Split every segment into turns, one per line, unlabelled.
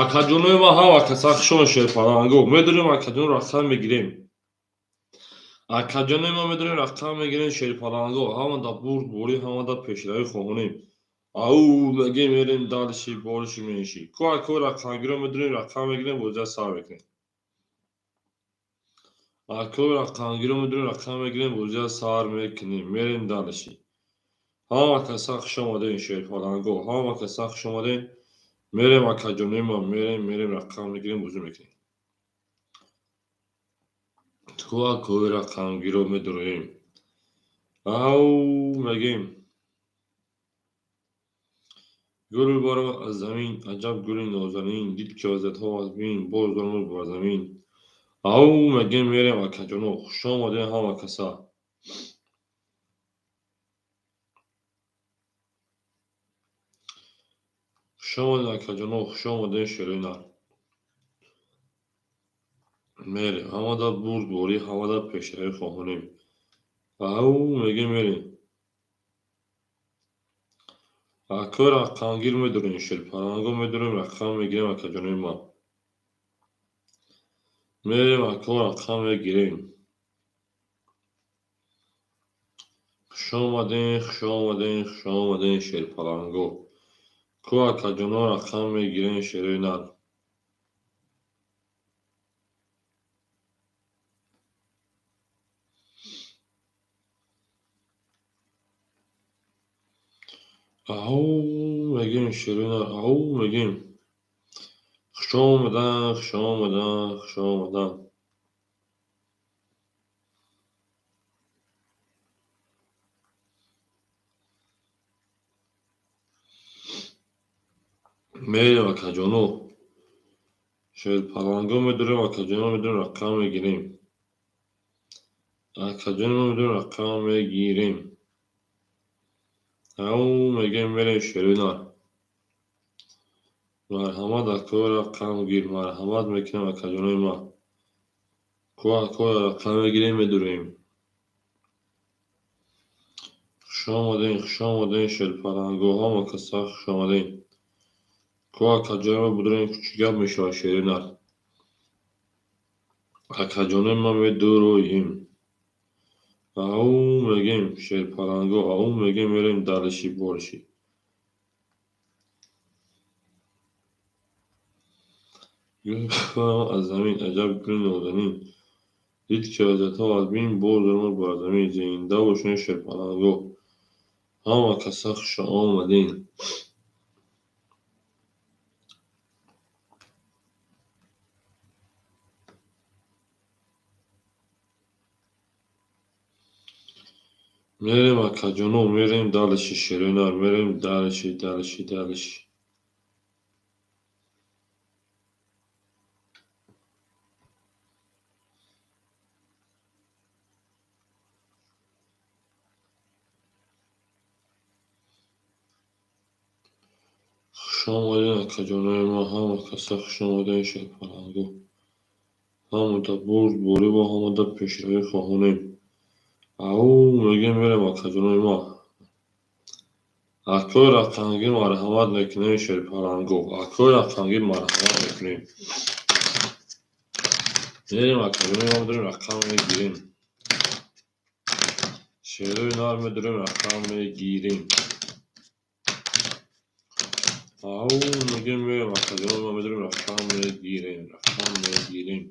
Акаҷонои ма, ҳама каса хушон, шерпаланго. Медонем, акаҷон, рақам мегирем. Акаҷонои ма, медонем, рақам мегирем, шерпаланго. Ҳамада бурдборӣ, ҳамада пешравӣ хоҳонем. Ау мегем, мерем дальше, больше, меньше. Ку акои рақамгиро медонем, рақам мегирем, бозия сар мекунем. Акои рақамгиро медонем, рақам мегирем, бозия сар мекунем, мерем дальше. Ҳама каса хуш омадем, шерпаланго, ҳама каса хуш омадем. Мерем, акаҷонои ма, мерем, мерем, рақам мегирем, бозӣ мекунем. Ку акои рақамгиро медуроем. Ау мегем. Гул баромад аз замин, аҷаб гули нозанин, дид ки вазиятҳо аз бин, боз омад бар замин. Ау мегем, мерем, акаҷоно, хуш омадем ҳама каса. Хуш омадем, акаҷоно, хуш омадем, шерои нар. Мерем, ҳамада бурдборӣ, ҳамада пешравӣ хоҳонем. Ау мегем, мерем. Акои рақамгир медорем, шерпаланго медорем, рақам мегирем, акаҷонои ман. Мерем, ако, рақам мегирем. Хуш омадем, хуш омадем, хуш омадем, шерпаланго. Ку акаҷоно рақам мегирем, шерои нар. Ау мегем, шерои нар, ау мегем. Хуш омадан, хуш омадан, хуш омадан. Мерем, акаҷоно. Шерпаланго медорем, акаҷоно, медорем, рақам мегирем. Акаҷоно, медорем, рақам мегирем. Ау мегем, мерем, шерои нар. Марҳамат, акои рақамгир, марҳамат мекунем, акаҷонои ман. Ку акои рақам мегирем, медурем. Хуш омадем, хуш омадем, шерпаланго, ҳама каса хуш омадем. Ку акаҷонои ма будурем, чӣ гап мешавад, шерои нар. Акаҷонои ма, медуроем. Ау мегем, шерпаланго, ау мегем, мерем дальше, больше. Гул баромад аз замин, аҷаб гули нозанин, дид ки вазиятҳо аз бин, боз омад бар замин. Зинда бошед, шерпаланго. Ҳама каса хуш омадем. Мерем, акаҷоно, мерем дальше, шерои нар, мерем дальше, дальше, дальше. Хуш омадем, акаҷонои ман, ҳама каса хуш омадем, шерпаланго. Ҳамада бурдборӣ ва ҳамада пешравӣ хоҳонем. Ау мегем, мерем, акаҷонои ман. Акои рақамгир марҳамат мекунем, шерпаланго. Акои рақамгир марҳамат мекунем. Мерем, акаҷонои ман, медорем, рақам мегирем. Шерои нар медорем, рақам мегирем. Ау мегем, мерем, акаҷонои ман, медорем, рақам мегирем, рақам мегирем.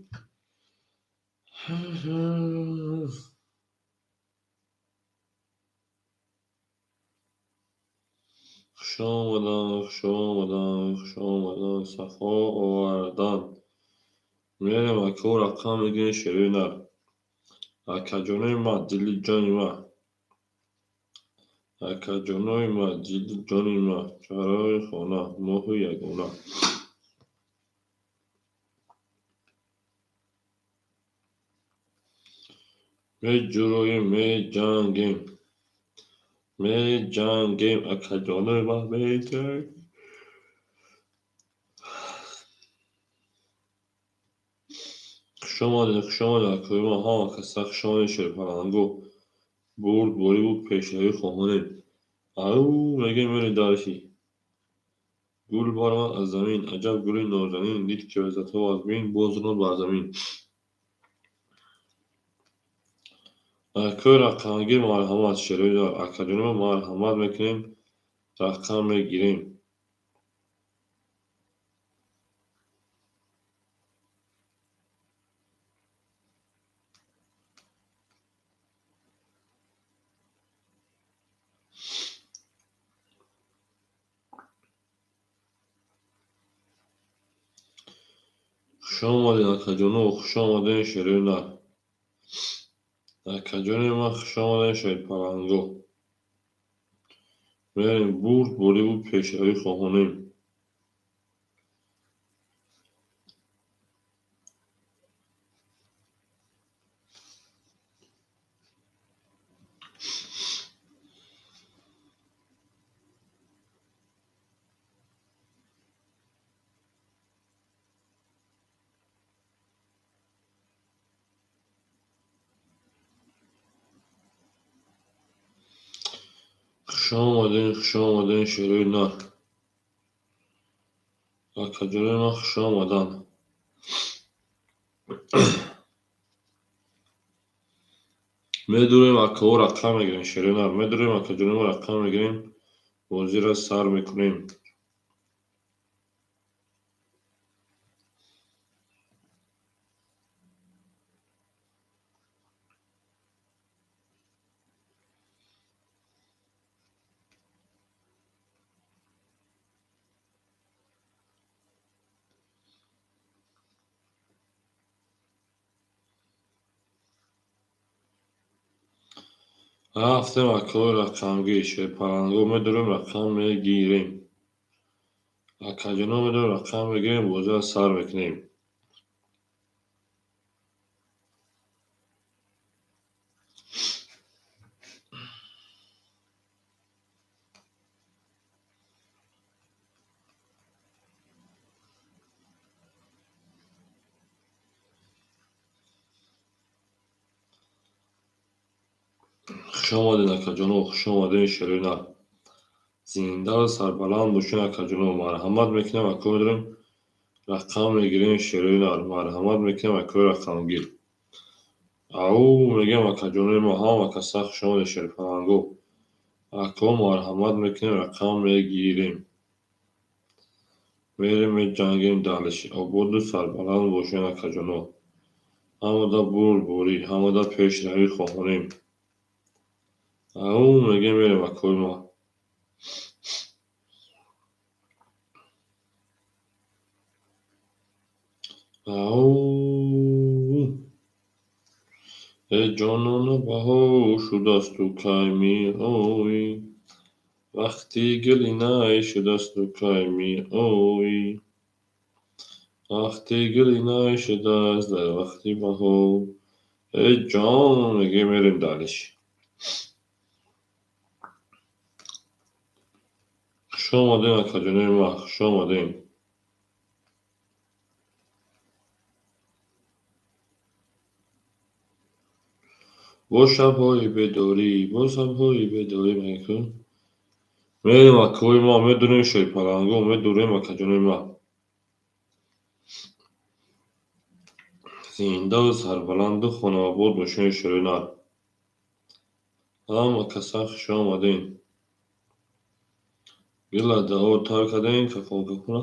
Хуш Хуш омадан, хуш омадан, хуш омадан, сафо овардан. Мерем акао рақам мегирем шерои нар. Акаҷонои ма, дили ҷони ма. Акаҷонои ма, дили ҷони ма, чароғи хона, моҳи ягона. Меҷӯроем, меҷангем. Меҷангем, акаҷонои ма, меҷангем. Хуш омадед, хуш омадед, акои ма, ҳама каса хуш омадед, шерпаланго. Бурдбориву пешравӣ хоҳонем. Ау, мегӯем мерем дарши. Гул баромад аз замин, аҷаб гули нозанин, дид ки лаззатҳо аз бин, боз ронд бар замин. Акои рақамгир марҳамат, шерои нар, акаҷонои ма марҳамат мекунем, рақам мегирем. Хуш омадед, акаҷоно, хуш омадед, шерои нар. Акаҷонои ман, хуш омадед, шерпаланго. Мерем бурдбориву пешравӣ хоҳонем. Хуш омадед, хуш омадед, шерои нар. Акаҷонои ман хуш омаданд. Медурем акао рақам мегирем, шерои нар. Медурем акаҷонои ма рақам мегирем, бозиро сар мекунем. Рафтем акаои рақамгир, шерпаланго медурем, рақам мегирем. Акаҷоно медурем, рақам мегирем, бозиро сар мекунем. Хуш омадед, акаҷоно, хуш омадед, шерои нар. Зиндаву сарбаланд бошед, акаҷоно. Марҳамат мекунем, акао медурем, рақам мегирем, шерои нар. Марҳамат мекунем, акаои рақамгир. Ау, мегӯем, акаҷонои ма, ҳама каса хуш омадед, шерпаланго. Акао марҳамат мекунем, рақам мегирем. Мерем, меҷангем далиши. Ободу сарбаланд бошед, акаҷоно. Ҳамада бурдборӣ, ҳамада пешравӣ хоҳонем. Ау, мегӯем, мерем акои ма. Ау, э ҷонона, баҳор шудасту кай меоӣ? Вақти гули най шудасту кай меоӣ? Вақти гули най шудааст дар вақти баҳор. Э ҷон, мегӯем, мерем далиш. Хуш омадед, акаҷонои ма, хуш омадед. Бо шабҳои бедорӣ, бо шабҳои бедорӣ мекун. Мерем акаои ма, медурем шерпаланго, медурем акаҷонои ма. Зиндаву сарбаланду хонаобод бошед, шерои нар. Ҳама каса хуш омадед. Гила дао тар кардем, какон какона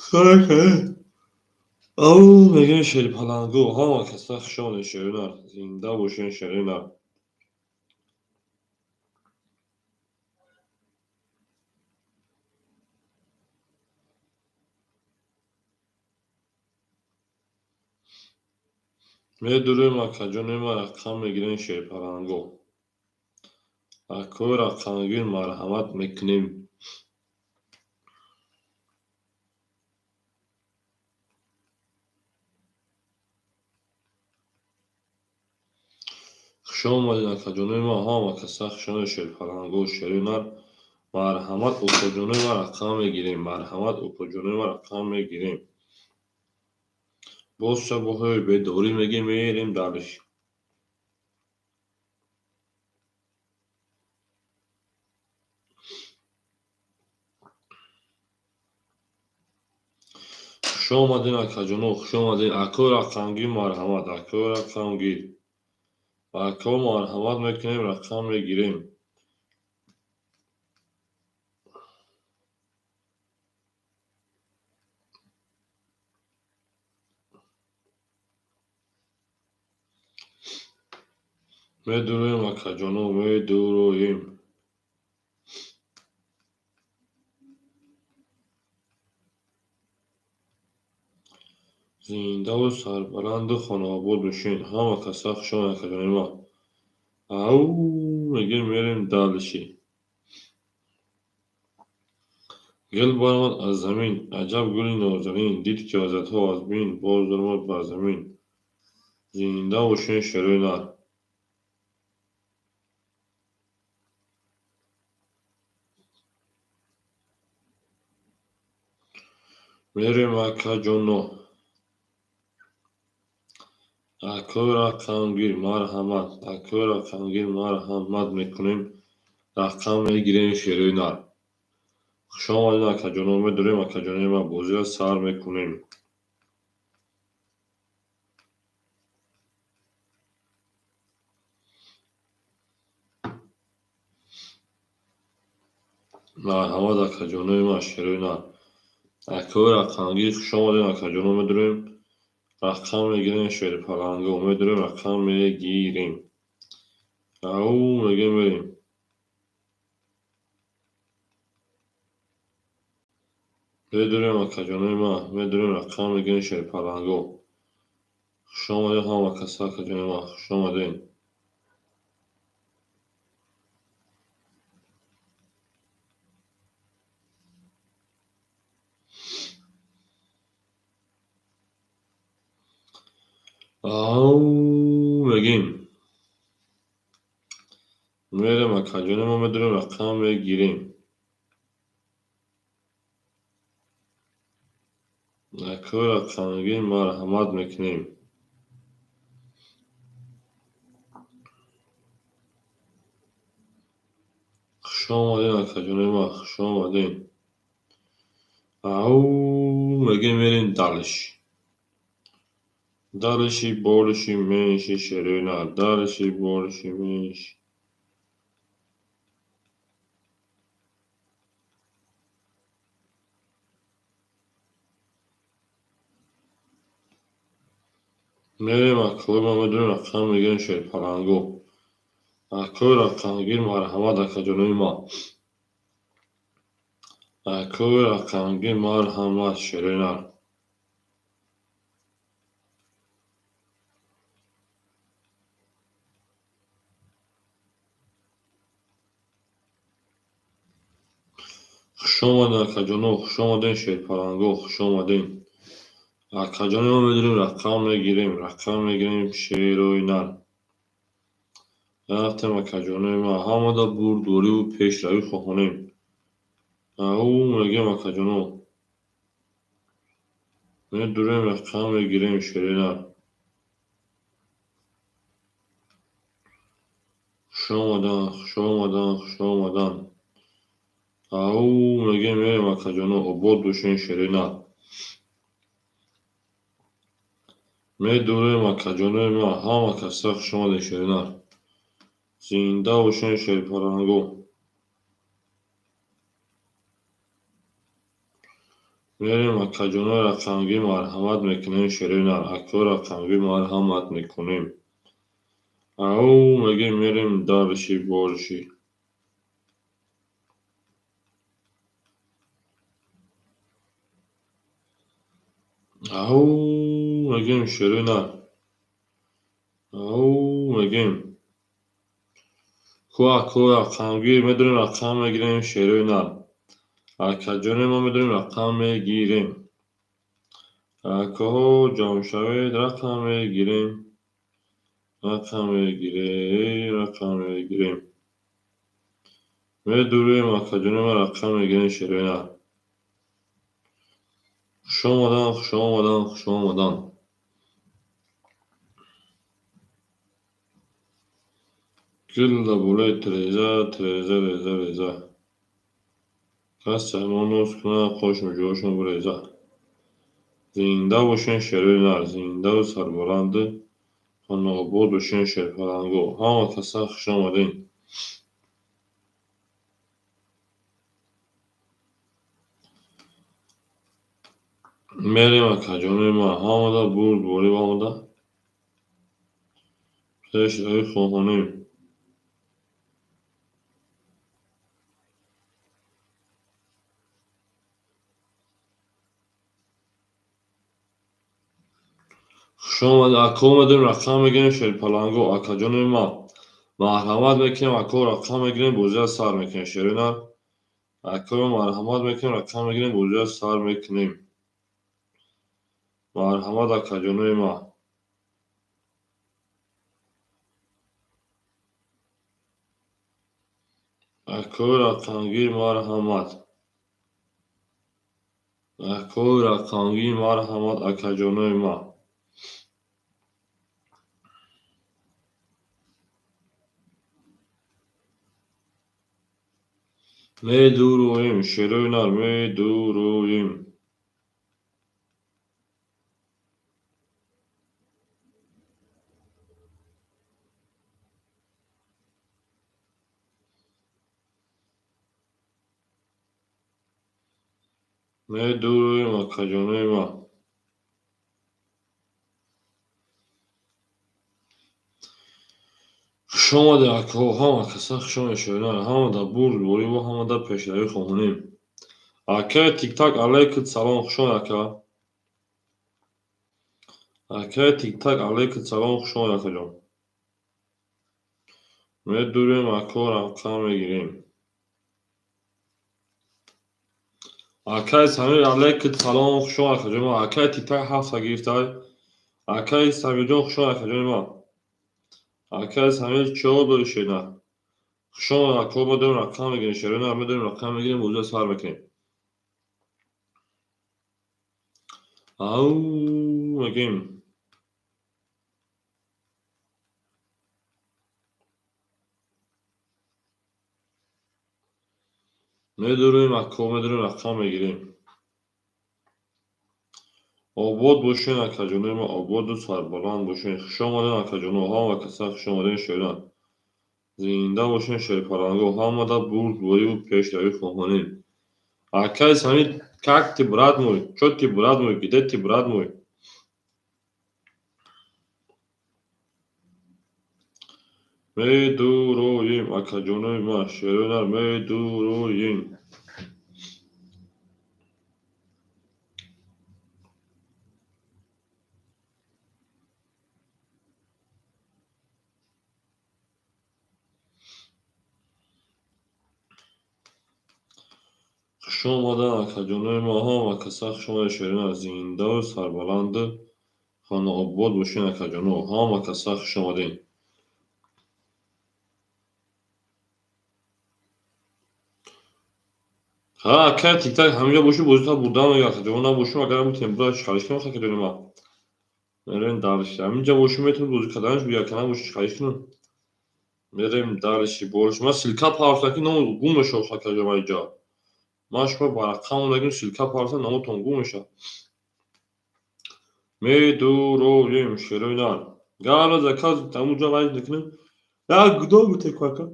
сар кардем. Ау, мегӯем шерпаланго, ҳама каса хуш омадед, шерои нар. Зинда бошед, шерои нар. Медурем, акаҷони ма, рақам мегирем шерпаланго. Акои рақамгир, марҳамат мекунем. Хуш омадед, акаҷонои ма, ҳама каса хуш омадед, шерпаланго, шери нар. Марҳамат, укоҷонои ма, рақам мегирем. Марҳамат, укоҷонои ма, рақам мегирем. Боз шабоҳои бедорӣ мегем, мерем дальше. Хуш омадед, акаҷоно, хуш омадед. Акои рақамгир, марҳамат, акои рақамгир. Ако, марҳамат мекунем, рақам мегирем. Медуроем, акаҷоно, медуроем. Зиндаву сарбаланду хонаобод бошед. Ҳама каса хуш омадед, акаҷонои ма. Ау, мегем, мерем дальше. Гул баромад аз замин, аҷаб гули нозанин, дид ки вазиятҳо аз бин, боз даромад бар замин. Зинда бошед, шерои нар. Мерем, акаҷоно. Акои рақамгир, марҳамат, акои рақамгир, марҳамат мекунем, рақам мегирем шерои нар. Хуш омадед, акаҷоно, медурем, акаҷонои ма, бозиро сар мекунем. Марҳамат, акаҷонои ма, шерои нар. Акои рақамгир, хуш омадед, акаҷоно, медурем, рақам мегирем шерпаланго, медурем, рақам мегирем. Ау, мегем, мерем. Медурем, акаҷонои ма, медурем, рақам мегирем шерпаланго. Хуш омадед ҳама каса, акаҷонои ма, хуш омадед. Ау, мегем. Мерем, акаҷонои ма, медурем, рақам мегирем. Акои рақамгир, марҳамат мекунем. Хуш омадед, акаҷонои ма, хуш омадед. Ау, мегем, мерем дальше. Дальше, больше, меньше, шерои нар. Дальше, больше, меньше. Мерем, акои ма, медурем, рақам мегирем шерпаланго. Акои рақамгир, марҳамат, акаҷонои ма. Акои рақамгир, марҳамат, шерои нар. Хуш омадед, акаҷоно, хуш омадед, шерпаланго, хуш омадед. Акаҷонои ма, медурем, рақам мегирем, рақам мегирем шерои нар. Рафтем, акаҷонои ма, ҳамада бурдвориву пешравӣ хоҳонем. Ау, мегем, акаҷоно. Медурем, рақам мегирем шерои нар. Хуш омадан, хуш омадан, хуш омадан. Ау, мегем, мерем, акаҷоно, обод бошед, шерои нар. Медурем, акаҷонои ма, ҳама каса хуш омадед, шерои нар. Зинда бошед, шерпаланго. Мерем, акаҷонои рақамгир, марҳамат мекунем шерои нар. Акои рақамгир, марҳамат мекунем. Ау, мегем, мерем дальше, больше. Ау, мегем, шерои нар. Ау мегем. Ку ако рақамгир медонем, рақам мегирем шерои нар. Акаҷоне мо медонем, рақам мегирем. Акаҳо ҷамъ шавед, рақам мегирем. Рақам мегирем, рақам мегирем. Медурем, акаҷоне мо рақам мегирем шерои нар. Хуш омадан, хуш омадан, хуш омадан. Гул дар болои тиреза, тиреза, реза, реза. Кас чашмон ноз кунад, қош муҷоҳошон биреза. Зинда бошен шерои нар, зиндаву сарбаланду хонаобод бошен шерпаланго. Ҳама каса хуш омадем. Мерем акаҷонои ман, ҳамада бурдборӣ ва ҳамада пешравӣ хоҳонем. Хуш омадед, ако омадем, рақам мегирем шерпаланго. Акаҷонои ман, марҳамат мекунем, ако рақам мегирем, бозиро сар мекунем. Шерои нар, акои марҳамат мекунем, рақам мегирем, бозиро сар мекунем. Марҳамат, акаҷонои ман. Акои рақамгир марҳамат. Акои рақамгир марҳамат, акаҷонои ман. Медуроем, шерои нар, медуроем. Медуроем, акаҷонои ман. Хуш омадед, акаҳо, ҳама каса хуш омадед, шерои нар, ҳамада бурдборӣ ва ҳамада пешравӣ хоҳонем. Акаи Тиктак, алайкум салом, хуш омадед, ака. Акаи Тиктак, алайкум салом, хуш омадед, акаҷон. Медурем, ако рақам мегирем. Акаи Самир, алайкум салом, хуш омадед, акаҷони ман. Акаи Тиктак ҳафта гирифтай. Акаи Самирҷон, хуш омадед, акаҷони ман. Акаи Самир чиҳо дори шернар? Хуш омадед, ако, медонем рақам мегирем, шерои нар, медонем рақам мегирем, бозиро сар мекунем. Ау мегем. Медурем, ако, медурем, рақам мегирем. Обод бошен, акаҷонои ман, ободу сарбаланд бошен. Хуш омадед, акаҷоно, ҳама каса хуш омадед, шерон. Зинда бошен, шерпаланго, ҳамада бурдбориву пешравӣ хоҳонем. Акаи Самир, как ты, брат мой? Чё ты, брат мой? Где ты, брат мой? Медуроем, акаҷонои ман, шерои нар, медуроем. Хуш омадан, акаҷонои ман, ҳама каса хуш омадед, шерои нар, зиндаву сарбаланду хонаобод бошен, акаҷоно, ҳама каса хуш омадед. Ҳа, акаи Тиктак, ҳаминҷо бошӣ, бозита бурдан мегӯяд, акаҷоно набошем, агар метавонем бура чиқариш кунем, акаҷони ман. Мерем дальше. Ҳаминҷо бошӣ, метавонем бозӣ карданаш буя, ака набошӣ, чиқариш кунем. Мерем дальше, больше. Ман ссылка партофтам, ки ному гум мешавад, акаҷон, ман инҷо. Ман шумо ба рақам мондагим, ссылка партофтам, номотон гум мешавад. Медуроем, шерои нар. Гала заказ тамуҷа вайз мекунем. Як гудо бутеку, ака.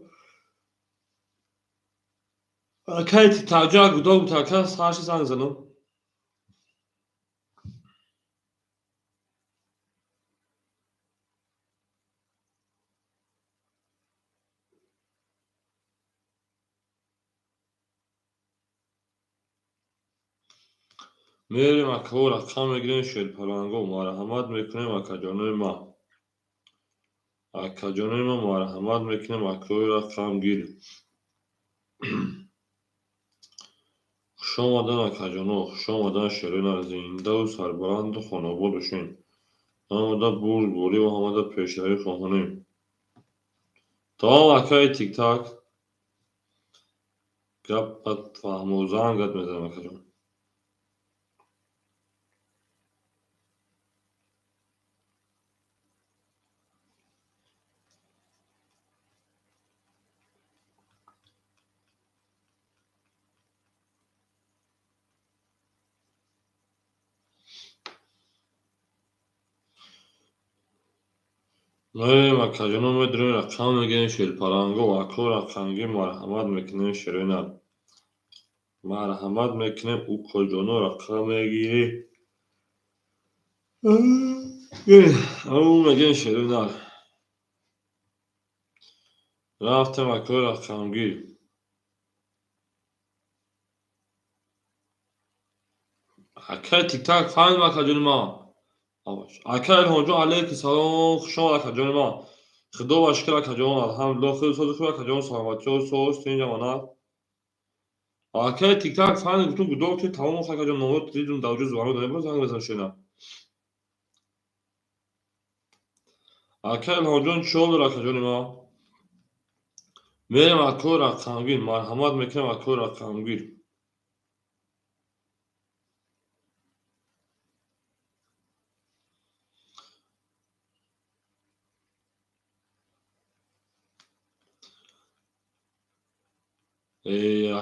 Акаи Тиктакҷо як гудо бут, ака, сарши занг занам. Мерем, акаҳо, рақам мегирем, шерпаланго, марҳамат мекунем, акаҷонои ман. Акаҷонои ма, марҳамат мекунем, акои рақамгир. Хуш омадан, акаҷоно, хуш омадан, шерои нар, зиндаву сарбаланду хонобод бошед. Ҳамада бурдборӣ ва ҳамада пешравӣ хоҳонем. Тамом, акаи тиктак. Гапат фаҳмо, зангат мезанам, акаҷон. Мерем, акаҷоно, медурем, рақам мегирем, шерпаланго, ако рақамгир, марҳамат мекунем, шерои нар. Марҳамат мекунем, укоҷоно, рақам мегирем. Ау мегирем, шерои нар. Рафтем, акои рақамгир. Акаи тиктак фаҳмидем, акаҷони ман. Ака Илҳомҷон, алайкум салом, хуш омад, акаҷони ман. Худо ба шукр, акаҷон, алҳамдулиллоҳ, хеле сози хуб, акаҷон, саломатиҳо соз, тинҷ амонат. Акаи тиктак фаҳмидем, гуфтум гудок ти тамом, акаҷон, номро дидум, дар ҷо звонок додем, занг мезанам шена. Ака Илҳомҷон, чӣ ҳол дор, акаҷони ман? Мерем, акои рақамгир, марҳамат мекунем, акои рақамгир.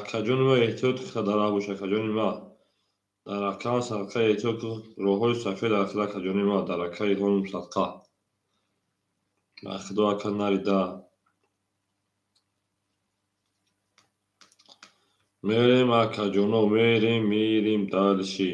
Акаҷони ман, эҳтиёт дар бош, акаҷони ман. Дар акам садқа эҳтиёт, роҳҳои сафед дар хел, акаҷони ман, дар акаи Илҳом садқа. Ба худо, ака, нарида. Мерем, акаҷоно, мерем, мерем дальше.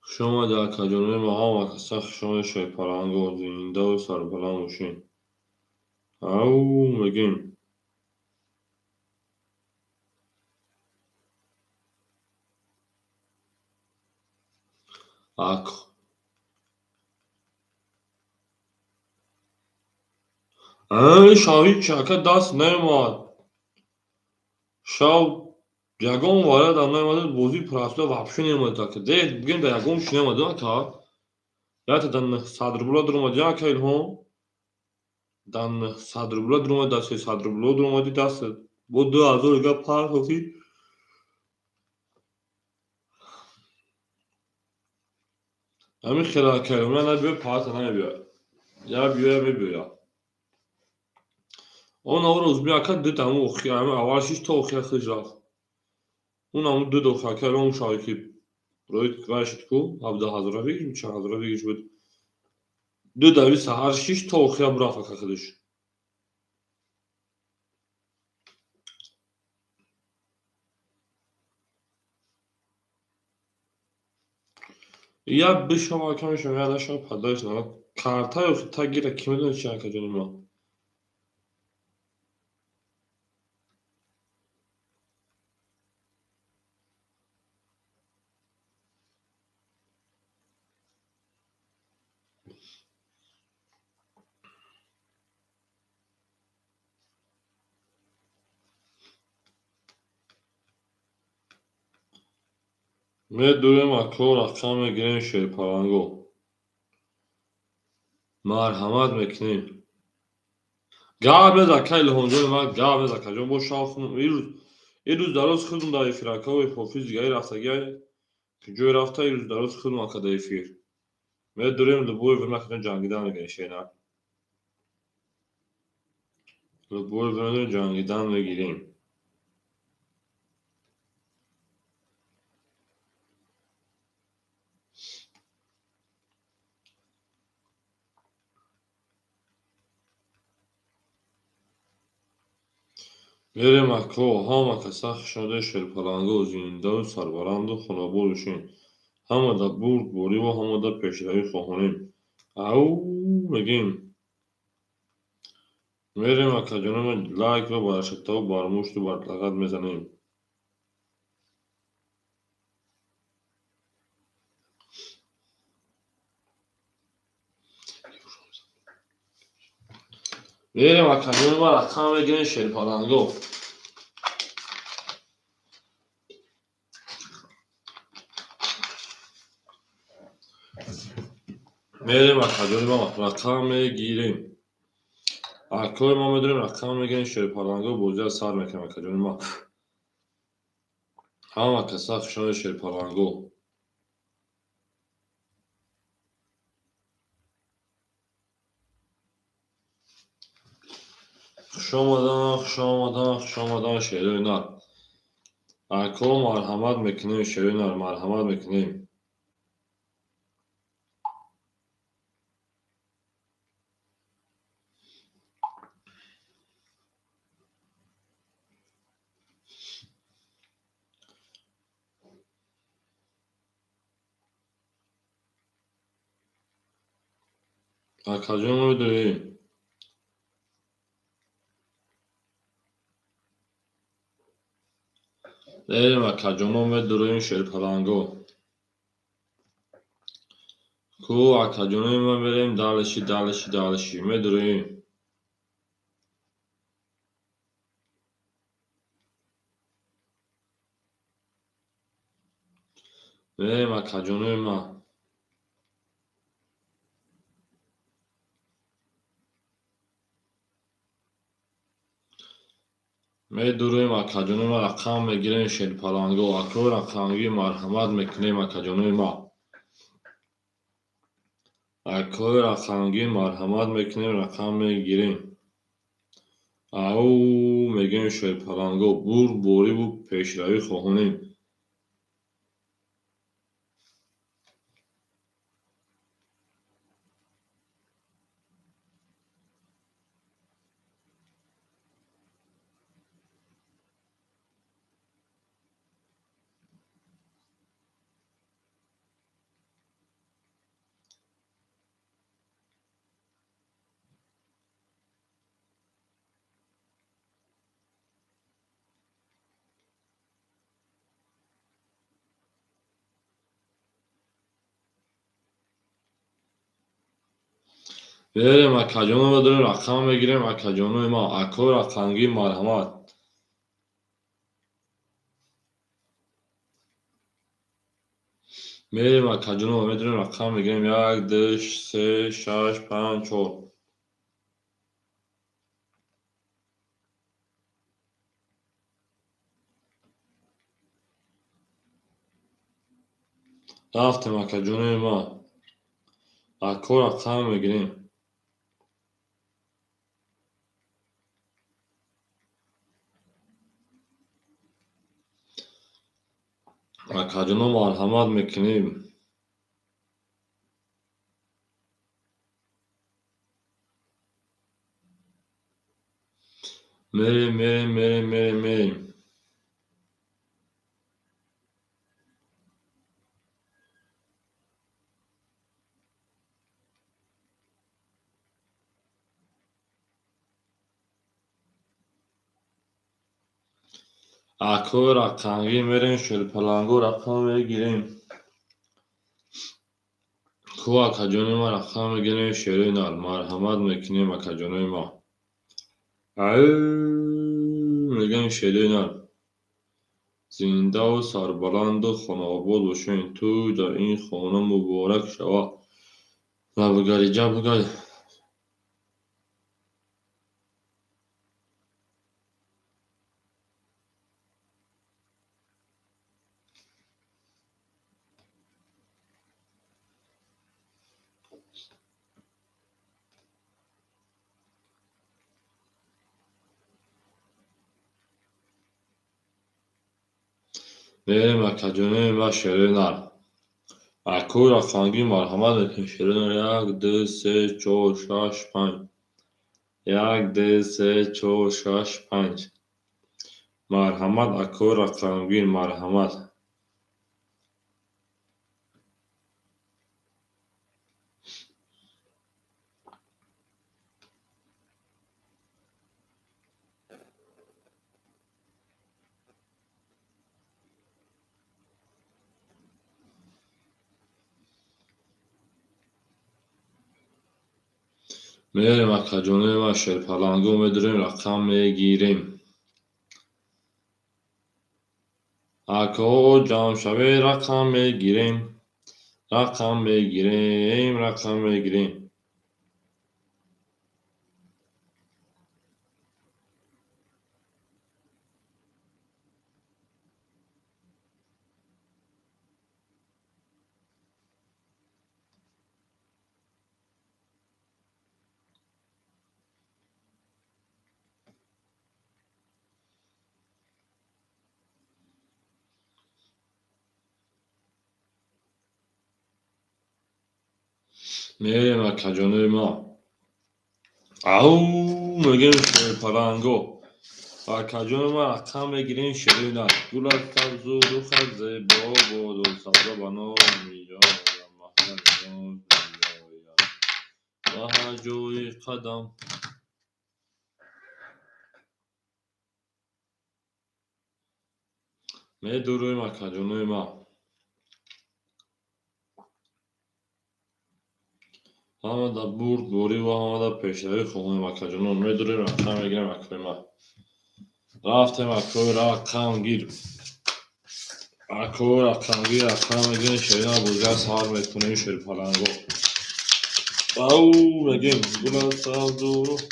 Хуш омадед, акаҷонои ма, ҳама каса хуш омадед, шерпаланго, зиндаву сарбаланд бошед. Ау мегем. Ак. Ай, шав ҳичи, ака, даст наёмад. Шав ягон варядам наёмада, бозии прасуда вообще наёмад, ака. Де, бигем, да ягон чи наёмад, ака. Якта да 900 рубла дуромади, ака Илҳом. Да 900 рубла дуромади, да 300 рубла дуромади, даст бо 2000 дига партофтӣ. Ҳамин хел, ака Илҳом, я набиёй, парта намебиёяд. Я биёя, мебиёяд. Он авро узби, ака, ду таму охир, аввал шиш то охир худаш рафт. Он ҳамун ду дохил, ака Илҳом, шаве ки рои вай шуд ку, 17 ҳазора бигир, чанд ҳазора бигир буд. Ду дави саҳар шиш то охира бурафт, ака, худаш. Я бишава, ака, мешава, я нашава, падариш на. Картаи охир та гира, ки медонад чи, акаҷони ман. Медурем, ако, рақам мегирем, шерпаланго. Марҳамат мекунем. Гап нез, ака Илҳомҷони ман, гап нез, акаҷон, бо шав ирӯз ирӯз дароз худум дар эфир, ака, ҳофиз дигари рафтагиай, ҷое рафта, ирӯз дароз худум, ака, дар эфир. Медурем, любое время, акаҷон, ҷангидан мегирем, шена. Любое время ҷангидан мегирем. Мерем, ако, ҳама каса хуш омадед, шерпаланго, зиндаву сарбаланду хонобод бошед. Ҳамада бурдбориву ҳамада пешравӣ хоҳонем. Ау мегем. Мерем, акаҷонома, лайкро бар шатаву бар мушту бар лагад мезанем. Мерем, акаҷонома, рақам мегирем, шерпаланго. Мерем, акаҷонома, рақам мегирем. Акои мо медонем, рақам мегирем, шерпаланго, бозиро сар мекунем, акаҷонома. Ҳама каса хушомадед, шерпаланго. Хушомадан, хушомадан, хушомадан, шерои нар. Ако марҳамат мекунем, шерои нар, марҳамат мекунем. Акаҷон, медорем. Мерем, акаҷоно, медуроем, шерпаланго. Ку, акаҷонои ма, мерем дальше, дальше, дальше. Медуроем. Мерем, акаҷонои ма. Медуроем, акаҷонои ма, рақам мегирем, шерпаланго. Акои рақамгир, марҳамат мекунем, акаҷонои ма. Акои рақамгир, марҳамат мекунем, рақам мегирем. Ау мегӯем, шерпаланго, бурдбориву пешравӣ хоҳонем. Берем, акаҷоно, дорем, рақам мегирем, акаҷонои ма. Акои рақамгир, марҳамат. Мерем, акаҷоно, медорем, рақам мегирем. Як, ду, се, шаш, панҷ, чор. Рафтем, акаҷонои ма. Ако рақам мегирем. Акаҷоно, марҳамат мекунем. Мерем, мерем, мерем, мерем, мерем. Акои рақамгир, мерем, шерпаланго, рақам мегирем. Ку, акаҷонои ма, рақам мегирем, шерои нар, марҳамат мекунем, акаҷонои ма. Ау мегӯем, шерои нар. Зиндаву сарбаланду хонаобод бошед. Тӯй дар ин хона муборак шавад. Набугариҷа бугар. Мерем, акаҷонои ма, шерои нар. Акои рақамгир, марҳамат мекунем, шерои нар. Як, ду, се, чор, шаш, панҷ. Як, ду, се, чор, шаш, панҷ. Марҳамат, акои рақамгир, марҳамат. Мерем акаҷонои ман, шерпаланго медурем, рақам мегирем. Акаҳо ҷамъ шавед, рақам мегирем. Рақам мегирем, рақам мегирем. Мерем акаҷонои ма. Ау мегем шерпаланго. Акаҷони ма рақам мегирем ширина. Гулат сабзу рухат зебо боду сабза ба номи ёрам маҳал меоям. Ба ҳар ҷои қадам. Медурем акаҷонои ма. Ҳамада бурдборӣ ва ҳамада пешравӣ хоҳонем акаҷонон. Медурем рақам мегирем акои ма. Рафтем акои рақамгир. Акои рақамгир рақам мегирем, ширина бозига сар мекунем шерпаланго. Ау мегем гулат сабзу рух.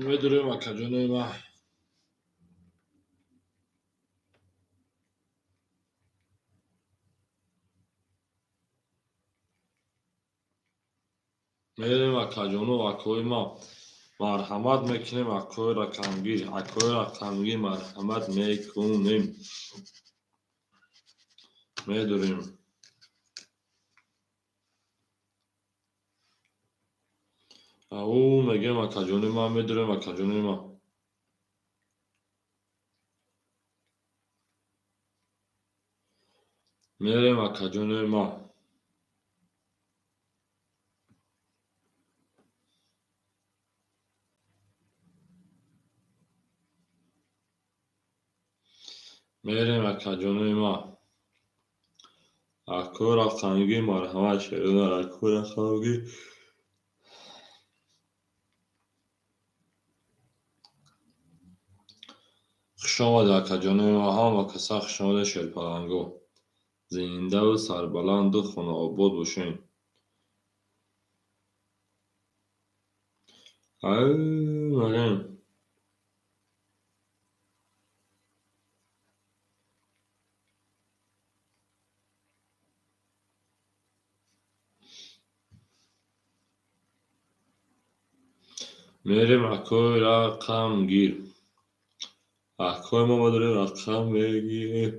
Медурем акаҷонои ма. Мерем акаҷону акои ма. Марҳамат мекунем акои рақамгир. Акои рақамгир марҳамат мекунем. Медурем. Ау мегем акаҷони ма, медурем акаҷони ма. Мерем акаҷони ма. Мерем акаҷонои ма. Акои рақамгир марҳамат шерина, акои рақамгир. Хуш омадед акаҷонои ма, ҳама каса хуш омадед шерпаланго. Зиндаву сарбаланду хонаобод бошед. Ау мегем. Мерем акои рақамгир. Акои мо медурем рақам мегирем.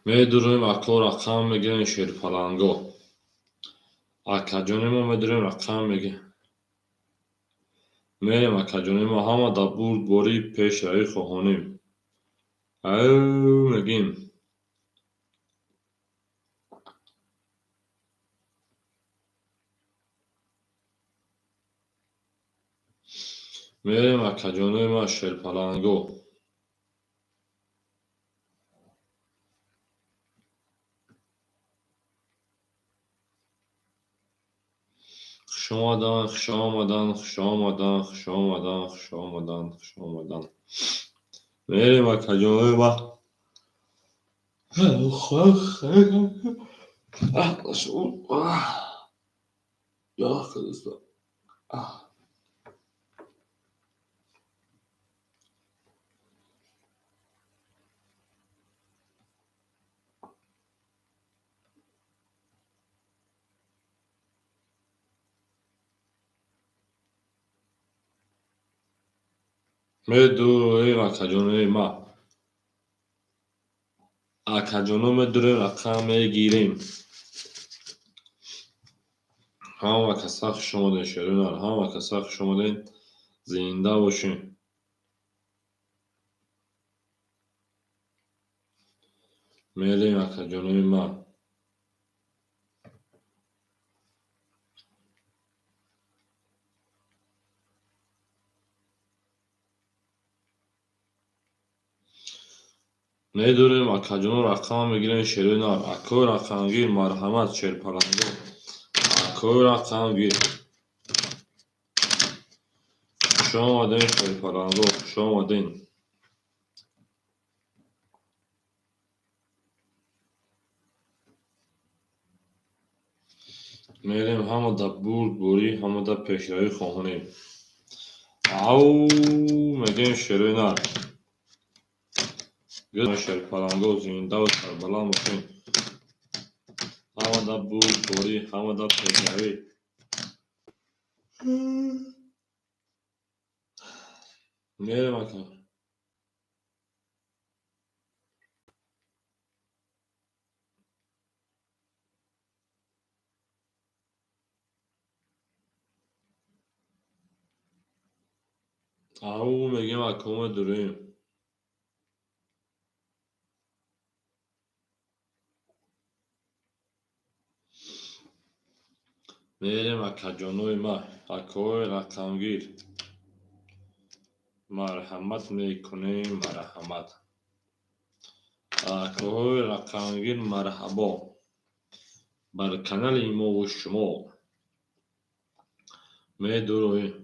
Медурем ако рақам мегирем шерпаланго. Акаҷони мо медурем рақам мегирем. Мерем акаҷони мо ҳама дар бурдборӣ пешравӣ хоҳонем. Ау мегем. Мерем акаҷони ма шерпаланго. Хуш омадан, хуш омадан, хуш омадан, хуш омадан, хуш омадан, хуш омадан. Мерем акаҷони ма. Медурем акаҷонои ма. Акаҷоно медурем рақам мегирем. Ҳама каса хуш омадед шеринар, ҳама каса хуш омадед. Зинда бошед. Мерем акаҷонои ма. Медурем акаҷоно рақам мегирем шерои нар. Акои рақамгир марҳамат шерпаланго. Акои рақамгир. Хуш омадем шерпаланго, хуш омадем. Мерем ҳама да бурдборӣ, ҳама да пешравӣ хоҳонем. Ау мегӯем шерои нар. Шерпаланго зиндаву сарбаланд бошем. Ҳама да бурдборӣ, ҳама да пешравӣ. Мерем ака. Ау мегӯем акома дурем. Мерем акаҷонои ма, акои рақамгир. Марҳамат мекунем, марҳамат. Акои рақамгир марҳабо. Бар канали мову шумо. Медуроем.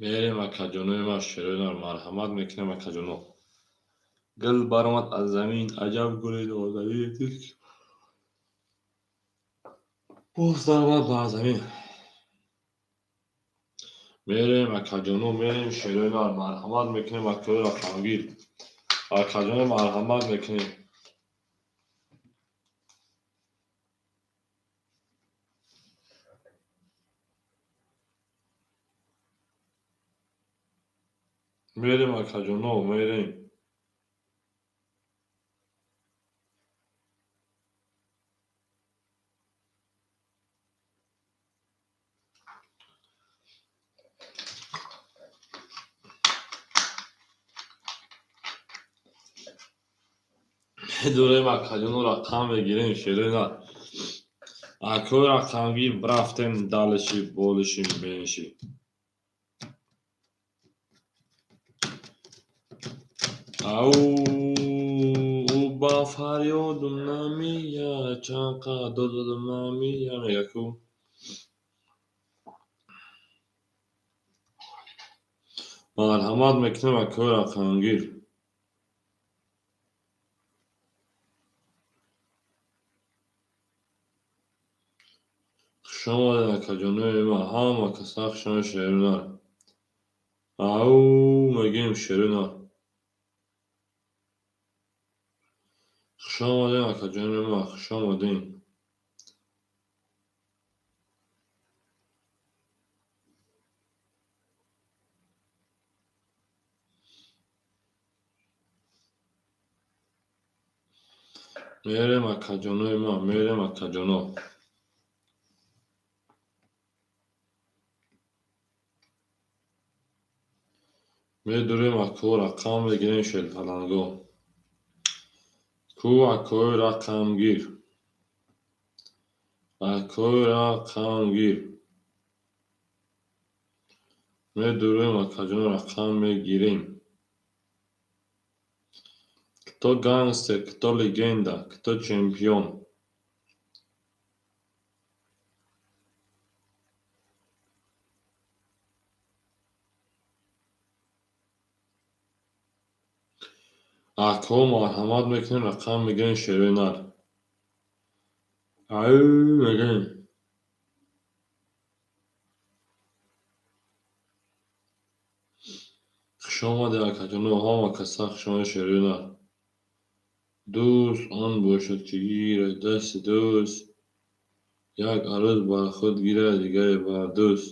Мерем акаҷонои ма шерои нар марҳамат мекунем акаҷоно. Гул баромад аз замин, аҷаб гули нозанин. Боз даромад бар замин. Мерем акаҷоно, мерем шерои нар марҳамат мекунем акои рақамгир. Акаҷоно марҳамат мекунем. Мерем акаҷоно, мерем. Медурем акаҷоно рақам мегирем шерои нар. Акои рақамгир рафтем далиши болиши менши. Ау ба фарёдум намия, чанд қадр додум намия мега ку. Марҳамат мекунем акои рақамгир. Хуш омадед акаҷонои ма, ҳама каса хуш омадед шерои нар. Ау мегӯем шерои нар. Хуш омадем акаҷонои ма, хуш омадем. Мерем акаҷонои ма, мерем акаҷоно. Медурем ако рақам мегирем шерпаланго. Ку акои рақамгир. Акои рақамгир. Медурем акаҷоно рақам мегирем. Кто гангстер, кто легенда, кто чемпион. Ако марҳамат мекунем, рақам мегирем шерои нар. Ау мегӯем. Хуш омадед акаҷоно, ҳама каса хуш омадед шерои нар. Дӯст он бошад, ки гирад дасти дӯст, як арӯз бар худ гирад, дигаре бар дӯст.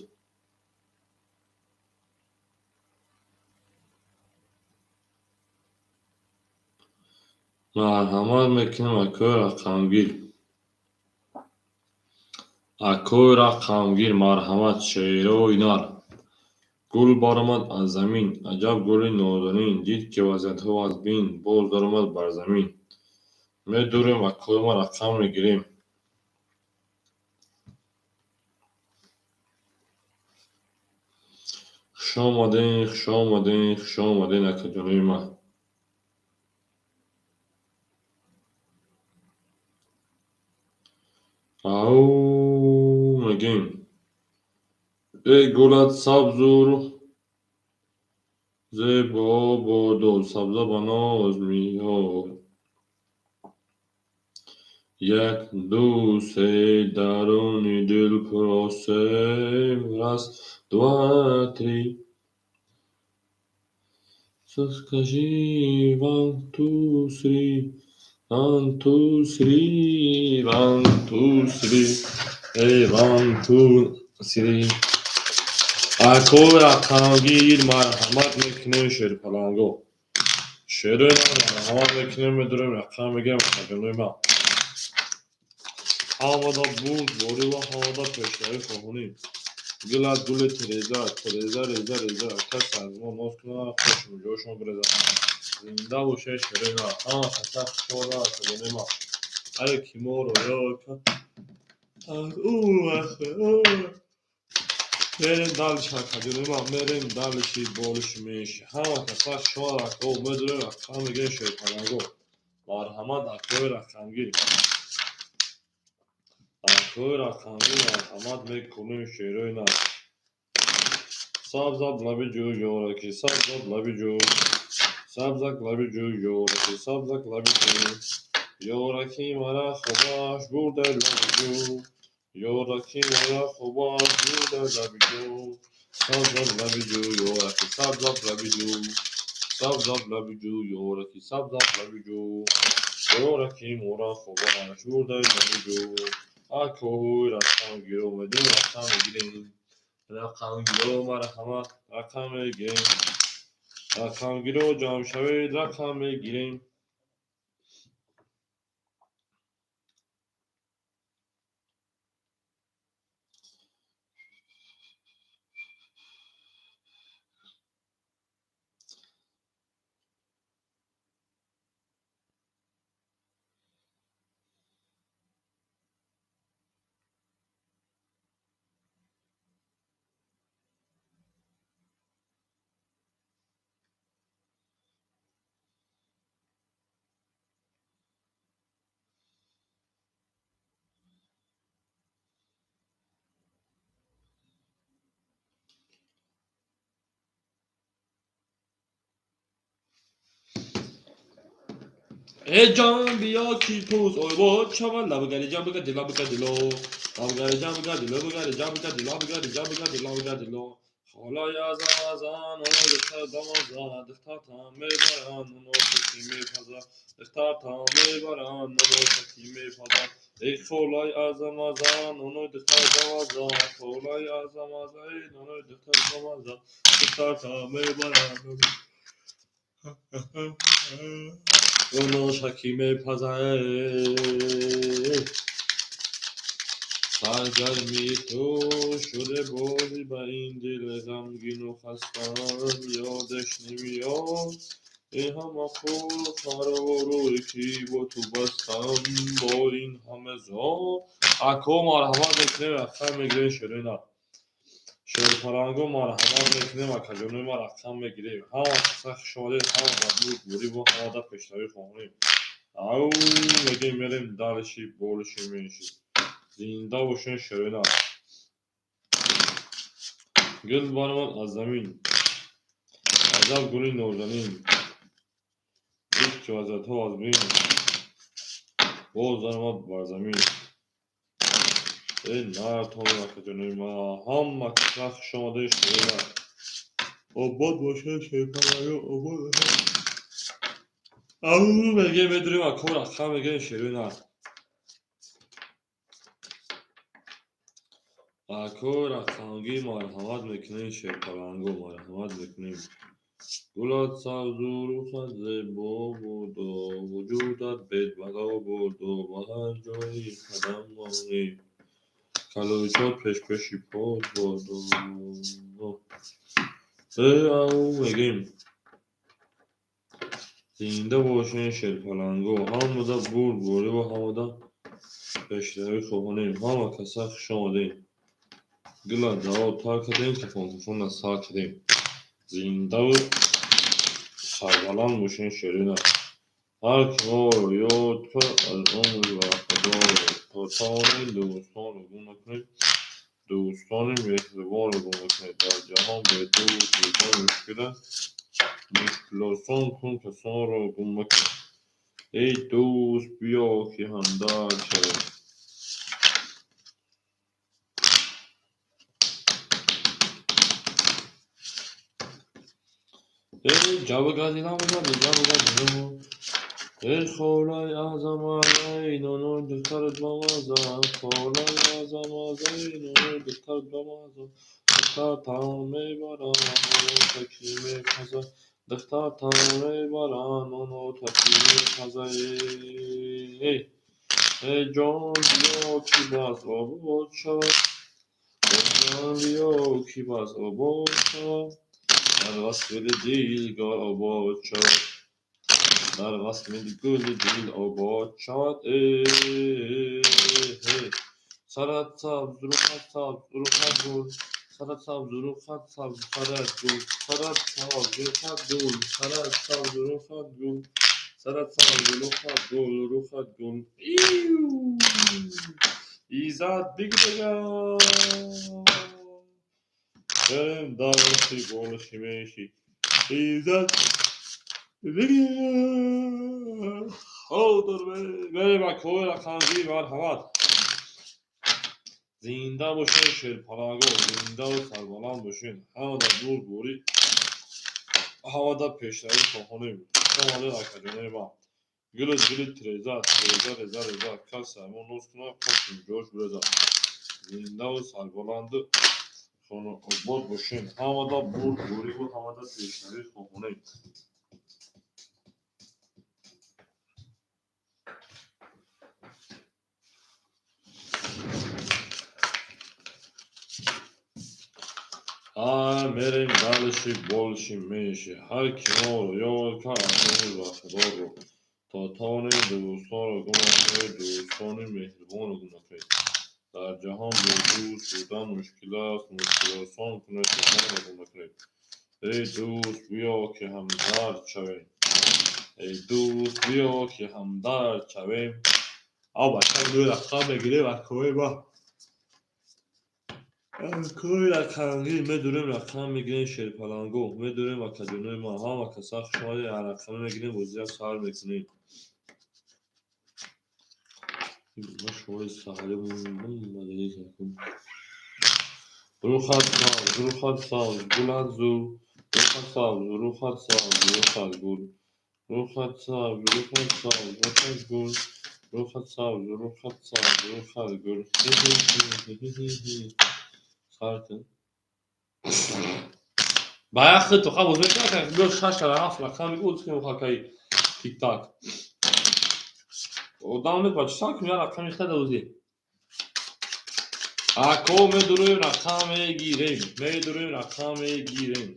Марҳамат мекунем, акои рақамгир. Акои рақамгир, марҳамат, шерои нар. Гул баромад аз замин, аҷаб гули нозанин, дид ки вазъиятҳо аз бин, боз даромад бар замин. Медурем, акои ма рақам мегирем. Хуш омадем, хуш омадем, хуш омадем, акаҷонои ман. Ау мегем. Эй гулат сабзу зебо бодо, сабза ба ноз меёд. Як, ду, се, даруни дил пуросем. Раз, два, три. Скажи, one, two, three. One, two, three, one, two, three. Эй, one, two, three. Акои рақамгир, марҳамат мекунем, шерпаланго. Шерои ман, марҳамат мекунем, медурем, рақам мегирем, акаҷонои ман. Ҳамада бурд борӣ ва ҳамада пешравӣ хоҳонем. Гулат гули тереза, тереза, реза, реза. Ака сарзмо ноз кунад, хошум ҷошон биреза. Зинда бошед, шерои ман. Ҳама каса хушомада, акаҷонои ман. Ҳар ки моро ёд кард, аз ӯ мерем дальше, акаҷонои ман, мерем дальше, больше меньше. Ҳама каса хушомада, ако, медурем, рақам мегирем, шерпаланго. Марҳамат, акои рақамгир. Акои рақамгир, марҳамат мекунем, шерои нар. Сабзак лаби ҷӯй, ёраки, сабзак лаби ҷӯй. Сабзак лаби ҷӯй, ёраки, сабзак лаби ҷӯй. Ёраки мара хобаш бурда лаби ҷӯй. Ёраки мара хобаш бурда лаби ҷӯй. Сабзак лаби ҷӯй, ёраки, сабзак лаби ҷӯй. Сабзак лаби ҷӯй, ёраки, сабзак лаби ҷӯй. Ёраки мора хобаш бурда лаби ҷӯй. Акои рақамгиро медум, рақам мегирем. Рақамгиро марҳамат, рақам мегирем. Рақамгиро ҷамъ шавед, рақам мегирем. Эй ҷон, биё ки туз ой бод шавад, лабгари ҷам бигади лабгади ло. Лабгари ҷам бигади лабгари ҷам бигади лабгари ҷам бигади лабгади ло. Холаи азамазан, оно духтар дамазан, духтартам мебаранд, оно шаки мепазад. Духтартам мебаранд, оно шаки мепазад. Эй холаи азамазан, оно духтар дамазан, холаи азамазан, оно духтар дамазан, духтартам мебаранд, оно шаки мепазад. Саргарми ту шуде бозӣ ба ин дил ғамгину хастам, ёдаш намеёд ин ҳама хул қарору ки бо ту бастам, бо ин ҳама зор. Ако, марҳамат мекунем, рақам мегирем, шерои нар. Шерпаранго, марҳамат мекунем, акаҷонои ман, рақам мегирем. Ҳама каса хуш омадед, ҳама ба бурдборӣ ҳамада пешравӣ хоҳонем. Ау мегем, мерем дальше, больше меньше. Зинда бошед, шерои нар. Гул баромад аз замин, аҷаб гули нозанин, дид ки вазъиятҳо аз бин, боз даромад бар замин. Эй нартон, акаҷонои ман, ҳама каса хуш омадед, шерои нар. Обод бошед, шерпаранго, обод бошед. Ау мегем, медурем, ако, рақам мегирем, шерои нар. Ако рақамгир, марҳамат мекунем, шерпаланго, марҳамат мекунем. Гулат сабзу рухат зебо бодо, вуҷудат бедбало бодо, ба ҳар ҷое қадам монӣ, калочот пешпеши пот бодо. Ау мегем. Зинда бошен шерпаланго, ҳамада бурдборӣ ва ҳамада пешравӣ хоҳонем. Ҳама каса хуш омадем. Гула дао тар кардем, кафон-кафонро сар кардем. Зиндаву сарбаланд бошен шерина. Ҳар ки моро ёд кард, аз умр бархӯрдор. То тавонед дӯстонро гум накунед, дӯстони меҳрубонро гум накунед. Дар ҷаҳон бе дӯст будан мушкил аст, мушкилосон кун касонро гум макун. Эй дӯст, биё ки ҳамдард шавем. Эй ҷаву газинам ҷаву газинам. Эй холаи аъзамазаи нонои духтарат бамаза, холаи аъзамазаи нонои духтарат бамаза. Духтар таом мебара, ноно таки мепаза. Духтар таом мебара, ноно таки мепаза. Эй эй ҷон, биё ки бас обод шавад. Ҷон, биё ки бас обод шавад. Дар васфи дилгор обод шавад. Дар васфи гули дил обод шавад. Сарат сабз, рухат сабз, рухат гул. Сарат сабз, рухат сабз, сарат гул. Сарат сабз, рухат гул. Сарат сабз, рухат гул. Сарат сабз, рухат гул, рухат гул. Изат бигдага. Берем дальше, больше, меньше. Изат бигдага. Берем акои рақамгир, марҳамат. Зинда бошед шерпаланго, зиндаву сарбаланд бошед. Ҳамада бурдборӣ, ҳамада пешравӣ хоҳонем. Хуш омадед, акаҷонои ман. Гулит гулит тиреза, тиреза реза реза, кас сармо ноз кунад, хоким ҷош биреза. Зиндаву сарбаланду хонаобод бошед. Ҳамада бурдбориву ҳамада пешравӣ хоҳонем. Мерем дальше, больше, меньше. Ҳар ки моро ёд кард, аз умр бархӯрдор буд. То тавонед дӯстонро гум накунед, дӯстони меҳрубонро гум накунед. Дар ҷаҳон бе дӯст будан мушкил аст, мушкилосон кунед касонро гум накунед. Эй дӯст, биё ки ҳамдард шавем. Эй дӯст, биё ки ҳамдард шавем. Ав бача гӯй рақам мегирем, акои ма. Акои рақамгир медурем, рақам мегирем шерпаланго, медурем акаҷонои ман. Ҳама каса хуш омадед, рақамӣ мегирем, бозиам сар мекунем. Ма шумои саҳарӣ мондам. Рухат сабз, рухат сабз, гулат зур. Рухат сабз, рухат сабз, рухат гул. Рухат сабз, рухат сабз, рухат гул. Рухат сабз, рухат сабз, рухат гул. Сар кун. Ба як хит тоқа боз мекунад, биё шаш ҳафт рақам мегӯ, кунем хакаи тик-так. Одам нест, бача, сар кун, як рақами хеле ӯзи. Ако медуроем, рақам мегирем, медуроем, рақам мегирем.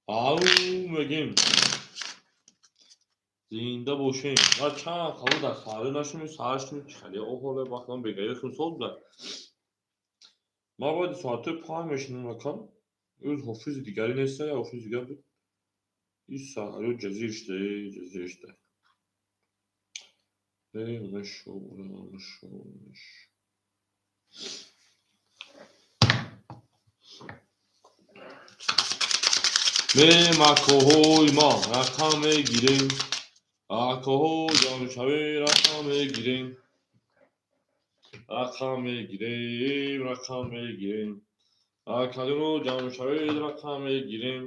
Ау мегем. Зинда бошем. Ва чанд қабул дар саҳарӣ нашунем, саҳар шунем, чӣ хеле оҳоле вақтам бегаи хунсол буда. Ман бояд соатҳои 5 мешинам ака. Ӯз ҳофизи дигаре неста, я ҳофизи дигар буд. Ин саҳариё ҷазир шуда, ҷазир шуда. Э, нашо, нашо, нашо. Мерем акоҳои ма, рақам мегирем. Акоҳо ҷамъ шавед, рақам мегирем. Рақам мегирем, рақам мегирем. Акаҷоно ҷамъ шавед, рақам мегирем.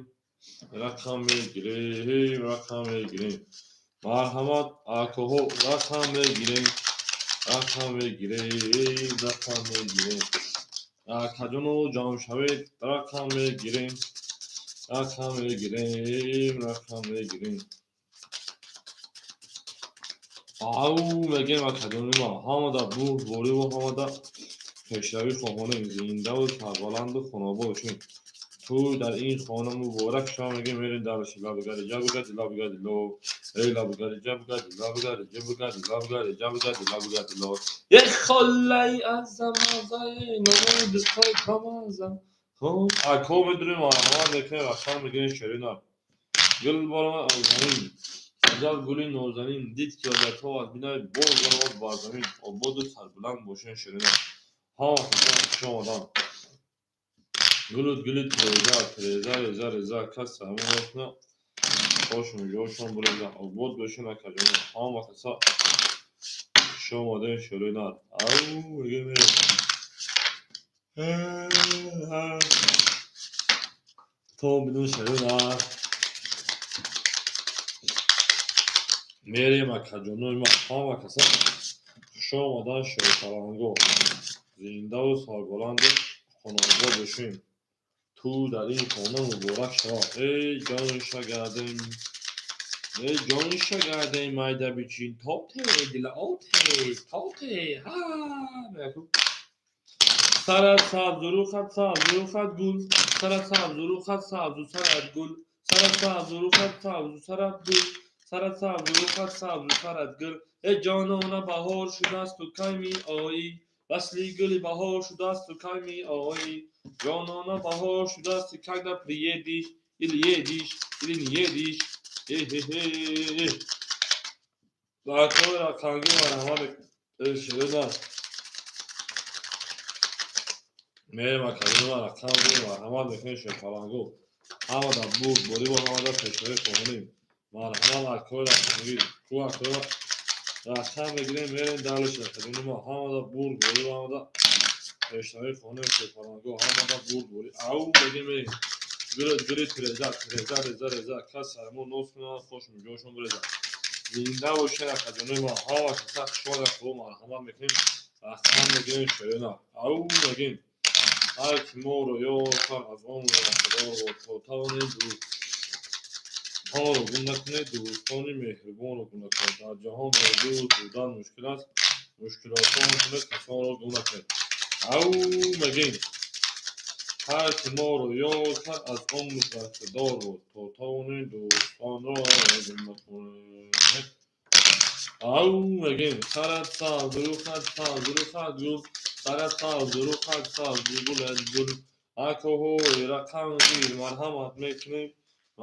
Рақам мегирем, рақам мегирем. Марҳамат, акоҳо, рақам мегирем. Рақам мегирем, рақам мегирем. Акаҷону ҷамъ шавед, рақам мегирем, рақам мегирем, рақам мегирем. Ау мегем, акаҷони ма, ҳамада бурдбориву ҳамада пешравӣ хоҳонем. Зиндаву сарбаланду хонобод бошем. Тӯй дар ин хона муборак шава. Мегем, мерем дальше. Лабгари ҷабгади лабгади ло, эй лабгари ҷабгади лабгари ҷабгади лабгари ҷабгади лабгади ло. Е холаи азамазаи номои дустҳои бамаза. Хоб, ако медурем, марҳамат мекунем, рақам мегирем. Шерина гул баромад аз замин, аҷаб гули нозанин. Дид ки одатҳо аз бинои боз баромад бар замин. Ободу сарбуланд бошен, шерина. Ҳама касан хуш омаданд. Гулут гули тиреза, тиреза, реза, реза. Кас ҳамон мекуна, хошум ҷошон буреза. Обод бошен, акаҷон. Ҳама каса хуш омадем, шерина. Ау мегем, мерем то бидун шерина. Мерем, акаҷонои ма. Ҳама каса хуш омадан, шерпаланго. Зиндаву сарбаланду хонобод бошем. Тӯй дар ин хона муборак шавад. Эй ҷон шагардем, эй ҷон шагардем, майда бичин, тоте дила оте тоте ҳа. Сарат сабзу, рухат сабзу, рухат гул. Сарат сабзу, рухат сабзу, сарат гул. Сарат сабзу, рухат сабзу, сарат гул. Сарат сабзу, рухат сабзу, сарат гул. Эй ҷонона, баҳор шудасту, кай меоӣ? Васли гули баҳор шудасту, кай меоӣ? Ҷонона, баҳор шудасту, когда приедешь? Или едешь, или не едешь? Э-хе-хе. Акои рақамгӣ, марҳамат, ширина. Мерем, акаҷони рақам гирем, марҳамат мекунем, шерпалангу. Ҳамада бурдбориву ҳамада пешравӣ хоҳонем. Марҳамат, акои рақамгӣ ку, акои рақам мегирем, мерем дальше. Акаҷони ма, ҳамада бурдбориву ҳамада пешравӣ хоҳонем. Шерпалангу, ҳамада бурдборӣ. Ау мегем, мерем. Гули гули тиреза, тиреза, реза, реза. Кас сармо ноз кунад, хош муҷошон биреза. Зинда бошед, акаҷони ма. Ҳама каса хушомад. Хуб, марҳамат мекунем, рақам мегирем, шерина. Ау мегем. Ҳар ки моро ёр кард, аз он бархӯрдор бод. То тавонед, дӯстонро гум накунед, дӯстони меҳрубонро гум накунед. Дар ҷаҳон бо дӯст будан мушкил аст, мушкилосон кунед, касонро гум накунед. Ау мегем. Ҳар ки моро ёр кард, аз он бархӯрдор бод. То тавонед, дӯстонро гум накунед. Ау мегем. Сарат сабз, рухат сабз, рухат гул. Сарат сабз, рухат сабз, гулат гул. Акоҳои рақамгир, марҳамат мекунем,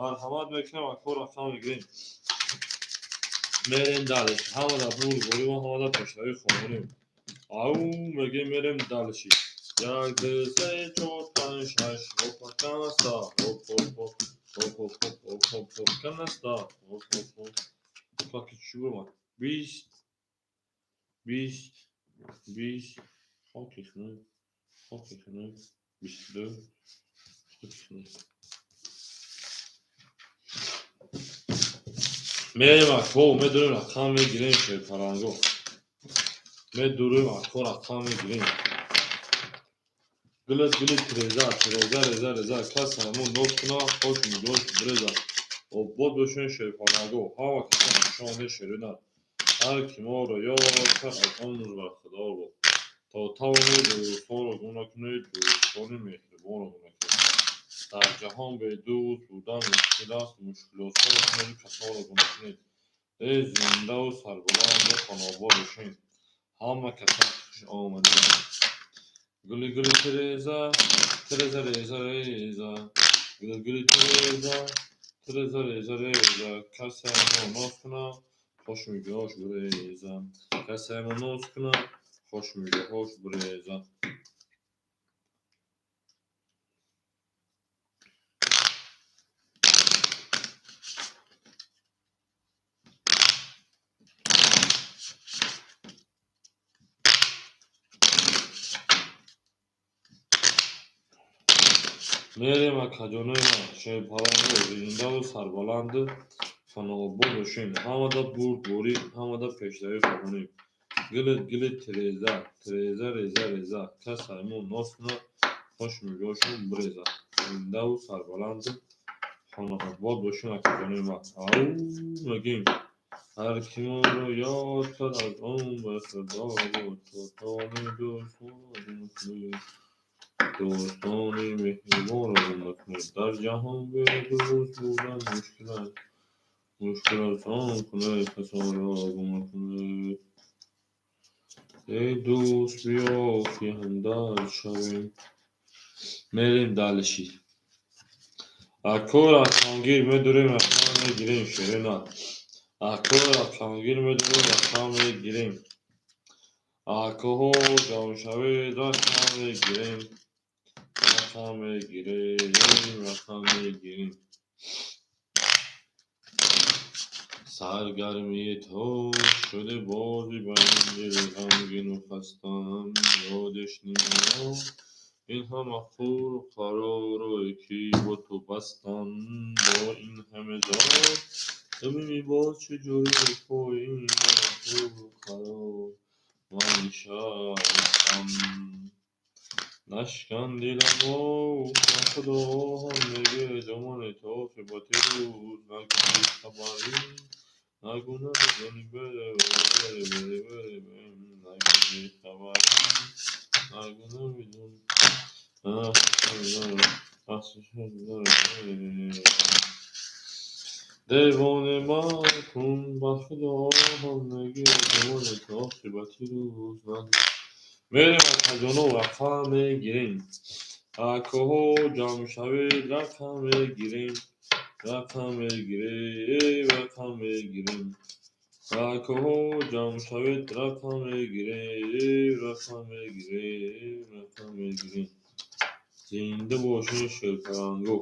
марҳамат мекунем, ако рақам мегирем, мерем дальше. Ҳамада бурдбориву ҳамада пешравӣ хоҳонем. Ау мегем, мерем дальше. Як, ду, се, чор, панҷ, шаш. Опа, канаста, хоп, хоп, хоп, хоп, хоп, хоп, хоп, хоп, хоп, канаста, хоп, хоп, хоп. Как чӣ буромад? 20, 20, 20, хоки хунук, хоки хунук, 22, хоки хунук. Мерем, ако, медурем, рақам мегирем, шерпаланго. Медурем, ако, рақам мегирем. Гулат гули тиреза, тиреза, реза, реза. Кас ҳамон ноз куна, хош муҷош биреза. Обод бошен, шерпаланго. Ҳама касан хуш омадед, шерина. Ҳар ки моро ёр кард, аз он бархӯрдор бод. То тавонед, дӯстонро гум накунед, дӯстони меҳрубонро гум накунед. Дар ҷаҳон бе дӯст будан мушкил аст, мушкилосон кунеду касонро гум накунед. Эй зиндаву сарбуланду хонобод бошед. Ҳама касан хуш омадед. Гули гули тиреза, тиреза, реза, реза. Гули гули тиреза, тиреза, реза, реза. Касе мо ноз куна, хош муҷош биреза. Касе мо ноз куна, хош муҷоҳош биреза. Мерем, акаҷонои ман, шерпаланго. Зиндаву сарбаланду хонаобод бошем. Ҳамада бурдборӣ, ҳамада пешравӣ хоҳонем. Гили гили тиреза, тиреза реза реза, кас аймон ноз кунад, хош мижошон биреза. Зиндаву сарбаланду хонаобод бошин, акаҷонои ман. Ау мегӯем, ҳар ки моро ёд кард, аз он бархӯрдор буд. То тавонед дӯстонро гум накунед, дӯстони меҳрибонро гум накунед. Дар ҷаҳон бе дӯст будан мушкил аст, мушкил аст он кунед, касонро гум накунед. Эй дӯст, биё ки ҳамдард шавем. Мерем дальше. Ако рақамгир медурем, рақам мегирем, ширина. Ако рақамгир медурем, рақам мегирем. Акоҳо ҷамъ шавед, рақам мегирем. Рақам мегирем, рақам мегирем. Саргармии ту шуда бозӣ ба ин дили ғамгину хастам, ёдаш намеояд ин ҳама қуру қаророе ки бо ту бастам, бо ин ҳама зор ту бибин боз чӣ ҷури пои ин ҳама қуру қарор ман нишастам. Нашкан диламо, ба худо оҳам мегирад домани то оқибати рӯз. Нагӯ бехабарӣ, нагӯ намедонӣ, бере бере бере бере бере, нагӯ бехабарӣ, нагӯ намедонӣ. Девона макун, ба худо оҳам мегирад домани то оқибати рӯз. Мерем, акаҷоно, рақам мегирем. Акоҳо ҷамъ шавед, рақам мегирем. Рақам мегирем, рақам мегирем. Акоҳо ҷамъ шавед, рақам мегирем, рақам мегирем, рақам мегирем. Зинда бошед, шерпаланго.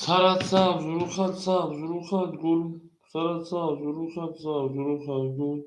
Сарат сабз, рухат сабз, рухат гул. Сарат сабз, рухат сабз, рухат гул.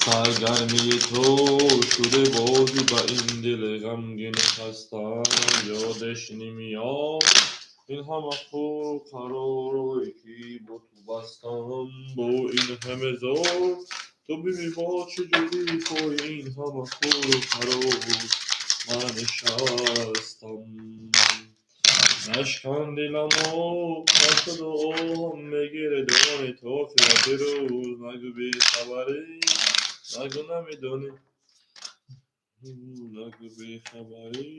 Саргармии ту шуда бозӣ ба ин дили ғамгину хастам, ёдаш намеояд ин ҳама қуру қаророе ки бо ту бастам, бо ин ҳама зор ту бибин боз чӣ ҷури пои ин ҳама қуру қарор ман нишастам. Нашкан диламо, ба худо оҳам мегирад домани то оқибати рӯз. Нагӯ бехабарӣ, нагӯ намедонӣ, нагӯ бехабарӣ,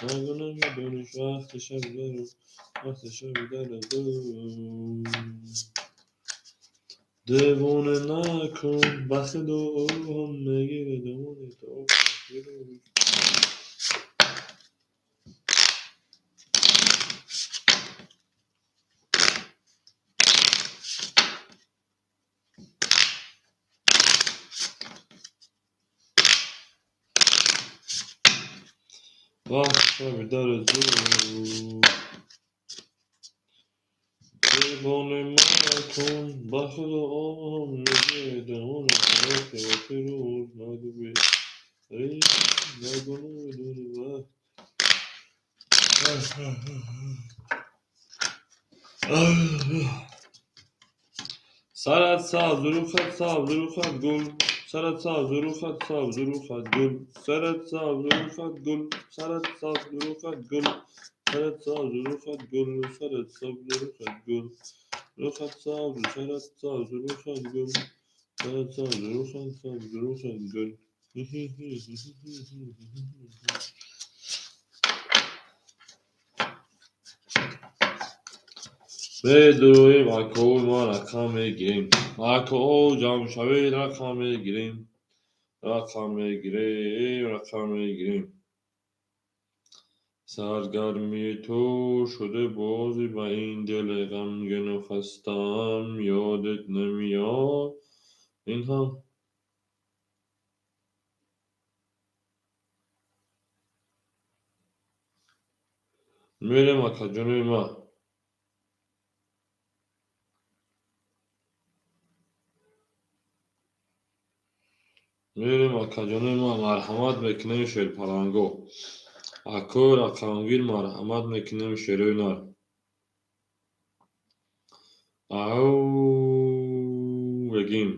нагӯ намедонӣ. Вақти шаби дару, вақти шаби дару. Девона накун, ба худо оҳам мегирад домани то оқибати рӯз. Вақти шаби дару зуд. Девона макун, ба худо оҳам мегирад домани то оқибати рӯз. Нагӯ бехабарӣ, нагӯ намедонӣ. Вақт Сарат сабз, рухат сабз, рухат гул. Сарат сабз, рухат сабз, рухат гул. Сарат сабз, рухат гул. Сарат сабз, рухат гул. Сарат сабз, рухат гул. Сарат сабз, рухат гул. Рухат сабз, сарат сабз, рухат гул. Сарат сабз, рухат сабз, рухат гул. Медуем, акои ма, рақам мегирем. Акоо, ҷамъ шавед, рақам мегирем. Рақам мегирем, рақам мегирем. Саргармии ту шуда бозӣ, ба ин дили ғамгину хастаам ёдат намеёд. Ин ҳам мерем, акаҷонои ма. Мерем, акаҷонои ма, марҳамат мекунем, шерпаланго. Акои рақамгир, марҳамат мекунем, шерои нар. Ау бегим.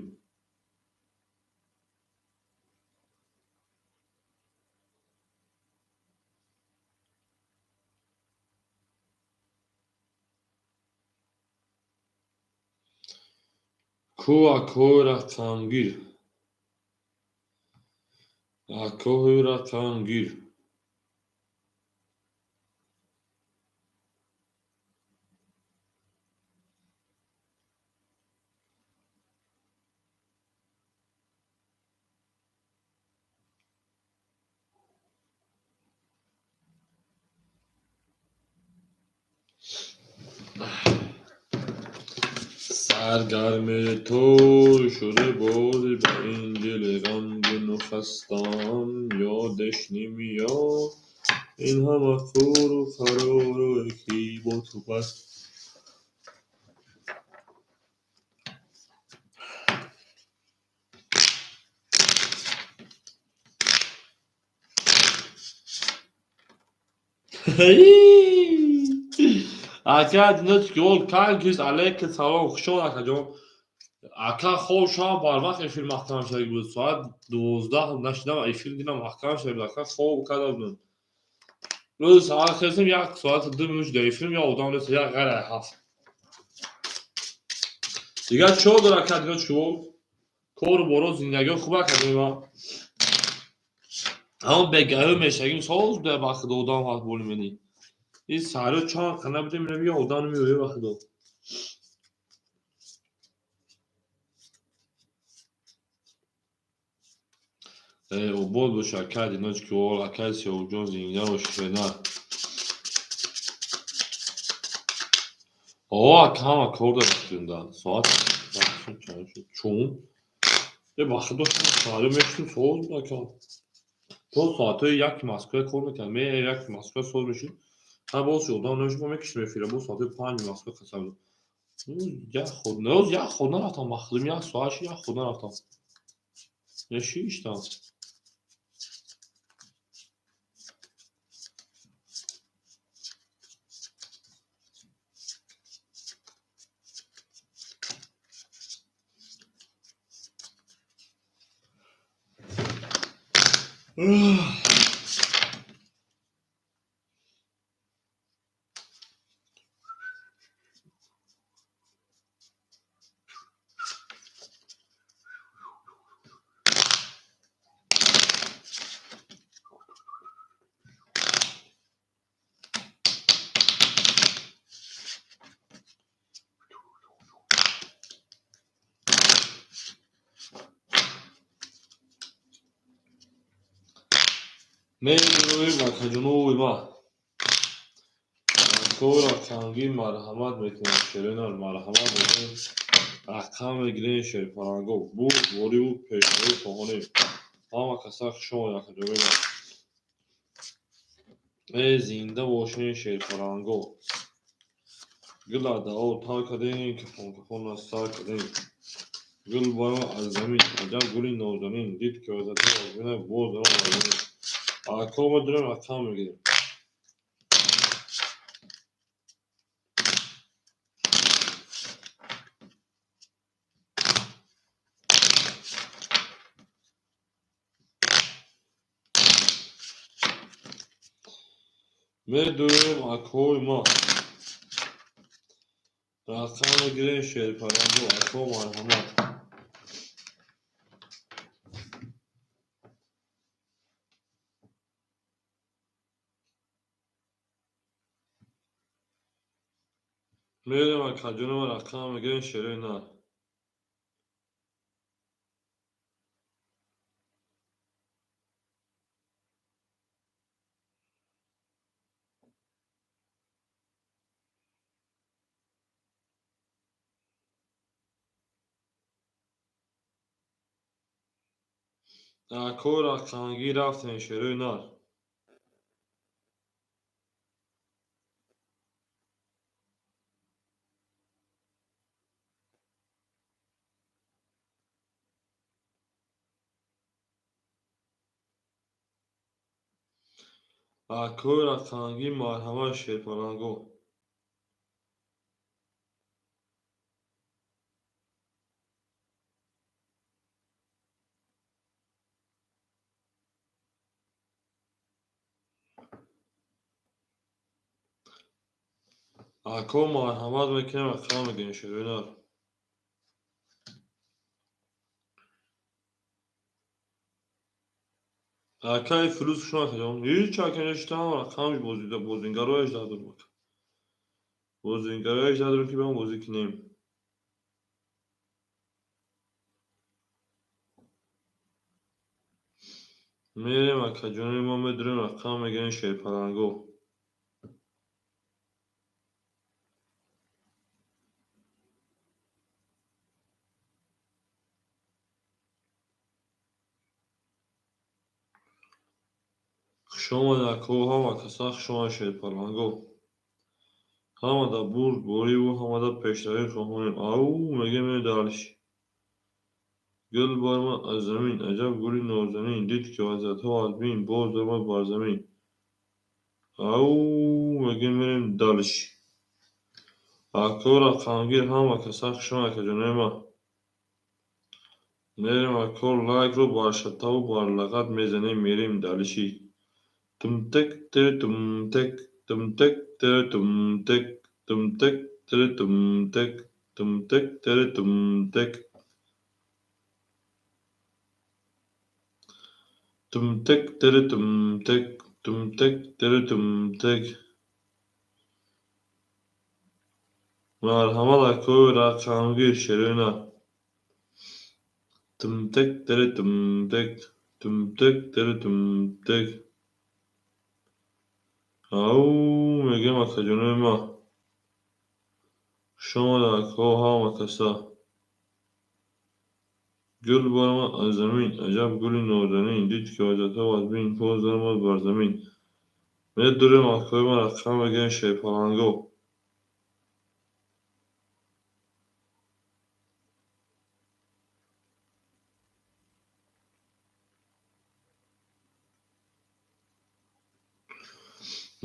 Ку акои рақамгир? Акои рақамгир. Саргармии ту шуда бозӣ, ба ин дили ғамгину хастаам ёдаш намеёд. Ин ҳама қуру қарору ки бо ту баст. Ака Диночки, как есть, алейка салом, хуш омад, акаҷон. Ака, хоб шавам, барвақт эфир маҳкам шуда буд. Соат 12 нашидам, эфир дидам маҳкам шуда буд. Ака, хоб карда будам. Рӯзи саҳар хестем, як соату 2 минут шуда эфирм, я одам нест, як ғайр ай 7. Дигар чо дор, ака Диночки? Кору боро, зиндагиҳо хуб, акаҷони ман. Ҳамон бегаҳӣ мешагим, соз буда, ба худо, одам ҳаст боли мени. Ин саҳро чанд қана будем, меравем, я одам намеояд, ба худо. Обод бош, ака Диночки, акай Сиёвҷон, зинда бошед, на. О, ака, ҳама кор дорад. Соат чун? Э, ба худо, саҳро мешудем, соз буд, ака. То соатҳои 1 Москва кор мекардем. Ме 1 Москва соз мешуд. Ҳа, боз одам намешуд, мо мекишем эфира, боз соатҳои 5 Москва қасам буд. Як худ, як худ нарафтам, ба худо, як соат шид, як худ нарафтам. Я шиштам. Медуем, акаҷонои ма. Акои рақамгир, марҳамат мекунем, шеринар, марҳамат мекунем. Рақам мегирем, шерпаланго. Буд, вориву пешравӣ хоҳонем. Ҳама каса хуш омадед, акаҷонои ма. Э, зинда бошед, шерпаланго. Гул аз даҳо тар кардем, кафон кафон аз сар кардем. Гул баро аз замин, аҷаб гули нозанин, дид ки вазата боз даром аз замин. Ако, медурем, рақам мегирем. Медурем, акои ма. Рақам мегирем шерпаланго, ако марҳамат. Мерем акаҷонама рақам мегирем шерои нар. Ако рақамгир рафтем шерои нар. Ако рақамгир марҳамат шерпаланго. Ако марҳамат мекунем рақам мегирем шерои нар. Акаи Фирӯз хуш омадед. Ҳеҷ ака нешитам рақамш бозингарояш надорам ака. Бозингарояш надорам ки биём бозӣ кунем. Мерем акаҷони мо медурем рақам мегирем шерпаланго. Хуш омадед ако, ҳама каса хуш омадед шерпаланго. Ҳамада бурдбориву ҳамада пешравӣ хоҳонем. Ау мегӯем мерем дальше. Гул баромад аз замин, аҷаб гули нозанин, дид ки вазиятҳо аз бин, боз даромад бар замин. Ау мегӯем мерем дальше. Ако рақамгир ҳама каса хуш омадед акаҷонои ман. Мерем ако лайкро бар шатаву бар лағат мезанем мерем дальше. Тумтек тумтек тумтек тумтек тумтек тумтек тумтек тумтек тумтек тумтек тумтек тумтек. Марҳамат акои рақамгир шерои нар. Тумтек тумтек тумтек тумтек. Ау мегӯем акаҷонои ман. Хуш омадед ако ҳама каса. Гул баромад аз замин, аҷаб гули нозанин, дид ки вазиятҳо аз бин, боз даромад бар замин. Медурем акои ман рақам мегирем шерпаланго.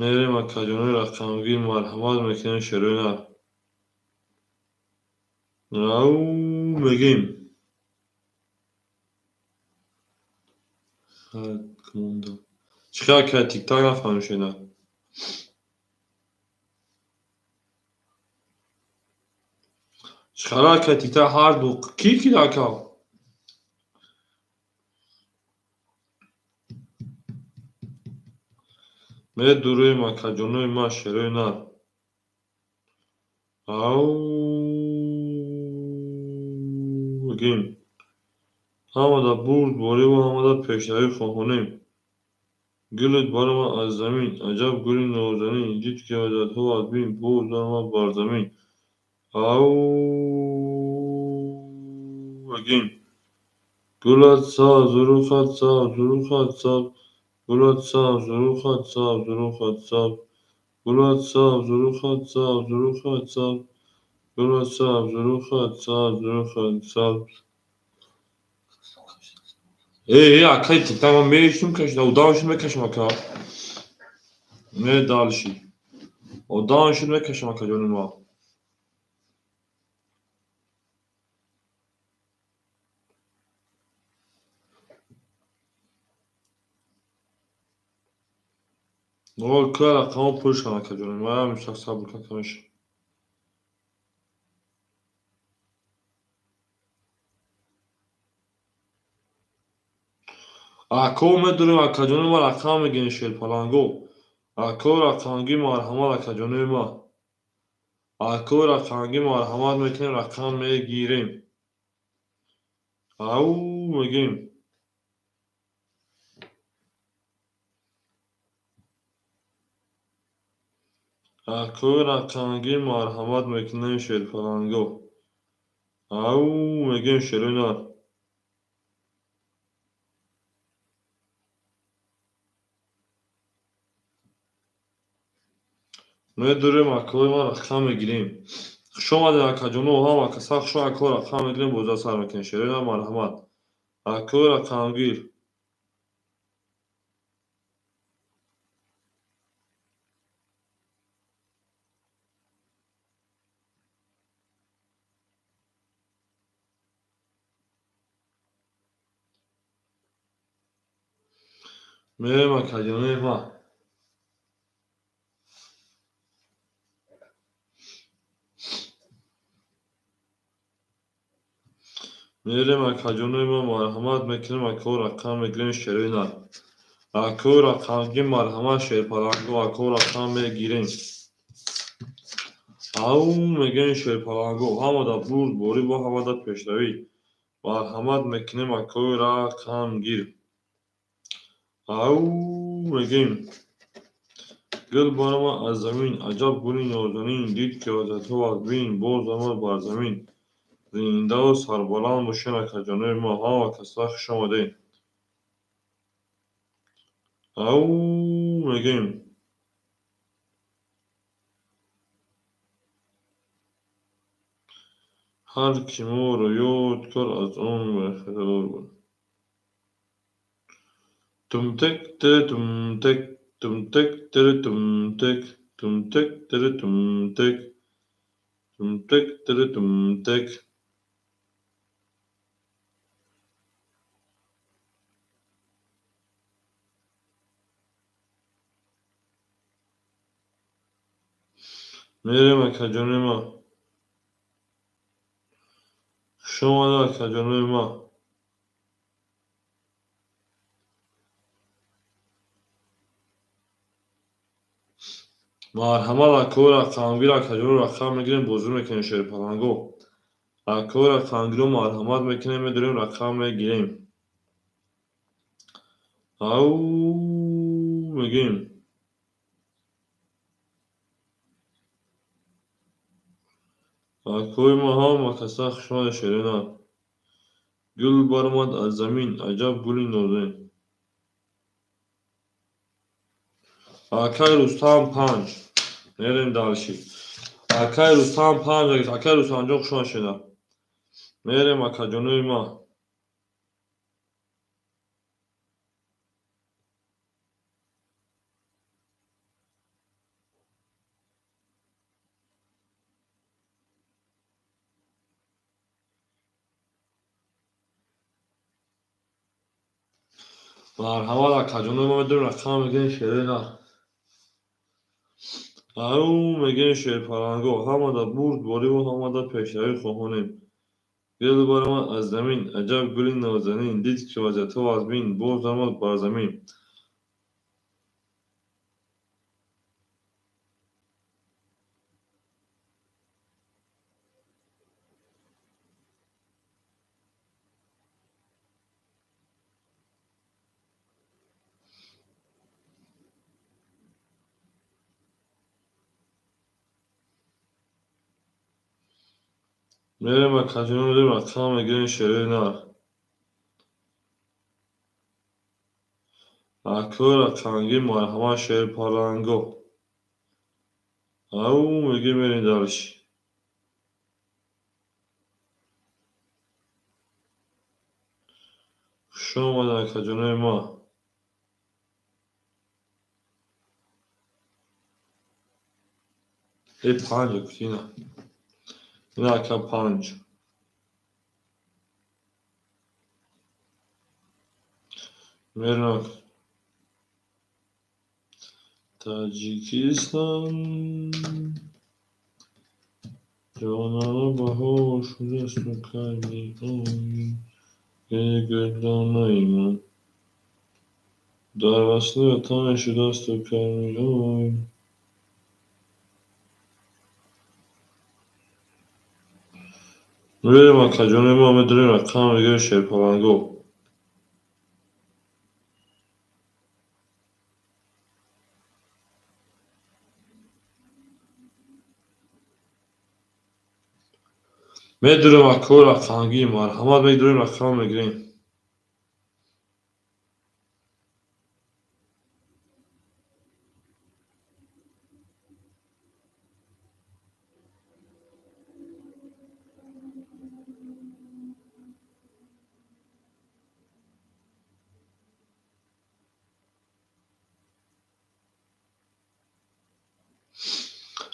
Мерем акаҷонои рақамгир марҳамат мекунем шерои нар. Ау мегӯем. Чӣ хел акай тиктак нафаҳмем шерои нар. Чӣ хел акай тиктак ҳар ду ки кида ака? Медурем акаҷонои ман шерои нар. Ау мегӯем. Ҳамада бурдбориву ҳамада пешравӣ хоҳонем. Гулет баромад аз замин, аҷаб гули нозанин, дид ки вазиятҳо аз бин, боз даромад бар замин. Ау мегӯем. Гулат сабз, рухат сабз, рухат сабз, гулат сабз, рухат сабз, рухат сабз, гулат сабз, рухат сабз, рухат сабз, гулат сабз, рухат сабз, рухат сабз. Э, акай тиктак ман мешинам кашида, одам шуд мекашам ака. Ме дальше. Одам шуд мекашам акаҷони ман. Кӯя рақамҳо пур шаванд акаҷони ман, ҳамин сабр кун камеша. Ако медурем, акаҷонои ма, рақам мегирем, шерпаланго. Ако рақамгир, марҳамат, акаҷонои ма. Ако рақамгир, марҳамат мекунем, рақам мегирем. Ау мегем. Ако рақамгир, марҳамат мекунем, шерпаланго. Ау мегем, шерои нар. Медурем, акои ма, рақам мегирем. Хуш омадед, акаҷоно, ҳама каса хуш. Ако рақам мегирем, бозиа сар мекунем. Шерои нар, марҳамат. Акои рақамгир. Мерем, акаҷонои ма. Мерем, акаҷонои ма, марҳамат мекунем, ако рақам мегирем, шерои нар. Ако рақамгир, марҳамат, шерпаланго, ако рақам мегирем. Ау мегӯем, шерпаланго, ҳамада бурд борӣ бо ҳамада пешравӣ. Марҳамат мекунем, акои рақамгир. Ау мегӯем. Гул баромад аз замин, аҷаб гули нозанин, дид ки вазиятҳо вазбин, боз омад бар замин. Зиндаву сарбаланд бошед, акаҷонои ма, ҳама каса хуш омадед. Ау мегӯем. Ҳар ки моро ёд кард, аз он бехабар буд. Тумтек тири тумтек, тумтек тири тумтек, тумтек тири тумтек, тумтек тири тумтек. Мерем, акаҷонои ма. Хуш омадед, акаҷонои ма. Марҳамат, акои рақамгир, акаҷоно, рақам мегирем, бозӣ мекунем, шерпаланго. Акои рақамгиро марҳамат мекунем, медорем, рақам мегирем. Ау мегӯем. Акои ма, ҳама каса хуш омадед, шерои нар. Гул баромад аз замин, аҷаб гули нозанин. Акай Рустам 5. Мерем дальше. Акай Рустам 5. Акай Рустамҷон, хуш омадед, шерои нар. Мерем, акаҷонои ма. Марҳамат, акаҷонои ма, медорем, рақам мегирем, шерои нар. Ау мегӯем, шерпаланго, ҳамада бурд бориву ҳамада пешравӣ хоҳонем. Гул баромад аз замин, аҷаб гули нозанин, дид ки вазиятҳо вазбин, боз омад бар замин. Мерем, акаҷоно, медорем, рақам мегирем, шерои нар. Акои рақамгир, марҳамат, шерпаланго. Ау мегӯем, мерем дальше. Хуш омадед, акаҷонои ма. Э 5 кутина. Ина ака 5. Мерем. Таҷикистон ҷонано баҳор шудасту кай меоӣ, гулдонаи ман. Дар васли ватане шудасту камёб. Мерем, акаҷони ма, медурем, рақам мегирем, шерпаланго. Медурем, акои рақамгӣ, марҳамат, медурем, рақам мегирем.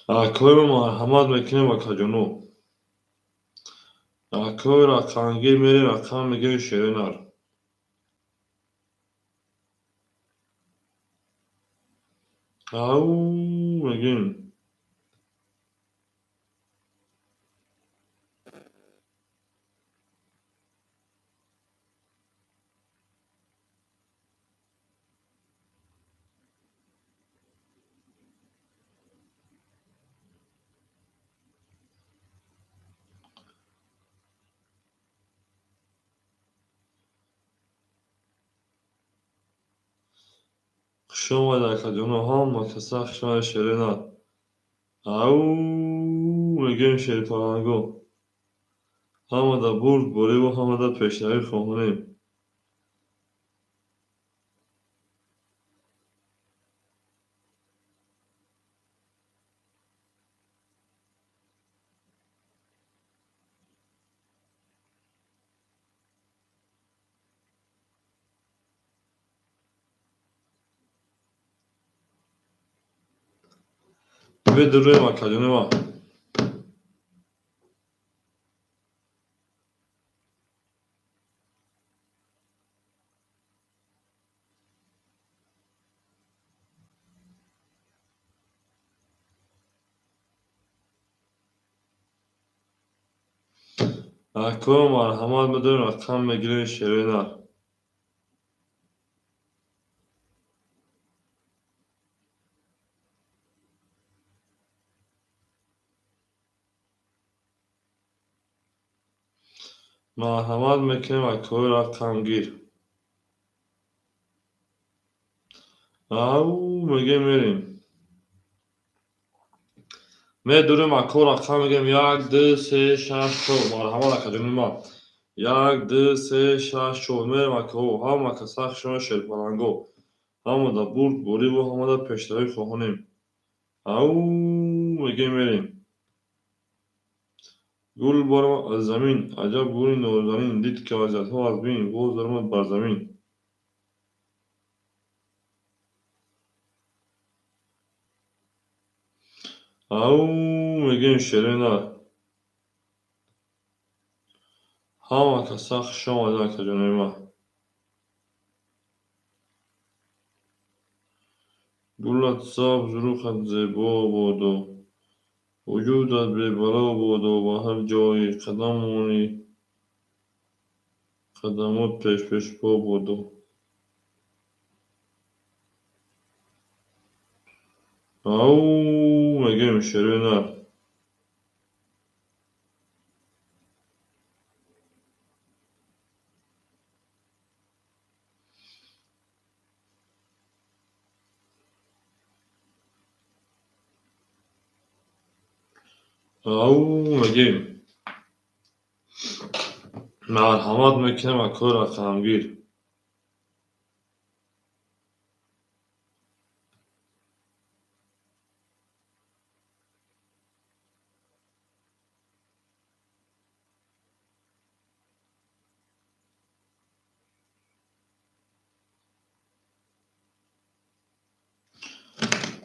Акои ма, марҳамат мекунем, акаҷоно. Акои рақамгир, мерем, рақам мегирем, шерои нар. Ау мегирем. Хуш омадед, акаҷоно, ҳама каса хуш омадед, шерои нар. Ау мегирем, шерпаланго. Ҳамада бурдбориву ҳамада пешравӣ хоҳонем. Медурем, акаҷони ма. Акои марҳамат, медурем, рақам мегирем, шерои нар. Марҳамат мекунем, акои рақамгир. Ау мегем, мерем. Медурем, ако, рақам мегирем, як, ду, се, шаш, чор. Марҳамат, акаҷони ма. Як, ду, се, шаш, чор. Мерем, акаҳо, ҳама каса хуш омадед, шерпаланго. Ҳамада бурдбориву ҳамада пешравӣ хоҳонем. Ау мегем, мерем. Гул баромад аз замин, аҷаб гули нозанин, дид ки вазиятҳо аз бин, боз даромад бар замин. Ау мегем, шерои нар. Ҳама каса хуш омадед, акаҷонои ма. Гулат сабз, рухат зебо бодо, вуҷудат бебало бодо, ба ҳар ҷое қадам монӣ, қадамот пешпешпо бодо. Ау мегем, шерои нар. Ау мегем. Марҳамат мекунем, акои рақамгир.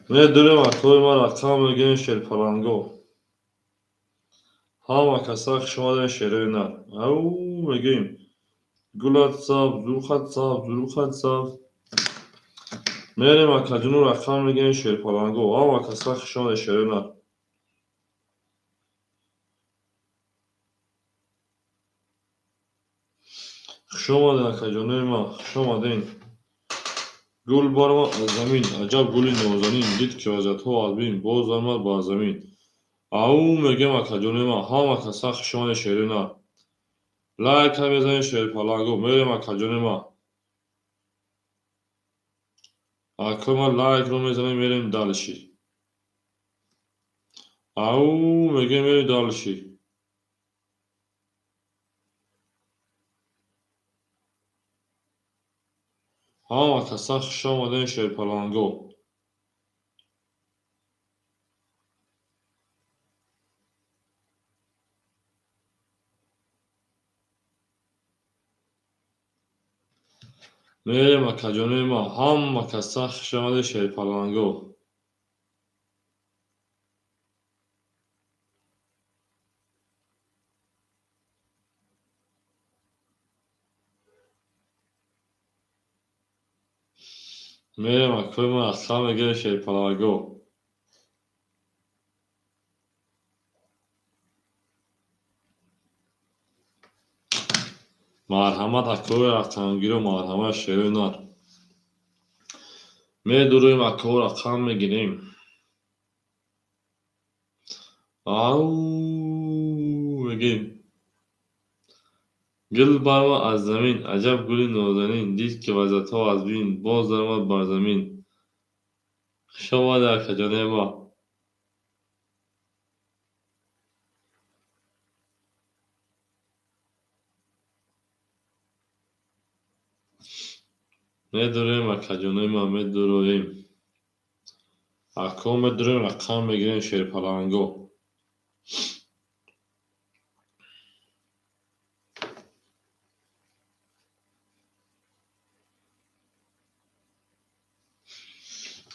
Медурем, акои ма, рақам мегирем, шерпаланго. Ҳама каса хуш омадед, шерои нар. Ау мегем. Гулат сабз, рухат сабз, рухат сабз. Мерем, акаҷону, рақам мегирем, шерпаланго. Ҳама каса хуш омадед, шерои нар. Хуш омадед, акаҷонои ма, хуш омадед. Гул баромад аз замин, аҷаб гули нозанин, дид ки вазиятҳо аз бин, боз даромад бар замин. Ау мегӯем, акаҷони ман, ҳама каса хуш омадед, шери нар. Лайка мезанед, шерпаланго, мерем, акаҷони ман. Акои ман, лайкро мезанем, мерем дальше. Ау мегӯем, мерем дальше. Ҳама каса хуш омадед, шерпаланго. Мерем, акаҷони ман, ҳама каса хуш омадед, шерпаланго. Мерем, акои ман, рақам мегирем, шерпаланго. Марҳамат, акои рақамгиро, марҳамат, шерои нар. Медуроем, акоҳо, рақам мегирем. Ау мегӯем. Гул баромад аз замин, аҷаб гули нозанин, дид ки вазиятҳо аз бин, боз даромад бар замин. Хуш омадед, акаҷони ман. Медуроем, акаҷони ман, медуроем. Акоҳо медуроем, рақам мегирем, шерпаланго.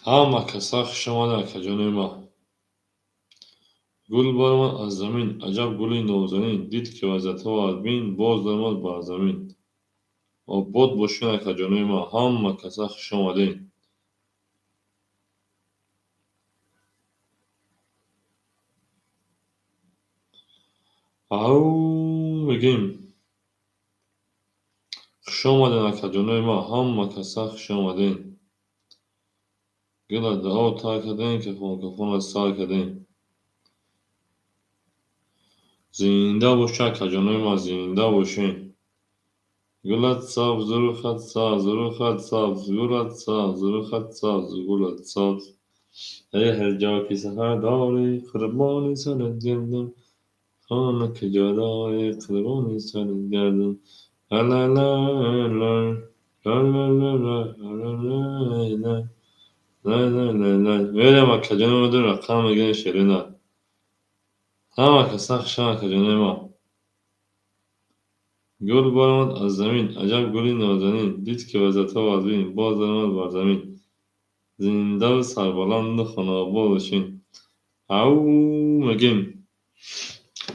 Ҳама каса хуш омадед, акаҷони ман. Гул баромад аз замин, аҷаб гули нозанин, дид ки вазиятҳо аз бин, боз даромад бар замин. Обод бошед, акаҷони ман, ҳама каса хуш омадед. Ау мегӯем. Хуш омадед, акаҷони ман, ҳама каса хуш омадед. Гула дуо тар кардем, кафон кафона сар кардем. Зинда бошед, акаҷони ман, зинда бошед. Гулат сабз, рухат сабз, рухат сабз, гулат сабз, рухат сабз, гулат сабз. Эй, ҳар ҷо ки сафар дорӣ, қурбони сарат гардам. Хона куҷо дорӣ, қурбони сарат гардам. Ла-ла-ла, ла, ла-ла-ла, ла-ла-ла, ла-ла-ла. Мерем, акаҷони ман, рақам мегирем, шери нар. Ҳама каса хуш омад, акаҷони ман. Гул баромад аз замин, аҷаб гули нозанин, дид ки вазиятҳо аз бин, боз даромад бар замин. Зиндаву сарбаланду хонаобод бошед. Ау мегӯем.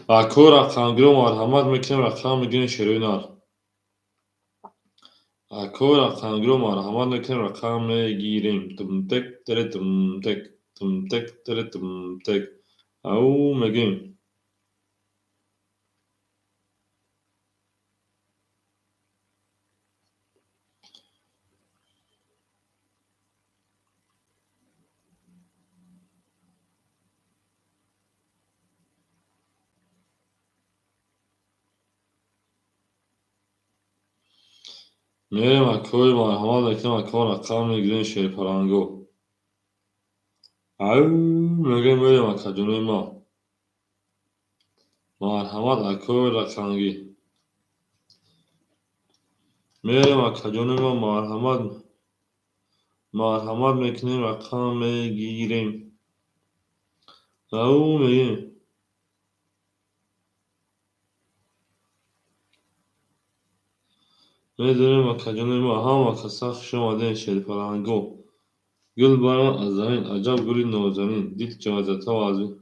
Акои рақамгиро, марҳамат мекунем, рақам мегирем, шерои нар. Акои рақамгиро, марҳамат мекунем, рақам мегирем. Тумтек тере тумтек, тумтек тере тумтек. Ау мегӯем. Мерем, акои, марҳамат мекунем, акоҳо, рақам мегирем, шерпаланго. Ау мегӯем, мерем, акаҷони ман. Марҳамат, акои рақамгир. Мерем, акаҷони ман, марҳамат, марҳамат мекунем, рақам мегирем. Ау мегӯем. Медонем, акаҷони ман, ҳама каса хуш омадед, шерпаланго. Гул баромад аз замин, аҷаб гули нозанин, дид ки вазиятҳо аз бин.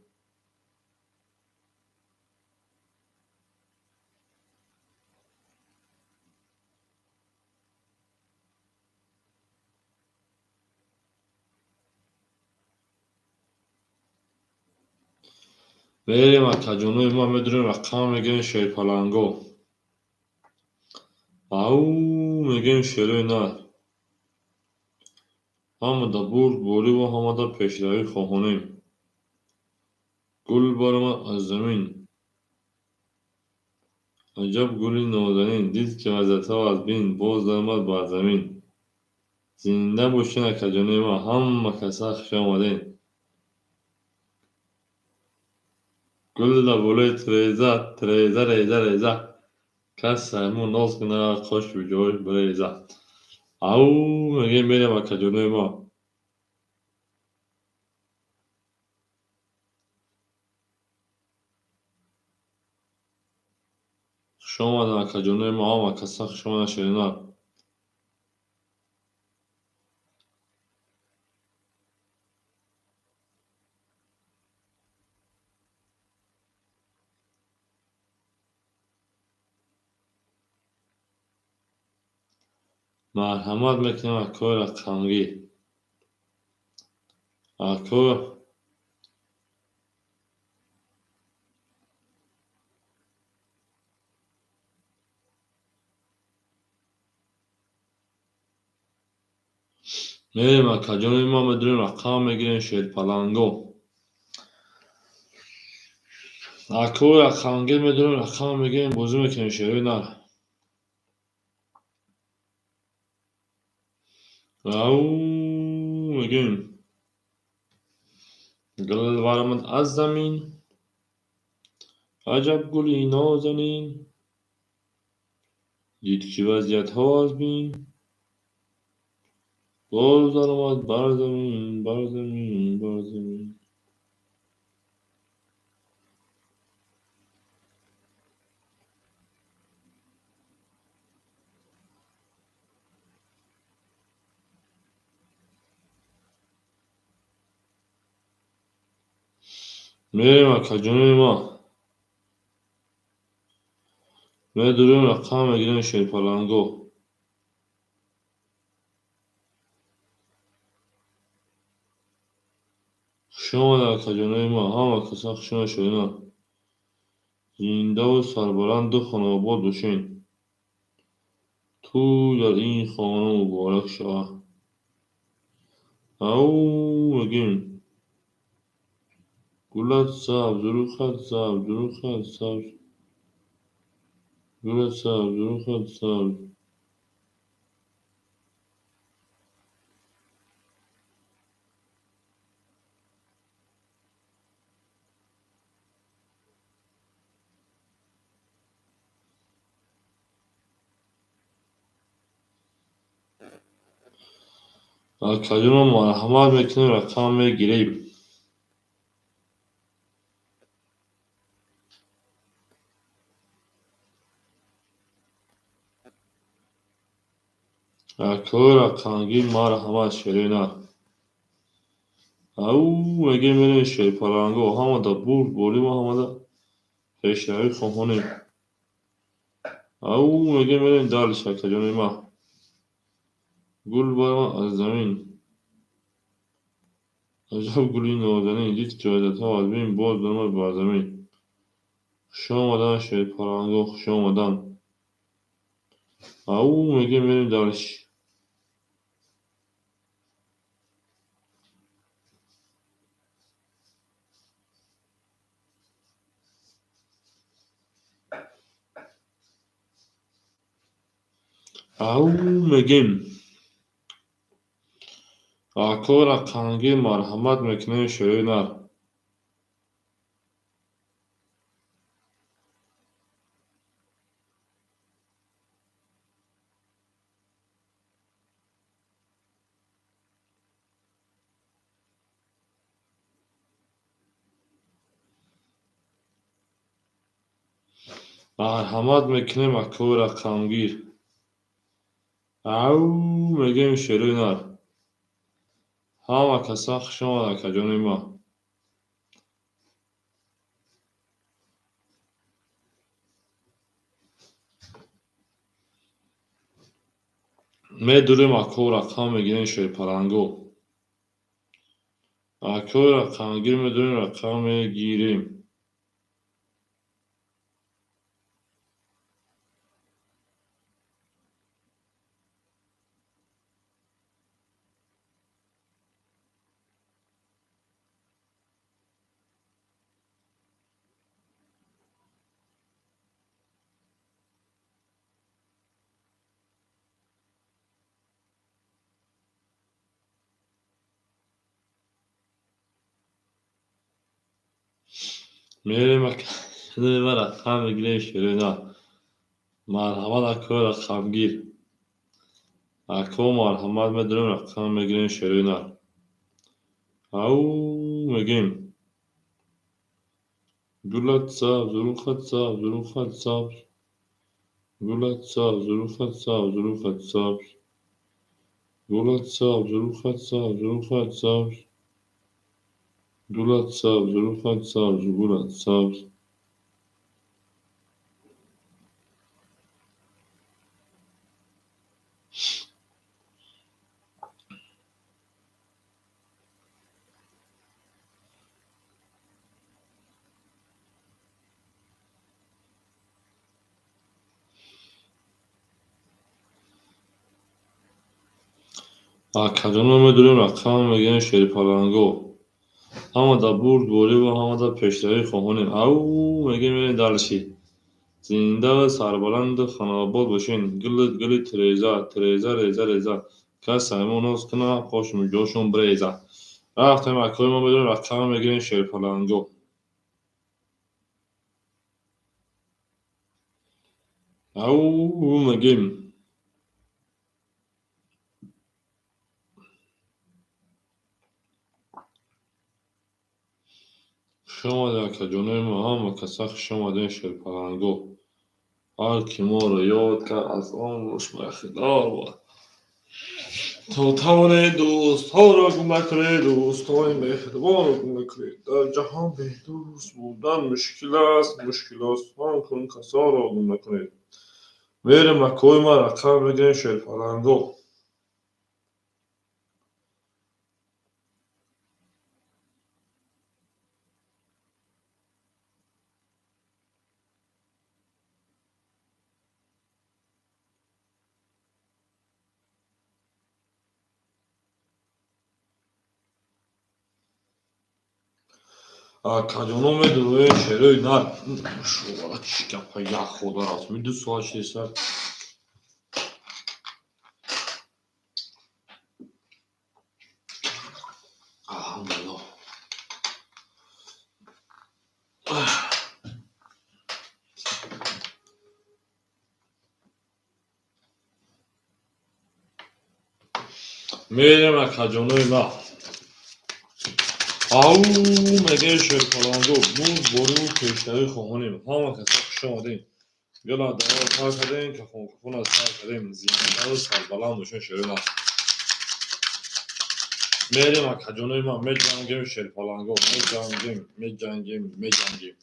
Мерем, акаҷонои ман, медонем, рақам мегирем, шерпаланго. Ау мегӯем, шерои нар. Ҳамада бурдбориву ҳамада пешравӣ хоҳонем. Гул баромад аз замин. Аҷаб гули нозанин, дид ки вазиятҳо аз бин, боз даромад бар замин. Зинда бошед, акаҷонои ман, ҳама каса хуш омадед. Гул дар болои тиреза, тиреза, реза, реза. Кас саймон ноз кунад, қош биҷой биреза. Ау, мегӯем мерем, акаҷонои ма. Хуш омадед, акаҷонои ма, ҳама каса хуш омадед, ширинар. Марҳамат мекунем акои рақамгир. Ако мерем, акаҷонои ма, медурем, рақам мегирем, шерпаланго. Акои рақамгир медурем, рақам мегирем, бозӣ мекунем шерои нар. Ау, мегӯем. Гул баромад аз замин. Аҷаб гули нозанин. Дид ки вазиятҳо аз бин. Боз даромад бар замин, бар замин, бар замин. Мерем, акаҷонои ма. Медурем, рақам мегирем, шерпаланго. Хуш омадед, акаҷонои ма, ҳама каса хуш омадед, ширинар. Зиндаву сарбаланду хонаобод бошед. Тӯй дар ин хона муборак шавад. Ау, мегӯем. Гулат сабз, рухат сабз, рухат сабз. Гулат сабз, рухат сабз. Акаҷоно, марҳамат мекунем, рақам мегирем. Акои рақамгир, марҳамат, ширинар. Ау, мегӯем мерем шерпаланго, ҳамада бурдбориву ҳамада пешравӣ хоҳонем. Ау, мегӯем мерем дальше, акаҷонои ма. Гул баромад аз замин. Аҷаб гули нозанин, дид ки вазиятҳо аз бин, боз даромад бар замин. Хуш омадан, шерпаланго, хуш омадан. Ау, мегӯем мерем дальше. Ау, мегӯем. Ако рақамгир, марҳамат мекунем, шерои нар. Марҳамат мекунем, акои рақамгир. Ау, мегӯем шерои нар. Ҳама каса хуш омад, акаҷонои ма. Медурем, ако рақам мегирем, шерпаланго. Акои рақамгир медурем, рақам мегирем. Мерем, акаҷонои ман, рақам мегирем, шерои нар. Марҳамат, ако, рақамгир. Ако, марҳамат, медорем, рақам мегирем, шерои нар. Ау, мегем. Гулат сабз, рухат сабз, рухат сабз. Гулат сабз, рухат сабз, рухат сабз. Гулат сабз, рухат сабз, рухат сабз. Гулат сабз, рухат сабз, гулат сабз. Акаҷоно, медорем, рақам мегирем, шерипаланго. Ҳамада бурдбориву ҳамада пешравӣ хоҳонем. Ау, мегем, мерем дальше. Зинда, сарбаланду хонаобод бошен. Гули гули тиреза, тиреза, реза, реза. Кас мо ноз куна, қошу миҷошон биреза. Рафтем, акои мо, медорем, рақам мегирем, шерипаланго. Ау, мегем. Хуш омадед, акаҷонои мо, ҳама каса хуш омадед, шерпаланго. Ҳар ки моро ёд кард, аз умраш бархӯрдор бод. То тавонед, дӯстҳоро гум накунед, дӯстони меҳрубонро гум накунед. Дар ҷаҳон бедӯст будан мушкил аст, мушкил осон кун, касонро гум накунед. Мерем, акои ман, рақам мегирем, шерпаланго. Акаҷоно, медуроем, шерои нар. Шувара, чӣ гапа, як хода рафт. Ми 2 соат шеста. Алҳамдулиллоҳ. Мерем, акаҷонои ман. Ау, мегем, шерпаланго, бурдбориву пешравӣ хоҳонем. Ҳама каса хуш омадед. Гула давор тар кардем, кафон кафон аз сар кардем. Зиндаву сарбаланд бошед, шерои нар. Мерем, акаҷонои ман, меҷангем, шерпаланго, меҷангем, меҷангем, меҷангем.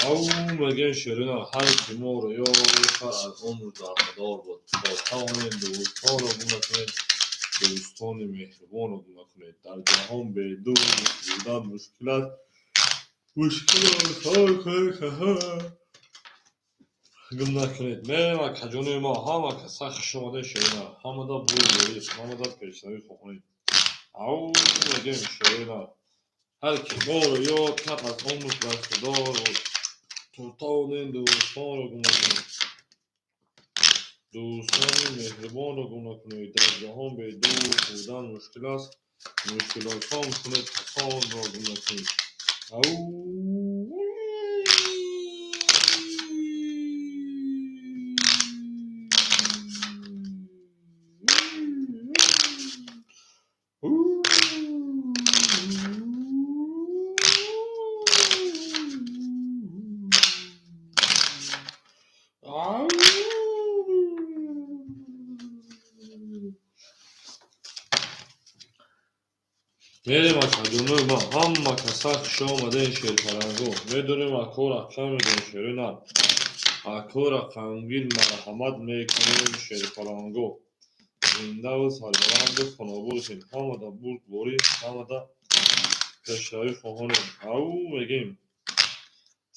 Ау, мегем, шерои нар, ҳар ки моро ёд кард, аз умр бархӯрдор бод. То тавонед, дӯстҳоро гум накунед, дӯстони меҳрубонро гум накунед. Дар ҷаҳон бедӯст будан мушкил аст, мушкил осон кунед, касонро гум накунед. Мерем, акаҷонои мо, ҳама каса хуш омадед, шерои нар. Ҳамада бурдборӣ, ҳамада пешравӣ хоҳонем. Ау, мегем, шерои нар. Ҳар ки моро ёд кард, аз умраш бархӯрдор бод. То тавонед, дӯстонро гум накунед. Дӯстони меҳрубонро гум накунед. Дар ҷаҳон бедӯст будан мушкил аст, мушкил осон кунед, касонро гум накунед. Ау. Ау. Мерем, акаҷонои ман, ҳама каса хуш омадед, шерпаланго. Медорем, ако, рақам медорем, шерои нар. Ако, рақамгир, марҳамат мекунем, шерпаланго. Зиндаву сарбаланду хонаобод бошед. Ҳамада бурдборӣ, ҳамада пешравӣ хоҳонем. Ау, мегем.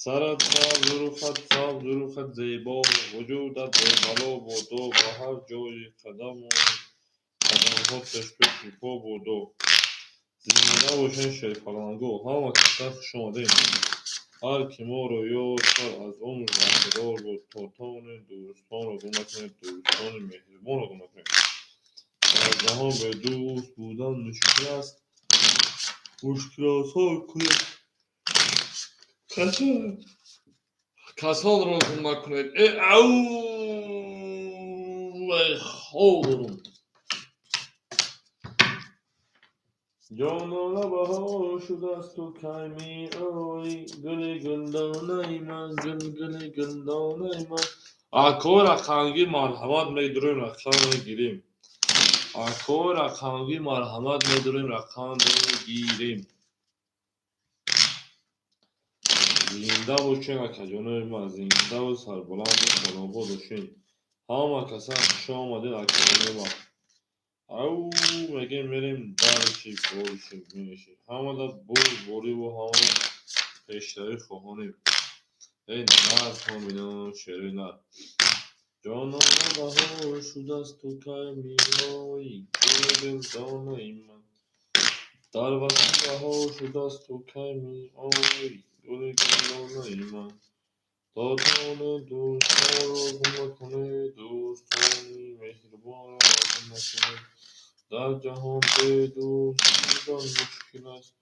Сарат сабз, рухат сабз, рухат зебо, вуҷудат бебало бодо, ба ҳар ҷои қадаму қадамҳо пешпеши по бодо. Зинда бошед, шерпаланго, ҳама каса хуш омадед. Ҳар ки моро ёд кард, аз умр бархӯрдор бод. То тавонед, дӯстонро гум накунед, дӯстони меҳрубонро гум накунед. Дар ҷаҳон бедӯст будан мушкил аст, мушкил осон кунед. Касонро гум накунед. Э, ау, ай, хоб дорум. Ҷонона, баҳор шудасту кай меоӣ, гули гулдонаи ман, гул, гули гулдонаи ман. Акои рақамгир, марҳамат, медурем, рақам мегирем. Акои рақамгир, марҳамат, медурем, рақам мегирем. Зинда бошен, акаҷонои ман, зиндаву сарбаланду хонобод бошен. Ҳама каса хуш омадед, акаҷонои ман. Ау мегем, мерем дальше, больше, меньше. Ҳамада бурдбориву ҳамада пешравӣ хоҳонем. Эй нар, ҳоминон, шерои нар. Ҷонона, баҳор шудасту кай меоӣ, гули гулдонаи ман. Дар ватан баҳор шудасту кай меоӣ, гули гулдонаи ман. Додону дӯстонро гум накунед, дӯстони меҳрубонро гум накунед. Дар ҷаҳон бе дӯст будан мушкил аст,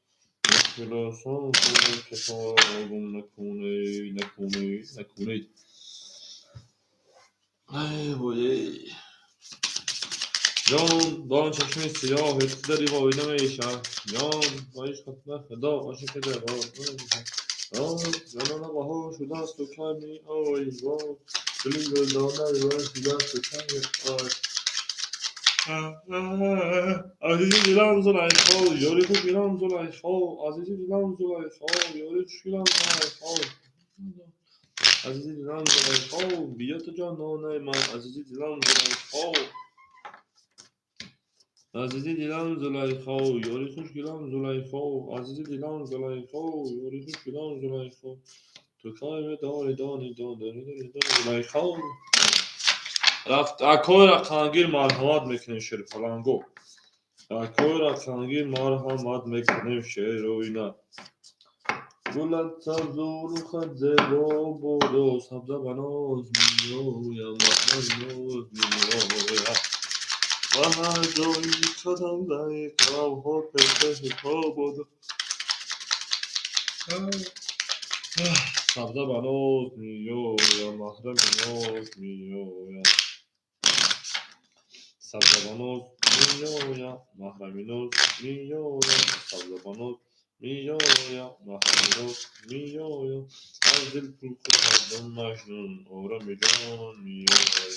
мушкил осон кунед, касонро гум накунед, накунед, накунед. Ай вой, ҷон, ба он чашми сиёҳи ту дари вой намешавад. Ҷон, ба ишқат на худо ошиқи дарвоз намешавад. Ҷонона, баҳор шудасту кай меоӣ, вой, гули гулдонаи ман шудасту кай меоӣ. Азизи дилам Зулайхо, ёри хушгилам Зулайхо, азизи дилам Зулайхо, ёри хушгилам Зулайхо. Азизи дилам Зулайхо, биё ту ҷононаи ман, азизи дилам Зулайхо. Азизи дилам Зулайхо, ёри хушгилам Зулайхо, азизи дилам Зулайхо, ёри хушгилам Зулайхо. Ту кай медонӣ, дони, дон, донӣ, донӣ, донӣ, Зулайхо. Рафт, акои рақамгир, марҳамат мекунем, шерпаланго. Акои рақамгир, марҳамат мекунем, шерои нар. Гулат сабзу рухат зебо бодо, сабза ба ноз меоям, маҳрами ноз меоям. Ба ҳар ҷои қадам заи қадамҳо пешпеши то бодо. Сабза ба ноз меоям, маҳрами ноз меоям. Сабза ба ноз меоям, маҳрами ноз меоям. Сабза ба ноз меоям, маҳрами ноз меоям. Аз дил пур кардам Маҷнун, ороми ҷон меоям.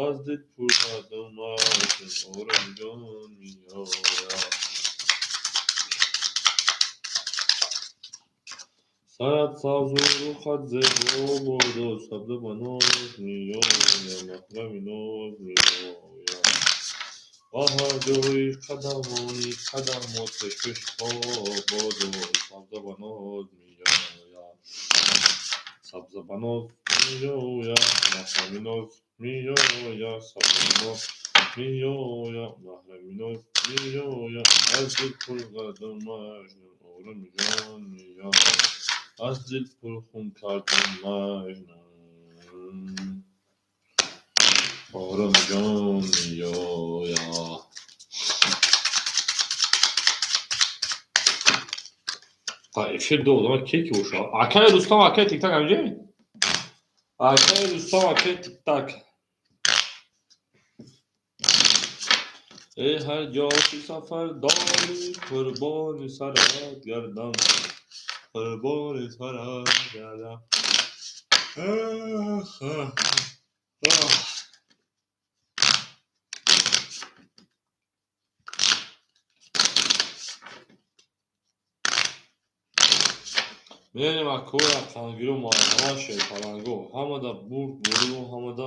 Аз дил пур кардам Маҷнун, ороми ҷон меоям. Сарат сабзу рухат зебо бодо, сабза ба ноз меоям, маҳрами ноз меоям. Ба ҳар ҷои қадамони қадамот пешпеши по бодо, сабза ба ноз меоям. Сабза ба ноз меоям, маҳрами ноз меоям. Сабза ба ноз меоям, маҳрами ноз меоям. Аз дил пур кардам Маҷнун, ороми ҷон меоям. Аз дил пур хун кардам Маҷнун, ороми ҷон меоям. Эфир ду одама ке ки боша? Акаи Рустам, акаи Тиктак ҳамҷа? Акаи Рустам, акаи Тиктак. Эй, ҳар ҷо ки сафар дорӣ, қурбони сарат гардам, қурбони сарат гардам. Ах, ах, ах. Мерем, акои рақамгиру, марҳамат, шерпаланго. Ҳамада бурд буриву ҳамада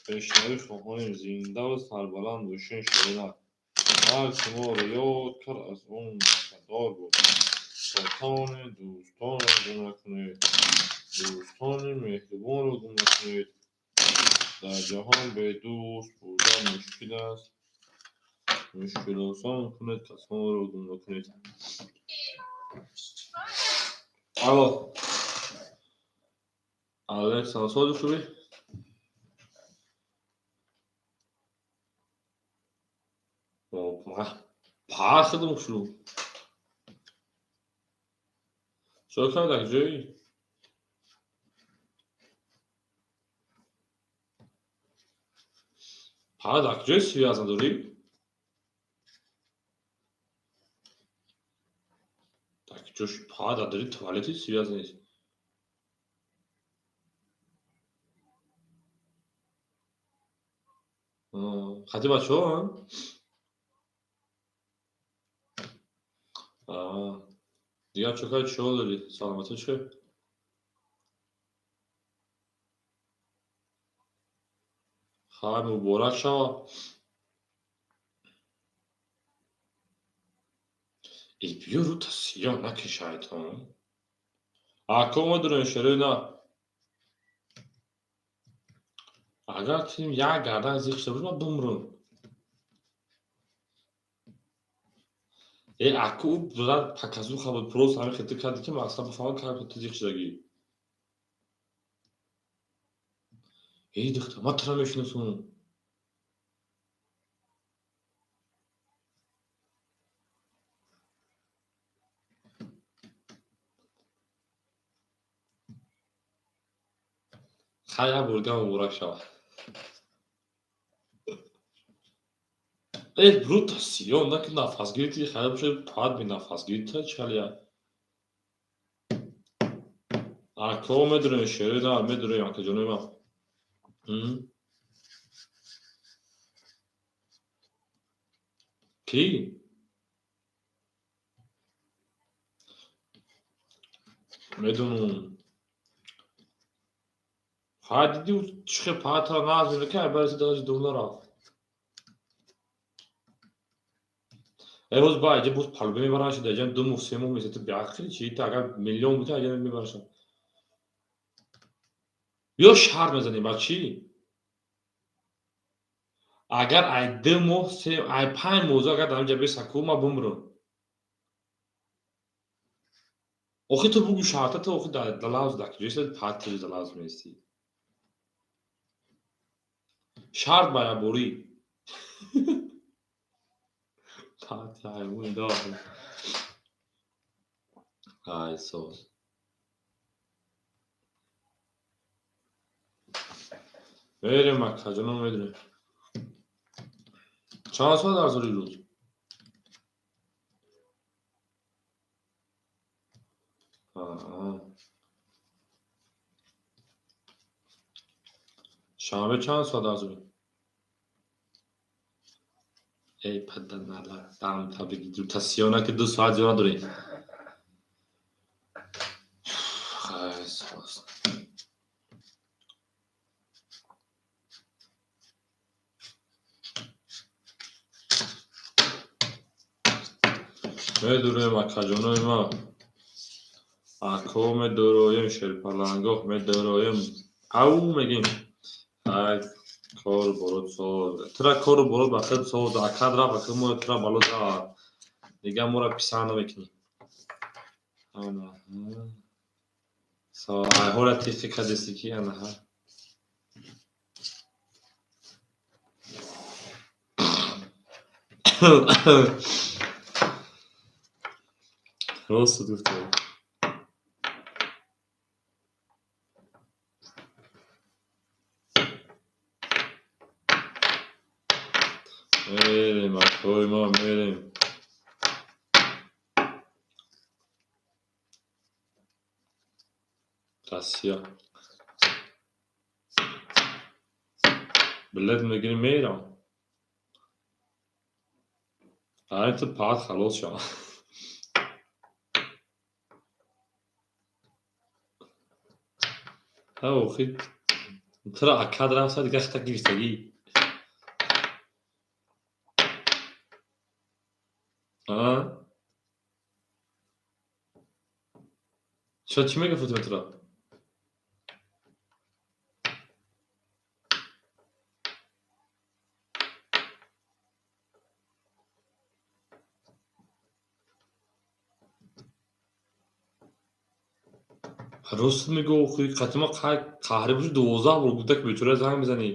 пешравӣ хоҳонем. Зиндаву сарбаланд бошен, шеринак. Ҳар ки моро ёд кард, аз он баракатдор буд. То тавонед, дӯстонро гум накунед, дӯстони меҳрубонро гум накунед. Дар ҷаҳон бе дӯст будан мушкил аст, мушкил осон кунед, касонро гум накунед. Алло, алейкум, сози, хубӣ? Пахидум шуну. Чӣ кардӣ, дар ҷои? Ҳа, дар куҷои связь надорӣ? Дар куҷош? Ҳа, дар дари туалети связь нест. Хати бачаҳо? Дигар чӣ кардӣ, чӣ ҳол дорӣ? Саломатӣ чӣ? Хайр, муборак шавад. Э, биё, рӯта сиёҳ наки, шайтон. Ако, медонем, шерои на. Агар тим як гардан зиқ шуда бошад, ман бимрам. Э, аку, ӯ брат показуха буд, просто ҳамин хел ту кардӣ, ки мақсад бифаҳмам, как ту зиқ шудагӣ. Эй, духтар, ман туро мешиносам. Хай, як борга муборак шавад. Э, брута сиёҳ наки, нафасгирӣ хайр бошад, пад бенафасгирӣ та чӣ ҳалия? Ако, медонем, шерои на, медонем, акаҷонои ман. Кӣ? Медонам. Хай, дидӣ, чӣ хел паатра нағз мекард, ай бари даже дум нарафт. Э, ҳоз ба иҷа боз палуба мебаранд, даҷа 2 моҳ, 3 моҳ меса, ту беақли чӣ? Ту агар миллион буда, аҷа мебарашад. Биё, шарт мезанем, ба чӣ? Агар ай 2 моҳ, се, ай 5 моҳ агар дар инҷа бесаку, ман бимрам. Охи, ту бугӯ шарта, ту охи дар лавз дар куҷоиста, паат дар лавз меистӣ. Шарт ба якборӣ. Паати ҳайвони дор. Ай, соз. Мерем, акаҷоно, медонем. Чанд соат дарс дорӣ рӯз? Шанбе чанд соат дарс дорӣ? Эй, падарнала, дам табрик, дута сиёҳ наки, 2 соат зиёд надорӣ. Хай, соз. Медурем, акаҷонои ман. Ако, медуроем, шерпалангоҳ медуроем. Ав мегем. Хай, кору борот соз. Тура кору борот ба худ соз. Акад рафт, ака мо тура бало зад. Дигар моро писанд намекунӣ. Ана. Ҳола тихи кадести ки анаҳа. Рост гуфтӣ. Мерем, акои ма, мерем. Россия. Билет мегирем, мерам. Ай, ту паат халос шав. Ҳа, охи тура акад рафта, дигар хата гирифтагӣ. А? Чӣ мега Фотима тура? Рост мегӯ, охи қатима қаҳрӣ боши, 12 бор гуфта, ки бечора занг мезанӣ.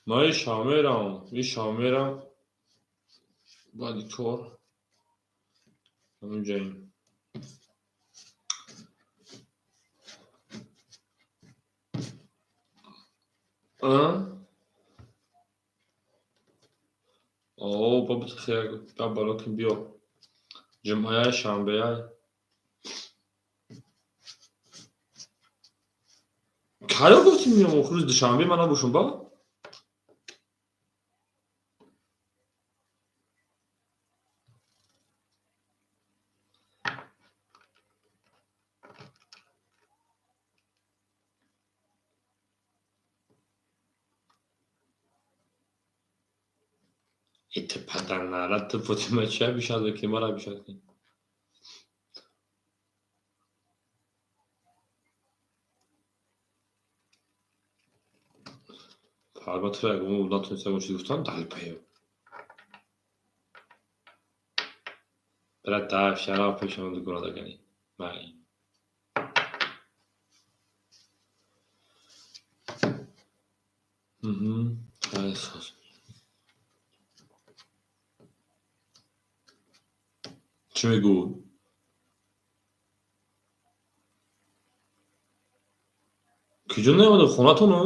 Ман ишам мерам, ишам мерам. Баъди кор. Ҳаминҷоем. О, баб хел барокин биё. Ҷумъая, шанбея. Кайо гуфтӣ меём? Рӯзи душанбе ман набошам ба? Ту падарнара, ту Фотима чия бишад ки мара бишад ки? Албатта ягон натонистам ягон чиз гуфтан далпаё. Бира даф шараф пешам дугона дагани. Май. Хайр. Чӣ мегӯ? Куҷо наомада? Хонатону?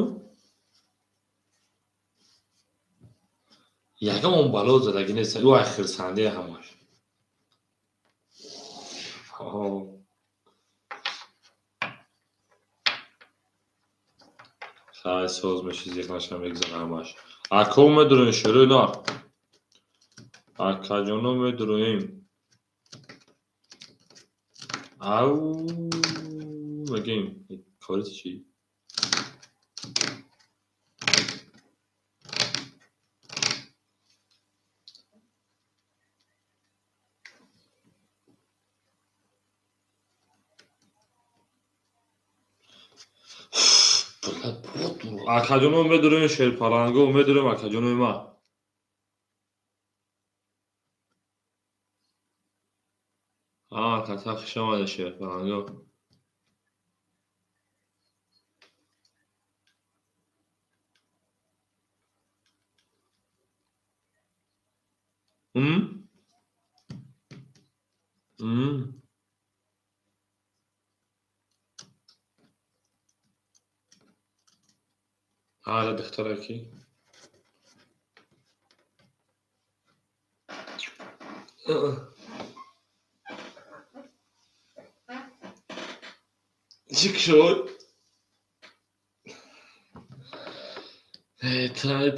Ягон он бало задагӣ нест. Ӯ ай хирсандия ҳамаш. Хай соз меши, зиқ наша, мегзара ҳамаш. Ако медуроем шерои нар. Акаҷоно медуроем. Ау мегем. Кори чӣ? Акаҷоно медуроем, шерпаланго медуроем, акаҷонои ман. Каса хуш омадед, шерпаланго. М? М? Ара духтараки. Чӣ шуд?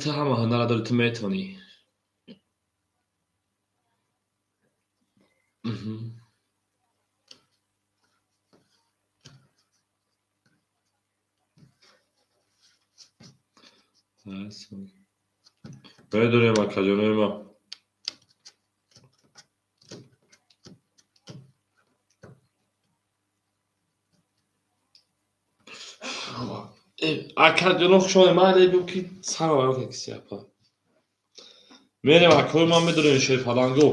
Ту ҳама ҳунарро дорӣ, ту метавонӣ. Медонем, акаҷонои ман. Акаҷоно хуш омадед. Ман мегӯям ки сарам вайрон кард киси апа. Мерем акои ман медонем шерпаланго.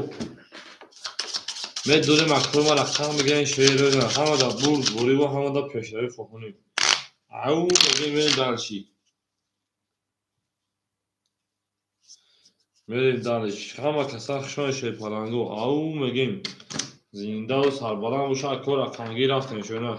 Медонем акои ман рақам мегирем шерои ҳамада бурд бориву ҳамада пешравӣ хоҳонем. Ау мегӯем мерем дальше. Мерем дальше. Ҳама каса хуш омадед шерпаланго. Ау мегӯем зиндаву сарбаланд боша, ако рақамгир рафтем шона.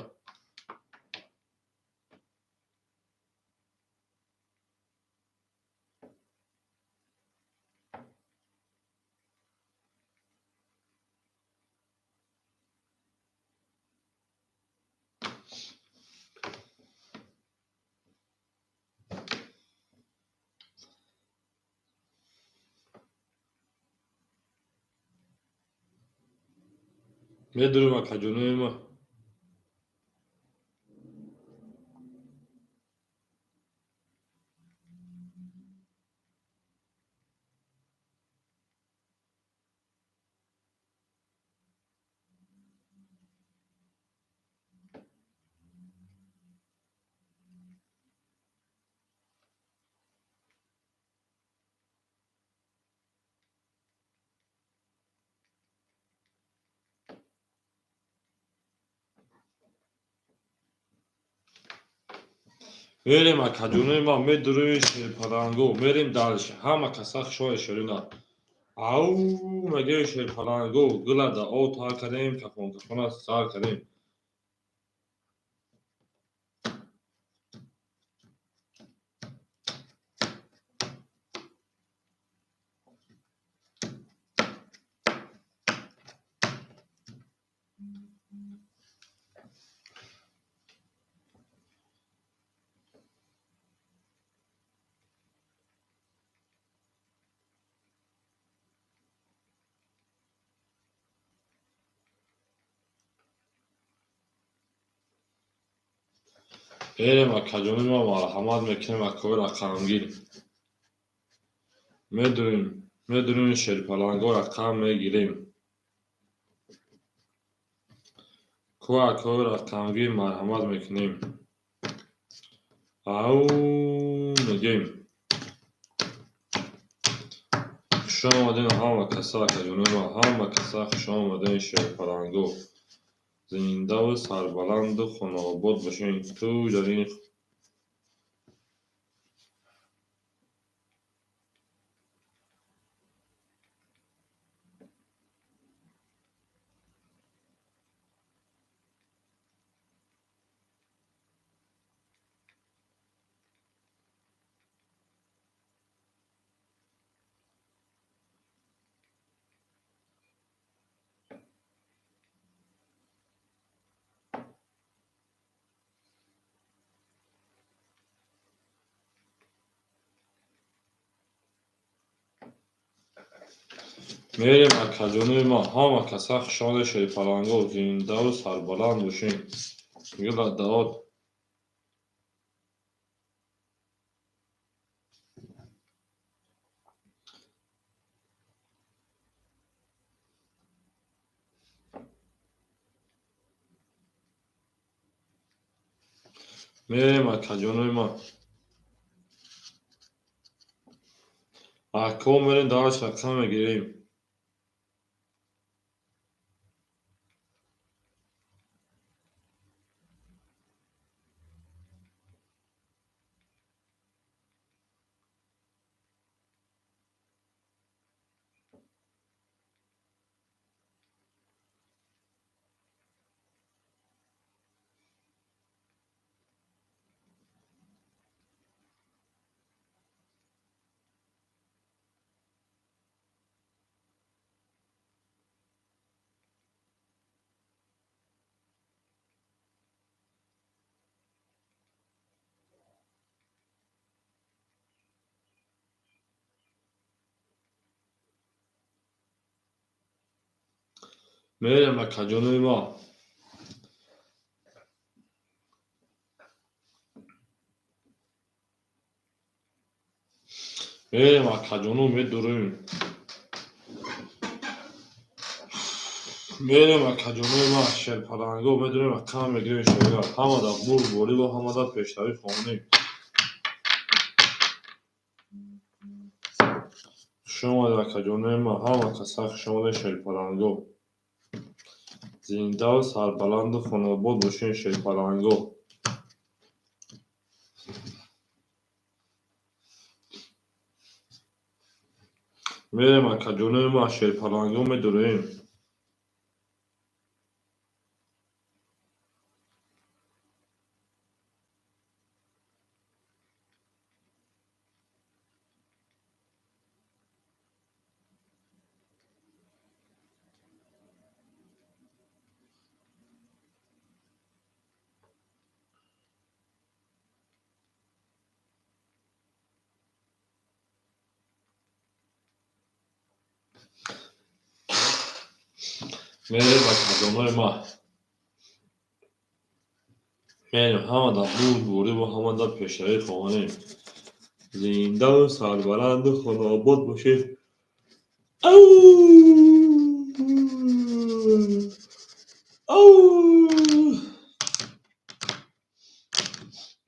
Медонем акаҷонои ман. Мерем, акаҷонои ман, медурем шерпаланго, мерем дальше. Ҳама каса хушои ширина. Ау, мегӯем шерпаланго, гула да об тар кардем, кафон кафона сар кардем. Мерем, акаҷонои ман, марҳамат мекунем, акои рақамгир. Медурем, медурем шерпаланго, рақам мегирем. Ку акои рақамгир, марҳамат мекунем. Ау, мегӯем. Хуш омадем ҳама каса, акаҷонои ман, ҳама каса хуш омадем шерпаланго. Зиндаву сарбаланду хонаобод бошед. Ту дар ин Мерем, акаҷонои ман, ҳама каса хуш омадед шерпаланго, зиндаву сарбаланд бошед. Гула даот. Мерем, акаҷонои ман. Ако мерем дальше, рақам мегирем. Мерем, акаҷонои ман. Мерем, акаҷоно, медурем. Мерем, акаҷонои ман, шерпаланго, медурем, рақам мегирем шоира. Ҳамада бурдборӣ ва ҳамада пешравӣ хонем. Хуш омадед, акаҷонои ман, ҳама каса хуш омадед шерпаланго. Зиндаву сарбаланду хонаобод бошед шерпаланго. Мерем, акаҷонои ман, шерпаланго, медурем. Мерем, акаҷонои ман. Мерем, ҳамада бурдборӣ ва ҳамада пешравӣ хонем. Зиндаву сарбаланду хонаобод бошед. Ау! Ау!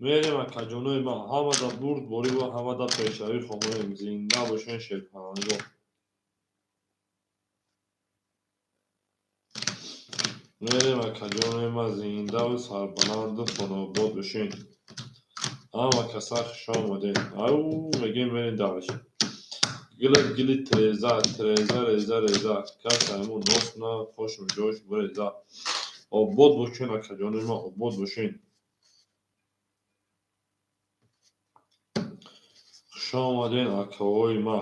Мерем, акаҷонои ман, ҳамада бурдборӣ ва ҳамада пешравӣ хонем. Зинда бошед шерпаланго. Мерем, акаҷонои ман, зиндаву сарбаланду хонаобод бошед. Ҳама каса хуш омадем. Ау, мегем, мерем дальше. Гили гили треза, треза, реза, реза. Кас айму нос на хошм ҷош буреза. Обод бошен, акаҷони ма, обод бошен. Хуш омаден, акаҳои ма.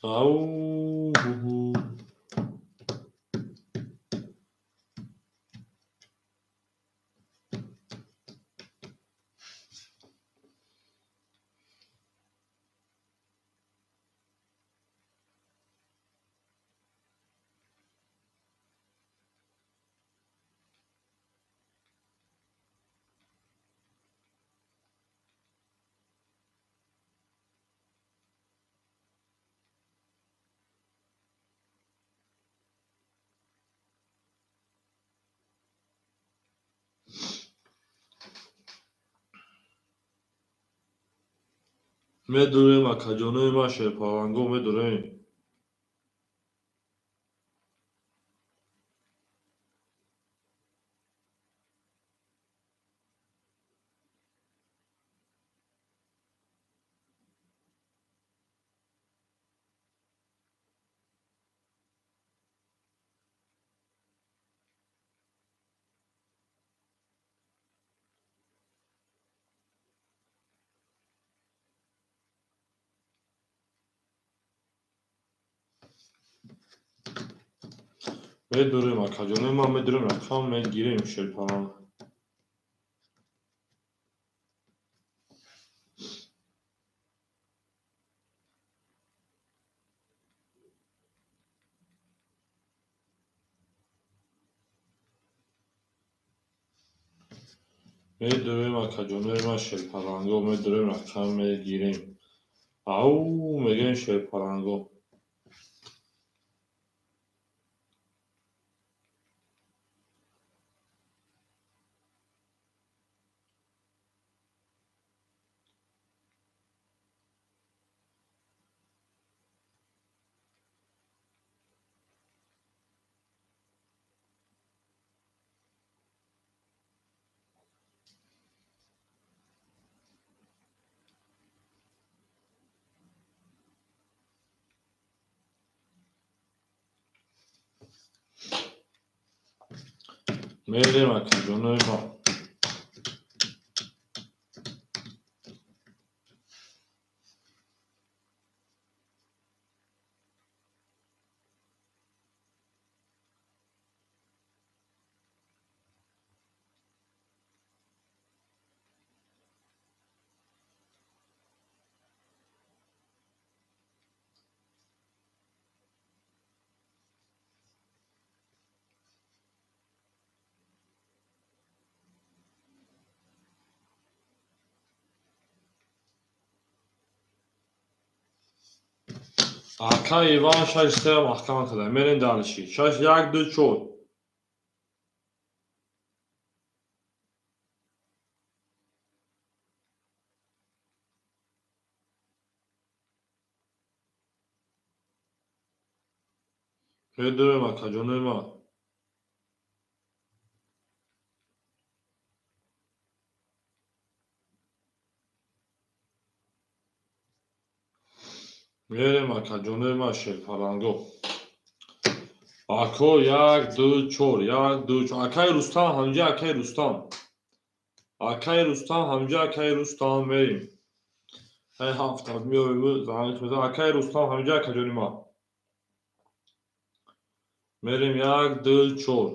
Ау. Медурем, акаҷонои ма, шерпаланго, медурем. Медурем, акаҷонои ма, медурем, рақам мегирем, шерпаланг. Медурем, акаҷонои ма, шерпаланго, медурем, рақам мегирем. Ау, мегӯем, шерпаланго. Мерем, акаҷонои ма. Ака Иван шаш се маҳкам када. Мерем дальше. Шаш як ду чор. Медурем, акаҷонои ма. Мерем, акаҷонои ма, шерпаланго. Ако як ду чор, як ду чор. Акаи Рустам ҳамҷа, акаи Рустам. Акаи Рустам ҳамҷа, акаи Рустам, мерем. Ҳай ҳафта меоем, занг мезанам. Акаи Рустам ҳамҷа, акаҷони ма. Мерем як ду чор.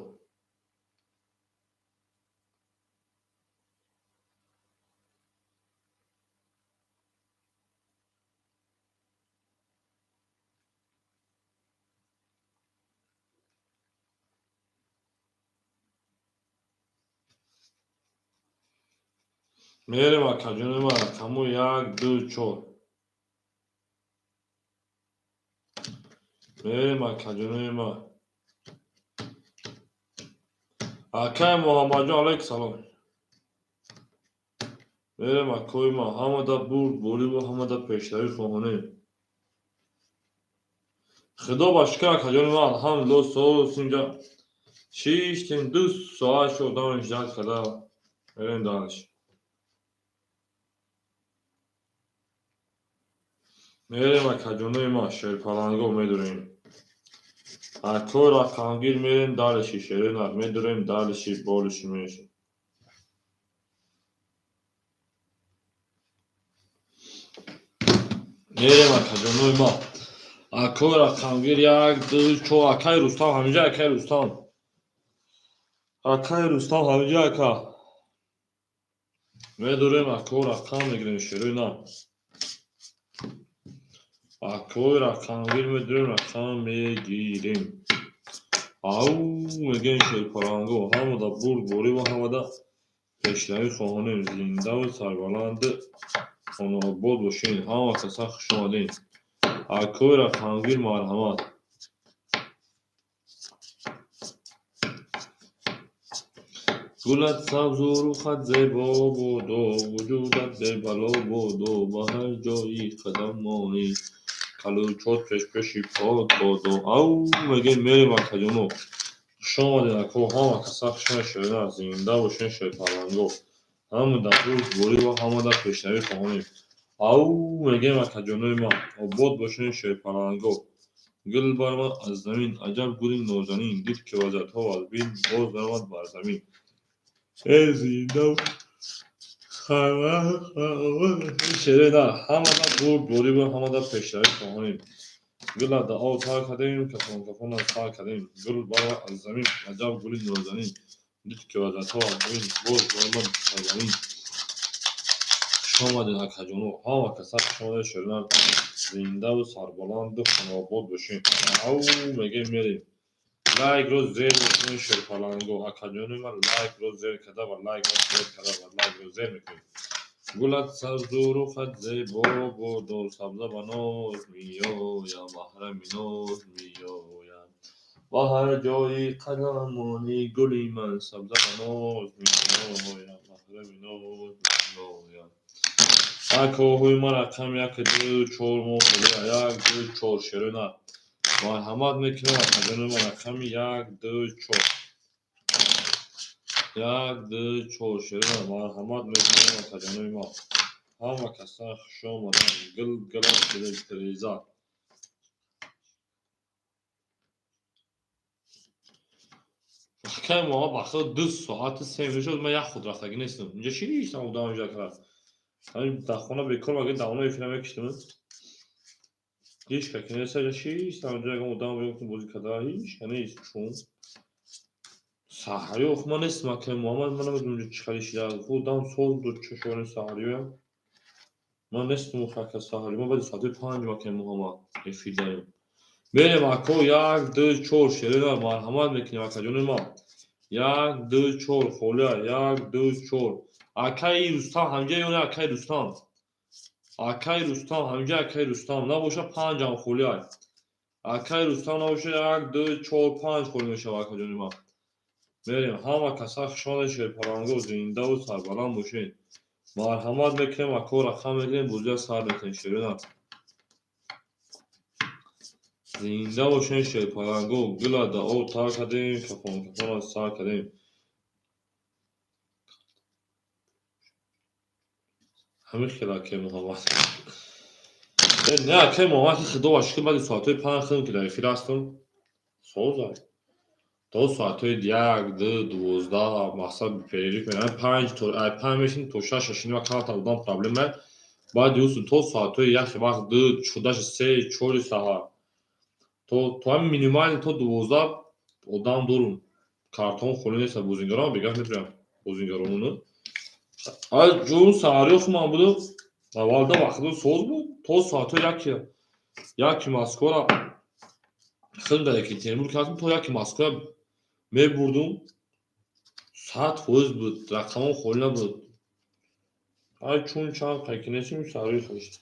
Мерем, акаҷони ма, рақаму як ду чор. Мерем, акаҷонои ма. Акай Муҳаммадҷон, алайк салом. Мерем, акои ма, ҳамада бурд бориву ҳамада пешравӣ хоҳонем. Худо ба шукр, акаҷони ман, алҳамдулилло, соз инҷа шиштем, 2 соат шуд, одам ждать карда. Мерем дальше. Мерем, акаҷонои ман, шерпаланго медурем. Акои рақамгир мерем дальше, шеринар медурем дальше, больше мешем. Мерем, акаҷонои ман. Акои рақамгир як, ду, чор, акаи Рустам ҳаминҷа, акаи Рустам. Акаи Рустам ҳаминҷа, ака. Медурем, ако рақам мегирем, шерои на. Акои рақамгир медурем, рақам мегирем. Ау, мегӯем шерпаланго, ҳамада бурдборӣ ва ҳамада пешравӣ хоҳонем. Зиндаву сарбаланду хонаобод бошед. Ҳама каса хуш омадед. Акои рақамгир марҳамат. Гулат сабзу рухат зебо бодо, вуҷудат бебало бодо, ба ҳар ҷойи қадам монӣ, калучот пешпеши пот бодо. Ау, мегӯем, мерем, акаҷоно. Хуш омадед, ако, ҳама каса хуш омадед, шерина, зинда бошед, шерпаланго. Ҳамада бурдборӣ ва ҳамада пешравӣ хоҳонем. Ау, мегӯем, акаҷонои ман, обод бошед, шерпаланго. Гул баромад аз замин, аҷаб гули нозанин, дид ки вазиятҳо вазбин, боз баромад бар замин. Э, зинда шерина, ҳамада бурдборӣ ва ҳамада пешравӣ хоҳонем. Гула да об тар кардем, кафон кафона сар кардем. Гул баромад аз замин, аҷаб гули нозанин, дид ки вазиятҳо вазбин, боз баромад бар замин. Хуш омадед, акаҷоно, ҳама каса хуш омадед, шерина, зиндаву сарбаланду хонаобод бошед. Ау, мегӯем, мерем. Лайкро зер мекунем, шерпаланго. Акаҷони ман, лайкро зер карда ва лайкро зер карда ва лайкро зер мекунем. Гулат сабзу рухат зебо бодо, сабза ба ноз меоям, маҳрами ноз меоям. Ба ҳар ҷойи қадам монӣ, гули ман, сабза ба ноз меоям, маҳрами ноз меоям. Акоҳои ман, рақами як, ду, чор мо холия, як, ду, чор, шерина. Марҳамат мекунем, акаҷони ман, рақами як, ду, чор. Як, ду, чор, шерина, марҳамат мекунем, акаҷонои ман. Ҳама каса хуш омаданд. Гул гулат тиреза. Акаи Муҳаммад, ба худ 2 соату 3 минут шуд, ман як худ рафтагӣ нестам. Инҷа шиштам, одам инҷа кард. Ҳамин дар хона бекор магар давона эфира мекиштам. Ҳеҷ ка ки нест, инҷа шиштам, инҷа ягон одам биём бозӣ карда, ҳеҷ ка нест. Чун саҳарӣ охи ман нестам, акаи Муҳаммад, ман намедонам инҷа чӣ хеле шида. Одам соз буд, чашони саҳариёям. Ман нестам охи, ака, саҳарӣ. Ман баъди соати 5, акаи Муҳаммад, эфир дарем. Мерем, ако, як, ду, чор, шерина, марҳамат мекунем, акаҷони ман. Як, ду, чор, холия, як, ду, чор. Акаи Рустам ҳамҷа ё не, акаи Рустам? Акаи Рустам ҳамҷа, акаи Рустам набоша, панҷам холия. Акаи Рустам набоша, як, ду, чор, панҷ холӣ мешавад, акаҷони ман. Мерем, ҳама каса хуш омадед, шерпаланго, зиндаву сарбаланд бошед. Марҳамат мекунем, ако, рақам мегирем, бозия сар мекунем, шерина. Зинда бошед, шерпаланго, гула да об тар кардем, кафон кафона сар кардем. Ҳамин хел, акаи Муҳаммад. Не, акаи Муҳаммад, худо ба шукр, баъди соатҳои 5 худам ки дар эфир ҳастам, соза. То соатҳои 1, 2, 12 мақсад перерыв меравем, 5 то 5 мешинем то 6, шашиним камтар одам проблема. Баъди ӯ то соатҳои яхе вақт 2, шудаши 3, 4 саҳар. То ҳамин минимально то 12 одам дорум. Картон холӣ нест, бозингарон бегаҳ метавонам бозингаронуну. Ай ҷун саҳариё хуман буду, аввалда вақтҳо соз буд, то соатҳои яки Москвара худам дар Екатеринбург ҳастам, то яки Москва мебурдум, 100% буд, рақамон холӣ набуд. Ай чун чанд қайки нестим, саҳари хушт.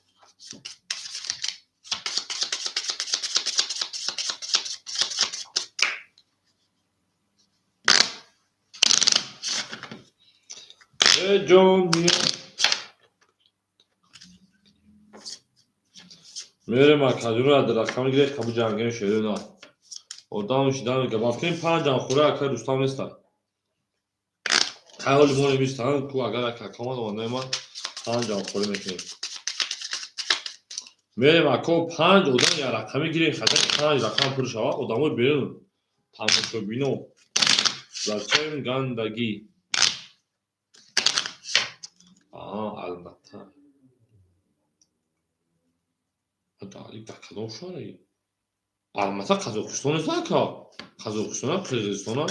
Э ҷон, биё. Мерем акаҷоно рақам гирем, қабул ҷангем шерина. Одам шидан габафкин панҷам хура акай Рустам неста. Қайҳоли мо немистан ку агар ака комад омад ман панҷам хӯрӣ мекунем. Мерем ако панҷ одам я рақами гирем, хата панҷ рақам пур шавад, одамои берун тамошобино. Зачем гандагӣ? Аа, албатта. Дар кадом шаҳре? Алмата Қазоқистон нест ака? Қазоқистона, Қирғизистона?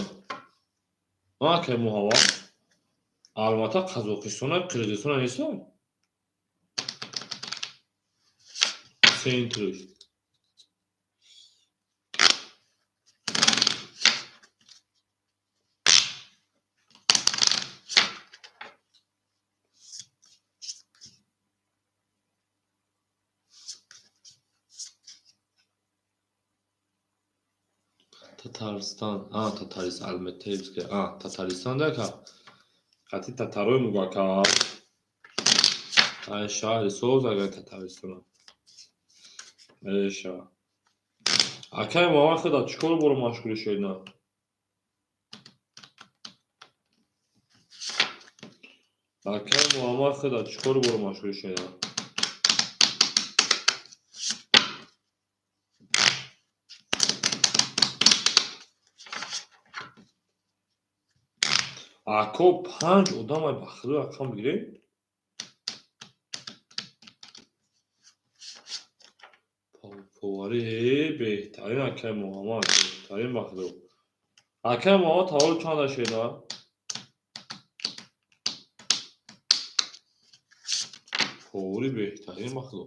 Ака Муҳаммад? Алмата Қазоқистона, Қирғизистона нест? Центрш. Татарстан. А, Татаристан, Алматевск. А, Татаристан да ака? Қати татарои мугу ака. Ай шаҳри соз агар Татаристона. Эша. Акай Муҳаммад худа чӣ кор боро машғули шуд на? Акай Муҳаммад худа чӣ кор боро машғули шуд на? Ако панҷ одам ай ба худо рақам бигирем? Повари беҳтарин акай Муҳаммад, беҳтарин ба худо. Акай Муҳаммад таваллуд чанд шуда? Повари беҳтарин ба худо.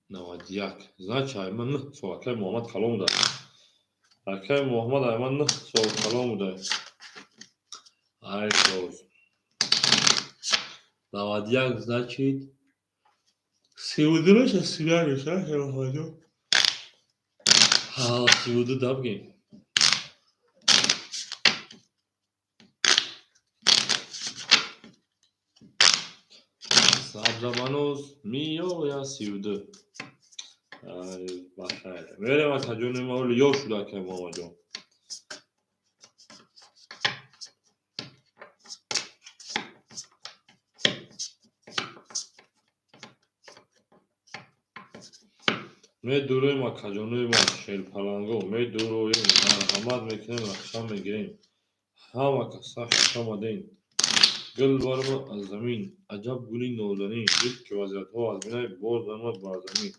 91. Значит, ай ман 9 сол акай Муҳаммад калон буда. Акай Муҳаммад ай ман 9 сол калон буда. Ай соз. 91 значит 32 меша, 31 меша, акай Муҳаммадҷон. Ҳа, 32 да бигем. Сабзабаноз миёя 32. Ай, бахайр. Мерем акаҷони ма оли ёш шуда акай Муҳаммадҷон. Медуроем акаҷонои ма шерпаланго, медуроем, марҳамат мекунем, рақам мегирем. Ҳама каса хуш омадем. Гул баромад аз замин, аҷаб гули нозанин, дид ки вазиятҳо аз бинай боз даромад бар замин.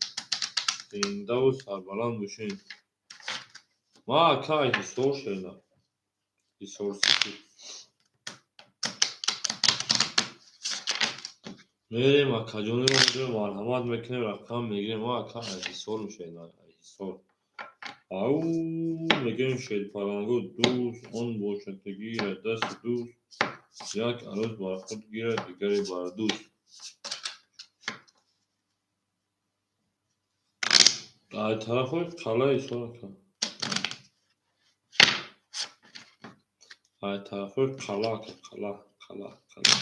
Зиндаву сарбаланд бошед. Ма ака Ҳисор шерна. Ҳисор сити. Мерем акаҷонои ма медуроем, марҳамат мекунем, рақам мегирем. Ма ака Ҳисор мешавем, Ҳисор. Ау, мегӯем шерпаланго дӯст он бошад ки гирад дасти дӯст, як арӯз бар худ гирад, дигаре бар дӯст. Ай тарафҳои қалъаи Ҳисор ака. Ай тарафҳои қалъа ака, қалъа, қалъа, қалъа.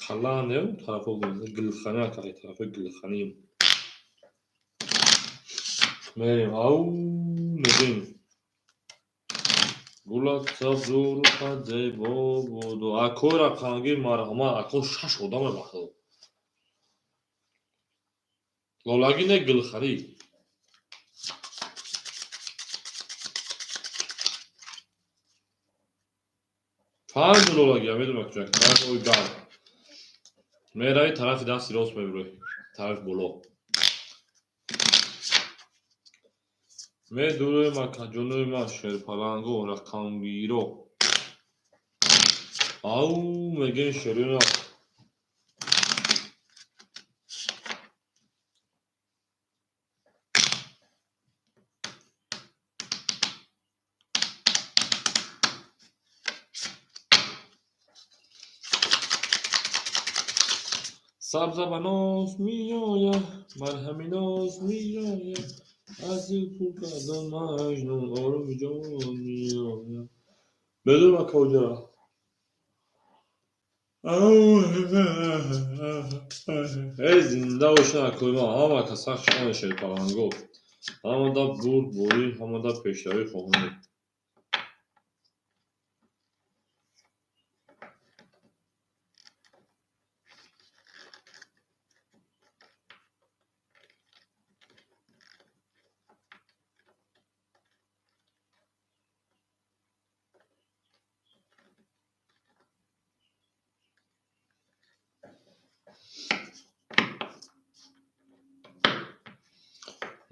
Қалъа не, тарафҳо Гулхани ака, ай тарафҳои Гулхани. Мерем, ау, мегӯем. Гулат сабзу рухат зебо буду. Акои рақамгир марҳамат, ако шаш одаме ба худо. Лолагӣ не Гулханӣ. Панҷ лолагия медонам куҷо, тарафи ои гарм. Мерави тарафи дасти рост мебурӣ, тарафи боло. Медуроем акаҷонои ма шерпаланго, рақамгиро. Ау, мегӯем шерина. Сабзабаноз меояд, марҳаминоз меояд, аз дил пур кардам маҷнун, ороми ҷон меояд. Медонам акаоҷара. Эй, зинда бошед, акои ман, ҳама каса хуш омадед, шерпаланго. Ҳамада бурдборӣ, ҳамада пешравӣ хоҳонем.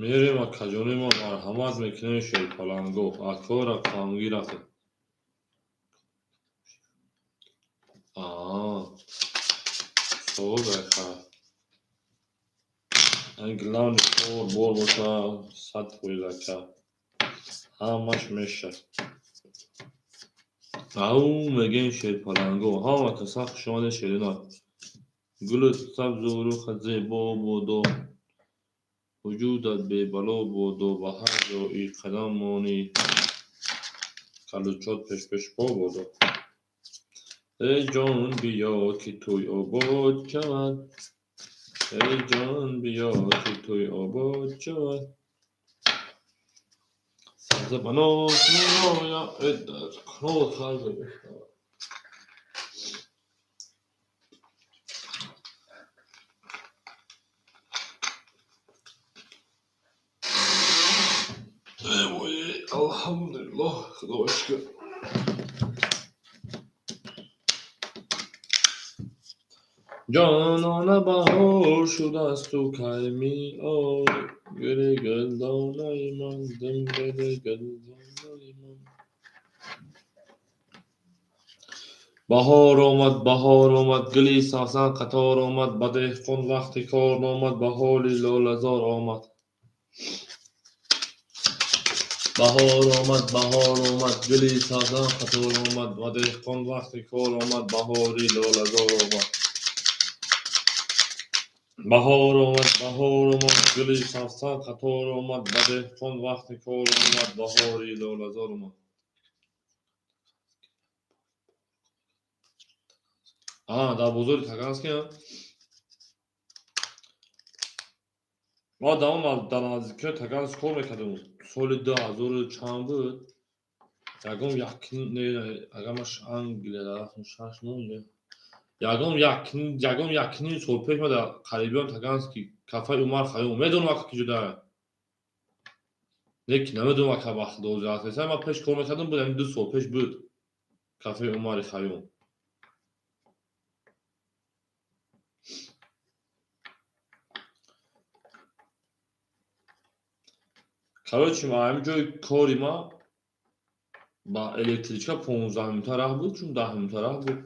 Мерем, акаҷони ма, марҳамат мекунем, шерпаланго. Ако рақамгир рафтед. Аа, соз ака. Главный кор бор боша, 100% ака. Ҳамаш меша. Ау, мегем шерпаланго. Ҳама каса хуш омадед, шерина. Гулут сабзу рухат зебо бодо. Вуҷудат бебало бодо, ба ҳар ҷои қадам монӣ, калучот пешпешпо бодо. Эй ҷон, биё, ки тӯй обод шавад. Эй ҷон, биё, ки тӯй обод шавад. Сабза ба ноз меояд, дар кор мешавад. Алҳамдулиллоҳ, Худоро шукр. Ҷонона, баҳор шудасту кай меоӣ? Гули гулдонаи ман, думбели гулдонаи ман. Баҳор омад, баҳор омад, гули савсан қатор омад, ба деҳқон вақти кор омад, ба ҳоли лолазор омад. Баҳор омад, баҳор омад, гули савсан қатор омад, ба деҳқон вақти кор омад, баҳори лолазор омад. Баҳор омад, баҳор омад, гули савсан қатор омад, ба деҳқон вақти кор омад, баҳори лолазор омад. А, дар бозори Таганский. Ма дар наздикиҳои Таганский кор мекардем. Соли 2000 чанд буд? Ягон як, не, агар ман Англия рафтам 6 моҳ, ягон якним сол пеш ма дар қарибиён Таганский кафеи Умар Хайём медонам, ака, ки ҷудая. Не ки намедонам, ака, вақт доза. Ман пеш кор мекардам, буд, ҳамин 2 сол пеш буд кафеи Умари Хайём. Короче, ҳамин ҷои кори ма ба электричка 15 минута раҳ буд, чун 10 минута раҳ буд.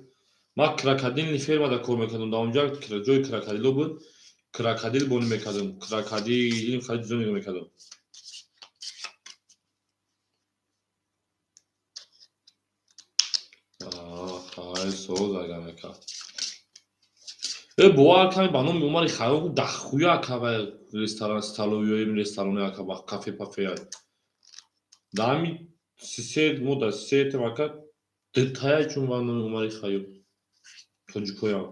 Ман крокодильный фермада кор мекардам. Дар онҷа ҷои крокодило буд, крокодил бонӣ мекардам, крокодил хеле чизо нигоҳ мекардам. Хай, соз агар мекард. Э, бовар ками, ба номи Умари Хайём дахуя ака ресторан, столовыйои ресторони ака, кафе пафея. Дар ҳамин се мо дар сетем, ака, дутая чун ба номи Умари Хайём тоҷикоям.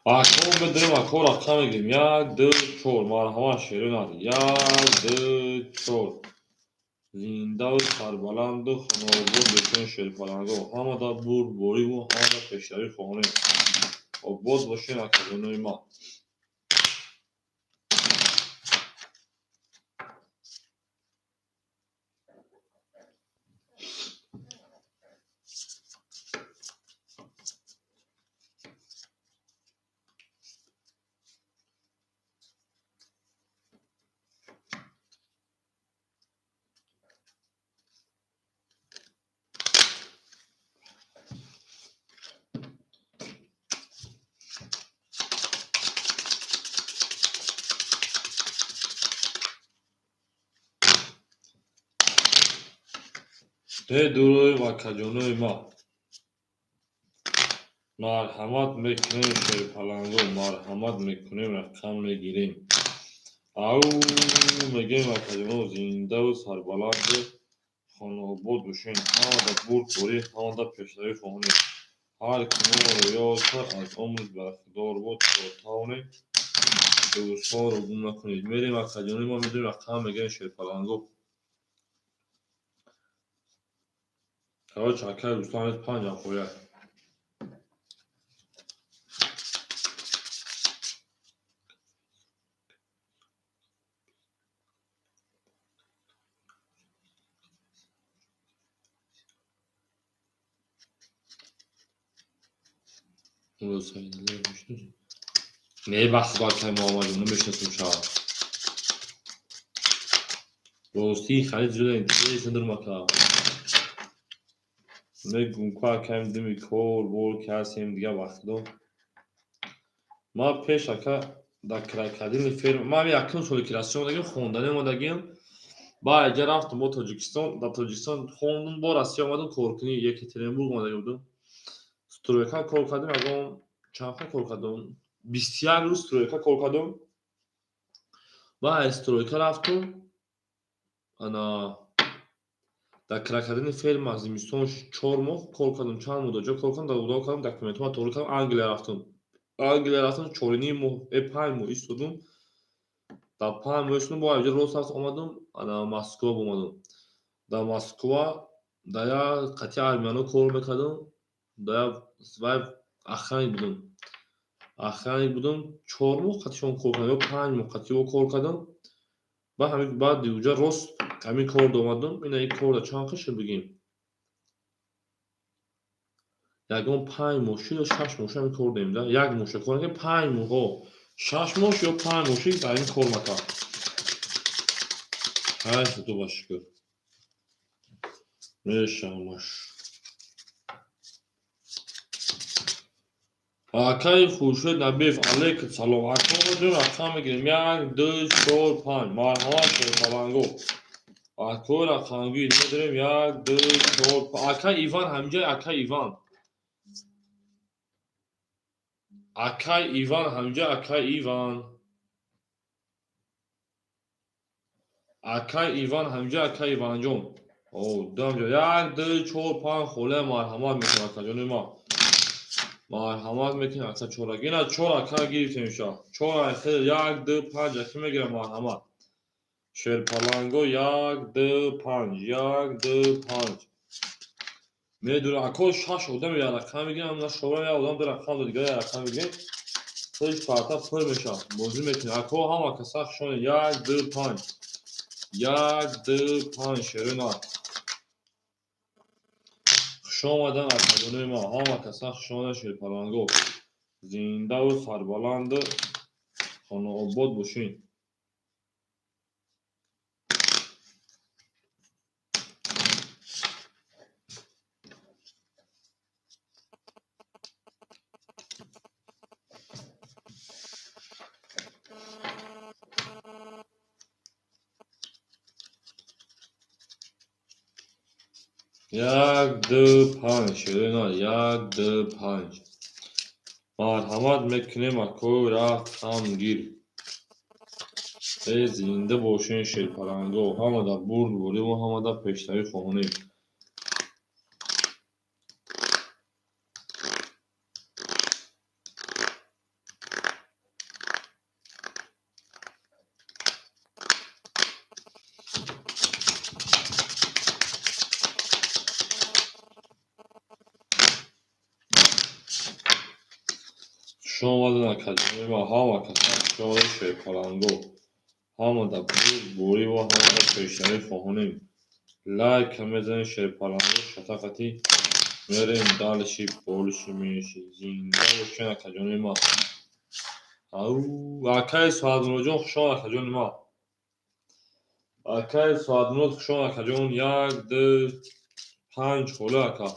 Ако медорем, ако рақам мегирем. Як, ду, чор. Марҳамат, шерон. Як, ду, чор. Зиндаву сарбаланду хонаобод бошед, шерпаланго. Ҳамада бурдбориву ҳамада пешравӣ хоҳонем. Обод бошед, акаҷонои ман. Э, дурои акаҷонои ман. Марҳамат мекунем, шерпаланго, марҳамат мекунем, рақам мегирем. Ау, мегӯем, акаҷоно, зиндаву сарбаланду Хонаобод бошед. Ҳамада бурдборӣ, ҳамада пешравӣ хоҳонем. Ҳар ки моро ёд кард, аз омӯз бархдор бод. То тавонед, дӯстонро гум накунед. Мерем, акаҷони мо, медонем, рақам мегирем, шерпаланго. Короче, акай Рустам панҷам хояд. Не, ба худо, акай Муҳаммадҷон, намешиносам шава. Ростӣ харид зиёда интересно дурм, ака. Мегум ку, акаем, думи кор бор ки ҳастем дига, ба худо. Ман пеш, ака, дар крокодили ферма, ман якум соли ки Россия омадагим, хонданӣ омадагим. Баъд иҷа рафтам бо Тоҷикистон, дар Тоҷикистон хондум, бо Россия омадам коркунӣ, Екатеринбург омадагӣ будам. Стройка кор кардем, ягон чанд кор кардам? 21 рӯз стройка кор кардам. Баъд аз стройка рафтум, ана дар крокодили ферма зимистон 4 моҳ кор кардам, чанд муддат ҷо кор кардам, дар удо кардам, документҳоро тоғри кардам, Англия рафтам. Англия рафтам, 4,5 моҳ, 5 моҳ истодум. Дар 5 моҳ истодум, бо инҷа рост рафт омадам, ана Москва омадам. Дар Москва дар як қатъи армияно кор мекардам, дар як вай охранник будам. Охранник будам, 4 моҳ қатъишон кор кардам ё 5 моҳ қатъи кор кардам. Баъд ҳамин баъди уҷа рост ҳамин кор омадам. Ина ин кор дар чанд қишр бигем? Ягон 5 моҳ шуд ё 6 моҳ шуд, ҳамин кор дорем да? Як моҳ шуд кор накардем, 5 моҳ, 6 моҳ ё 5 моҳ шуд дар ин кор накард. Ҳай, худо ба шукр. Мешавамаш. Акаи Хуршед Набиев, алейкум салом. Ака, мо рақам мегирем. Як, ду, чор, панҷ. Марҳамат, шерпаланго. Акои рақамгир медорем. Як, ду, чор. Ака Иван ҳаминҷа, ака Иван. Акай Иван ҳаминҷа, акай Иван. Акай Иван ҳаминҷа, акай Иванҷон. О, дамҷо. Як, ду, чор, панҷ холия марҳамат мекунам, акаҷони ман. Марҳамат мекунем, ака, чорак. Ина чор ака гирифтем ша. Чор айхел, як, ду, панҷ аки мегирам, марҳамат. Шерпаланго, як, ду, панҷ, як, ду, панҷ. Медонам, ако шаш одам як рақам мегирам, на шора як одам ду рақам, дигар як рақам мегирем. Худиш парта пур мешавад. Бозӣ мекунем. Ако, ҳама каса хушонед. Як, ду, панҷ. Як, ду, панҷ, шерина. Хуш омадан, акаҷонои ман. Ҳама каса хуш омадан, шерпаланго. Зиндаву сарбаланду хонаобод бошед. Як, ду, панҷ, шерина, як, ду, панҷ. Марҳамат мекунем, акои рақамгир. Э, зинда бошен, шерпаланго. Ҳамада бурдбориву ҳамада пешравӣ хоҳонем. Хуш омадед, акаҷони ман. Ҳама каса хуш омадед, шерпаланго. Ҳамада бурдбориву ҳамада пешравӣ хоҳонем. Лайка мезанем, шерпаланго, шатақати мерем дальше, больше, меньше. Зинда бошен, акаҷони ман. Ау, акаи Соатмуроджон, хуш омад, акаҷони ман. Акаи Соатмурод, хуш омад, акаҷон. Як, ду, панҷ хола, ака.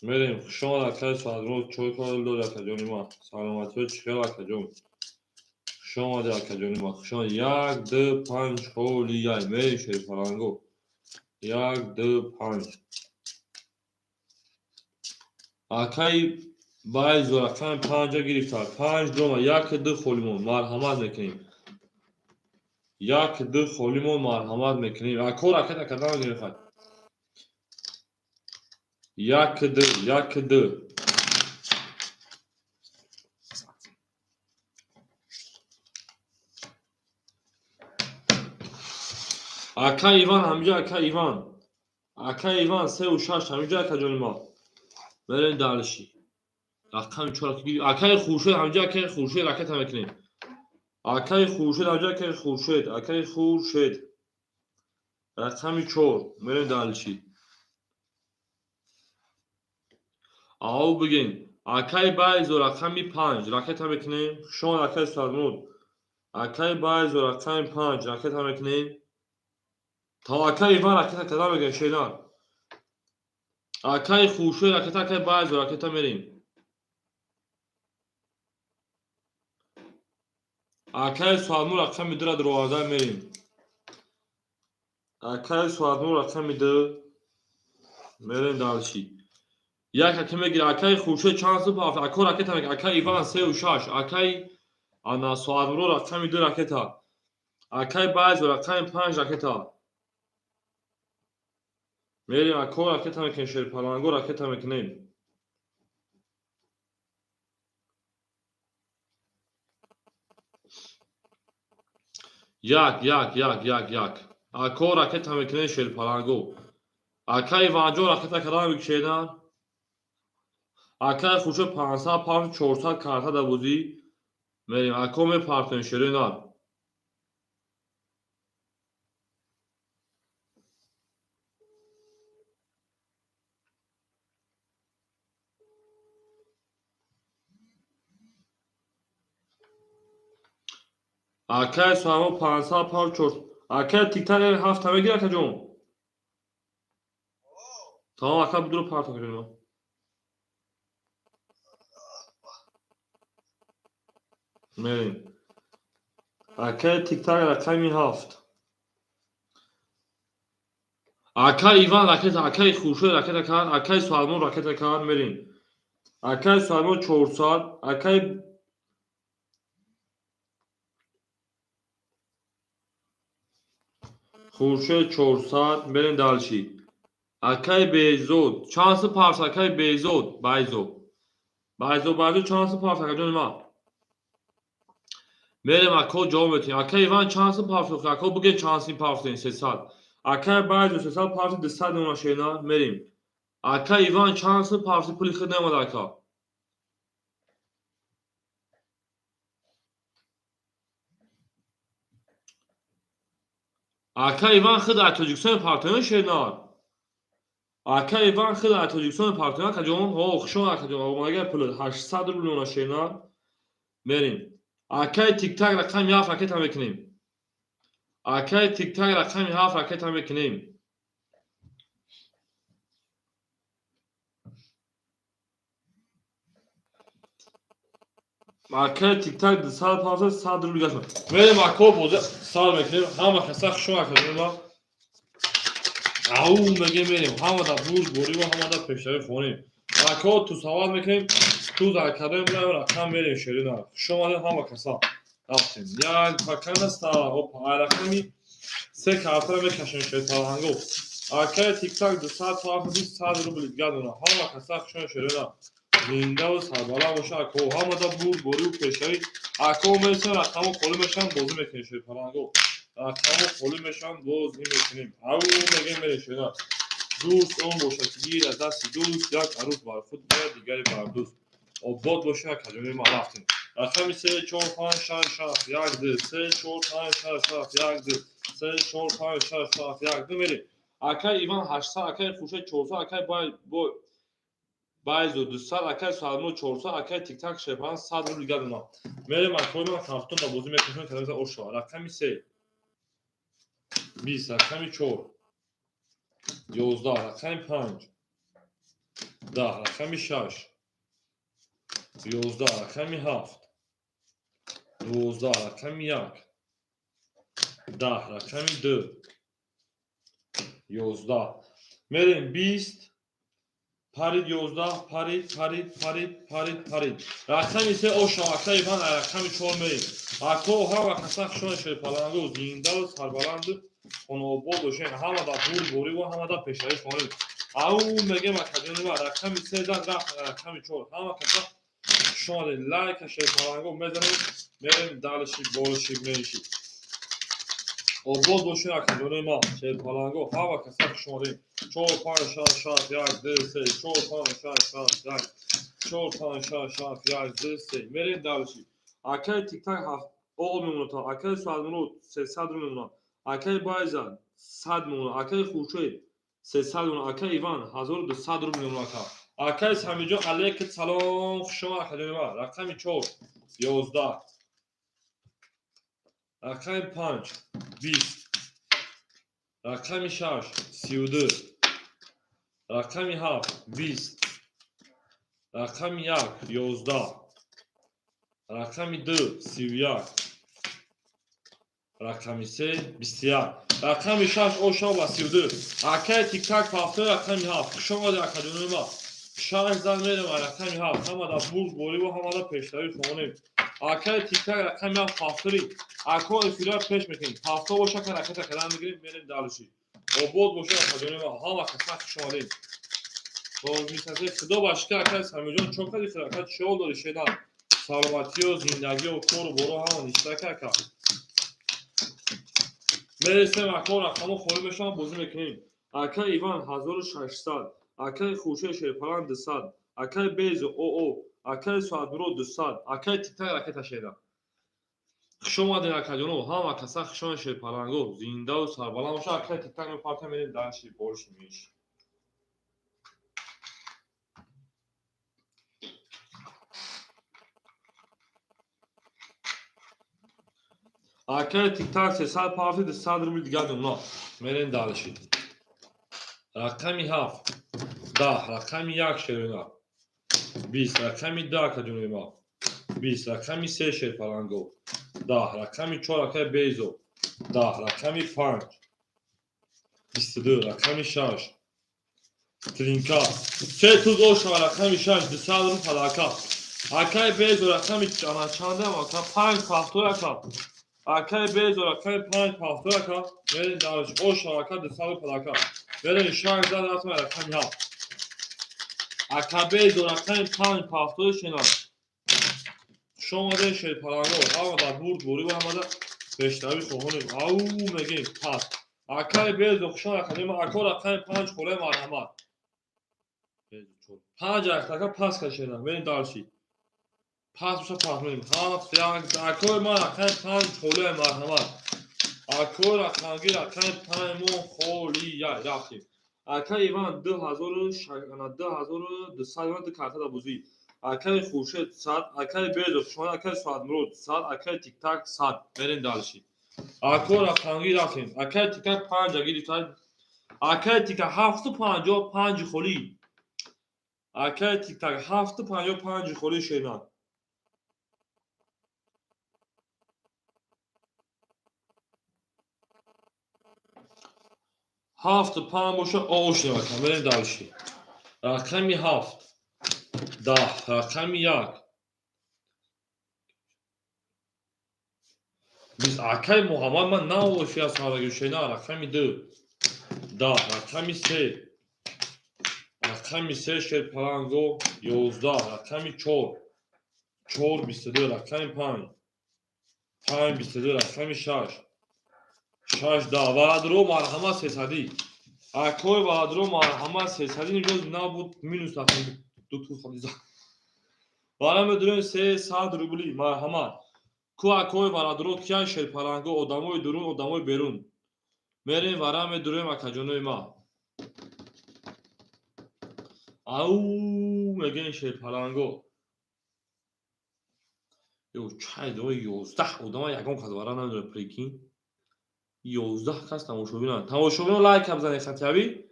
Мерем, хуш омад, акаи Соатмурод, чой кор дори, акаҷони ман. Саломатиҳо чӣ хел, акаҷон? Хуш омадед, акаҷони ман. Хуш омадед. Як, ду, панҷ холияй. Мерем, шерпаланго. Як, ду, панҷ. Акаи Байзо рақами панҷа гирифтад. Панҷ дома, як, ду холимон. Марҳамат мекунем. Як, ду холимон, марҳамат мекунем. Ако ракета када мегирем хай. Як ду, як ду. Ака Иван ҳамиҷа, ака Иван. Ака Иван сеу шаш ҳамиҷа, ака ҷони ма. Мерем дальше. Рақами чор акаи Хуршед ҳамиҷа, акаи Хуршед ракета мекунем. Акаи Хуршед ҳамиҷа, акаи Хуршед, акаи Хуршед. Рақами чор. Мерем дальше. Ау бигем. Акаи Байзо рақами панҷ ракета мекунем. Хушомад акаи Сармуд. Акаи Байзо рақами панҷ ракета мекунем. То акаи Иван ракета када мегӯем шернар. Акаи Хуршед ракета, акаи Байзо ракета мерем. Акаи Суадмур рақами дура дуроварда мерем. Акаи Суадмур рақами ду мерем дальше. Як ака мегира, акаи Хуршед чанд сум пафт, ако ракета мегира, акаи Иван сеу шаш, акаи ана Суадмур рақами ду ракета. Акаи Байзо рақами панҷ ракета. Мерем, ако ракета мекунем, шерпаланго ракета мекунем. Як, як, як, як, як. Ако ракета мекунем, шерпаланго. Акаи Иванҷон ракета кардам мекушедам. Акаи Хуршед 500 пафт, 400 карта да бозӣ. Мерем, ако мепартоем шерои нар. Акаи Суҳаймо 500 пафт, 400. Акаи Тиктак ҳафта мегир, акаҷон? Тамом, ака будуро парто кунем. Мерем. Акаи Тиктак рақами ҳафт. Акаи Иван ракета, акаи Хуршед ракета кард, акаи Суҳаймон ракета кард, мерем. Акаи Суҳаймон 400, акаи Хуршед 400, мерем дальше. Акаи Беҳзод, чанд сум парс, акаи Беҳзод, Байзо. Байзо, Байзо чанд сум парс, акаҷони ман? Мерем, ако ҷавоб метиҳем. Акаи Иван чанд сум парс, ако бигӯед чанд сум парсем, 300. Акаи Байзо 300 парс, 200 мемона шена, мерем. Акаи Иван чанд сум парс, пули худ намеомад ака. Ака Иван худ аз Тоҷикистон партоён шернар. Ака Иван худ аз Тоҷикистон партоён, акаҷон. Ҳо, хушон акаҷон, омадагар пул 800 рубл мемона шернар. Мерем. Акаи Тиктак рақами ҳафт ракета мекунем. Акаи Тиктак рақами ҳафт ракета мекунем. Акаи Тиктак 250 100 рубл гашт. Мерем ако бозӣ сар мекунем. Ҳама каса хушон акаҷон ма. Ау мегем мерем. Ҳама да бурд борӣ ва ҳама да пешравӣ хонем. Ако ту савол мекунем. Ту заркадаем мерем рақам мерем шерина. Хуш омадем ҳама каса. Рафтем. Як паканаста опа рақами се картара мекашем шерпаланго. Акаи Тиктак 250 100 рубл дигар дона. Ҳама каса хушон шерина. Зиндаву сарбаланд боша ако. Ҳама да бурд борӣ пешравӣ. Ако мерасем рақамо холӣ мешаванд бозӣ мекунем шерпаланго. Рақамо холӣ мешаванд бозӣ мекунем. Ау мегем мерем шерина. Дӯст он бошад ки гир аз дасти дӯст, як арӯс бар худ бояд, дигаре бар дӯст. Обод боша акаҷони ма рафтем. Рақами се чор панҷ шаш ҳафт як ду се чор панҷ шаш ҳафт як ду се чор панҷ шаш ҳафт як ду мерем. Акаи Иван 800, акаи Хуршед 400, акаи Байзо 200, акаи Суҳаймон 400, акаи Тиктак шерпалан 100 рубл дигар донам. Мерем акои ман кафтон да бозӣ мекунем, кадомеса ош шавад. Рақами се 20, рақами чор 11, рақами панҷ 10, рақами шаш 11, рақами ҳафт 12, рақами як 10, рақами ду 11. Мерем 20 парид 11 парид парид парид парид парид. Рақами се ошав акаи Иван, рақами чор мерем. Ако ҳама каса хушон шерпаланго зиндаву сарбаланду хонаобод бошем. Ҳама да бурд борӣ ва ҳама да пешравӣ хонем. Ау мегем, акаҷони ма, рақами се зад, рафт рақами чор. Ҳама каса хуш омадед. Лайка, шерпаланго мезанем, мерем дальше, больше, меньше. Обод бошед, акаҷони ма, шерпаланго. Ҳама каса хуш омадед. Чор, панҷ, шаш, шаш, як, ду, се, чор, панҷ, шаш, шаш, як, чор, панҷ, шаш, шаш, як, ду, се. Мерем дальше. Акаи Тиктак ҳафт о мемонад, акаи Суадмурод 300 рубл мемонад, акаи Байза 100 мемонад, акаи Хуршед 300 мемонад, акаи Иван 1200 рубл мемонад. Ака, акаи Самиҷон, алейкум салом, хушомад, акаҷони ман. Рақами чор 11, рақами панҷ 20, рақами шаш 32, рақами ҳафт 20, рақами як 11, рақами ду 31, рақами се 21, рақами шаш ошав ба 32. Акаи Тиктак ҳафтои рақами ҳафт, хушомадед, акаҷонои ма. Шаш зан мерем, рақами ҳафт. Ҳамада бурдбориву ҳамада пешравӣ хонем. Акаи Тиктак рақами ҳафт ҳафтори. Ако, эфира пеш мекунем. Ҳафто боша, ка ракета кардан мегирем, мерем дальше. Обод бошед, акаҷонои ма. Ҳама каса хуш омадед. Худо ба шукр, акаи Самиҷон, чо кади, ака, чӣ ҳол дорӣ, шедан? Саломатиё, зиндагиё, кору боро ҳама ништака, ака. Мересем, ако, рақамҳо холӣ мешаванд, бозӣ мекунем. Акаи Иван 1600, акаи Хуршед шерпаланг 200, акаи Безо оо, акаи Соатмурод 200, акаи Тиктак ракета шеда. Хуш омадед, акаҷоно, ҳама каса хуш омадед, шерпаланго, зиндаву сарбаланд бошад. Акаи Тиктак мепарта, мерем дальше, больше, меньше. Акаи Тиктак 300 пафти, 200 рубли дигар мемонад. Мерем дальше. Рақами ҳафт 10, рақами як, шерина, 20, рақами ду, акаҷонои ма, 20, рақами се, шерпаланго, 10, рақами чор, акаи Безо, 10, рақами панҷ 22, рақами шаш тринка се туз ошава, рақами шаш 200 рубл подарка. Акаи Безо рақами чандам, ака? Панҷ пафтой, ака. Акаи Безо рақами панҷ пафтой, ака. Мерем дальше. Ошава, ака, 200 рубл подарка. Мерем, шаш зад, рафтам рақами ҳафт. Ака Безо рақами панҷ пафтой, шена. Хуш омадед, шерпаланго. Ҳамада бурдборӣ ва ҳамада пешравӣ хоҳонем. Ау мегем, пас акаи Безо, хуш омад, акаҷони. Ако, рақами панҷ холе, марҳамат. Панҷ ака, пас кашена. Мерем дальше. Пас боша, пас мерем. Ҳафт, як. Акои ман, рақами панҷ холе, марҳамат. Акои рақамги рақами панҷ мо холия. Рафтем. Акаи Иван 2200 ду картада бозӣ. Акаи Хуршед 100, акаи Безо шума, акаи Соатмурод 100, акаи Тиктак 100. Мерем дальше. Ако, рақамгӣ рафтем. Акаи Тиктак панҷа гирифта. Акаи Тиктак 755 холӣ. Акаи Тиктак 755 холӣ, шена. Ҳафту панҷ боша, ошнем, ака. Мерем дальше. Рақами ҳафт 10, рақами як 20. Акаи Муҳаммад, ман наофи аз ҳавагӯшена. Рақами ду 10, рақами се, рақами се, шерпаланго, 11, рақами чор чор 22, рақами панҷ панҷ 22, рақами шаш шаш 10. Ваъдро, марҳамат, сесадӣ. Акои ваъдро, марҳамат, сесадӣ. Имрӯз набуд, минус ду тур холиза. Вара медурем 300 рубли, марҳамат. Ку акои варадро киян, шерпаланго, одамои дурун, одамои берун. Мерем, вара медурем, акаҷонои ма. Ау мегӯем, шерпаланго. Ё чай до, 11 одама, ягон кас вара намедонад, прикинь. 11 кас тамошобинанд. Тамошобино, лайка бизанед хотя бы.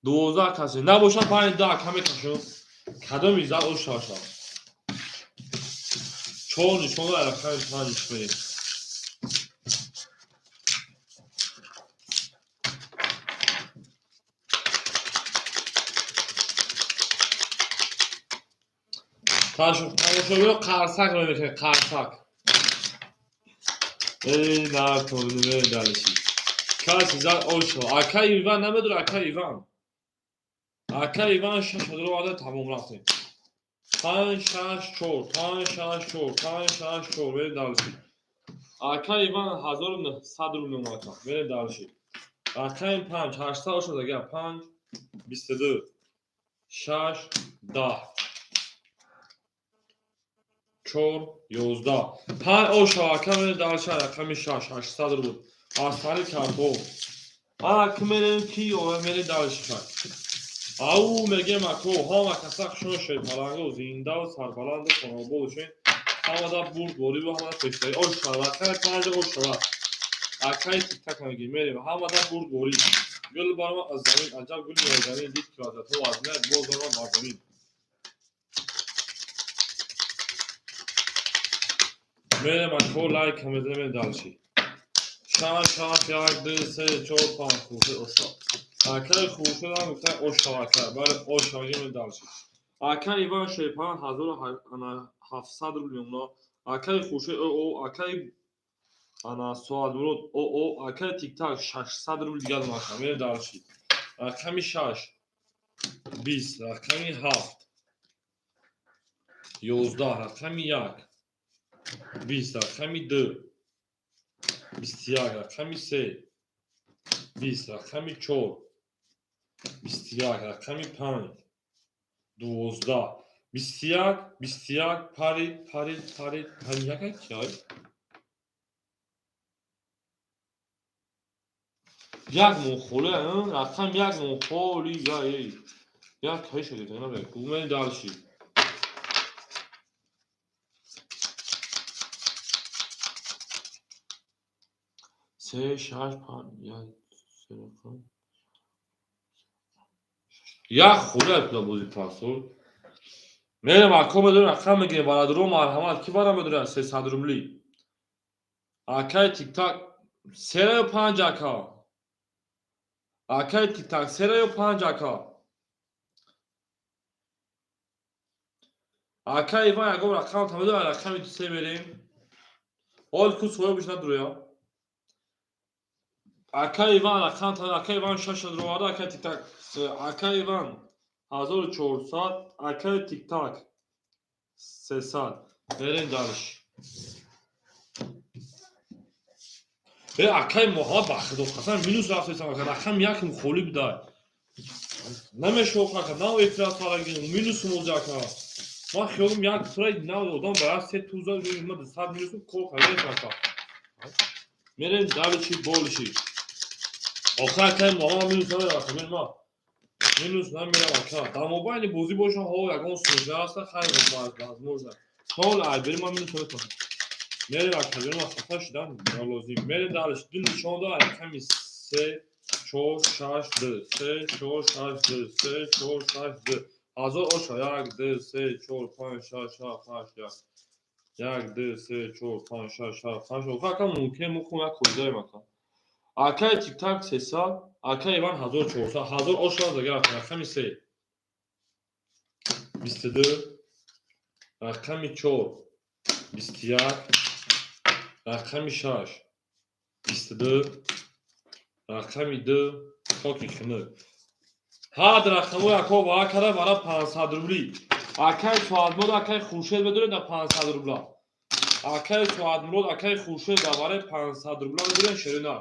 12 касе. Набошад, панҷ ду ака мекашам. Кадоми зад ош шавад. Чор нишон, рақами панҷ мерем. Тамошобино, қарсак мекунед, қарсак. Эй, накун, дальше. Каси зад, ош шавад. Акаи Иван намедонад, акаи Иван. Ака Иван 6 оварда, тамом, рафтем. 5, 6, 4, 5, 6, 4, 5, 6, 4, мерем дальше. Ака Иван 1900 рубл омад, мерем дальше. Рақами 5, 800 бошад агар, 5, 22, 6, 10, 4, 11. 5 оша, ака, мерем дальше. Рақами 6, 800 рубл. Аз тари картон. Ана ки мерем, ки мерем дальше. Ау мегем, ако, ҳама каса хушон шед, паланго, зиндаву сарбаланду хонобод бошед. Ҳамада бурдбориву ҳамада пешравӣ. Оша, рақами 5 ошава. Акаи тиктак мегем, мерем. Ҳамада бурдборӣ. Гул барома аз замин, аҷаб гули нозанин, дид ки лаззатҳо вазнияд, боз омад бар замин. Мерем, ако, лайк мезанем, мерем дальше. 6, 6, 1, 2, 3, 4, 5, Хуршед оша. Акаи Хуршед ҳам гуфта ошава, ака, бале, ошава, мерем дальше. Акаи Иван Шерпан 1700 рубл мемона. Акаи Хуршед о, акаи ана Соатмурод о, акаи Тиктак 600 рубл дигар ака, мерем дальше. Рақами 6, 20, рақами 7, 11, рақами 1, 20, рақами 2, 21, рақами 3, 20, рақами 4, 21, рақами 5, 12, 21, 21, парид, парид, парид, парид, яка киай? Як мохоле, рақам як мохоли, я, эй. Як кай шуд, ина бе. Мерем дальше. Се, шаш, панҷ, як, се рақам. Як холе пула бози пасол. Мерем, ако, медонем, рақам мегирем, бародаро, марҳамат, ки бара медонад 300 рубли. Акаи Тиктак сера ё панҷ, ака? Акаи Тиктак сера ё панҷ, ака? Ака Иван ягон рақам та медонад, рақами се мерем. Ҳол ку соҳибаш надуроя. Ака Иван рақам та, ака Иван шаша дуроварда, ака Тиктак, ака Иван 1400, акаи Тиктак 300. Мерем дальше. Э, акаи Муҳаммад, ба худо қасам, минус рафтесам, ака, рақам якм холӣ будай. Намешавад, ака, нав эфира сарагин, минус мози, ака. Ман хиёлам як тура нав одам ба як се туза ма 100 минусум кор кардем, ака. Мерем дальше больше. Охир акаи Муҳаммад минус намерам, ака, мерем ма. Минус намерам, ака. Дар мобайли бозӣ бошам, ҳо, ягон сужа ҳаста, хайр, возможно. Ҳол ай берим, ман минус наметавонам. Мерем, ака, берим, хафа шудам, нолозим. Мерем дальше. Ду нишон дод, рақами се, чор, шаш, ду, се, чор, шаш, ду, се, чор, шаш, ду. 1000 оша, як, ду, се, чор, панҷ, шаш, ҳафт, ҳашт, як. Як, ду, се, чор, панҷ, шаш, ҳафт, ҳашт. Охир, ака, мумкин мо хун як хоридаем, ака. Акаи Тиктак 300, акаи Иван 1400, 1000 оша загар, рақами се. 22, рақами чор, 21, рақами шаш, 22, рақами ду, хоки хунук. Ҳад рақамҳои ако ваа кара бара 500 рубли. Акаи Соатмурод, акаи Хуршед медоред на 500 рубла. Акаи Соатмурод, акаи Хуршед дар барои 500 рубла медоред ширина.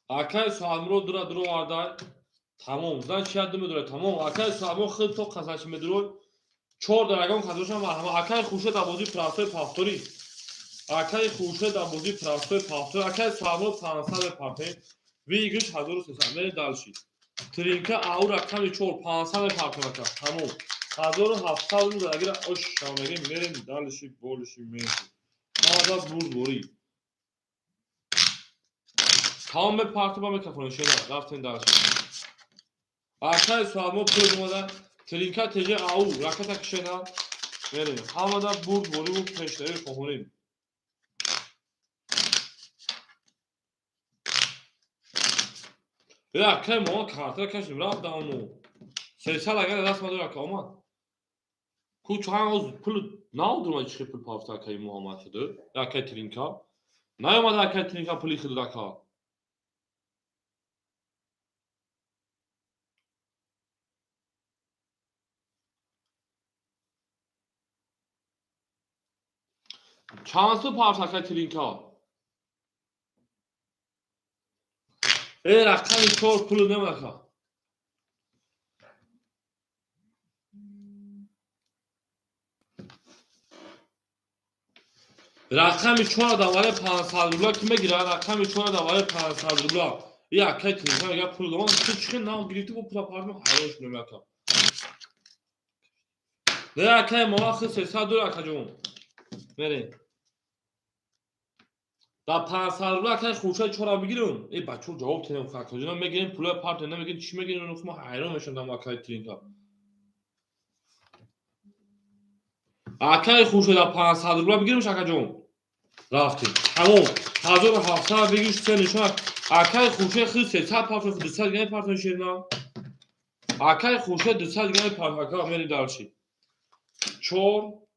Акаи Соатмурод дура дуровардай. Тамом. Зан чи ду медорад? Тамом. Акаи Соатмурод худ то қасачи медорад. Чор дар ягон кас бошам, марҳамат. Акаи Хуршед дар бозии простой повтори. Акаи Хуршед дар бозии простой повтори. Акаи Соатмурод 500 мепартем. Выигрыш 1300. Мерем дальше. Тринка ау рақами 4 500 мепартем, ака. Тамом. 1700 рубл агар ош мегем, мерем дальше, больше меньше. Мада бурдборӣ. Тамом, мепартем микрофон шена. Рафтем дальше. Акаи Соатмурод пул омада. Тринка теже ау ракета кишена. Мерем. Ҳамада бурдбориву пешравӣ хоҳонем. Э, акаи мо картара кашидем, рафт давно. 300 агар даст мадор, ака, омад. Ку чанд оз пул наодурма, чӣ пул пафта акаи Муҳаммад шуд? Акаи Тринка. Наомада акаи Тринка пули худуд, ака. Чанд су парт акай Тринка? Э, рақами 4 пул намака. Рақами 4 даваре 500 рубла ки мегирад? Рақами 4 даваре 500 рубла. И акай Тринка мега пул дорам. Ту чӣ нав гирифтӣ бо пула партм ҳайрон шудам ака. Не акай мова хи 300 дор акаҷон. Мерем. Да 500 рубла акай Хуршед 4 бигирам. Э бачо ҷавоб тенем акаҷон мегирем пула парт намегирем чӣ мегирем? Ман ҳайрон мешавам акай Тринка. Акай Хуршед 500 рубла бигирем акаҷон. Рафтем. Тамом. 1700 бигир се нишон. Акай Хуршед хи 300 парт 200 грамм парт шерна. Акай Хуршед 200 грамм парт ака мерем дарши. 4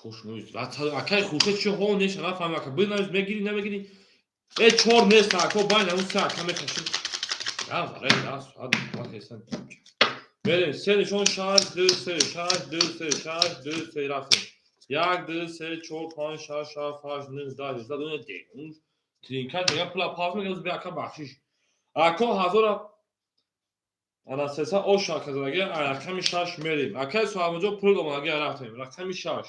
Кош нӯз. Акай Хуршед чӣ ҳо неша нафаҳмам ака. Бинавис мегири намегири. Э 4 нест ака байна он се ака мекаши. Я варе я суат вақесан. Мерем се нишон 6 2 3 6 2 3 6 2 3 рафтем. 1 2 3 4 5 6 7 8 9 10 11 12 13. Тринка мега пула пас мега бе ака бахшиш. Ако ҳазора ана сеса ош ака задаги рақами 6 мерем. Акай Суҳабоҷон пул домадаги рафтем. Рақами 6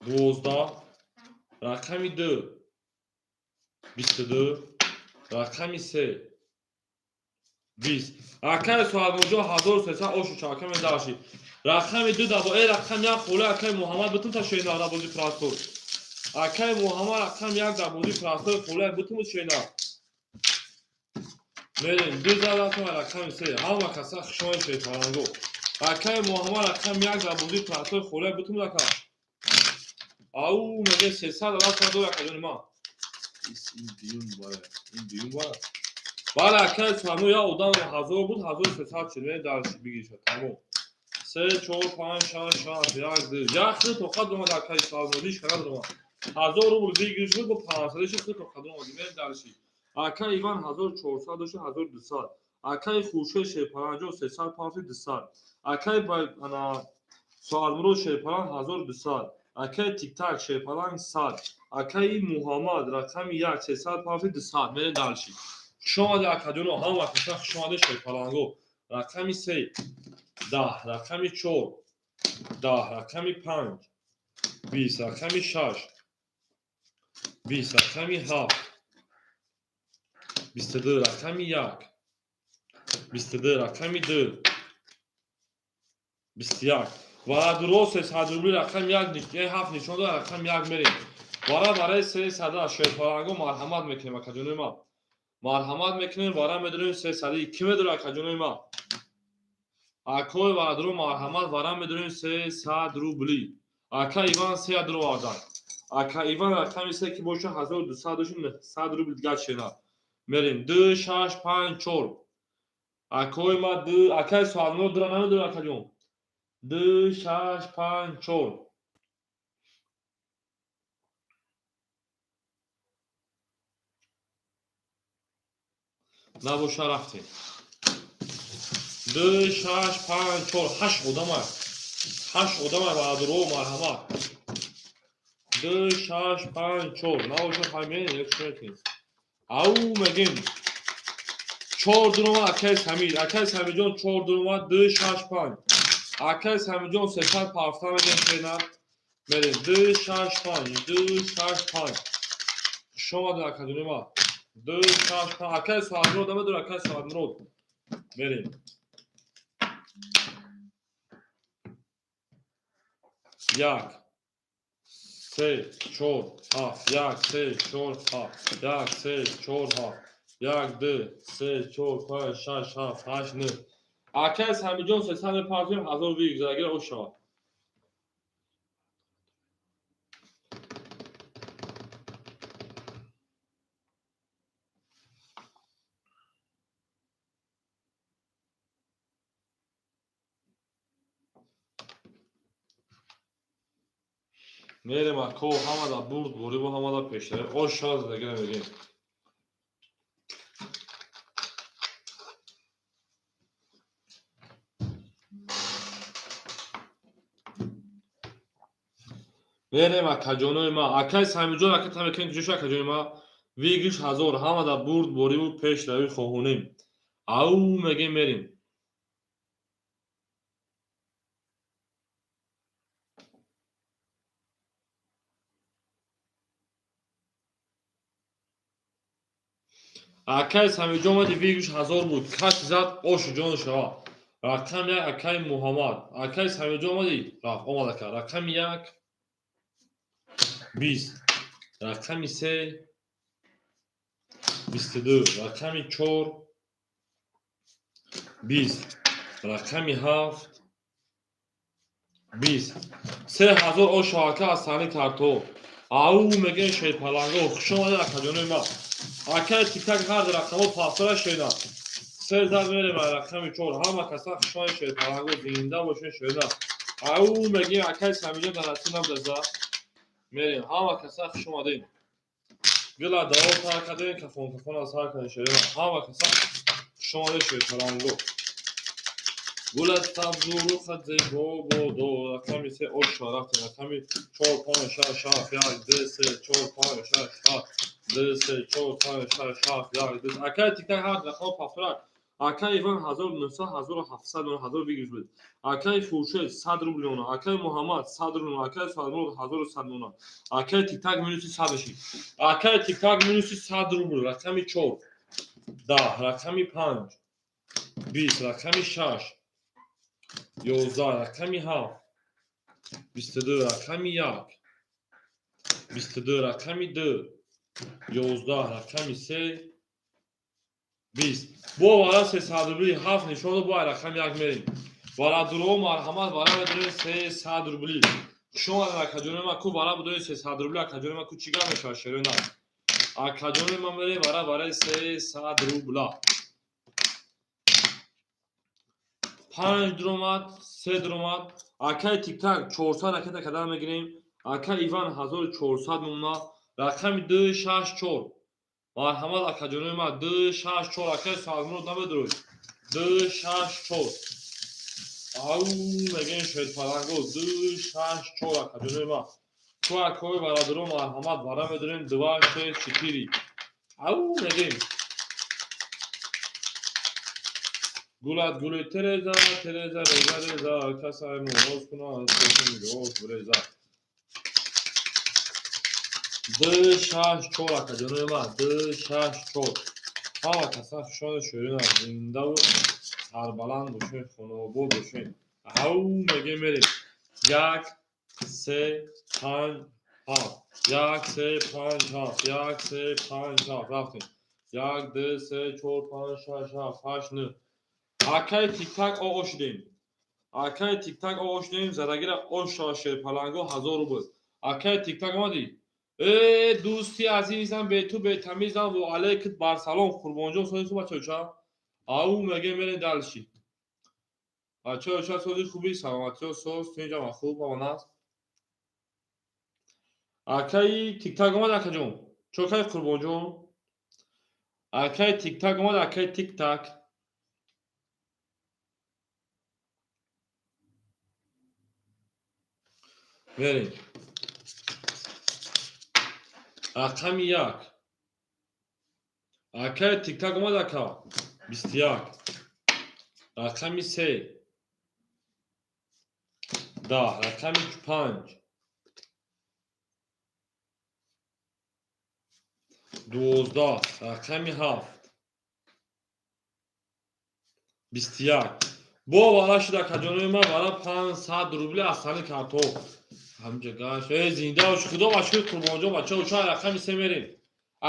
12, рақами 2 22, рақами 3 20. Акай Суҳабоҷон 1300 ошу чака медаши. Рақами 2 да бо э рақами 1 хола акай Муҳаммад бутун та шена да бози прастор. Акай Муҳаммад рақами 1 да бози прастор хола бутун шена. Мерем 2 за рақами 3. Ҳама каса хушои шефаранго. Акай Муҳаммад рақами 1 да бози прастор хола бутун ака. Ау меге 300 рафта дора акаҷони ман. Ин дуюм бара. Ин дуюм бара. Бале акай Суҳабо я одам 1000 буд 1300 шуд. Мерем дарши бигирша. Тамом. 3 4 5 6 7 1 2. Я хи тоқат омад акай Суҳабо диш карад омад. 1000 рубл бигирш буд бо 500 ши хи тоқат омад. Мерем дарши. Акай Иван 1400 дошт 1200. Акай Хуршед Шерпаранҷо 300 панҷ 200. Акай ана Суҳабмурод Шерпаранг 1200. Акай Тиктак Шерпаранг 100. Акай Муҳаммад рақами 1 300 панҷ 200. Мерем дарши. Хуш омадед акаҷоно, ҳама каса хуш омадед Шерпаранго. Рақами 3 10, рақами 4 10, рақами 5 20, рақами 6 20, рақами 7 22, рақами 1 22, рақами 2 21. Вара дуро 300 рубли рақами 1 7 нишон дод рақами 1 мерем. Вара барои 300 Шерпаранго марҳамат мекунем акаҷонои ман. Марҳамат мекунем вара медорем 300. Ки медорад акаҷонои ман? Акой варадро марҳамат вара медорем 300 рубли. Ака Иван 300 овардан. Ака Иван рақами 3 ки боша 1200 дошт 900 рубл дигар шена. Мерем 2 6 5 4. Акой ма 2 акай Суҳабмурод дура намедорад акаҷон. 2 6 5 4. Набоша рафтем. 2 6 5 4 8 одама. 8 одама варадро марҳамат. 2 6 5 4 набоша ҳамин як шуд. Ау мегем 4 дурома акай Самид. Акай Самидҷон 4 дурома 2 6 5. Акай Самидҷон 300 пафта мегем шена. Мерем 2 6 5 2 6 5. Хуш омадед акаҷони ман. 2 6 5. Акай Суҳабмурод намедорад акай Суҳабмурод. Мерем. 1 3 4 7 1 3 4 7 1 3 4 7 1 2 3 4 5 6 7 8 9. Акай Самиҷон 300 партием 1000 бигзарагир ош шавад. Мерем ако ҳамада бурд борибу ҳамада пештар. Ош шавад задагира мегем. Мерем, акаҷонои ма. Акай Самиҷон, ака тамекен куҷо шуд, акаҷони ма? Выигрыш 1000, ҳама дар бурд бориву пешравӣ хоҳонем. Ау мегем, мерем. Акай Самиҷон омади, выигрыш 1000 буд. Каси зад, ошу ҷон шава. Рақами 1, акай Муҳаммад. Акай Самиҷон омадӣ? Рафт, омад ака. Рақами 1, 20. Рақами 3, 22. Рақами 4, 20. Рақами 7, 20. 3000 ошу ака аз саҳни картҳо. Ау мегӯем, шерпаланго. Хуш омадед, акаҷонои ма. Акай Тиктак ҳар рақамҳо пафтора шоида. Се зад мерем рақами 4. Ҳама каса хуш омадед, шерпаланго, зинда бошед, шоида. Ау мегӯем, акай Самиҷон дар насиб набудаза. Мерем. Ҳама каса хуш омадед. Гила даво тар кардем, кафон кафон аз ҳар кардем, шоида. Ҳама каса хуш омадед, шерпаланго. Гулат сабзу рухат зебо бодо. Рақами 3 оша рафтем. Рақами 4, 5, 6, 7, 1, 2, 3, 4, 5, 6, 7, 2, 3, 4, 5, 6, 7, 1, 2. Акай Тиктак ҳар рақам пафтора. Акай Иван 1900, 1700, 1000 выигрыш буд. Акай Хуршед 100 рубл мемона. Акай Муҳаммад 100 рубл мемона. Акай Салмон 1100 мемона. Акай Тиктак минуси 100 мешид. Акай Тиктак минуси 100 рубл. Рақами 4, 10, рақами 5, 20, рақами 6, 11, рақами 7, 22, рақами 1, 22, рақами 2, 11, рақами 3, 20. Бо вара 300 рубли 7 нишон дод, бо рақами 1 мерем. Варадуро, марҳамат, вара медорем 300 рубли. Хуш омадед, акаҷони ма, ку вара будорем 300 рубли, акаҷони ма, ку чӣ гап мешавад, шерои нав. Акаҷони ма, мерем вара барои 300 рубла. Панҷ дуромад, се дуромад. Акай Тиктак 400 ракета кадан мегирем. Акай Иван 1400 мемона. Рақами 2, 6, 4. Марҳамат, акаҷонои ма, 2, 6, 4. Акай Салмурод намедурӯй. 2, 6, 4. Ау мегӯем, шерпаланго, 2, 6, 4, акаҷонои ма. Ку акои бародаро, марҳамат, вара медорем 2, 6, 4. Ау мегӯем. Гулат гули Тереза, Тереза, реза, реза, касай мороз кунад, роз реза. 2, 6, 4, акаҷонои ма, 2, 6, 4. Ҳама каса хушода, шӯрина, зиндаву сарбаланд бошед, хонобод бошед. Ау мегӯем, мерем. 1, 3, 5, 7. 1, 3, 5, 7. 1, 3, 5, 7. Рафтем. 1, 2, 3, 4, 5, 6, 7, 8, 9. Акай Тиктак оғо шудем. Акай Тиктак оғо шудем, задагира ош шава, шерпаланго, 1000 рубл. Акай Тиктак омадӣ? Э, дӯсти азизам, бету бетамизам, ва алайкат барсалом, Қурбонҷон, сози хуб, бачаоча? Ау мегӯем, мерем дальше. Бачаоча, сози хуби, саломатиё соз, тинҷама хуб, ҳамон аст. Акаи Тиктак омад, акаҷон. Чокаи Қурбонҷон? Акаи Тиктак омад, акаи Тиктак. Мерем. Рақами 1. Акаи Тиктак омад, ака. 21. Рақами 3. 10. Рақами 5. 12. Рақами 7. 21. Бо вара шуд, акаҷонои ман, вара 500 рубли аз сани картҳо. Ҳамҷа гашт. Э, зинда бош, худо ба шукр, Қурбонҷон, бачаҳо, ча рақами 3 мерем.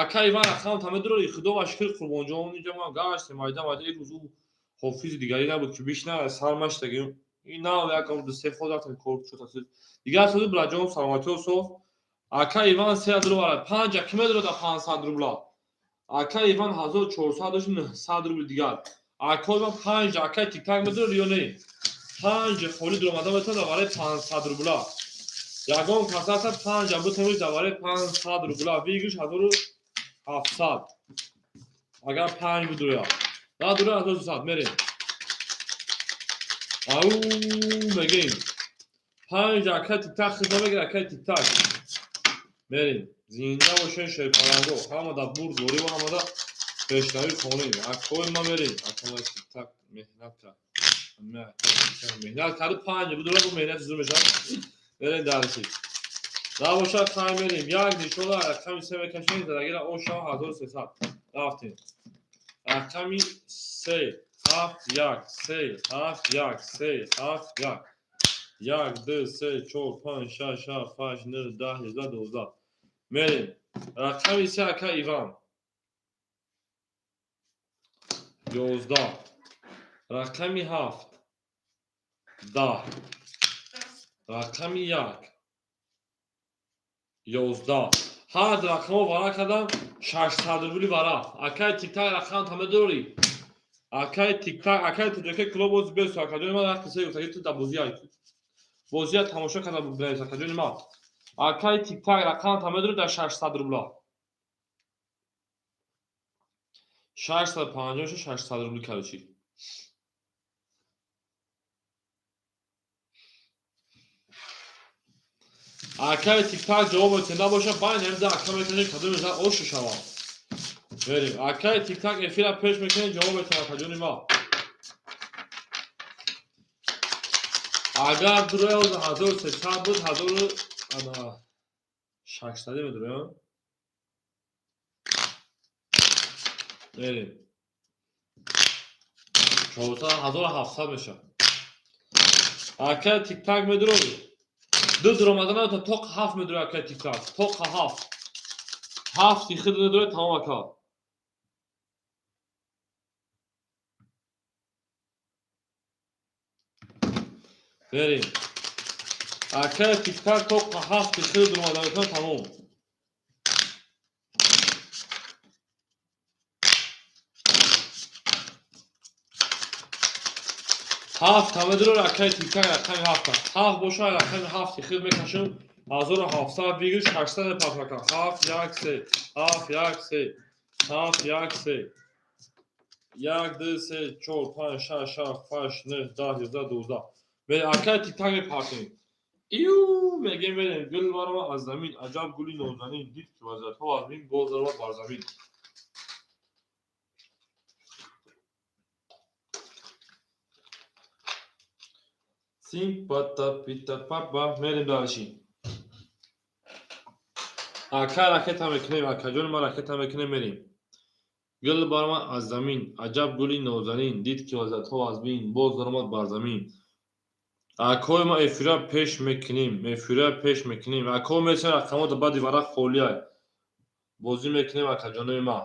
Ака Иван рақам тамедуро, худо ба шукр, Қурбонҷон, инҷа ман гаштем, майда майда рӯз ӯ ҳофизи дигаре набуд, ки бишна сармаштаги. Ин нав як ду се ход рафтем, кор шуд. Дигар сози браҷон, саломатиё соз. Ака Иван се рубла, панҷ ки медорад 500 рубла. Ака Иван 1400 дошт, 900 рубли дигар. Ака Иван панҷ, ака Тиктак медорад ё не? Панҷ холи дуромада метавонад барои 500 рубла. Ягон кас ҳаста, панҷ бутавонед барои 500 рубла. Выигрыш 1700. Агар панҷ бидурояд. На дура 1300 мерем. Ау мегӯем. Панҷ акай тиктак хизма мегир, акай тиктак. Мерем. Зинда бошен, шерпаланго. Ҳамада бурд ворива, ҳамада пешравӣ хонем. Акои ма мерем. Акама тиктак меҳнат кард. Меҳнат кард, панҷ будура бо меҳнати зур мешавад. Мерем дарси. Набошад, хай мерем. Як нишона рақами се мекашем, задагира ошава 1300. Рафтем. Рақами се, ҳафт, як, се, ҳафт, як, се, ҳафт, як. Як, ду, се, чор, панҷ, шаш, ҳафт, ҳашт, нӯҳ, 10, 11, 12. Мерем. Рақами се, ака Иван. 11. Рақами ҳафт. 10. Рақами як. 11. Ҳар рақамро варақ кардам, 600 рубли варақ. Акай тиктак рақам тама дорӣ? Акай тиктак, акай тоҷака клуб боз бесу, акаҷони ман вақти се гуфтаги ту дар бозия. Бозия тамошо карда бинавис, акаҷони ман. Акай тиктак рақам тама дорӣ дар 600 рубла. 650 600 рубли, короче. Акай тиктак ҷавоб метиҳ набоша, байн ҳамза ака метавонед кадом мешавад ошу шавад. Мерем. Акай тиктак эфира пеш мекунед, ҷавоб метиҳ, акаҷони ман. Агар дуроя 1300 буд, ҳазору ана шашсади медуроям. Мерем. 400 1700 мешавад. Акай тиктак медурой? Ду дуромадан то тоқ ҳафт медурой, акай тиктак. Тоқ ҳафт. Ҳафти хид медурой, тамом, ака. Мерем. Акай тиктак тоқ ҳафти хид дуромадан метавон, тамом. Ҳафт ҳама дурор, акай тиктак, рақами ҳафта. Ҳафт боша, рақами ҳафти хид мекашам. 1700 бигир, 600 пафака. Ҳафт, як, се. Ҳафт, як, се. Ҳафт, як, се. Як, ду, се, чор, панҷ, шаш, ҳафт, ҳашт, нӯҳ, 10, 11, 12. Мерем, акай тиктак мепартем. Иу мегем, мерем. Гул барома аз замин, аҷаб гули нозанин, дид ки вазиятҳо аз мин боз даромад бар замин. Сим пата пита папа, мерем дальше. Ака ракета мекунем, акаҷони ман ракета мекунем, мерем. Гул баромад аз замин, аҷаб гули нозанин, дид ки вазиятҳо аз бин боз даромад бар замин. Акои ма эфира пеш мекунем, эфира пеш мекунем. Ако месен рақамҳо дар баъди варақ холиай. Бозӣ мекунем, акаҷонои ман.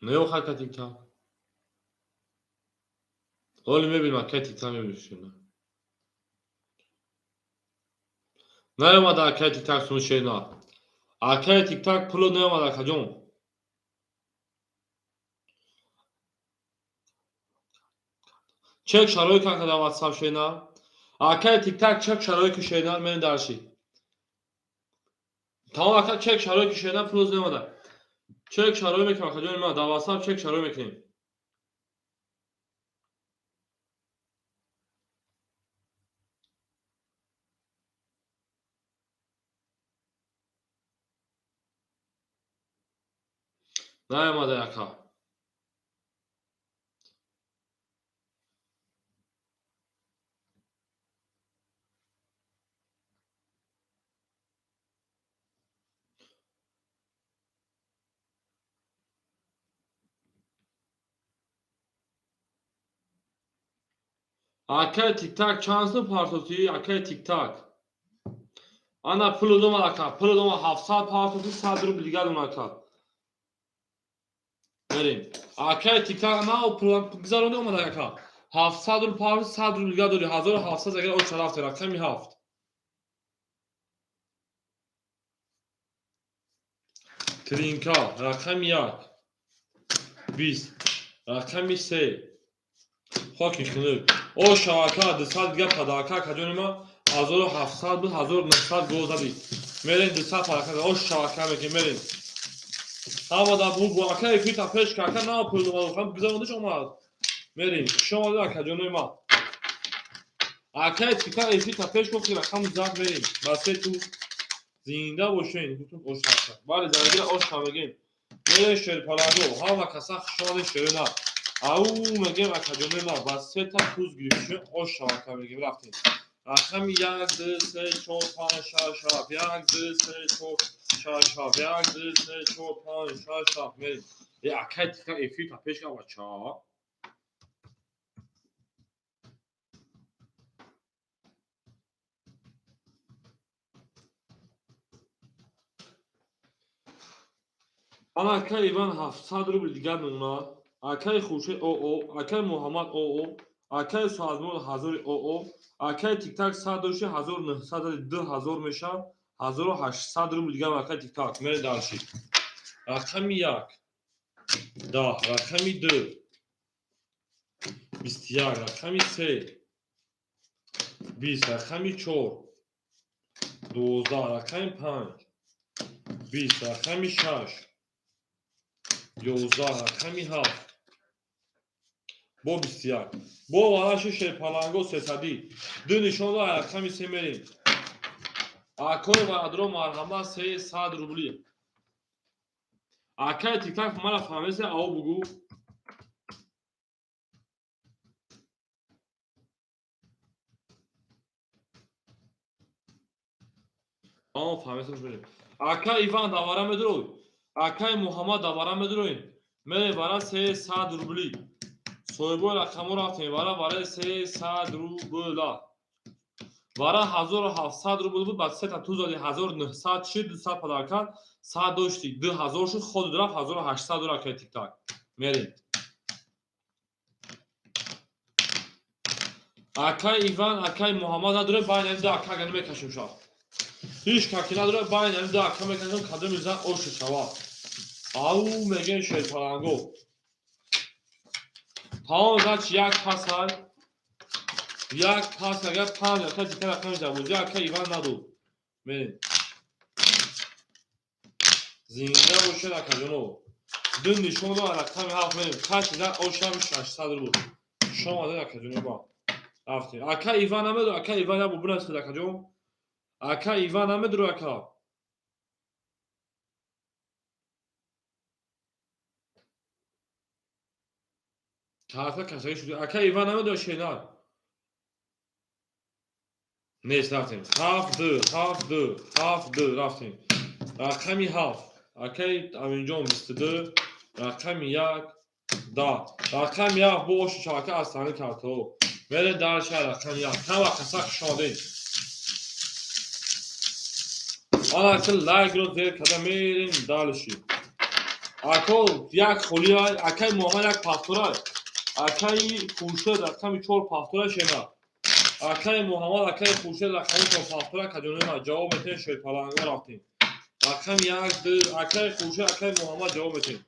Неох ака тиктак. Ҳоли мебинем, акай тиктак мебинем. Наёмада акай тиктак сумшена. Акай тиктак пуло наёмада, акаҷон. Чек шарои кака дар WhatsApp шена. Акай тиктак чек шарои ки шена, мерем дарши. Тамом, ака, чек шарои ки шена, пуло наёмада. Чек шарои мекунем, акаҷони ман, дар WhatsApp чек шарои мекунем. Наёмада, ака. Акай тиктак чанд сум партофтӣ? Акай тиктак. Ана пулу домад, ака. Пулу домад, 700 партофтӣ, 100 рубл дигар дон, ака. Мерем. Акай тиктак на пул гузаронда омад, ака. 700 рубл партофтӣ, 100 рубл дигар дорӣ. 1700 агар оч рафт, рақами ҳафт. Тринка, рақами як. 20. Рақами се. Хоки хунук. О шавака, 200 дигар падака, акаҷони ман, 1700 буд, 1900 гол задӣ. Мерем, 200 падака ош шавака мекунем, мерем. Ҳама да бу ака эфирта пеш ка, ака на пул омад, хам гузарондиш омад. Мерем. Хуш омадед, акаҷонои ман. Акаи тика эфирта пеш гуфт, ки рақами зад, мерем. Ба се ту зинда бошен, гуфтум ош шавака. Бале, заргира ош мегем. Мерем, шерпаланго, ҳама каса хуш омадед, шерона. Ау мегем, акаҷонои ман, ба сета туз гирифтшем, ош шавака мегем, рафтем. Рақами як, ду, се, чор, панҷ, шаш, ҳафт. Як, ду, се, чор, шаш, ҳафт. Як, ду, се, чор, панҷ, шаш, ҳафт. Мерем. Е, акай тика эфирта пеш ка, бача. Ана акай Иван 700 рубл дигар мемонад. Акай Хуршед оо, акай Муҳаммад оо, акай Соатмурод ҳазори оо, акай Тиктак 100 дошти, 1900, 2000 мешавад, 1800 рубл дигар акай Тиктак. Мерем дальше. Рақами як 10, рақами ду 21, рақами се 20, рақами чор 12, рақами панҷ 20, рақами шаш 11, рақами ҳафт бо 21. Бо вараши шерпаланго сесадӣ. Ду нишон дор, рақами се мерем. Акои ваъдро марҳамат, 300 рубли. Акаи Тиктак мара фаҳмесе, ав бугӯ. Фаҳмеса. Акаи Иван давара медурой. Акаи Муҳаммад давара медуроем. Мерем вара 300 рубли. Соҳибои рақамҳо рафтем вара барои 300 рубла. Вара 1700 рубл буд, ба сета ту зади, 1900 шид, 200 подарка, 100 дошти, 2000 шуд, худ рафт 1800 дура акаи Тиктак. Мерем. Акаи Иван, акаи Муҳаммад надорем, байни ду ака агар мекашем шав. Ҳеҷ каки надорем, байни ду ака мекашем, кадоми зан ошу шавад. Ау мегем, шерпаланго. Тамом, значит, як пасай. Як пас, агар панҷ ака дигар рақами ҷабозӣ ака Иван надод. Мерем. Зинда бошед, акаҷоно. Ду нишон дор, рақами ҳафт мерем. Каши зан ошам 600 рубл. Хуш омадед, акаҷоно ба. Рафтем. Ака Иван намедо, ака Иван ябо бинасед, акаҷон. Ака Иван намедро, ака. Карта кашагӣ шуд. Ака Иван намедо, шенар. Нест, рафтем. Ҳафт ду, ҳафт ду, ҳафт ду, рафтем. Рақами ҳафт. Акаи Аминҷон 22, рақами як 10. Рақами як бо оши шабака аз тани картаҳо. Мерем дальше, рақами як. Ҳама каса хуш омадед. Ана ки лайкро зер карда мерем дальше. Ако як холиай, акаи Муҳаммад як пафтурай. Акаи Хуршед рақами чор пафтура, шена. Акаи Муҳаммад, акаи Хуршед рақами чор пафтура, каҷонои ҷавоб метем, шерпаланго рафтем. Рақами як, ду, акаи Хуршед, акаи Муҳаммад ҷавоб метем.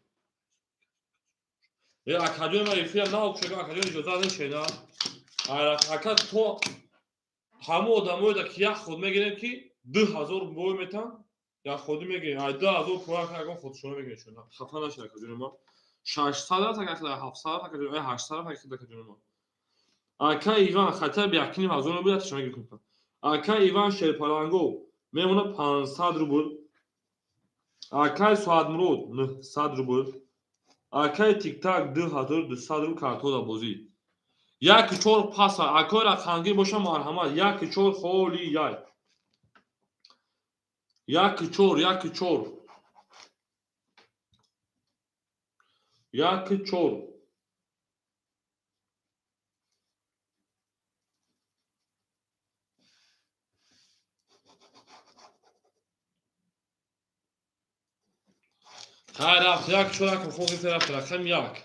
Е, акаҷони ман эфира наокушага, акаҷон иҷоза нест, шена. Ака то ҳамон одамоеда ки як худ мегирем, ки 2000 бой метан, як худи мегирем. Ай 2000 пора ягон худшона мегирем, шена. Хафа нашед, акаҷони ман. 600 рафт, ака 700 рафт, акаҷон, 800 рафт, акаҷони ман. Ака Иван хотя бы 1500 рубл яташона гирифтем. Ака Иван шерпаланго мемона 500 рубл. Акаи Соатмурод 900 рубл. Акаи Тиктак 2200 рубл картода бозӣ. Яки чор паса, акои рақамгир боша, марҳамат, яки чор холи яй. Яки чор, яки чор. Яки чор. Хайр, рафт, як чор, як хо гирифта рафт, рақами як.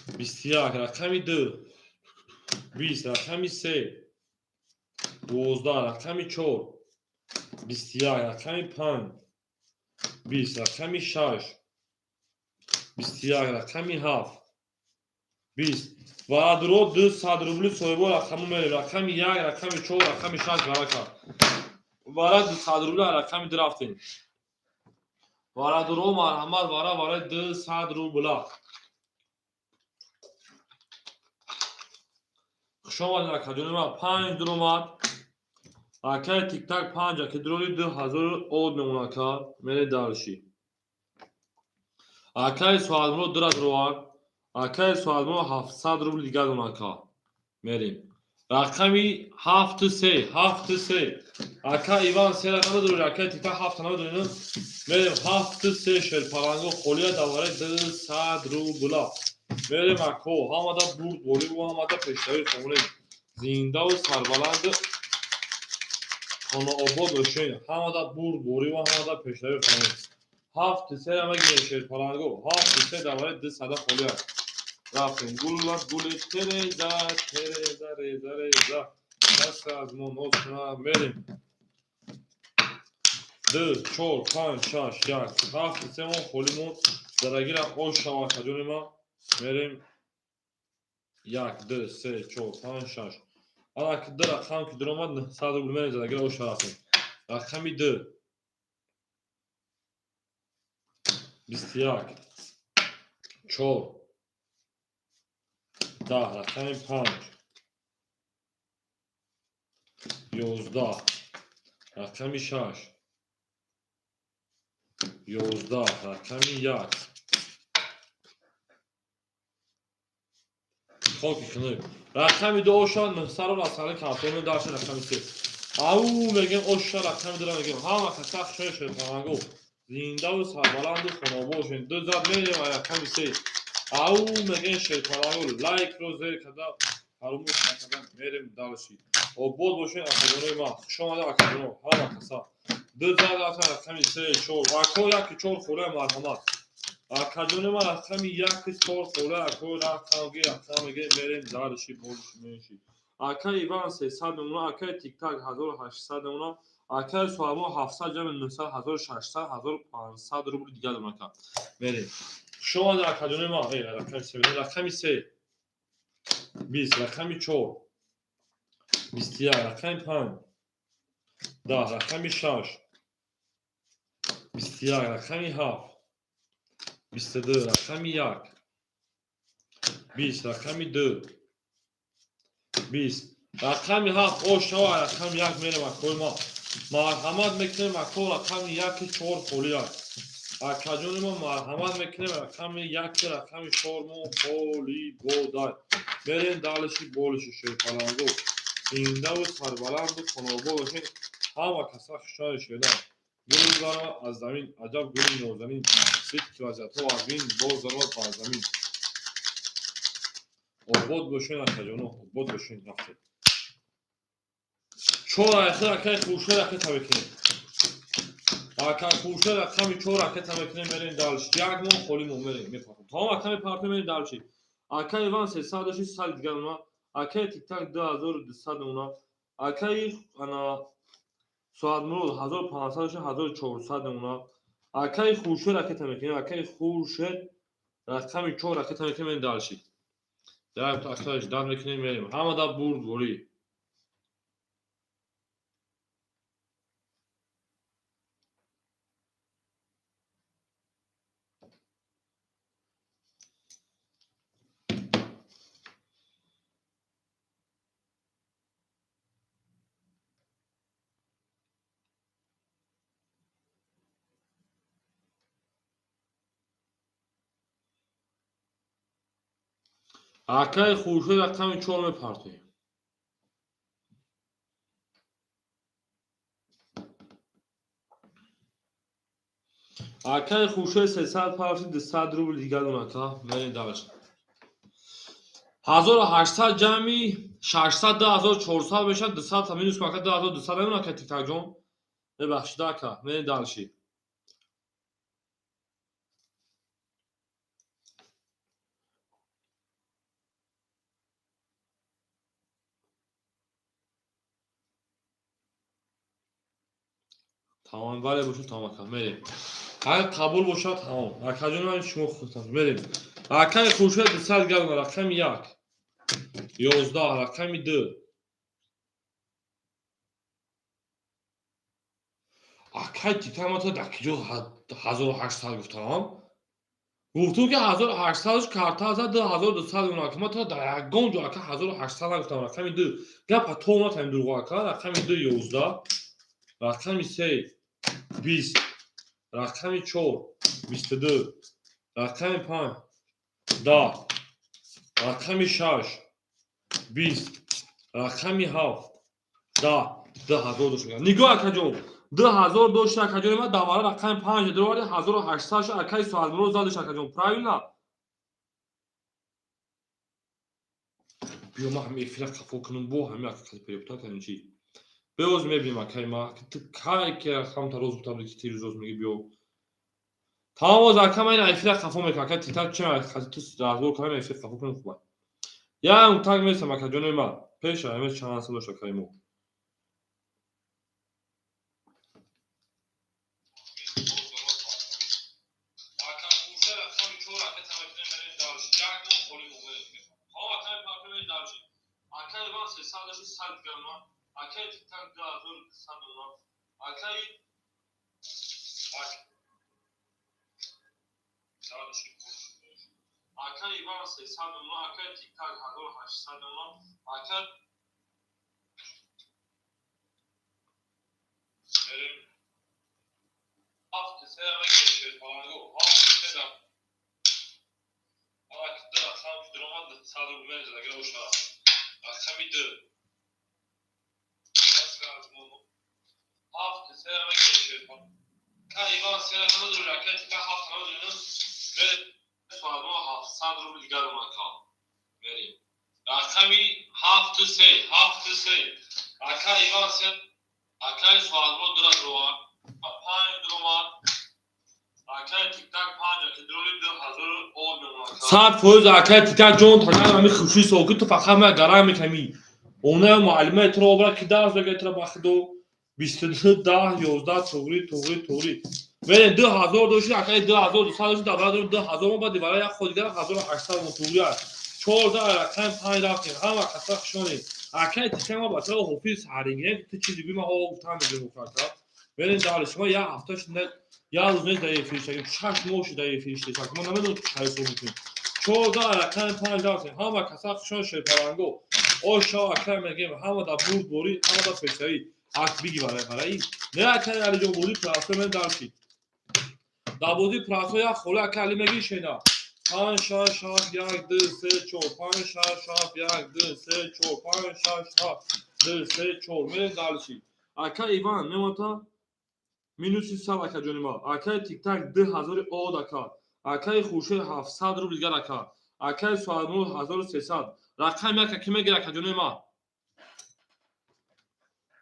21, рақами ду. 20, рақами се. 12, рақами чор. 21, рақами панҷ. 20, рақами шаш. 21, рақами ҳафт. 20. Ва дуро 200 рубли соҳибо рақаму мерем. Рақами як, рақами чор, рақами шаш барака. Вара 200 рубля рақами ду рафтем. Варадуро марҳамат, вара вара 200 рубля. Хуш омадед, акаҷони ман. Панҷ дуромад. Акаи тиктак панҷ аки дуроди 2000 од мемон ака. Мере дальше. Акаи Соатмурод дура дуровард. Акаи Соатмурод 700 рубл дигар дон ака. Мерем. Рақами ҳафту се, ҳафту се. Ака Иван се рақама дуроди, акаи тиктак ҳафта намедонем. Мерем ҳафту се шерпаланго холия давараи 200 рубла. Мерем ако, ҳамада бурд бориву ҳамада пешравӣ хонем. Зиндаву сарбаланду хонаобод бошед. Ҳамада бурд бориву ҳамада пешравӣ хонем. Ҳафту сера мегирем шерпаланго. Ҳафту се давараи 200 холия. Рафтем. Гулла гули Тереза, Тереза, Реза, Реза. Даст аз мо ноз кунад. Мерем. Ду, чор, панҷ, шаш, як. Ҳафту се мо холӣ монд. Зарагира ош шава акаҷони ман. Мерем. Як, ду, се, чор, панҷ, шаш. Ана ки ду рақам ки дуромад, 900 рубл мерем зарагира ош рафтем. Рақами ду. 21. Чор. 10. Рақами панҷ. 11. Рақами шаш. 11. Рақами як. Хоки хунук. Рақами ду оша 900 рубл аз сари картони даша рақами се. Ау мегем оша рақами дура мегем. Ҳама каса хушои шерпаланго. Зиндаву сарбаланду хонобод бошед. Ду зад мерем рақами се. Ау мегем шерпаланго лайкро зер карда фаромӯш накарда мерем дальше. Обод бошед акаҷонои ман. Хуш омадед акаҷоно ҳама каса. Ду зад рафтем рақами се, чор. Ако яки чор холия марҳамат. Акаҷони ман рақами яки чор холия ако рақамги рақам мегем мерем дальше болиши менши. Ака Иван 300 мемона, акаи Тиктак 1800 мемона, акаи Суҳабо 700 ҷамъи 900 1600 1500 рубл дигар дорам ака. Мерем. Хуш омадед акаҷони ман. Эй, рақами се, рақами се. 20, рақами чор. 21, рақами панҷ. 10, рақами шаш. 21, рақами ҳафт. 22, рақами як. 20, рақами ду. 20. Рақами ҳафт ош шава рақами як мерем акои ман. Марҳамат мекунем ако рақами яки чор холия. Акаҷони мо марҳамат мекунем рақами яки рақами чор мо холӣ бодай. Мерем дальше болиши шерпаланго. Зиндаву сарбаланду хонобод бошед. Ҳама каса хушҳол шуданд. Гули баромад аз замин, аҷаб гули нозанин. Дид ки вазъиятҳо вазмин, боз даромад бар замин. Обод бошед акаҷоно, обод бошед рафтед. Чор айхир акаи Хуршед ракета мекунем. Акаи Хуршед рақами чор ракета мекунем, мерем дальше. Як моҳ холӣ мо мерем, мепартем. Тамом ака мепартем, мерем дальше. Акаи Иван 300 дошти, 100 дигар мона. Акаи Тиктак 2200 мона. Акаи ана Соатмурод 1500 дошти, 1400 мона. Акаи Хуршед ракета мекунем. Акаи Хуршед рақами чор ракета мекунем, мерем дальше. Дар акаи ждать мекунем, мерем. Ҳамада бурд борӣ. Акаи Хуршед рақами чор мепартоем. Акаи Хуршед 300 парти 200 рубл дигар дон ака. Мерем дальше. 1800 ҷамъи 600 2400 мешавад, 200 та минус кун ака 2200 мемонад ака Тиктакҷон. Мебахшид ака, мерем дальше. Тамом, бале бошад, тамом ака, мерем. Агар қабул бошад, тамом. Акаҷон ман шумо худтон мерем. Акаи Хуршед 200 гап рақами як. 11, рақами ду. Акай Тиктак, ма то дар киҷо 1800 гуфтам? Гуфтум, ки 1800 карта зад, 2200 гуна. Ма то дар ягон ҷо, ака, 1800 нагуфтам. Рақами ду гапа то натавем дурӯғ, ака. Рақами ду 11, рақами се 20, рақами чор 22, рақами панҷ 10, рақами шаш 20, рақами ҳафт 10. 2000 дошт. Нигоҳ, акаҷон, 2000 дошт, акаҷони ман. Давара рақами панҷ дуроварди, 1800 шуд. Акаи Соатмуро задаш, акаҷон, правильно? Биё, ман ҳами эфира қафо кунам, бо ҳами ака перепутать кардем. Чи беоз мебинем, акаи ма. Ту кай ки рақамта роз гуфтам, ки тирӯз роз меги, биё, тамом. Оз, ака, ман ин эфира қафо мекунам. Ака Тита, чи ту разбор кардам, эфир қафо кунем. Хуба, ям так месам, акаҷони ман. Пеша ҳамес чанд сол дошт, акаи мо. Акай Тиктак 2100 доллар, акай акай Иван 300 доллар, акай Тиктак 1800 доллар, ака. Мерем, ҳафт се мегирем, ҳафт се ду рақам дуромад, 100 рубл менезад. Агар боша, рақами ду ҳафт се мегирем. Ка Иван се намедонем, ака Тиктак ҳафт намедонем. Соатмо 700 рубл дигар омад. Мерем, рақами ҳафту се, ҳафту се, ака Иван се, акаи Соатмо дура дуромад, панҷ дуромад, акаи Тиктак панҷ, аки дуроли 2000 об мемонад. 100%. Акаи Тиктак ҷон, тагар ами хуши соки ту фақат ма гарам меками. Она муаллимаи туро обра, ки дарс мега туро бахидо. 22 10 11. Туғри, туғри, туғри. Мерем, 2000 дошти, акаи, 2200 дошти, давра дорем, 2000 баъди вара як ход дигар 1800 мо. Туғри аст. 14, рақами панҷ рафтем. Ҳама каса хушонем. Акаи Тиктак, ма бачаро ҳофиз ҳарингем. Ту чизи гӯй, ма о гуфтам мегӯем. Ака, мерем дали. Шумо як ҳафта шуд, як рӯз нест дар эфир шагем, 6 моҳ шуд дар эфир шудем. Мо намедонем, ки чай ҳисоб мекунем. 14, рақами панҷ рафтем. Ҳама каса хушон, шерпаланго. Ошо, ака, мегем, ҳама дар бурд борӣ, ҳама дар пешравӣ. Ак биги барои барои не, акаи Алиҷон, бозӣ прасо мен даршид. Дар бозии прасо як хола, ака Али, мегӣ шена. Панҷ, шаш, ҳафт, як, ду, се, чор, панҷ, шаш, ҳафт, як, ду, се, чор, панҷ, шаш, ҳафт, ду, се, чор. Мерем дальше. Ака Иван мемонта минуси 100, акаҷони ма. Акаи Тиктак 2000 од, ака. Акаи Хуршед 700 рубл дигар, ака. Акаи Соатмур 1300. Рақами ака ки мегир, акаҷони ма?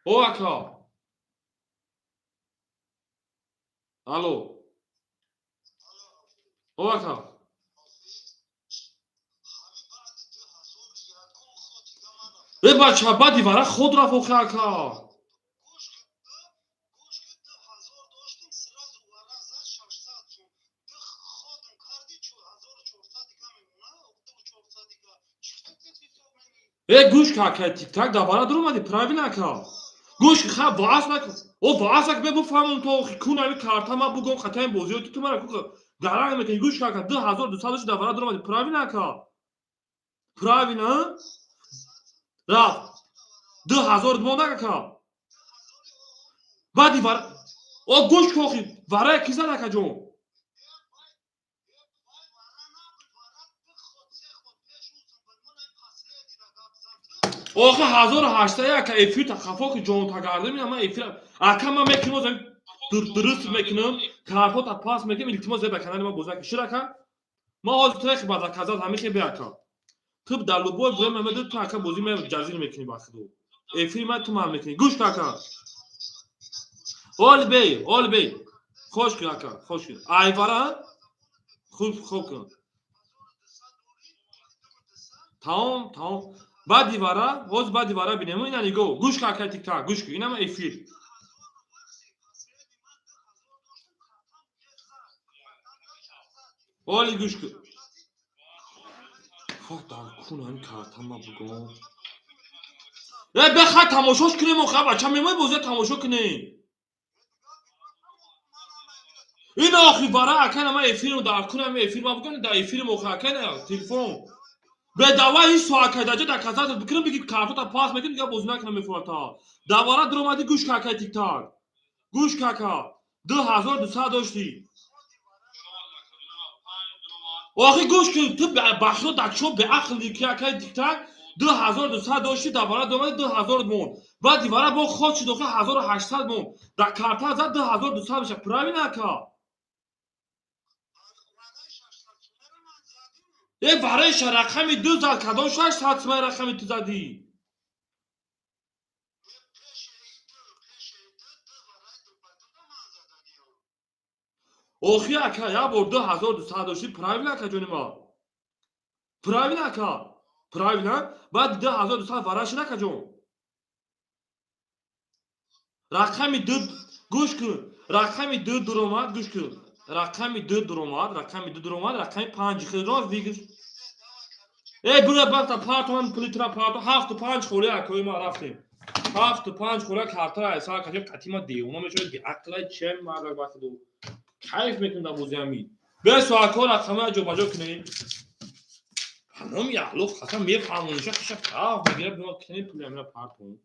О, ака, алло, о, ака. Э, бача, баъди вара худ рафт охи, ака.
2000 доштум, сразу вара зад 600 сум. Ду ходум карди, 1400 дига мемона, ду 400 дига. Чӣ ҳисоб мегӣ?
Э, гӯш ка, ака Тиктак, дар вара дуромадӣ, правильно, ака? Гӯш, ха, ваас накун. О, ваас ак, бе буфаҳмам то охи кун ами карта ма бугом хатаи бозиё ту мара ку гаранг мекунӣ. Гӯш ка, ака, 2200 дошти, дар вара дуромадӣ, правильно, ака? Правильно рафт, 2000 мондак, ака. Баъди вара, о, гӯш ку, охи варая ки зад, акаҷон?
Вай вара набуд, вара ду ход, се ход пеш усум буд. Ман ай последний ра гап зад ту.
Охи, 1800, ака, эфир хафо ки ҷонтагардем. Ина ман эфир, ака, ман мекунам, дуруст мекунам, картота пас мекунам. Илтимос, ба канали ма бозӣ шир, ака. Ман ҳозир трехи ба заказать ҳамихе бе, ака. Ту дар любой время меду, ту, ака, бозӣ ме ҷазир мекунӣ, ба худо, эфири ман ту ман мекунӣ. Гӯш ка, ака, оли бей, оли бей, хош кун, ака, хош кун. Айвара хуб, хуб кун. Тамом, тамом. Баъди вара, ҳозир баъди вара бинем. Ина нигоҳ, гӯш ка, ака Тиктак, гӯш кун, инама эфир.
2000 вақти последний ман 2000 доштум, картам уже зад. Картам зад 600.
Оли гӯш кун. Фа, дар кун ҳами картама бугом. Э, бехай, тамошош кунем охи, бача, мемои бозия тамошо кунем. Ин охи вара акай ма эфирм дар кунам эфир ма бикунам дар эфирм охи акай на телефон. Бе давай ҳисо акай даҷа дар казата бикунам биги картота пас мекунам дига бозӣ накунам мефората. Давара дуромадӣ гӯш ка акай тиктак. Гӯш ка ака. 2200 доштӣ. Охи гӯш кун ту бахшо дакшо беақл ки акай тиктак 2200 доштӣ давара дуромадӣ 2000 монд. Баъд дивара бо ход шуд охи 1800 монд. Дар карта зад 2200 меша. Правильно ака? Е вараиша рақами ду зад кадом 600 сумаи рақами ту задӣ? Охи ака як бор 2200 доштӣ правильно ака ҷони ма? Правильно ака? Правильно? Баъд 2200 вара шуд ака ҷон? Рақами ду гӯш кун. Рақами ду дуромад гӯш кун. Рақами ду дуромад, рақами ду дуромад, рақами панҷ хел дуромад выигрыш. Э бура бахта партон пулитра партон ҳафту панҷ холия акои ма рафтем. Ҳафту панҷ холия картара айса каши қатима девона мешавад беақлай чем мардак бахту. Кайф мекунем дар бозиами. Бесо ако рақама ҷобаҷо кунем. Ҳаном яълуф қасам мефаҳмониша хиша фав мегира бима кунем пули амира партон.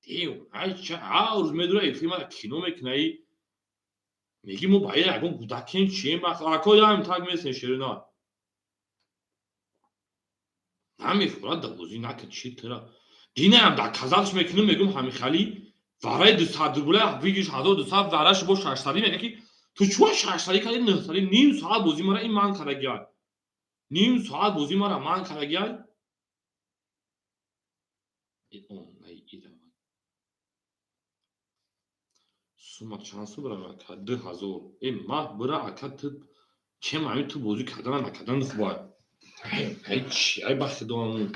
Дев, ай ча рӯз медура эфир кино мекунаи. Меги мо ба ягон гудакем чием бахт ако яем так месен шерина. Намефорад да бозӣ накард чи тра. Динаям дар казалш мекунам мегум ҳамихали вараи 200 рубля выигрыш 1200 вараш бо 600 мега ки ту чуа 600 кади 900 ним соат бозӣ мара ин ман карагиай. Ним соат бозӣ мара ман карагиай. Сума чанд сум бирам ака 2000. Э ма бира ака ту чем ами ту бозӣ кардан накардан хубай. Ай чи ай бахти доаму.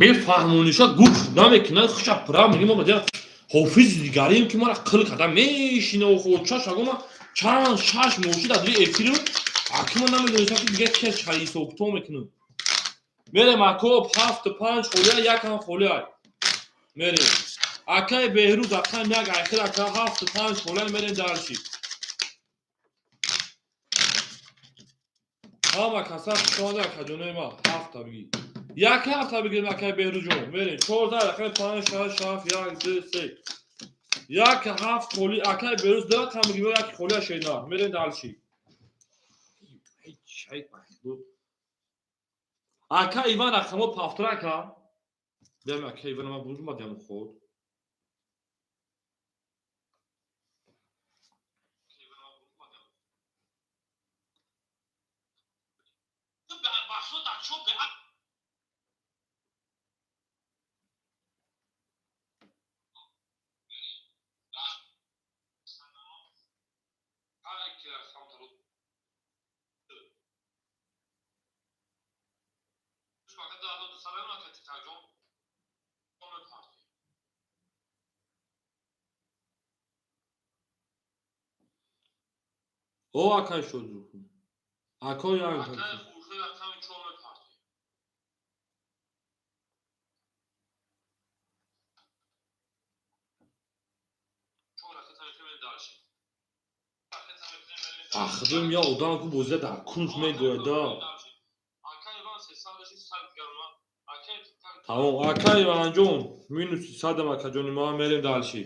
Мефаҳмониша гӯш намекунад хуша пура меги мо бадя ҳофизи дигарем ки мара қил карда мешина охоча шагома чанд шаш моҳ шуд аз рӯи эфиру акима намедонистам ки дига кия чай ҳисобкитоб мекунам. Мерем ако ҳафту панҷ холия якам холия. Мерем. Акай Беҳрӯз акам як айхир ака ҳафту панҷ холия мерем дарши. Ҳама каса хушомада акаҷонои ма ҳафта бигӣ. Як ҳафта бигирем акай Беҳрӯзҷон. Мерем. 14 рақами панҷ шаш ҳафт як ду се. Як ҳафт холи акай Беҳрӯз ду рақам бигирем як холия шена. Мерем дарши. Ака Иван рақамо пафтра ака. Дем ака Иван ма бузма дем худ. О акай шуд. Ако як. Ахдум я одам ку бозида дар кунҷ мегӯяд да. Тамом, акай Иванҷон, минуси садам акаҷони ма мерем дальше.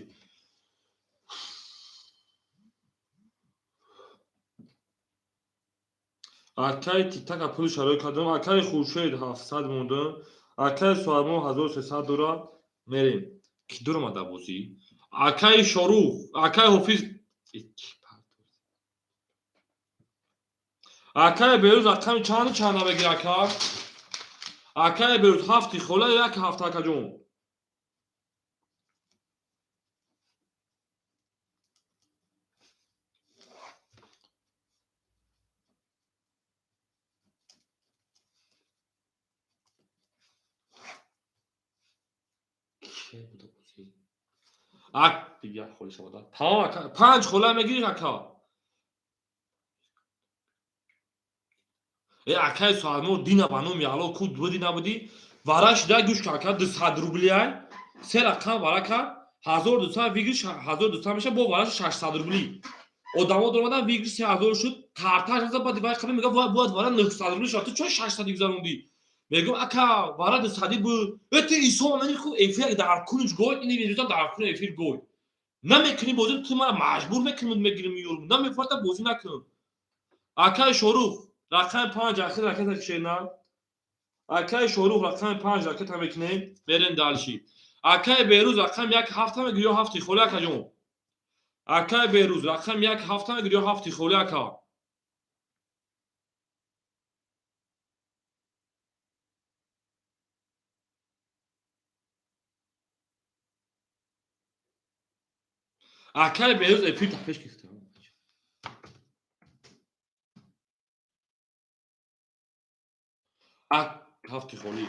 Акай Тиктака пули шароит кардам, акай Хуршед 700 мондам, акай Суармон 1300 дора, мерем. Ки дуромада бозӣ? Акай Шорух, акай Ҳофиз Акай Беҳрӯз рақами чанду чанда бигир ака? Акай Беҳрӯз ҳафти хола як ҳафта акаҷон. Ак дигар холи шавада. Тамом ака, панҷ хола мегирӣ ака. Э акай Суармон дина ба номи Алло ку буди набуди? Вара шуда гӯш ка ака 200 рублиай. Се рақам вара кард. 1200 выигрыш 1200 меша, бо вараш 600 рубли. Одамо дуромадан, выигрыш 3000 шуд, карташ наза, баъд вай қаби мега, бояд вара 900 рубли шуд. Ту чо 600 гузарондӣ? Мегӯм, ака, вара 200 буд. Э, ту исо мани хуб эфир дар кунҷ гой, ини видеота дар кун эфир гой. Намекунӣ бозӣ, ту мара маҷбур мекунӣ, мегирим меёрм. Намефарта, бозӣ накун. Акаи Шорух, рақами 5 ахир ракета кишена. Акаи Шорух, рақами 5 ракета мекунем, мерем дальше. Акаи Берӯз, рақами 1 ҳафта мегирӣ ё ҳафти холи, акаҷон? Акаи Берӯз, рақами 1 ҳафта мегирӣ ё ҳафти холи, ака? Акаи Берӯз эфир пеш гирифта. Ҳафти холӣ.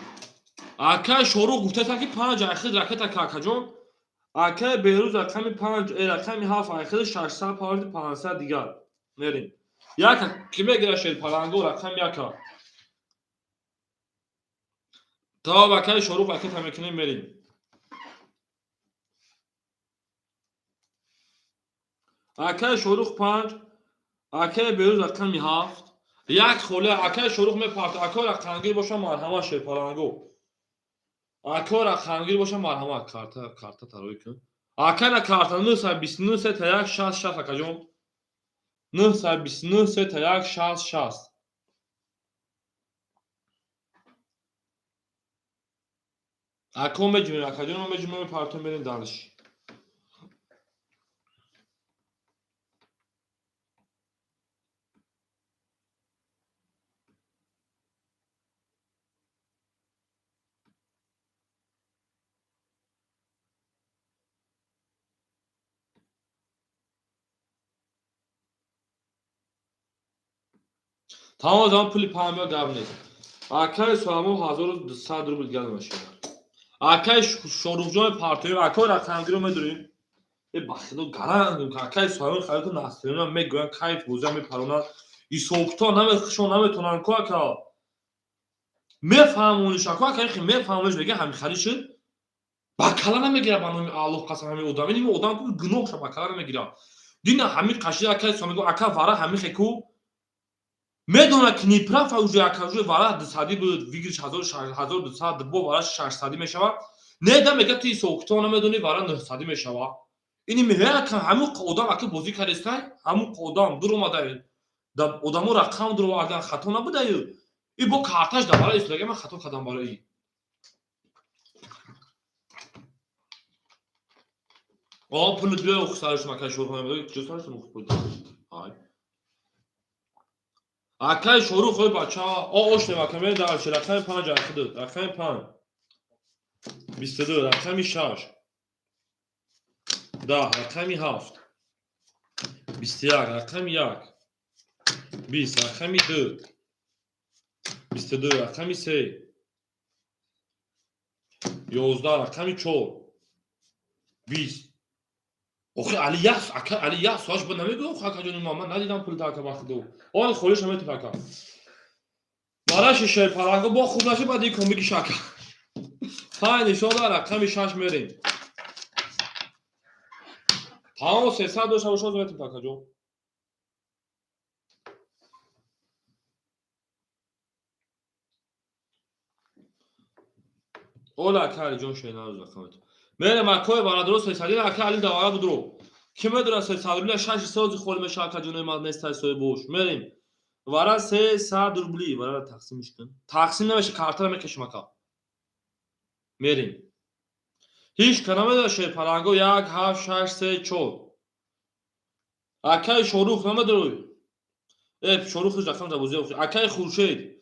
Акаи Шорух гуфтаста, ки 5 айхид ракета ка, акаҷон. Акаи Берӯз, рақами 5, э, рақами 7 айхиди 600 парди, 500 дигар. Мерем. Яка ки мегира, шерпаланго, рақами 1-а. То акаи Шорух ракета мекунем, мерем. Акаи Шорух 5, акаи Берӯз рақами 7. Як холе акаи Шорух мепарта. Акаи рақамгир боша, марҳамат, шерпаланго. Акаи рақамгир боша, марҳамат, карта, карта тароӣ кун. Ака, на карта 929 сета 1 60 60, акаҷон. 929 сета 1 60 60. Ако меҷумем, акаҷон, мо меҷумем, мепартем, мерем дальше. Тамом замон пули панбё гап нест. Акаи Суламон 1200 рубл дигар намешавад. Акаи Шорухҷони партоем, акаи рақамгиро медурем. Э, ба худо гаранг, акаи Суламон хариту настроена мегӯянд, кайф бозиам мепаронанд. Ҳисобкитоб намехушон, наметонанд ку, ака. Мефаҳмониш, аку, ака, ихи мефаҳмониш, мега ҳамин хали шуд. Ба кала намегирад, ба номи Аллоҳ қасам, ҳамин одам. Ин одам ку гуноҳша ба кала намегирад. Дина ҳамин қашида акаи Суламон мегӯ, ака, вара ҳамин хеку медонад, ки неправ уже, ака, уже вара 200 буд, выигрыш 1200, бо вара 600 мешавад. Не да, мега, ту ҳисобкитоб намедонӣ, вара 900 мешавад. Ини меҳа, ака, ҳамун одам, ака, бозӣ кардестай, ҳамун одам дуромада, да одамо рақам дуровардан хато набудаю. И бо карташ да бара истодага, ман хато кардам барои. О, пулит биё, сараш акаи Шорух намедонӣ, куҷо сараш пул. Ай. Акаи Шорух, ой бача, о оштем, ака, мерем дальше, рақами 5 ахиду, рақами 5. 22, рақами 6. 10, рақами 7. 21, рақами 1. 20, рақами 2. 22, рақами 3. 11, рақами 4. 20. Охи Али як, ака Али як соаш ба намегӯ, охи акаҷони ман, ман надидам пул та, ака, вақтиду. Оли холиш наметип, ака. Бараши шерпаланго бо хуб наши, баъд икон бигиш, ака. 5 нишон да, рақами 6 мерем. Тамом 300 дошта бошад, метип, акаҷон. Ола, ака Алиҷон, шенарӯз рақамет. Мерем, акои бародаро, 300 ака Али давара будро. Ки медонад, 300 рубли шаши сози холи меша, акаҷони ман нестай соҳибош. Мерем. Вара 300 рубли, вара тақсимиш кун. Тақсим намеша, картара мекашим, ака. Мерем. Ҳеҷ ка намедонад, шерпаланго, 1 7 6 3 4. Акаи Шорух намедонӣ. Э, Шорух рақам да бозӣ. Акаи Хуршед.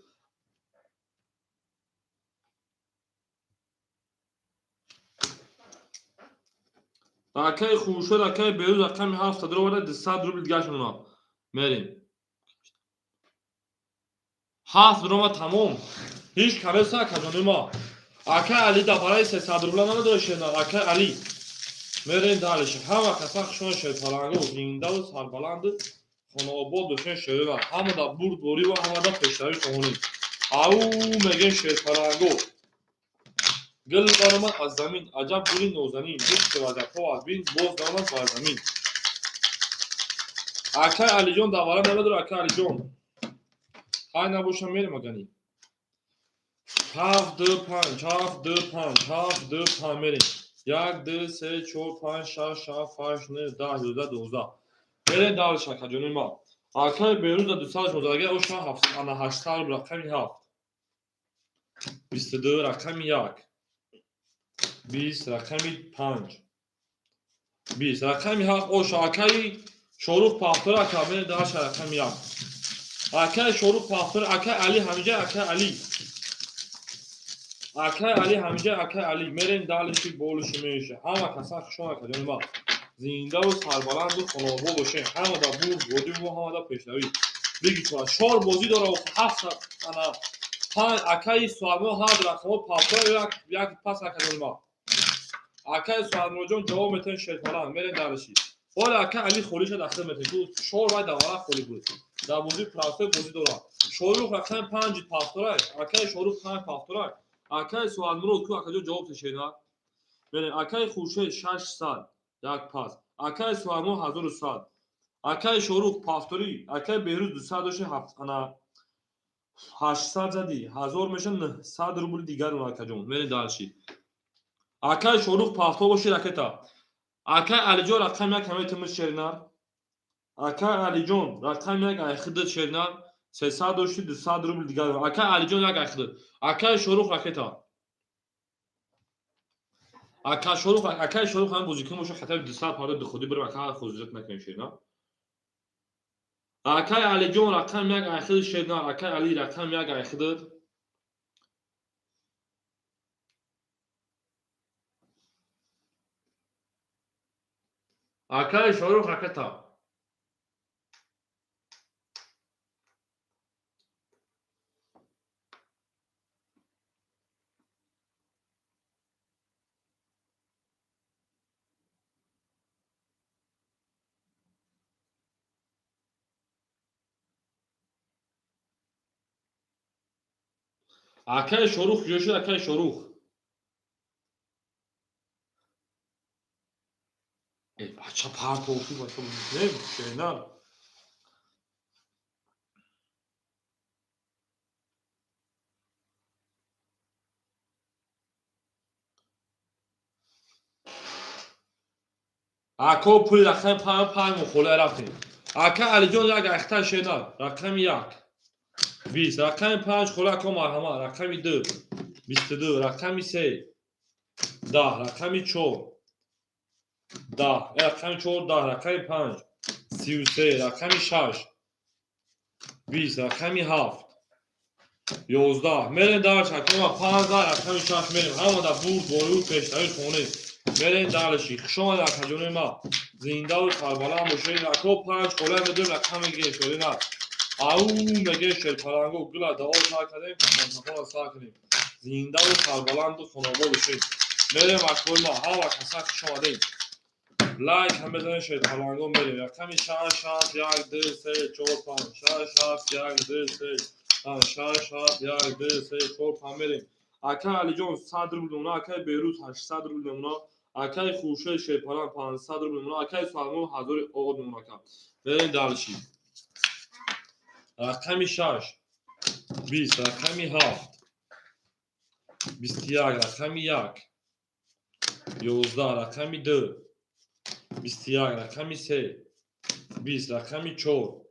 Акаи Хуршед, акаи Берӯз, рақами 7 дуроварда, 200 рубли дигар шуна. Мерем. 7 дурома, тамом. Ҳеҷ кареса, акаҷони ма. Акаи Али да барои 300 рубла намедонӣ, шена, акаи Али. Мерем дальше. Ҳама каса хушон, шерпаланго, зиндаву сарбаланду хонаобод бошен, шерва. Ҳама да бурдборӣ ва ҳама да пешравӣ хоҳонем. Ау мегем, шерпаланго. Гул баромад аз замин, аҷаб гули нозанин, буд шевазакҳо аз бин, боз наомад бар замин. Акай Алиҷон давара намедора, акай Алиҷон. Ҳай набошам мерем агани. 7 2 5, 7 2 5, 7 2 5 мерем. 1 2 3 4 5 6 7 8 9 10 11 12. Мерем дальше, акаҷони ма. Акай Берӯза 216 агар оша 7 ана 800 рақами 7. 22 рақами 1. 20 рақами 5. 20 рақами 7 оша акаи Шорух Пахтор ака мерем дальше рақами 1. Акаи Шорух Пахтор, акаи Али ҳамиҷа, акаи Али. Акаи Али ҳамиҷа, акаи Али. Мерем дальше болиши меша. Ҳама касан хуш омад, акаҷони ма. Зиндаву сарбаланду хонобод бошем. Ҳама да бурд, бодиву ҳама да пешравӣ. Биги чора, чор бозӣ дора, ҳафт ана панҷ акаи Суалмо ҳафт рақамҳо пафтор як як пас акаҷони ма. Акаи Суалмоҷон ҷавоб метавон шерпаланд. Мерем дальше. Ҳола акаи Али холиша дахил метавон. Ку чор вай давара холӣ буд. Дар бозии простой бозӣ дорад. Шорух рақами панҷи пафторай. Акаи Шорух панҷ пафторай. Акаи Суалмурод ку акаҷон ҷавоб тешена. Мерем акаи Хуршед 600 як пас. Акаи Суалмо 1100. Акаи Шорух пафторӣ, акаи Беҳрӯз 200 дошти ҳафт ана 800 зади, 1000 меша 900 рубли дигар акаҷон. Мерем дальше. Акаи Шорух пафтор боши ракета. Акаи Алиҷон рақами як ҳамаи тимиз шеринар. Акаи Алиҷон рақами як айхидат шеринар. 300 дошти 200 рубли дигар. Акаи Алиҷон як айхидат. Акаи Шорух ракета. Ака Шорух, акаи Шорух ҳам бозикун боша, хатари 200 парда духудӣ бирем, ака хузурат накунем шеринар. Акаи Алиҷон рақами як айхидат шеринар. Акаи Али рақами як айхидат. Акаи Шорух ракета. Акаи Шорух куҷо шуд, акаи Шорух? Э, бача партофи, бача не, шеринар. Ако пули рақами панҷ панҷ мухолиа рафтем. Ака Алиҷон як айхта шеринар, рақами як. 20, рақами панҷ хола ако марҳамат, рақами ду, 22, рақами се, 10, рақами чор, 10, рақами чор, 10, рақами панҷ, 33, рақами шаш, 20, рақами ҳафт, 11. Мерем дальше, акома 15, рақами шаш мерем. Ҳама да бурд, борю, пешравӣ хонем. Мерем дальше. Хуш омадед, акаҷони ма. Зиндаву сарбаланд бошед. Ако панҷ хола медорем, рақам мегирем, шеринар. Ау меге шерпаланго гула дуо сар кардем, пахонтахон сар кардем. Зиндаву сарбаланду хонобод бошед. Мерем акои ма, ҳама каса хуш омадед. Лайк ҳам бизанед шерпаланго мерем. Рақами шаш, ҳафт, як, ду, се, чор, панҷ, шаш, ҳафт, як, ду, се, панҷ, шаш, ҳафт, як, ду, се, чор, панҷ мерем. Акаи Алиҷон 100 рубл мемона, акаи Берӯз 800 рубл мемона, акаи Хуршед шерпаланг 500 рубл мемона, акаи Салмон 1000 од мемона ака. Мерем дальше. Рақами шаш, 20, рақами ҳафт, 21, рақами як, 11, рақами ду, 21, рақами се, 20, рақами чор,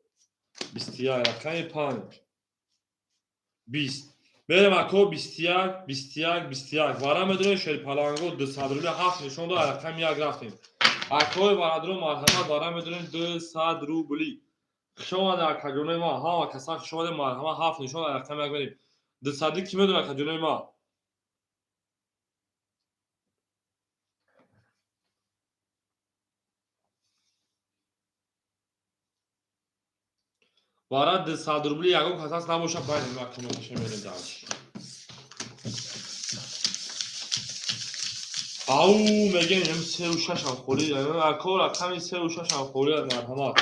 21, рақами панҷ, 20. Мерем ако 21, 21, 21. Вара медонем шерпаланго 200 рубли ҳафт нишон дод, рақами як рафтем. Акои варадро марҳамат, вара медонем 200 рубли. Хуш омадед, акаҷонои ма, ҳама каса хуш омадед, марҳамат, ҳафт нишон рақами як мерем. Дусадӣ кӣ медонад, акаҷонои ма? Вара 200 рубли ягон касас набошад, байни ма кӯмакаша мерем дальше. Ау мегем ем сеу шашам холӣ, ако рақами сеу шашам холӣ, марҳамат.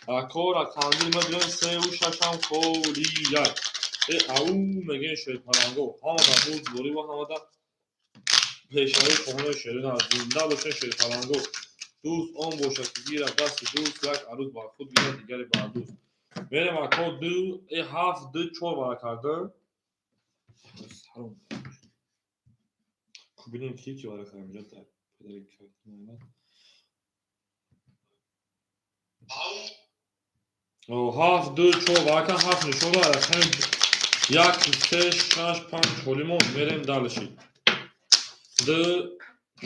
Ако рақамди медонем сеу шашам холӣ як. Э, ау мегем шерпаланго, ҳама да бурд борӣ ва ҳама да Пешравии хоҳони шерина. Зинда бошед шерпаланго. Дӯст он бошад, ки гирад дасти дӯст, як арӯз бар худ гирад, дигаре бар дӯст. Мерем ако ду ҳафт ду чор вара карда. Бинем ки ки вара кардам инҷо дар падари кард. Ҳафт ду чор вара кард, ҳафт нишона рақами як се шаш панҷ холимон. Мерем далши. Ду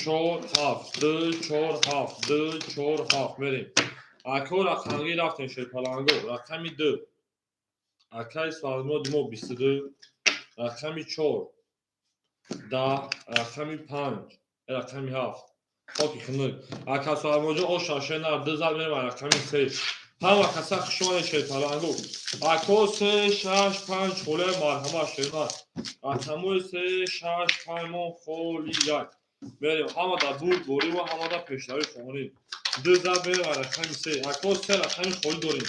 чор ҳафт ду чор ҳафт ду чор ҳафт мерем. Ако рақамгӣ рафтем шерпаланго. Рақами ду. Акаи Суалмоди мо 22, рақами чор 10, рақами панҷ, рақами ҳафт. Хоки хунук. Ака Суалмоҷон о шашена ду зад мерем рақами се. Ҳама каса хушомадед шерпаланго. Ако се шаш панҷ холия марҳамат шерна. Рақамҳои се шаш панҷ мо холи як. Мерем ҳама дар бурд борӣ ва ҳама дар пешравӣ хоҳонем. Ду зад мерем рақами се. Ако се рақами холӣ дорем.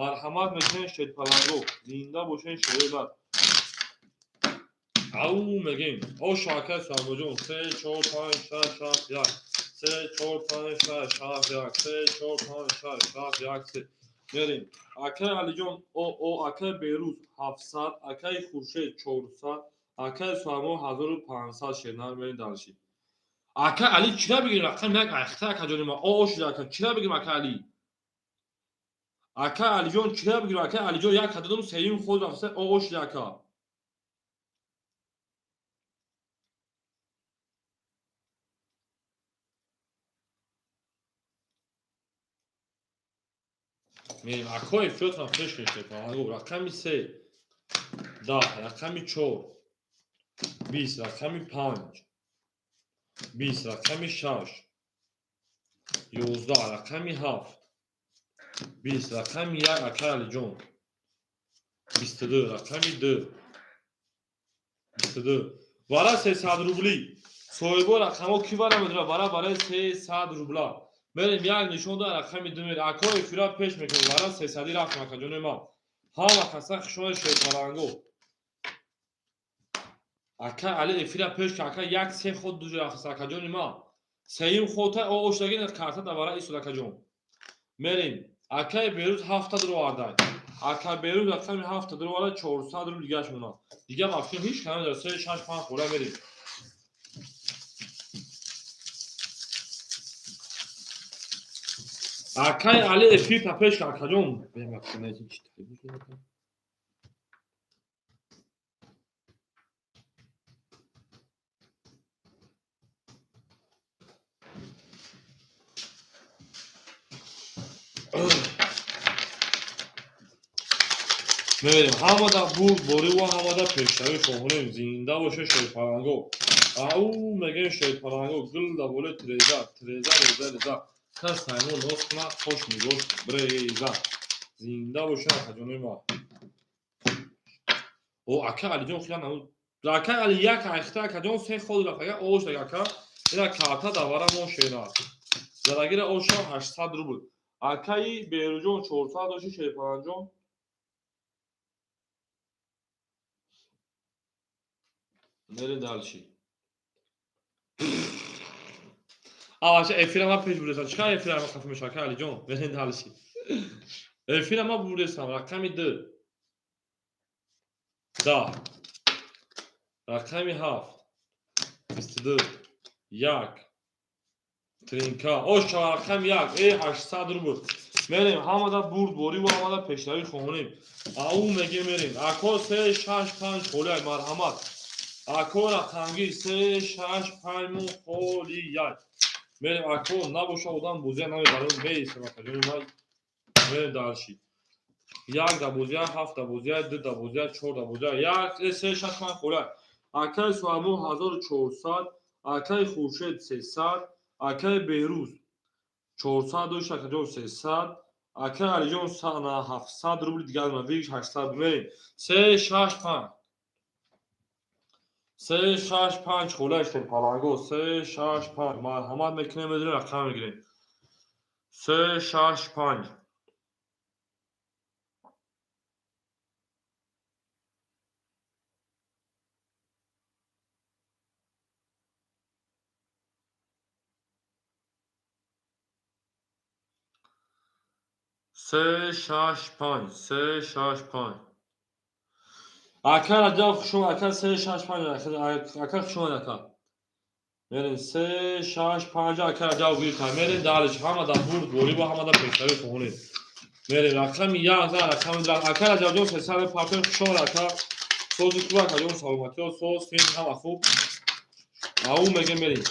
Марҳамат мекунем шерпаланго. Зинда бошед шербар. Ау мегем. Ош акаи Суалмоҷон се чор панҷ шаш ҳафт як. Се чор панҷ шаш ҳафт як. Се чор панҷ шаш ҳафт як се. Мерем. Акаи Алиҷон о акаи Берӯз 700, акаи Хуршед 400, акаи Суалмо 1500 шернар мерем далши. Акаи Али чира бигирем рақами як айхта акаҷони ма. О шуда ака чира бигирем акаи Али? Акаи Алиҷон чира бигирем акаи Алиҷон як дадам сеюм худ рафта о шуда ака. Мерем ако эфиротам пеш мешавад. Рақами се 10, рақами чор 20, рақами панҷ 20, рақами шаш 11, рақами ҳафт 20, рақами як акаи Алиҷон 22, рақами ду 22. Вара 300 рубли. Соҳибо рақамҳо ки вара медорад? Вара барои 300 рубла. Мерем як нишон да рақами ду мерем. Ако эфира пеш мекунем. Вара 300 рафтем акаҷони ман. Ҳама каса хушомадед шерпаланго. Ака Али эфира пеш ка ака як се ход дуҷо рафтаст акаҷони ман. Сеюм ходта о ошдаги карта да вара истод акаҷон. Мерем. Акаи Берӯз ҳафта дуровардай. Ака Берӯз рақами ҳафта дуроварда 400 рубл дигаш монад. Дига мафкин ҳеч кам надорад. Се шаш панҷ хора мерем. Акаи Али эфир та пеш ка акаҷон. Мерем ҳама дар бурд борӣ ва ҳама дар пешравӣ хоҳонем. Зинда бошед шерпаланго. Ау мегем шерпаланго. Гул дар болои тиреза, тиреза, реза, реза. Кас таймо нос кунад, хош нигоҳ бреза. Зинда бошед акаҷони ма. О ака Алиҷон хеле намуд. Ака Али як айхта акаҷон се ход рафт. Ага ош ака. Ина карта дар вара мон шера. Зарагира оша 800 рубл. Акаи Берӯҷон 400 дошти шерпаланҷон. Мерем далши. Аваша эфира ма пеш бурдесам. Чӣ эфира ма хафа мешавад ака Алиҷон? Мерем далши. Эфира ма бурдесам. Рақами ду 10, рақами ҳафт 22, як тринка. Оша рақами як 800 рубл. Мерем ҳама дар бурд борӣ ва ҳама дар пешравӣ хоҳонем. Ау мегем мерем. Ако се шаш панҷ холия марҳамат. Ако рақамгӣ се шаш панҷ мо холи як. Мерем ако набоша одам бозия намебарем. Меистем акаҷони ман. Мерем далши. Як да бозия, ҳафт да бозия, ду да бозия, чор да бозия. Як се шаш панҷ холия. Акаи Суалмо 1400, акаи Хуршед 300, акаи Беҳрӯз 400 дошт, акаҷон 300, акаи Алиҷон 700 рубл дигар ма вигш 800. Мерем. Се шаш панҷ. Се шаш панҷ холия шерпаланго. Се шаш панҷ. Марҳамат мекунем, медонем рақам мегирем. Се шаш панҷ. 3 6 5 3 6 5. Ака Раҷаб хуш омад, ака 3 6 5, ака хуш омад, ака. Мерем 3 6 5, ака Раҷаб гирифта. Мерем далиш, ҳама да бурд борибо, ҳама да пешравӣ хоҳонем. Мерем рақами 1, рақами 2. Ака Раҷабҷон 300 партои, хуш омад, ака. Сози хуб, акаҷон, саломатиё, соз, фин, ҳама хуб. Ау мегем, мерем.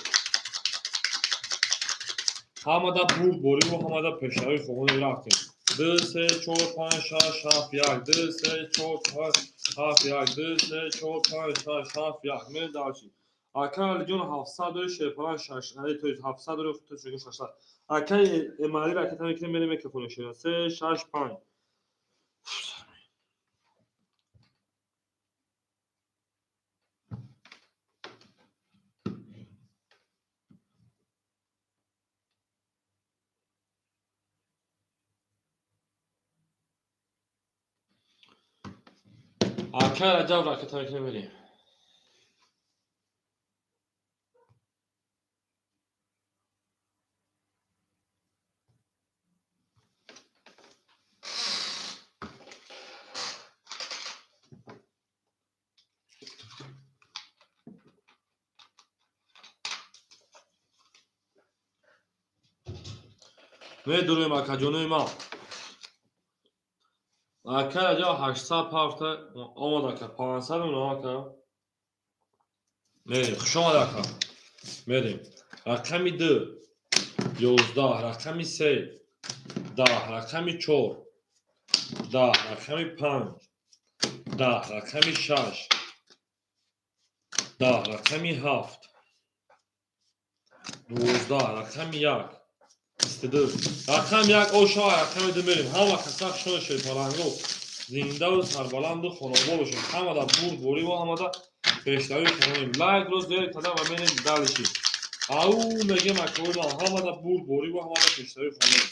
Ҳамада бурд бориву ҳамада пешравӣ хоҳонем, рафтем. 2 3 4 5 6 7 1 2 3 4 5 7 1 2 3 4 5 6 7 1. Мерем дальше. Ака Алиҷон 700 дори, Шерпалан 6, то есть 700 дори, то есть 600. Ака Эмали ракета мекунем, мерем мекунем шера. 3 6 5. Ака Раҷаб ракета мекунем, мерем. Медурем, акаҷонои ман. Ака Раҷаб 800 пафта омад, ака 500 мона, ака. Мерем, хуш омад, ака. Мерем. Рақами 2 11, рақами 3 10, рақами 4 10, рақами 5 10, рақами 6 10, рақами 7 12, рақами 1 22, рақами 1 оша, рақами 2 мерем. Ҳама каса хушҳол, шерпаланго, зиндаву сарбаланду хонобод бошед. Ҳамада бурд бориву ҳамада пешравӣ хоҳонем. Лайкро зер карда ва мерем дальше. Ау мегем, акои ман, ҳамада бурд бориву ҳамада пешравӣ хоҳонем.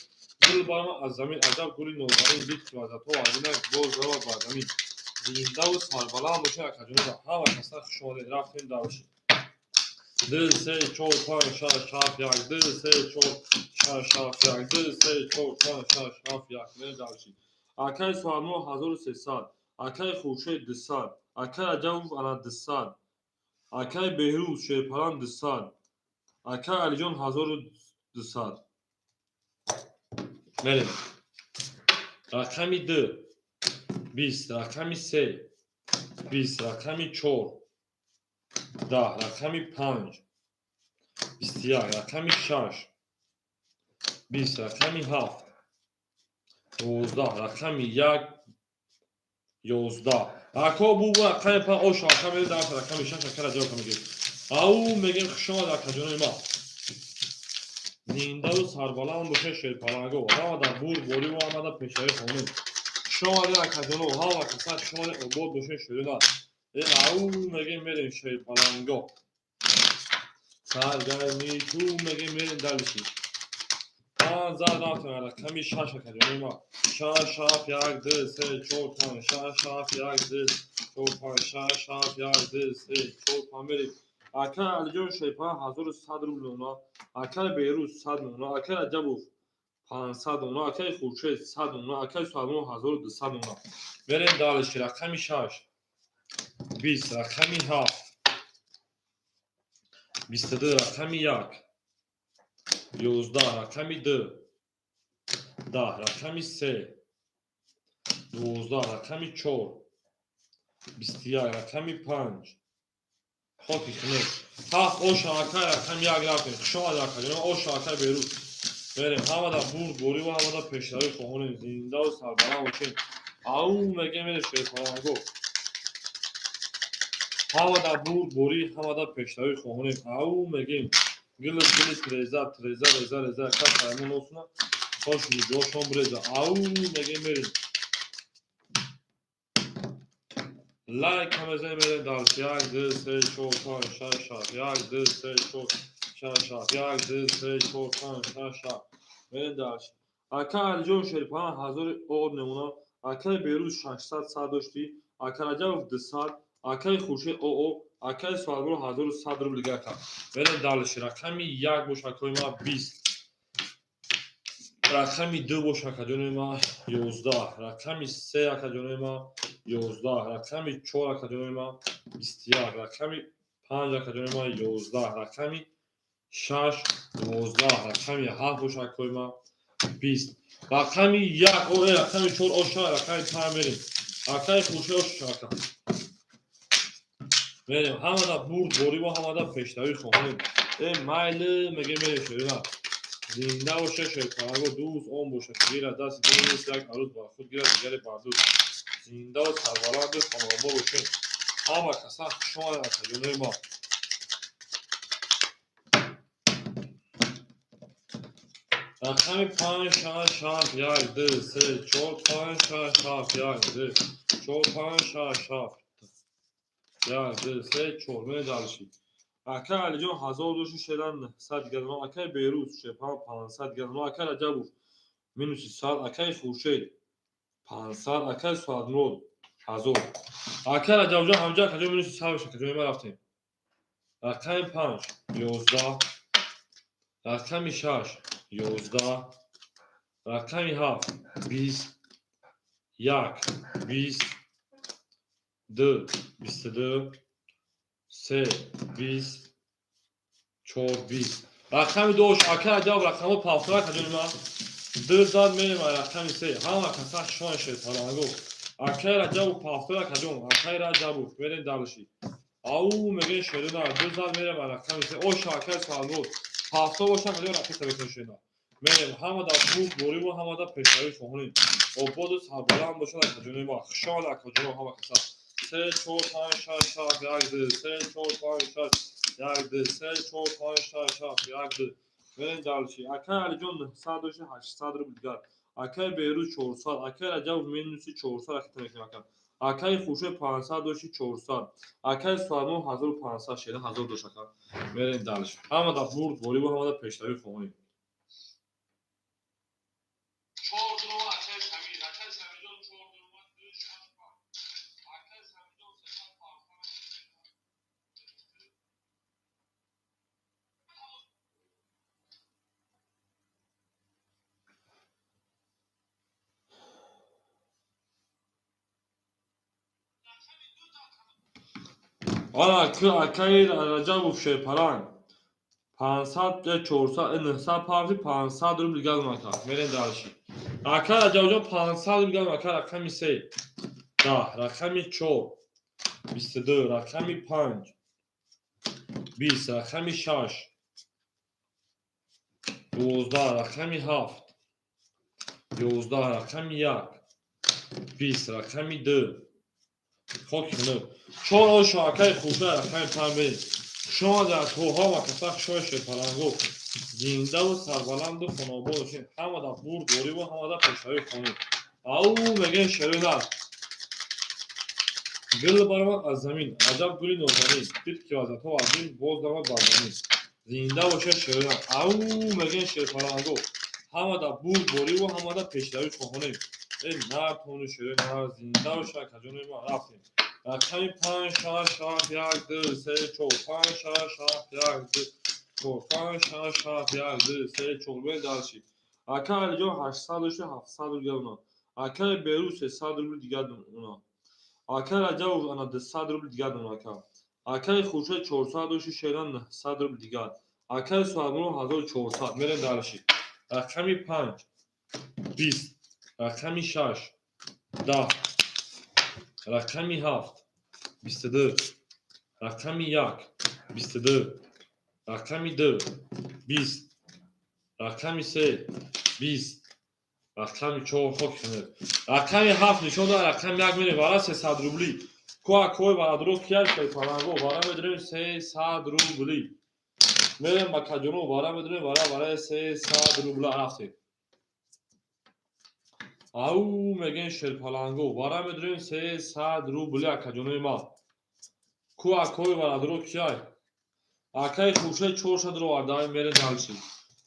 Гул барма аз замин, аҷаб гули нозанин, дид ки вазатҳо аз инак боз равад бар замин. Зиндаву сарбаланд бошед, акаҷонора. Ҳама каса хуш омадед, рафтем дальше. 2 3 4 5 6 7 1 2 3 4 6 7 1 2 3 4 5 6 7 1. Мерем дальше. Акаи Суҳармо 1300, акаи Хуршед 200, акаи Раҷабов ана 200, акаи Беҳрӯз Шерпалан 200, акаи Алиҷон 1200. Мерем. Рақами 2 20, рақами 3 20, рақами 4 10, рақами 5 21, рақами 6 20, рақами 7 12, рақами 1 11. Ако бу рақами 5 оша, ака мерем дар рақами 6, ака Раҷаб мегем. Ау мегем, хуш омад, акаҷонои ман. Зиндаву сарбаланд бошед, шерпаланго. Ҳамада бурд бориву ҳамада пешравӣ хонем. Хуш омадед, акаҷоно, ҳама каса хуш омадед, обод бошед, ширина. Ау мегем, мерем, шерпаланго. Саргарми ту мегем, мерем дальше. Панҷ зад рафтем, рақами 6, акаҷонои ман. 6 7 1 2 3 4 5 6 7 1 2 4 5 6 7 1 2 3 4 5. Мерем. Ака Алиҷон Шерпалан 1100 рубл мемона, акаи Беҳрӯз 100 мемона, акаи Раҷабов 500 мемона, акаи Хуршед 100 мемона, акаи Суҳармо 1200 мемона. Мерем дальше. Рақами 6 20, рақами 7 22, рақами 1 11, рақами 2 10, рақами 3 12, рақами 4 21, рақами 5 хоки хунук ҳафт оша, акай рақами 1 рафтем. Хуш омад, акаҷон, оша, акай Берӯз. Мерем, ҳамада бурд бориву ҳамада пешравӣ хоҳонем. Зиндаву сарбаланд бошем. Ау мегем, мерем, шерпаланго. Ҳамада бурд борӣ, ҳамада пешравӣ хоҳонем. Ау мегем, гили гили треза треза реза реза, ака Саймон осуна хош ҷошон бреза. Ау мегем, мерем, лайк мезанем, мерем дальше. Як ду се чор панҷ шаш ҳафт, як ду се чор шаш ҳафт, як ду се чор панҷ шаш ҳафт. Мерем дальше. Ака Алиҷон Шерпалан 1000 од мемона, акаи Берӯз 600 сад доштӣ, ака Раҷабов 200, акаи Хуршед оо, акаи Суҳарборо 1100 рубл дига, ака. Мерем дальше. Рақами 1 бош, акои ман, 20. Рақами ду боша, акаҷонои ма, 11. Рақами се, акаҷонои ма, 11. Рақами чор, акаҷонои ма, 21. Рақами панҷ, акаҷонои ма, 11. Рақами шаш, 12. Рақами ҳафт боша, акои ма, 20. Рақами як, рақами чор оша, рақами панҷ мерем. Акаи Хуршед оша, ака. Мерем. Ҳамада бурд бориву ҳамада пешравӣ хоҳем. Э, майли, меге мерем шерина. Зинда боша шерпараго, дӯст он боша, ки гирад дасти дӯст, як арӯз бар худ гирад, дигаре бар дӯст. Зиндаву сарбаланду хонобод бошед. Ҳама каса хуш омадед, акаҷонои ма. Рақами панҷ, шаш, ҳафт, як, ду, се, чор, панҷ, шаш, ҳафт, як, ду, чор, панҷ, шаш, ҳафт, як, ду, се, чор. Мерем дальше. Акай Алиҷон 1000 дошу, шеран 900 грамм. Акай Берӯз шерпан 500 грамм. Акай Раҷабов минуси 100. Акай Хуршед 500. Акай Суадмурод 1000. Акай Раҷабҷон ҳамҷа акаҷон минуси 100 боша, акаҷони ма, рафтем. Рақами панҷ, 11. Рақами шаш, 11. Рақами ҳафт, 20. Як, 20. Ду, 22. Се, 20. Чор, 20. Рақами дош, акай Раҷаб, рақамҳо пафтора, акаҷони ман. Ду зад, мерем рақами се. Ҳама каса хушон шед фаланго. Акай Раҷабу пафтора, акаҷон, акай Раҷабу, мерем дальше. Ау, мегӯем шерина, ду зад, мерем рақами се. Оша, акай Суалмурод. Пафто боша, акаҷон, ракета бекун шерина. Мерем, ҳамада бурд бориву ҳамада пешравӣ хоҳонем. Ободу сарбаланд бошад, акаҷони ма. Хуш омад, акаҷоно, ҳама каса. Се, чор, панҷ, шаш, ҳафт, як, ду, се, чор, панҷ, шаш, як, ду, се, чор, панҷ, шаш, ҳафт, як, ду. Мерем дальше. Акай Алиҷон 900 дошти, 800 рубл дигар. Акай Берӯз 400. Акай Раҷабов минуси 400 ракета мекунем, ака. Акаи Хуршед 500 дошти, 400. Акаи Суалмон 1500, шера 1000 дошт, ака. Мерем дальше. Ҳамада бурд бориву ҳамада пешравӣ хоҳонем. Чор дурума, акаи Самир. Акаи Самирҷон чор дурума, ду, шаш, панҷ. Акаи Самирҷон 300 панҷсад. Ана акаи Раҷабов шерпаранг. 500, 400, 900 пафти, 500 рубл дигар ака. Мерем дальше. Акаи Раҷабҷон 500 рубл дигар, ака. Рақами се, 10. Рақами чор, 22. Рақами панҷ, 20. Рақами шаш, 12. Рақами ҳафт, 11. Рақами як, 20. Рақами ду, хоки хунук. Чор ошо, акаи Хуршед, рақами панҷ мерем. Хушомадед, акоҳо ва каса хушои шерпалангу. Зиндаву сарбаланду хонобод бошед. Ҳамада бурд бориву ҳамада пешравӣ хонем. Ау, мегӯем шерои нар. Гул баромад аз замин, аҷаб гули нозанин. Дид ки вазъиятҳо аз дин боз дамад бар замин. Зинда бошед, шерои нар. Ау, мегӯем шерпалангу. Ҳамада бурд бориву ҳамада пешравӣ хоҳонем. Э, нартону шерои нар, зинда бошад, акаҷонои ман, рафтем. Рақами панҷ, шаш, ҳафт, як, ду, се, чор, панҷ, шаш, ҳафт, як, ду, чор, панҷ, шаш, ҳафт, як, ду, се, чор. Мерем дальше. Акаи Алиҷон 800 дошти, 700 рубл дигар уна. Акаи Берӯз 300 рубл дигар уна. Акаи Раҷабов ана 200 рубл дигар уна, ака. Акаи Хуршед 400 дошти, шеран 900 рубл дигар. Акаи Суалмурод 1400. Мерем дальше. Рақами панҷ, 20. Рақами шаш, 10. Рақами ҳафт, 22. Рақами як, 22. Рақами ду, 20. Рақами се, 20. Рақами чор, хоки хунук. Рақами ҳафт нишон дод, рақами як мерем вара 300 рубли. Ку акои барадроз кияш паланго вара медорем 300 рубли. Мерем акаҷоно, вара медорем вара вараи 300 рубла, рафтем. Ау, мегӯем шерпаланго, вара медорем 300 рубли, акаҷонои ман. Ку акои барадро кияй? Акаи Хуршед 400 ро мерем дальше.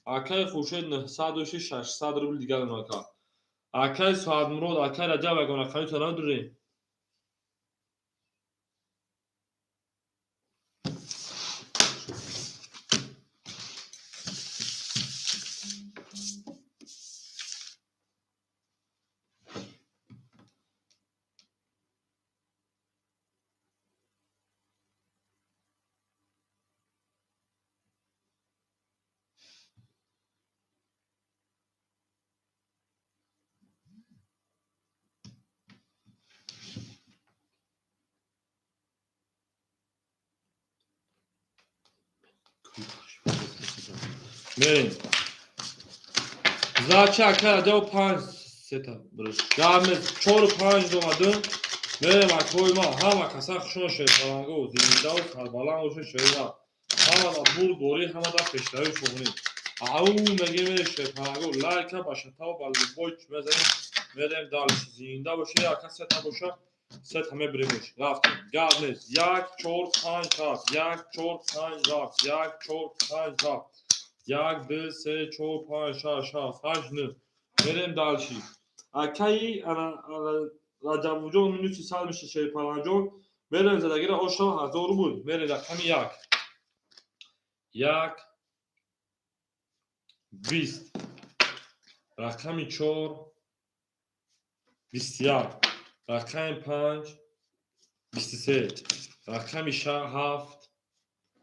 Акаи Хуршед 900 дошти, 600 рубл дигар ака. Акаи Соатмурод, акаи Раҷаб, ягон рақамито надорем? Мерем. Зачи ака Раҷаб панҷ сета буриш. Гамез чору панҷ домадум. Мерем, акои ма, ҳама каса хушон, шерпаланго, зиндаву сарбаланд бошед, шерина. Ҳамада бурдборӣ, ҳамада пешравӣ хоҳонем. Ау мегем, мерем, шерпаланго, лайка ба шатав ба любой чӣ мезанем, мерем дальше. Зинда бошед, ака сета боша, сета мебиремеш. Рафтем. Гап нест. Як, чор, панҷ, рафт. Як, чор, панҷ, рафт. Як, чор, панҷ, рафт. Як, ду, се, чор, панҷ, шаш, ҳафт, ҳашт, нӯҳ. Мерем дальше. Акаи Раҷабуҷон минуси 100 меша, шерпаланҷон. Мерем задагира ошо 1000 рубл. Мерем рақами як. Як, 20. Рақами чор, 21. Рақами панҷ, 23. Рақами ҳафт,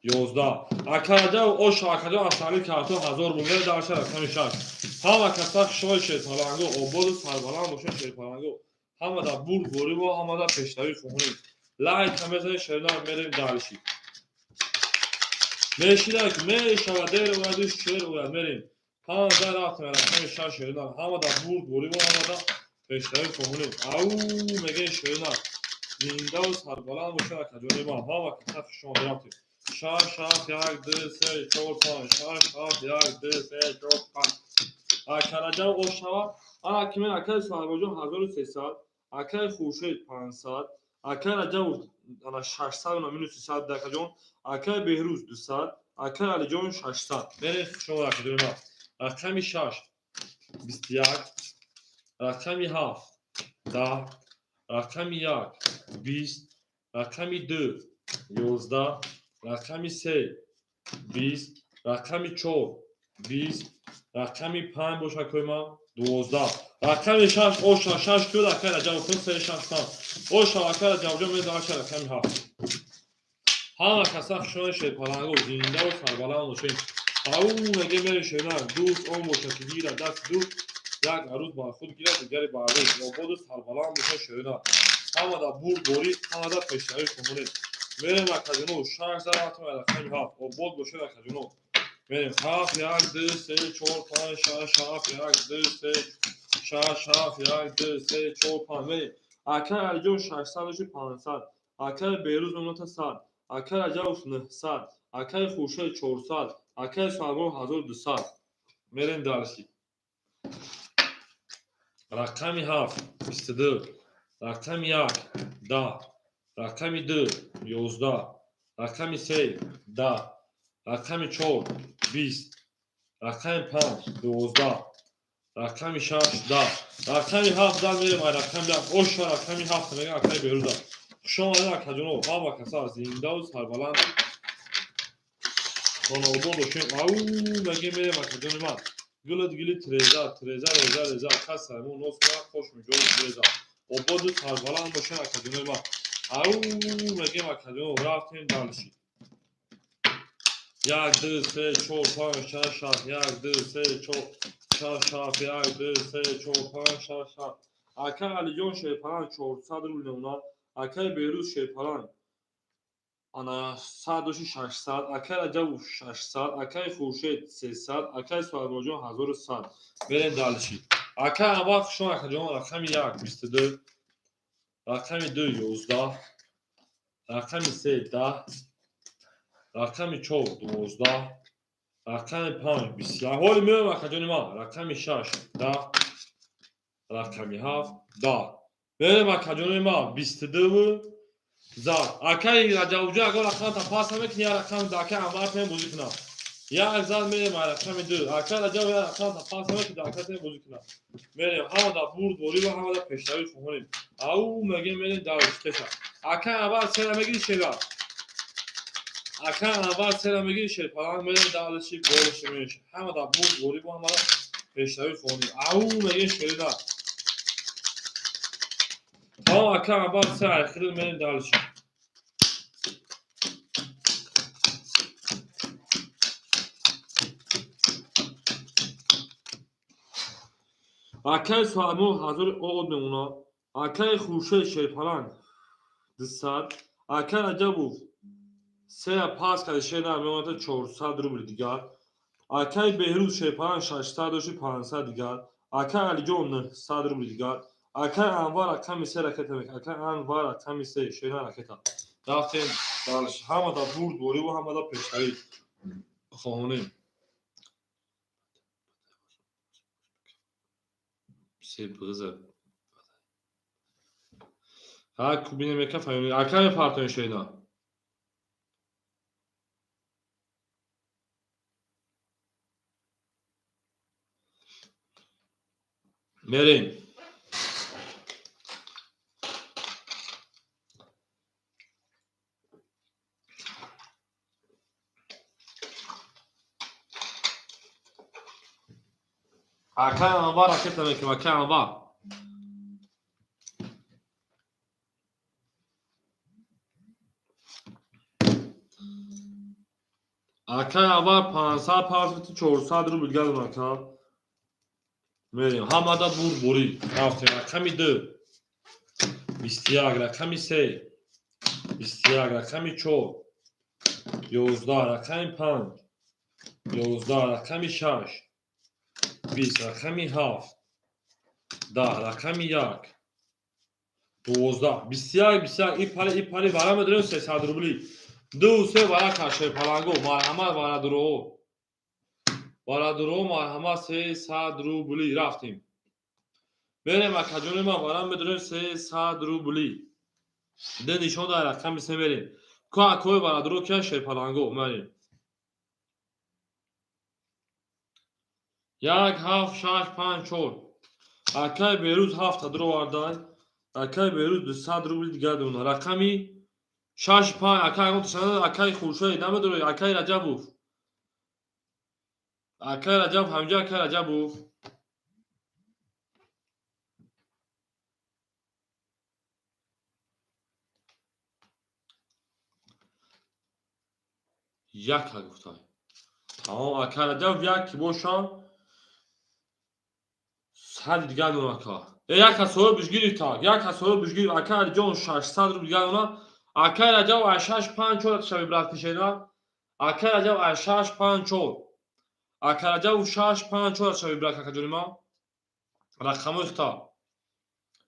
11. Ака Раҷаб оша, акаҷон асали картон 1000 рубл. Мерем дальше рақами шаш. Ҳама каса хушҳол, шерпаланго, ободу сарбаланд бошед, шерпаланго. Ҳамада бурдборӣ ва ҳамада пешравӣ хоҳонем. Лайка мезанем, шерина, мерем дальше. Мешидак мешава, дер ояду шер ояд, мерем. 15 рафтем рақами шаш, шерина. Ҳамада бурдборӣ ва ҳамада пешравӣ хоҳонем. Ау мегӯем, шерина. Зиндаву сарбаланд бошед, акаҷони ман. Ҳама каса хушомад, рафтем. Шаш, ҳафт, як, ду, се, чор, панҷ. Шаш, ҳафт, як, ду, се, чор, панҷ. Ака Раҷаб ошава. Ана ки мен акаи Саҳабоҷон 1300, акаи Хуршед 500, акаи Раҷабов ана 600, ана минуси 100 акаҷон, акаи Беҳрӯз 200, акаи Алиҷон 600. Мерем, хушомад, акаҷони ман. Рақами шаш, 21, рақами ҳафт, 10, рақами як, 20, рақами ду, 11, рақами се, 20, рақами чор, 20, рақами панҷ боша, акои ман, 12. Рақами шаш оша, шаш кӯд, акаи Раҷабов се, шаш, панҷ. Оша, акаи Раҷабҷон, медаша рақами ҳафт. Ҳама каса хушомад, шерпаланго, зиндаву сарбаланд бошед. Ау мегем, мерем, шерна. Дӯст он бошад, ки гирад дасти дӯст, як арӯз бар худ гирад, дигаре бар рӯз. Ободу сарбаланд бошад, шерина. Ҳамада бурдборӣ, ҳамада пешравӣ хоҳонем. Мерем, акаҷоно, шаш за рафтем рақами ҳафт. Обод бошед, акаҷоно. Мерем ҳафт, як, ду, се, чор, панҷ, шаш, ҳафт, як, ду, се, шаш, ҳафт, як, ду, се, чор, панҷ. Мерем. Акаи Алиҷон 600 дошти, 500. Акаи Беҳрӯз мемоната 100. Акаи Раҷабов 900. Акаи Хуршед 400. Акаи Сарбон 1200. Мерем дальше. Рақами ҳафт, 22. Рақами як, 10. Рақами ду, 11. Рақами се, 10. Рақами чор, 20. Рақами панҷ, 12. Рақами шаш, 10. Рақами ҳафт дар мерем, ай рақами як. Оша рақами ҳафт мега акаи Беҳрӯза. Хушомадед, акаҷоно, ҳама каса зиндаву сарбаланд хонаобод бошем. Ау мегем, мерем, акаҷони ман. Гулат гили тиреза, тиреза, реза, реза, кас саймон нос кунад, хош миҷоз реза. Ободу сарбаланд бошем, акаҷонои ман. Ау мегем, акаҷоно, рафтем дальше. Як, ду, се, чор, панҷ, шаш, ҳафт. Як, ду, се, чор, шаш, ҳафт. Як, ду, се, чор, панҷ, шаш, ҳафт. Акаи Алиҷон шерпаланг 400 рубл мемонад. Акаи Беҳрӯз шерпаланг ана 100 дошти, 600. Акаи Раҷабов 600. Акаи Хуршед 300. Акаи Суҳайбоҷон 1100. Мерем дальше. Акаи Анвар хушон, акаҷон, рақами як, 22. Рақами ду, 11. Рақами се, 10. Рақами чор, 12. Рақами панҷ, 21. Ҳоли меоем, акаҷони ман. Рақами шаш, 10. Рақами ҳафт, 10. Мерем, акаҷони ман, 22 зад. Акаи Раҷабҷон, агар рақамата пас намекунӣ, як рақам акаи Анвар тем бозӣ кунам. Як зад мерем ай рақами ду. Акаи Раҷаб, як рақамата пас намекунӣ, акаи тем бозӣ кунам. Мерем, ҳамада бурдборӣ ва ҳамада пешравӣ хоҳонем. Ау мегем, мерем дальше теша. Акаи Анвар сера мегири, шера. Акаи Анвар сера мегири, шерпаланг, мерем дальше, болши меш. Ҳамада бурдборӣ ва ҳамада пешравӣ хоҳонем. Ау мегем, шерина. Тамом, акаи Анвар се айхирил, мерем дальше. Акаи Суҳаймон 1000 од мемонад. Акаи Хуршед шерпаланг 200. Акаи Раҷабов сея пас карди, шер намемонад, 400 рубли дигар. Акаи Беҳрӯз Шерпаланг 600 дошти, 500 дигар. Акаи Алиҷон 900 рубли дигар. Акаи Анвар рақами се ракета мекунад. Акаи Анвар рақами се шена ракета. Рафтем дальше. Ҳамада бурд бориву ҳамада пешравӣ хоҳонем. Се бғиза. Ҳа кубине мека фаҳмем. Ака мепартоем шена. Мерем. Акай Анвар ракета мекунем, акай Анвар. Акай Анвар 500 партофти, 400 рубл дигар ака. Мерем. Ҳамада бурд бурӣ. Рафтем. Рақами 2. 21, рақами 3. 21, рақами 4. 11, рақами 5. 11, рақами 6. 20, рақами 7. 10, рақами 1. 12, 21, 21, и пари вара медорем 300 рубли. 2 3 вара кашер паланго, марҳамат варадуро. Варадуро марҳамат 300 рубли рафтем. Берем акаҷони ман вара медорем 300 рубли. Д нишон дар рақами 3 берем. Ко акои варадуро кия шерпаланго мерем. 1 7 6 5 4. Акаи Берӯз 7 дро вардай. Акаи Берӯз 200 рубли дигар дона. Рақами 6 5 акаи ягон ташана акаи Хуршед намедорӣ, акаи Раҷабов. Акаи Раҷаб ҳамҷа акаи Раҷабов. Яка гуфтай. Тамом акаи Раҷаб як ки боша сад дигар дона ака. Як ҳасоиб гирифт так, як ҳасоиб гирифт акаи Алиҷон 600 рубл дигар дона. Акаи Раҷаб аз 6 5 4 шави брат кишена. Акаи Раҷаб аз 6 5 4. Акаи Раҷаб 6 5 4 шави брат акаҷони ман. Рақамҳои хита.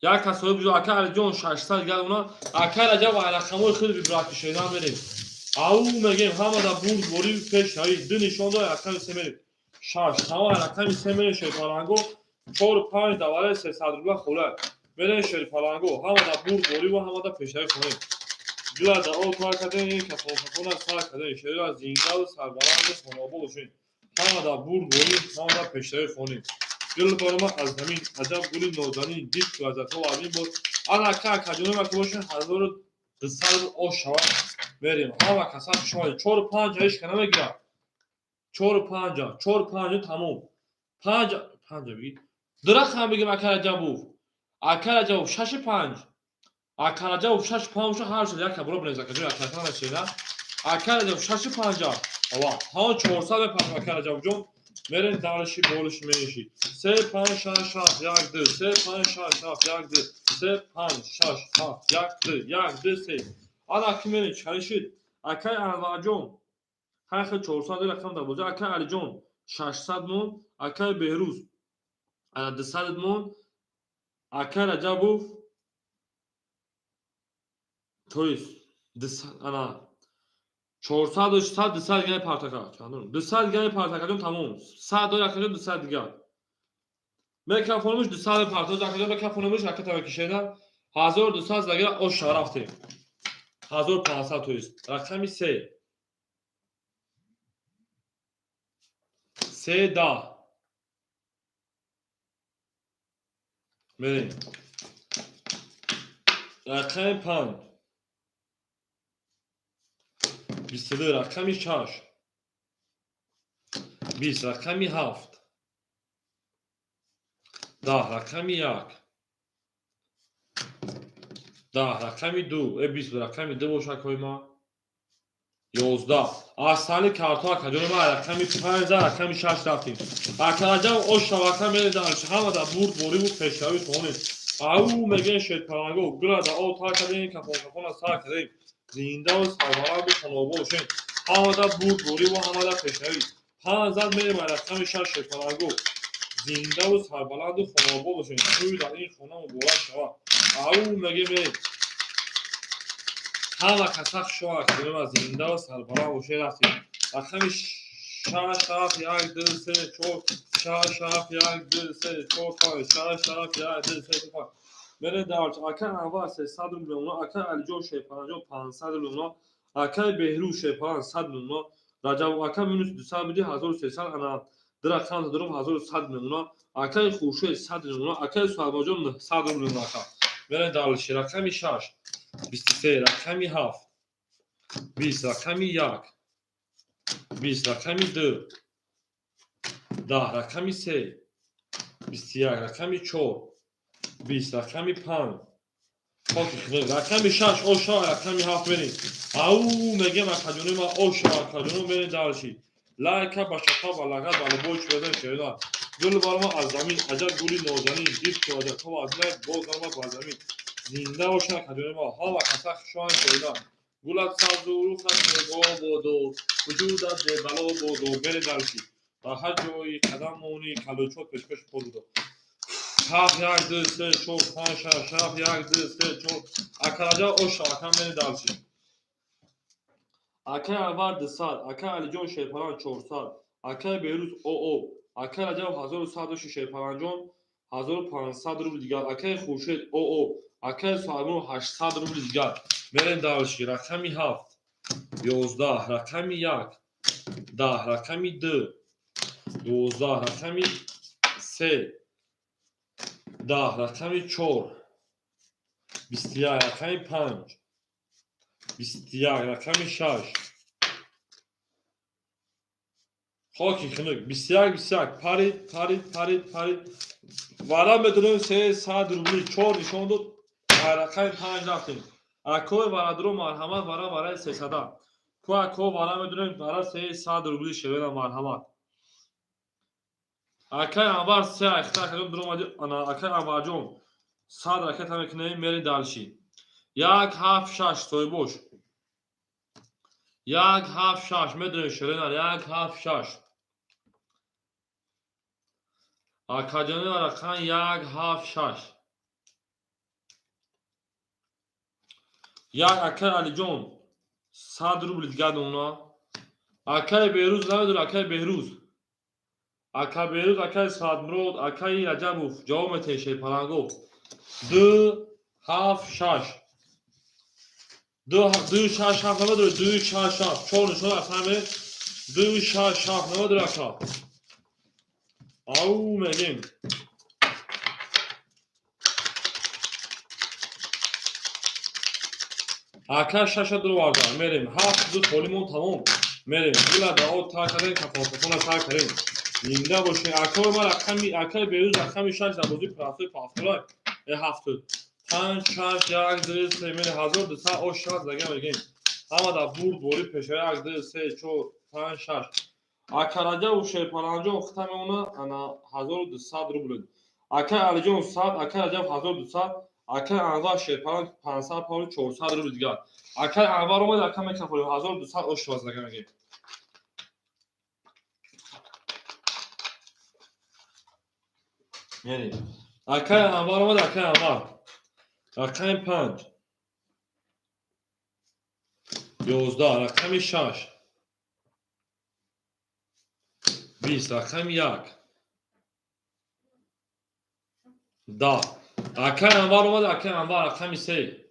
Як ҳасоиб гирифт акаи Алиҷон 600 дигар дона. Акаи Раҷаб аз рақамҳои худ брат кишена мерем. Ау мегем ҳамада бурд борӣ пеш равӣ. Ду нишон дор рақами 3 мерем. 6 тамом рақами 3 мерем шерпаланго. 4 5 даваре 300 рубла хола. Мерем шерпаланго. Ҳамада бурд борӣ ва ҳамада пешравӣ хонем. Гула да о кор кардем, ин кафонкафона сар кардем. Шерра зиндаву сарбаланду хонобод бошем. Ҳамада бурд борӣ, ҳамада пешравӣ хонем. Гул барома аз замин, аҷаб гули нозанин, дид лаззатҳо аз ин бод. Ана ка акаҷони ма ки бошем 1200 ош шавад. Мерем. Ҳама каса шумо 4 5 ҳеч ка намегирад. 4 5 4 5 тамом. 5 5 бигӣ. Ду рақам бигем ака Раҷабов. Ака Раҷабов 6 5. Ака Раҷабов 6 5 боша ҳар шуд як бро бинавис акаҷон ака нашина. Ака Раҷабов 6 5. Ава, ҳамон 400 мепартам ака Раҷабовҷон. Мерем дарши болиши мениши. 3 5 6 7 1 2 3 5 6 7 1 2 3 5 6 7 1 2 1 2 3. Ана ки мерем чалишид. Акаи Анварҷон ҳар хел 400 рақам дар бозӣ. Акаи Алиҷон 600 мон, акаи Беҳрӯз ана 200 мон, акаи Раҷабов то есть 200 ана 400 600 200 дигар партака. Чандон? 200 дигар партакаҷон тамом. 100 дор акаҷон 200 дигар. Микрофонумуш 200 партоз акаҷон микрофонумуш ракета мекишена. 1200 дигар ош рафтем. 1500 то есть. Рақами 3. 3 10. Мерем. Рақами 5. 22 рақами 6. 20 рақами 7. 10 рақами 1. 10 рақами 2. 20 рақами 2 бошад кои ма. 11. Асали картҳо акаҷони ма рақами 5 рақами 6 рафтем. Акаҷам ош шавака мередан ҳамада бурд бориву пешравӣ хонем. Ау мегӯем шерпаланго гула да о тар кардем, кафонкафона сар кардем. Зиндаву сарбаланду хонобод бошем. Ҳамада бурд бориву ҳамада пешравӣ. Панҷ зад, мерем рақами шаш, шерпаланго. Зиндаву сарбаланду хонаобод бошед. Тӯй дар ин хона муборак шавад. Ау мегем, мерем. Ҳама каса хушома кунем, зиндаву сарбаланд бошед. Рафтем. Рақами шаш, ҳафт, як, ду, се, чор, шаш, ҳафт, як, ду, се, чор, панҷ, шаш, ҳафт, як, ду, се, чор, панҷ. Мерем дар акай Анвар 300 рубл мемона, акай Алиҷон шерпаланҷон 500 рубл мемона, акай Беҳрӯз шерпалан 100 мемона, Раҷаб ака минус 200 буди, 1300, ана ду рақам дорум, 1100 мемона, акай Хуршед 100 мемона, акай Суҳайбоҷон 900 рубл мемона. Ака, мерем дальше. Рақами шаш, 23, рақами ҳафт, 20, рақами як, 20, рақами ду, 10, рақами се, 21, рақами чор, 20, рақами панҷ. Хоки хунук. Рақами шаш оша, рақами ҳафт мерем. Ау мегем, акаҷони ма, оша, акаҷоно, мерем дальше. Лайка ба шақа, ба лагат, ба любой чи базан, шерина. Гул барма аз замин, аҷаб гули нозанин, гифт аҷаб аз най боз барма ба замин. Зинда бошад, акаҷони ма, ҳама каса хушоанд, шерина. Гулат сабзу рухат зебо бодо, вуҷудат бебало бодо. Мерем дальше. Ба ҳар ҷои қадам монӣ, калучот пешкаши по додо. Ҳафт, як, ду, се, чор, панҷ, шаш, ҳафт, як, ду, се, чор. Акараҷа оша, ака, мерем дальше. Акай Анвар 200, акай Алиҷон шерпалан 400, акай Беҳрӯз оо, акай Раҷаб 1100 дошти, шерпаланҷон 1500 рубли дигар, акай Хуршед оо, акай Суҳаймон 800 рубли дигар. Мерем дальше. Рақами ҳафт, 11, рақами як, 10, рақами ду, 12, рақами се, 10, рақами чор, 21, рақами панҷ, 21, рақами шаш. Хоки хунук. 21, 21. Парид, парид, парид, парид. Вара медонем, 300 рубли, чор нишон дод. Рақами панҷ рафтем. Акои варадро, марҳамат, вара, вараи сесада. Ку ако вара медонем, вара 300 рубли, шевена, марҳамат. Акай Анвар се айхта акаҷон дуромади, ана акай Анварҷон 100 ракета мекунем, мери дальше. Як, ҳафт, шаш, соҳибош. Як, ҳафт, шаш медонем, ширина, як, ҳафт, шаш. Акаҷони рақам як, ҳафт, шаш. Як, акай Алиҷон 100 рубли дигар мемона. Акай Беҳрӯз намедонам, акай Беҳрӯз. Ака Беҳрӯз, акай Саадмурод, акай Раҷабов ҷавоб метаҳед, шерпаланго. Ду, ҳафт, шаш. Ду, ду, шаш, ҳафт намедонед, ду, шаш, ҳафт. Чор нишон аз ҳаме. Ду, шаш, ҳафт намедонед, ака. Ау мегем. Ака шаша дуроварда, мерем. Ҳафт, ду холимон тамом. Мерем. Гула дао тар кардем, кафон сар кардем. Зинда бошед. Акои ма рақами акаи Беҳрӯз рақами шаш дар бозии простой пафтурай. Э, ҳафтуд. Панҷ, шаш, як, ду, се, мерем, 1200 ош шаш дага мегем. Ҳама дар бурд бори пеша, як, ду, се, чор, панҷ, шаш. Ака Раҷабу шерпаланҷон хита мемона, ана 1200 рубл. Акаи Алиҷон 100, акаи Раҷаб 1200, акаи Анвар шерпалан 500 павли, 400 рубл дигар. Акаи Анвар омад, ака мекафолем, 1200 ош шавад дага мегем. Яъне акаи Анвар омад, акаи Анвар. Рақами панҷ. 11, рақами шаш. 20, рақами як. 10. Акаи Анвар омад, акаи Анвар, рақами се.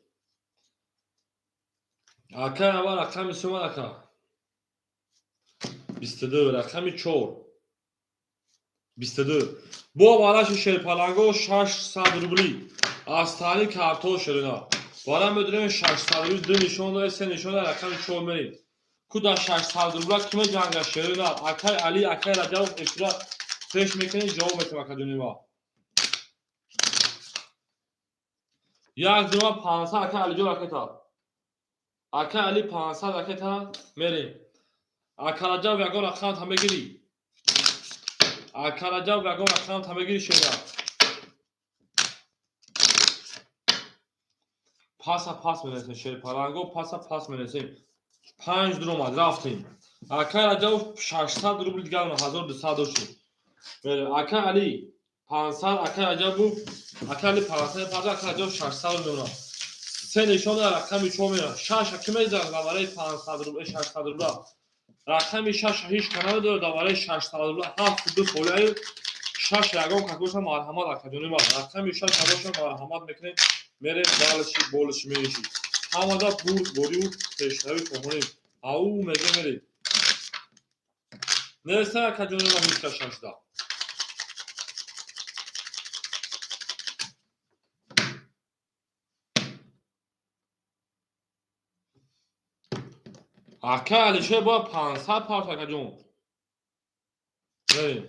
Акаи Анвар рақами се омад, ака. 22, рақами чор. 22. Бо вараши шерпаланго 600 рубли. Аз таъни картош, ширина. Вара медонем, 600 рубли, ду нишон дорад, се нишон дорад, рақами чор мерем. Ку дар 600 рубла киме ҷанга, ширина? Акай Али, акай Раҷабов эфира пеш мекунед, ҷавоб метем, акаҷонима. Як дума 500, акай Алиҷон ракета. Акай Али 500 ракета мерем. Ака Раҷаб, ягон рақам та мегирӣ? Ака Раҷаб, ягон рақам та мегирӣ, шера? Паса пас менесем, шерпаланго, паса пас менесем. Панҷ дуромад, рафтем. Акай Раҷабов 600 рубл дигар, 1200 доштем. Акай Али 500, акай Раҷабов, акай Али 500 парда, акай Раҷабов 600 мемонад. Се нишон рақами чор мемонад. Шаш ки мезанад давараи 500 рубл, 600 рубла. Рақами шаш ҳеҷ ка намедорад давараи 600 рубла. Ҳафт ду холиаю шаш ягон кас боша, марҳамат, акаҷони ман. Рақами шаш боша, марҳамат мекунем. Мерем дальше, больше меньше. Ҳамада бурд бориву пешравӣ хоҳонем. Ау меге мерем. Неста, акаҷони ман, ҳеҷ кас шашда. Ака Алишер бояд 500 парт, акаҷон. Мерем.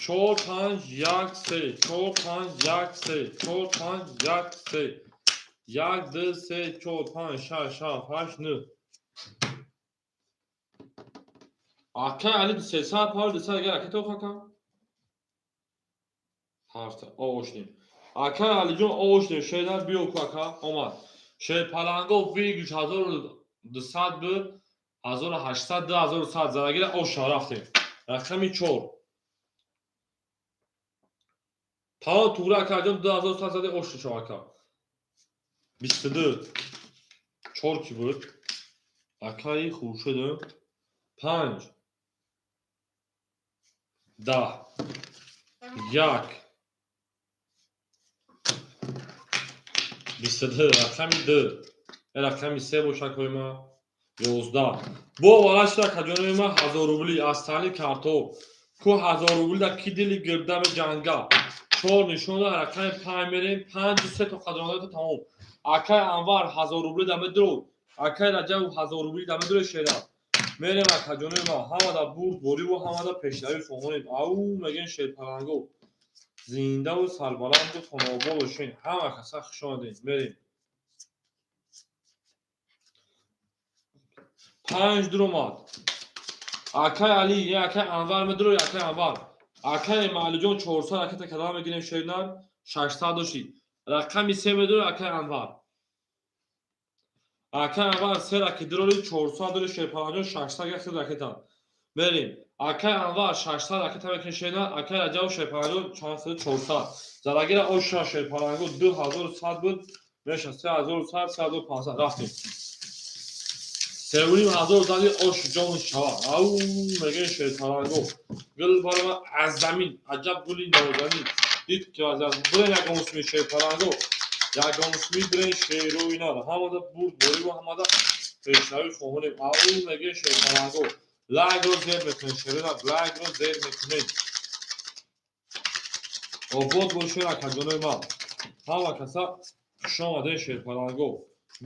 Чор, панҷ, як, се, чор, панҷ, як, се, чор, панҷ, як, се, як, ду, се, чор, панҷ, шаш, ҳафт, ҳашт, нӯ. Ака Али 300 пар, 200 агар ака тоқ ака. Ҳафта овошнем. Ака Алиҷон, овошнем. Шедар биё ку, ака омад. Шерпаланго выигрыш 1200 буд, 1800, 2100 задагира оша, рафтем. Рақами чор. Тамом, туғри, акаҷон, 2100 зади, оши шо, ака. 22. Чор ки буд? Акаи Хуршедам. Панҷ. 10. Як. 22. Рақами ду. Рақами се боша, акои ман. 11. Бо варашта, акаҷонои ман, 1000 рубли аз тани картоб. Ку 1000 рубли да ки дили гирдами ҷанга. Чор нишон, рақами панҷ мерем. Панҷу се то қадронда тамом. Акай Анвар 1000 рубли да медро. Акай Раҷабов 1000 рубли да медро, шера. Мерем, акаҷонои ман, ҳамада бурд бориву ҳамада пешравӣ хоҳонем. Ау мегӯем, шерпаланго. Зиндаву сарбаланду хонобод бошен. Ҳама каса хуш омадед. Мерем. Панҷ дуромад. Акай Али, акай Анвар медро, акай Анвар. Акай Маълиҷон 400 ракета кадам мегирем, шернар, 600 дошти. Рақами се медро, акай Анвар. Акай Анвар се ракет дроли, 400 дори, шерпаланҷон 600 гахти ракета. Мерем. Акай Анвар 600 ракета мекунем, шернар, акай Раҷабов шерпаланҷон чанд? 400. Зарагира оша, шерпаланго 2100 буд, меша 3100, 3500, рафтем. 3500 зади, ош ҷон шава. Ау мегӯем, шерпаланго. Гул барома аз замин, аҷаб гули нозанин. Дид ки аз бурен ягон суми, шерпаланго. Ягон суми бурен, шерӯи нар. Ҳамада бурд бориву ҳамада пешравӣ хоҳонем. Ау мегӯем, шерпаланго. Лайкро зер мекунем, шерӯна, лайкро зер мекунем. Обод бошед, акаҷонои ман. Ҳама каса хуш омадед, шерпаланго.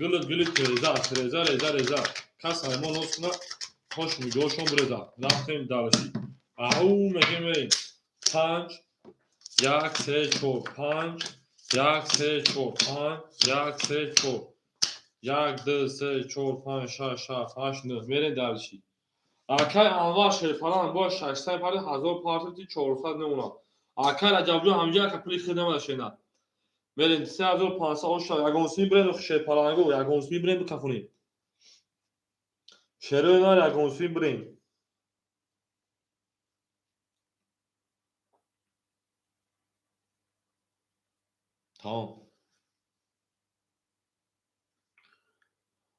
Гулут гули тереза, тереза, реза, реза. Кас ҳаймон ноз куна, хош нигоҳшон биреза. Рафтем дальше. Ау мегӯем, мерем. Панҷ, як, се, чор, панҷ, як, се, чор, панҷ, як, се, чор. Як, ду, се, чор, панҷ, шаш, ҳафт, ҳашт, нӯҳ. Мерем дальше. Акай Анвар шерпаланг бояд 600 пари, 1000 партити, 400 мемонад. Акай Раҷабҷон ҳамҷа ака пули хид намада, шена. Мерем 3500 оша, ягон суми бирем, шерпаланго, ягон суми бирем бикафонем. Шерои нар, ягон суми бирем. Тамом.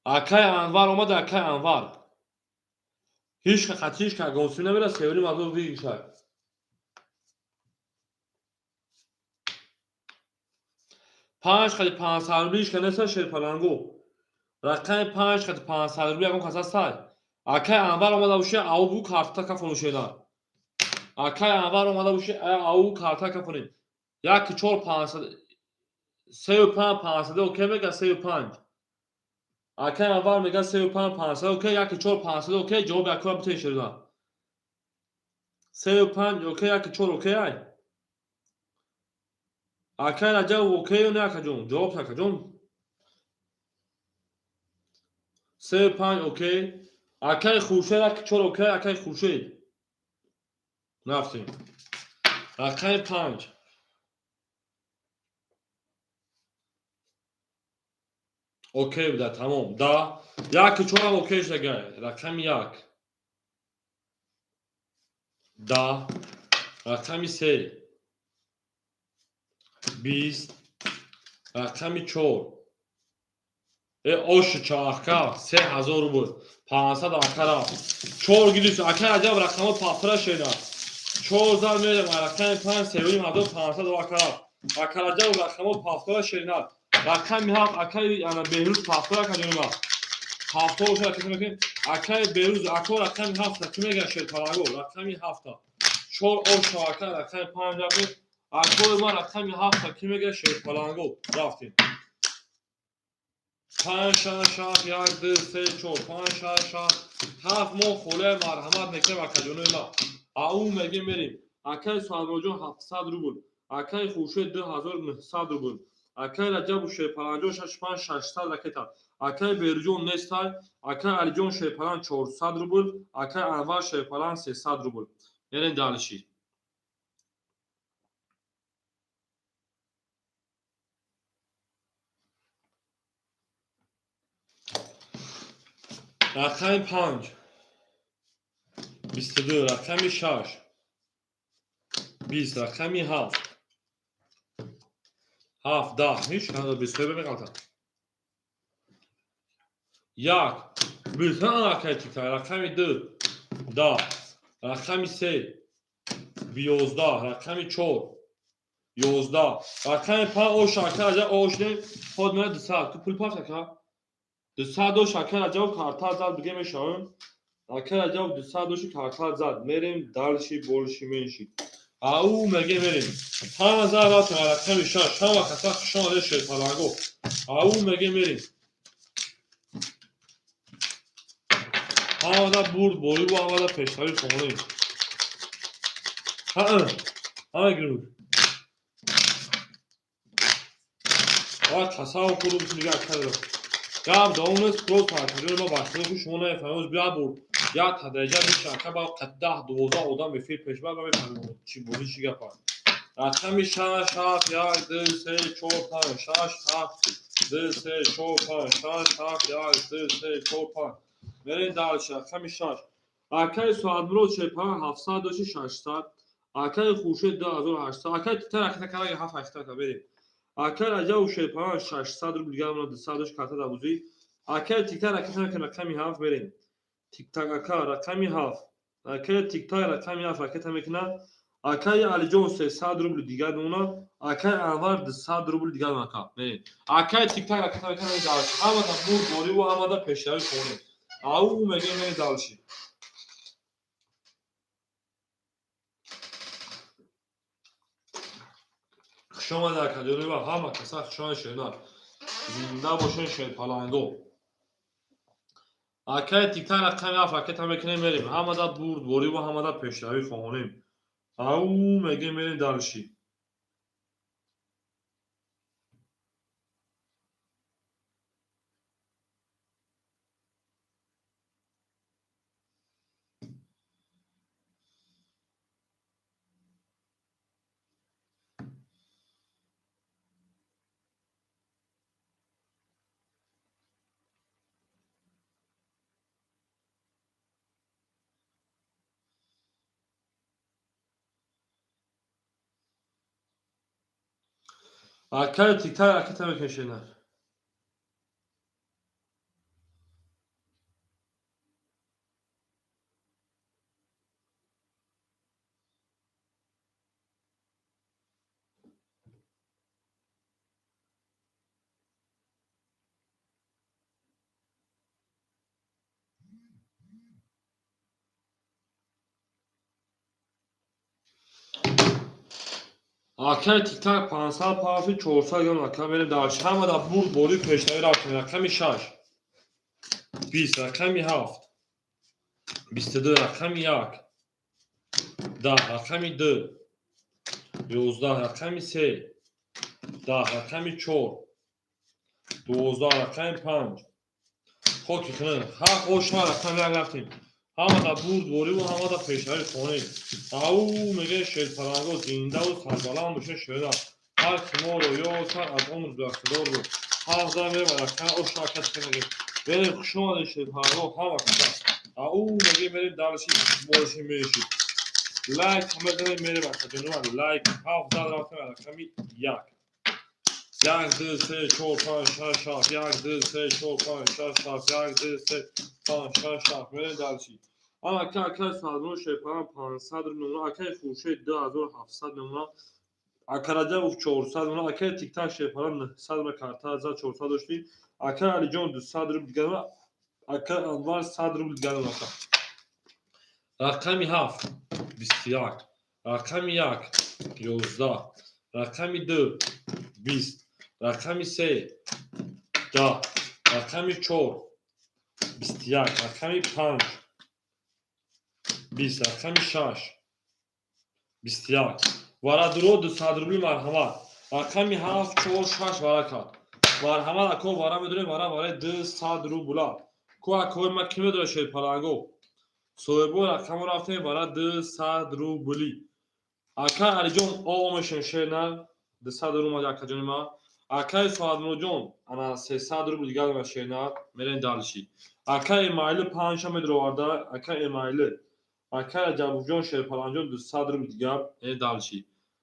Акай Анвар омад, акай Анвар. Ҳеҷ ка қатъи ҳеҷ ка ягон суми намера, 3500 выигрыш. Панҷ қади 500 рубли ҳеҷ ка неста, шерпаланго. Рақами панҷ қади 500 рубли ягон кас ҳастай? Акай Анвар омада боши, ау бу карта кафону, шена. Акай Анвар омада боши, ау карта кафонем. Як, чор, 500, сею панҷ, 500 окей мега, сею панҷ. Акай Анвар мега сею панҷ, 500 окей, як, чор, 500 окей, ҷавоб якура битен, шерина. Сею панҷ окей, як, чор окей ай. Акай Раҷаб окей ё не, акаҷон? Ҷавоб, акаҷон. Сею панҷ окей. Акай Хуршед, як, чор окей, акай Хуршед. Рафтем. Рақами панҷ. Окей буда, тамом. Да, яку чорам окей шудагай. Рақами як, 10, рақами се, 20, рақами чор. Э, ошу чаҳка, 3000 рубл, 500 ака рафт. Чор гирифт ака. Аҷаб рақамҳо пафтора шуда. Чор зар мерем, рақами панҷ, 3500 ака рафт. Ака Раҷаб, рақамҳо пафтора шеринад. Рақами ҳафт, акаи ана Беҳрӯз, пафтора, ака ҷонима. Ҳафтор шуда каса мекунем. Акаи Беҳрӯз, ако, рақами ҳафта ки мегӯяд, шерпаланго, рақами ҳафта. Чор оша, ака, рақами панҷ рафтем. Акои ман, рақами ҳафта ки мегӯяд, шерпаланго, рафтем. Панҷ, шаш, ҳафт, як, ду, се, чор, панҷ, шаш, ҳафт, ҳафт. Мо холаи марҳамат мекунем, акаҷонои ман. Ау мегем, мерем. Акаи Суҳайбоҷон, 700 рубл. Акаи Хуршед, 2900 рубл. Акаи Раҷабу шерпаланҷон, шаш, панҷ, 600 ракета. Акаи Беруҷон нестай. Акаи Алиҷон шерпалан, 400 рубл. Акаи Анвар шерпалан, 300 рубл. Мерем дальше. Рақами панҷ, 22, рақами шаш, 20, рақами ҳафт, ҳафт, 10, ҳеч бистҳои меғалтад. Як, бист, акаи тикта, рақами ду, 10, рақами се, 11, рақами чор, 11, рақами панҷ. Ош, ака Раҷаб, ошне ход мера 200. Ту пул пафт, ака, 200 дош. Ака Раҷаб карта зад, биге мешавем. Ака Раҷаб 200 доши, карта зад. Мерем дальше, больше, меньше. Ау меге, мерем. 5000 рафтем, рақами шаш. Ҳама каса хуш омадед, шерпаланго. Ау меге, мерем. Ҳамада бурд бориву ҳамада пешравӣ хонем. Ҳама гирӯ. Тасаввур кунед, дига ака гап давом нест. Просто акаҷони ма, бахтиёр ки шумо намефаҳмед, як бор як тадариҷа меша, ака, ба 10-12 одам эфир пешбар ма мефаҳмем, чӣ бозӣ, чӣ гап аст. Рақами шаш, ҳафт, як, ду, се, чор, панҷ, шаш, ҳафт, ду, се, чор, панҷ, шаш, ҳафт, як, ду, се, чор, панҷ. Мерем дальше. Рақами шаш, акаи Соатмурод шерпалан, 700 доши, 600. Акаи Хуршед, 2800. Акаи титар аката караги, ҳафт, ҳаштад берем. Акаи Раҷабу шерпалан, 600 рубл, дигар 200 дошт, карта дарбозӣ. Акаи Тиктак ракета мекунем, рақами ҳафт, мерем. Тиктак ака, рақами ҳафт. Акаи Тиктак рақами ҳафт ракета мекунад. Акаи Алиҷон, 300 рубли дигар мемонад. Акаи Анвар, 200 рубли дигар мемонад. Ака, мерем. Акаи Тиктак ракета мекунад, дальше. Ҳамада бурдбориву ҳамада пешравӣ хонем. Ау мегем, мерем дальше. Хушомадед, акаҷонива, ҳама каса хушомадед, шернар. Зинда бошед, шерпаланго. Акаи Тиктак рақами ҳафт ракета мекунем, мерем. Ҳамада бурдбориву ҳамада пешравӣ хоҳонем. Ау мегем, мерем дальше. Акаи Тиктак ракета мекунем, шернар. Акаи Тиктак 500 пафи, 400 грам, ака, мерем дальше. Ҳамада бурд бори пешравӣ рафтем. Рақами шаш, 20, рақами ҳафт, 22, рақами як, 10, рақами ду, 11, рақами се, 10, рақами чор, 12, рақами панҷ. Хоки хунун ҳафт ошма, рақами як, рафтем. Ҳамада бурдбориву ҳамада пешравӣ хонем. Ау мегӯяд, шерпаланго, зиндаву сарбаланд бошед, шерна. Ҳар ки моро ёд кард, аз он рӯз бахтидор буд. Ҳафт зад мерем рақами ош ҳаракат мегем. Мерем, хуш омадед шерпаланго, ҳама каса. Ау мегем, мерем дальше, больше меньше. Лайк мезанем, мерем акаҷони ман, лайк. Ҳафт зад рафтем рақами як. Як, ду, се, чор, панҷ, шаш, ҳафт. Як, ду, се, чор, панҷ, шаш, ҳафт. Як, ду, се, панҷ, шаш, ҳафт. Мерем дальше. Ана ака, акаи Садрон шерпалан 500 рубл мемонад, акаи Хуршед 2700 мемонад, ака Раҷабов 400 мемонад, акаи Тиктак шерпалан 900 рубл карта зад, 400 доштӣ, акаи Алиҷон 200 рубл дигар мемонад, акаи Анвар 100 рубл дигар мемонад. Рақами ҳафт 21, рақами як 11, рақами ду 20, рақами се 10, рақами чор 21, рақами панҷ 20, рақами шаш 21. Варадуро 200 рубли, марҳамат. Рақами ҳафт, чор, шаш вара кард. Марҳамат, ако, вара медорем, вара барои 200 рубла. Ку акои ма, ки медорад шерпаланго? Соҳибои рақамро рафтем вара 200 рубли. Акай Алиҷон о мешем шерна 200 рубл, акаҷони ма. Акаи Соатмуроҷон ана 300 рубл дигар ма шерна, мерем дальше. Акаи Эмайли панҷша медроварда, акаи Эмайли. Акаи Раҷабовҷон шерпаланҷон 200 рубл дигар, мерем дальше.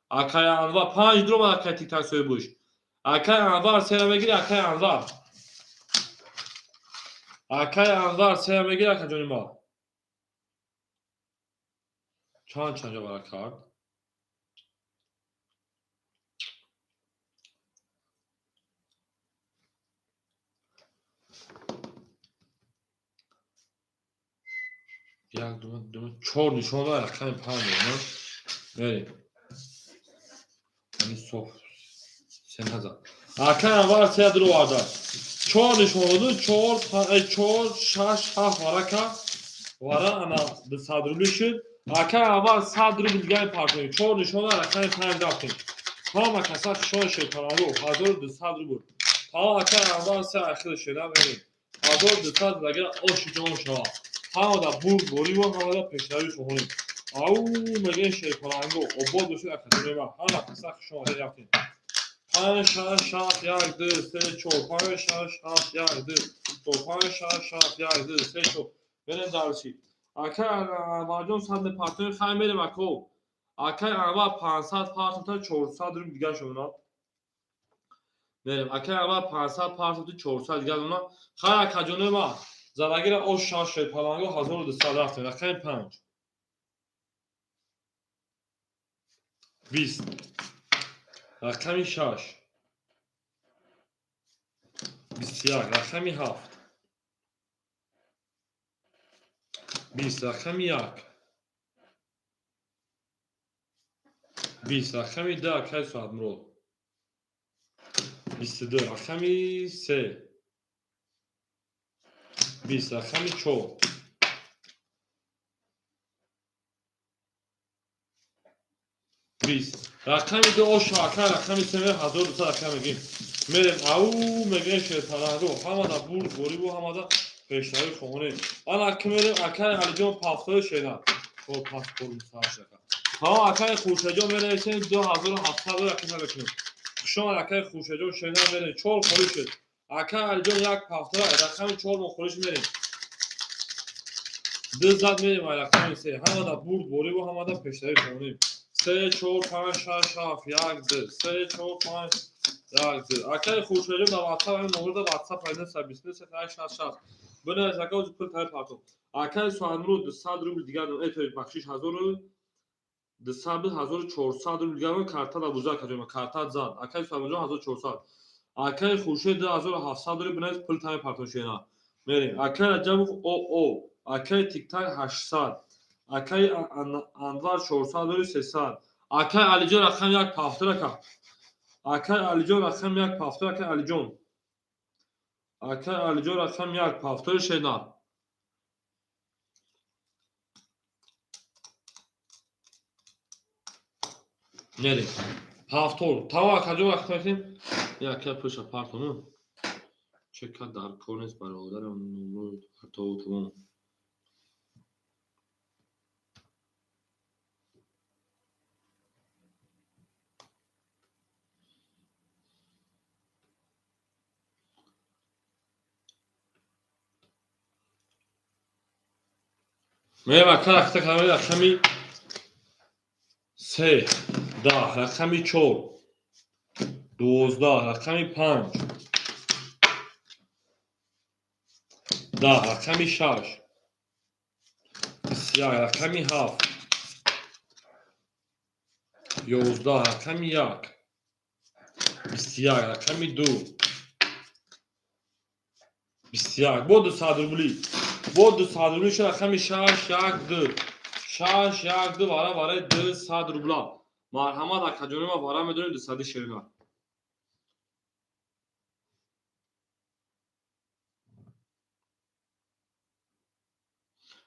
Акаи Анвар панҷ дуромад, акаи Тиктак соҳибуш. Акаи Анвар сера мегири, акаи Анвар. Акаи Анвар сера мегири, акаҷони ма. Чанд чанҷа вара кард? Як, ду, ду, чор нишон дорад, рақами панҷ мемонад. Мерем. Ҳамин соф се назад. Акаи Анвар се дуроварда. Чор нишон доду, чор, чор, шаш, ҳафт вара кард. Вара ана 200 рубли шуд. Акаи Анвар 100 рубл дигари партоем. Чор нишон дорад, рақами панҷ рафтем. Ҳама каса хушҳол шерпаланго, 1200 рубл. Тамом, акаи Анвар се ахир шуда мерем. 1200 дагар оши ҷон шавад. Ҳамада бурд бориву ҳамада пешравӣ хоҳонем. Ау мегӯем шерпаланго, обод бошед, акаҷони ман. Ҳама каса хуш омадед, рафтем. Панҷ, шаш, ҳафт, як, ду, се, чор, панҷ, шаш, ҳафт, як, ду, чор, панҷ, шаш, ҳафт, як, ду, се, чор. Мерем дальше. Акаи Анварҷон 100 мепартоем, хай мерем, ако. Акаи Анвар 500 партота, 400 рубл дигар шумонад. Мерем. Акаи Анвар 500 партота, 400 дигар мемонад. Хай, акаҷони ман, задагира ош шаш шерпаланго, 1200 рафтем. Рақами панҷ. 20. Рақами шаш. 21. Рақами ҳафт. 20. Рақами як. 20. Рақами ду, акаи Соатмурод. 22. Рақами се. 20. Рақами чор. 20. Рақами ду оша, ака, рақами се мерем, 1200 ака мегем. Мерем, ау мегем шерпаланго, ҳамада бурд бориву ҳамада пешравӣ хоҳонем. Ана ки мерем, акаи Алиҷон пафтои шена. Хоб, пас шака. Тамом, акаи Хуршедҷон менависем 2700 ака мекунем. Хушомад, акаи Хуршедҷон шена, мерем. Чор холӣ шуд. Акаи Алиҷон як пафтора, рақами чор мо холиш мерем. Ду зад мерем, рақами се. Ҳамада бурд бориву ҳамада пешравӣ хоҳонем. Се, чор, панҷ, шаш, ҳафт, як, ду, се, чор, панҷ, як, ду. Акаи Хуршедҷон дар ватсап ҳамин номерда ватсап пайдо 29 60 60. Бинавис, ака, ози пул таи партов. Акаи Соатмурод 200 рубл дигар, то бахшиш, 1200 буд, 1400 рубл дигар карта дар буза, акаҷон, карта зад. Акаи Соатмуродҷон 1400. Акаи Хуршед 2700 рубл, бинавис, пул таи партов шена. Мерем. Акаи Раҷабов о. Акаи Тиктак 800. Акаи Анвар 400 рубл, 300. Акаи Алиҷон рақами як пафтор, ака. Акаи Алиҷон рақами як пафтор, акаи Алиҷон. Акаи Алиҷон рақами як пафтори шена. Мерем. Пафтор. Тамом, акаҷон, вақт мекунем. Яка пуша партону. Чека дар кор нест, бародарам, номро партову тамом. Мерем ака ракета кардам рақами 3, 10, рақами 4, 12, рақами 5, 10, рақами 6, 21, рақами 7, 11, рақами 1, 21, рақами 2, 21. Бо 200 рубли. Бо 200 рубли шуд рақами 6, 1, 2. 6, 1, 2 вара вараи 200 рубла. Марҳамат акаҷони ма вара медонем 200 ширина.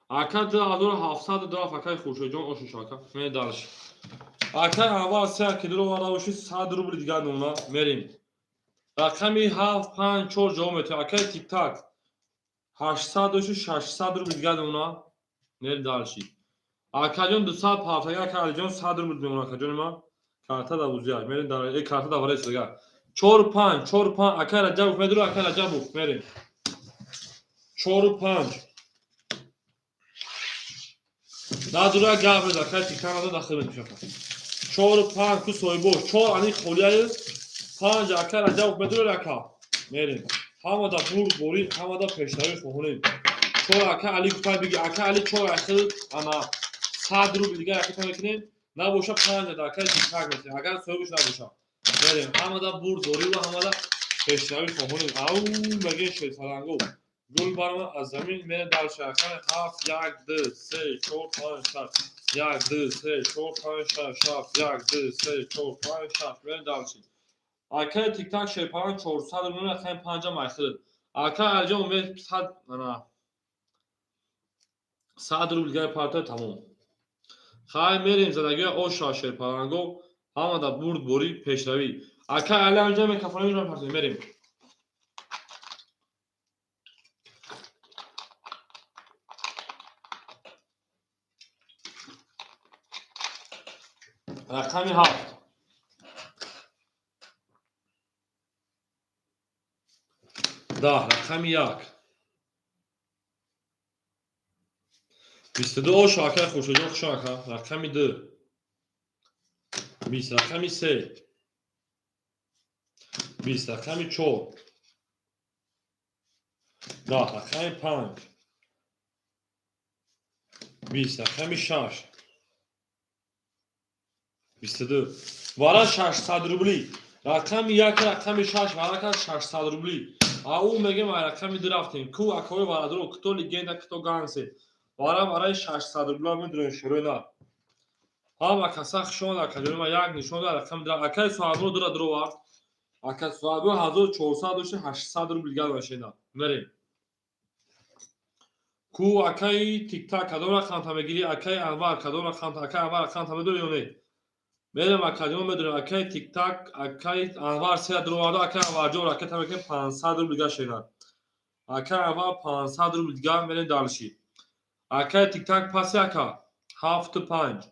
Ака 2702 акаи Хуршедҷон ошуш ака. Мерем дальше. Акаи аввал се кило вара боши 100 рубли дигар мемона. Мерем. Рақами 7, 5, 4 ҷавоб метавад. Акаи тик-так 800 доши 600 рубли дигар мемона. Мерем дальше. Акаҷон 200 пафтага, ака Алиҷон 100 рубл мемона акаҷони ман. Карта да бузия. Мерем дар карта да вараи дигар. 4 5, 4 5 ака Раҷабов медура, ака Раҷабов мерем. 4 5. Надура гап меза, акаи тик-так надо дахил мекушака. 4 5 ку соҳибош, 4 ани холияи 5 ака Раҷабов медура ака. Мерем. Ҳамада бурд борид, ҳамада пешравӣ хоҳонем. 4 ака Али гуфта биги, ака Али 4 ахил ана 100 рубл дигар ракета мекунем, набоша 5 да акаи тик-так метем, агар соҳибаш набоша. Мерем. Ҳамада бурд борид ва ҳамада пешравӣ хоҳонем. Ау мегем шерфаланго. Гул барма аз замин мерем дальше. Акаи 7, 1, 2, 3, 4, 5, 6. 1, 2, 3, 4, 5, 6, 7, 1, 2, 3, 4, 5, 6. Мерем дальше. Акаи тик-так шерпаланг 400 рубл, рақами 5 майхилд. Акаи Алиҷон умед 100 ана 100 рубл дигар парта тамом. Хай мерем задагиҳои оша шерпаланго, ҳамада бурд борӣ пешравӣ. Акаи Али ҳамҷа микрофонро мепартем, мерем. Рақами 7. 10, рақами 1. 22 оша акаи Хуршедҷон хуш ака. Рақами 2. 20, рақами 3. 20, рақами 4. 10, рақами 5. 20, рақами 6. 22. Вара 600 рубли. Рақами 1, рақами 6, вара кард 600 рубли. Ау мегем рақами 2 рафтем. Ку акои варадро, кто легенда, кто гангстер. Вара вараи 600 рубла медурем шерона. Ҳама каса хушон акаҷони ма як нишон да рақами 2. Акаи Суҳайбо дура дуровард. Ака Суҳайбо 1400 дошти 800 рубл дигар башена. Мерем. Ку акаи тик-так кадом рақамта мегирӣ? Акаи Анвар кадом рақамта? Акаи Анвар рақамта медури ё не? Мерем акаҷон медурем. Акаи тик-так, акаи Анвар се дуроварда, акаи Анварҷон ракета мекунем 500 рубл дигар шена. Акаи Анвар 500 рубл дигар мерем дальше. Акаи тик-так паси ака 7 5.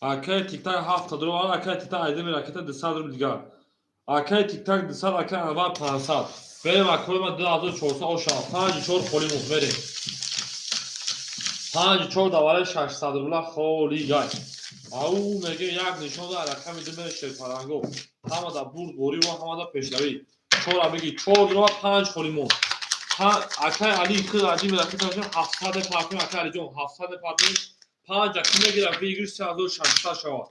Акаи тик-так 7 дуроварда, акаи тик-так айдами ракета 200 рубл дигар. Акаи тик-так 200, акаи Анвар 500. Мерем акои ма 2400 оша 5 4 холӣ мух мерем. 5 4 давараи 600 рубла холӣ гай. Ау мегем як нишон да рақами 2 мерем шерпаланго. Ҳамада бурд борӣ ва ҳамада пешравӣ. 4 бигӣ 4 дурома 5 холӣ мон. Акаи Али хел аҷиб ракета мешавад 700 партем, акаи Алиҷон 700 партем. 5 аки мегирад выигрыш 3600 шавад.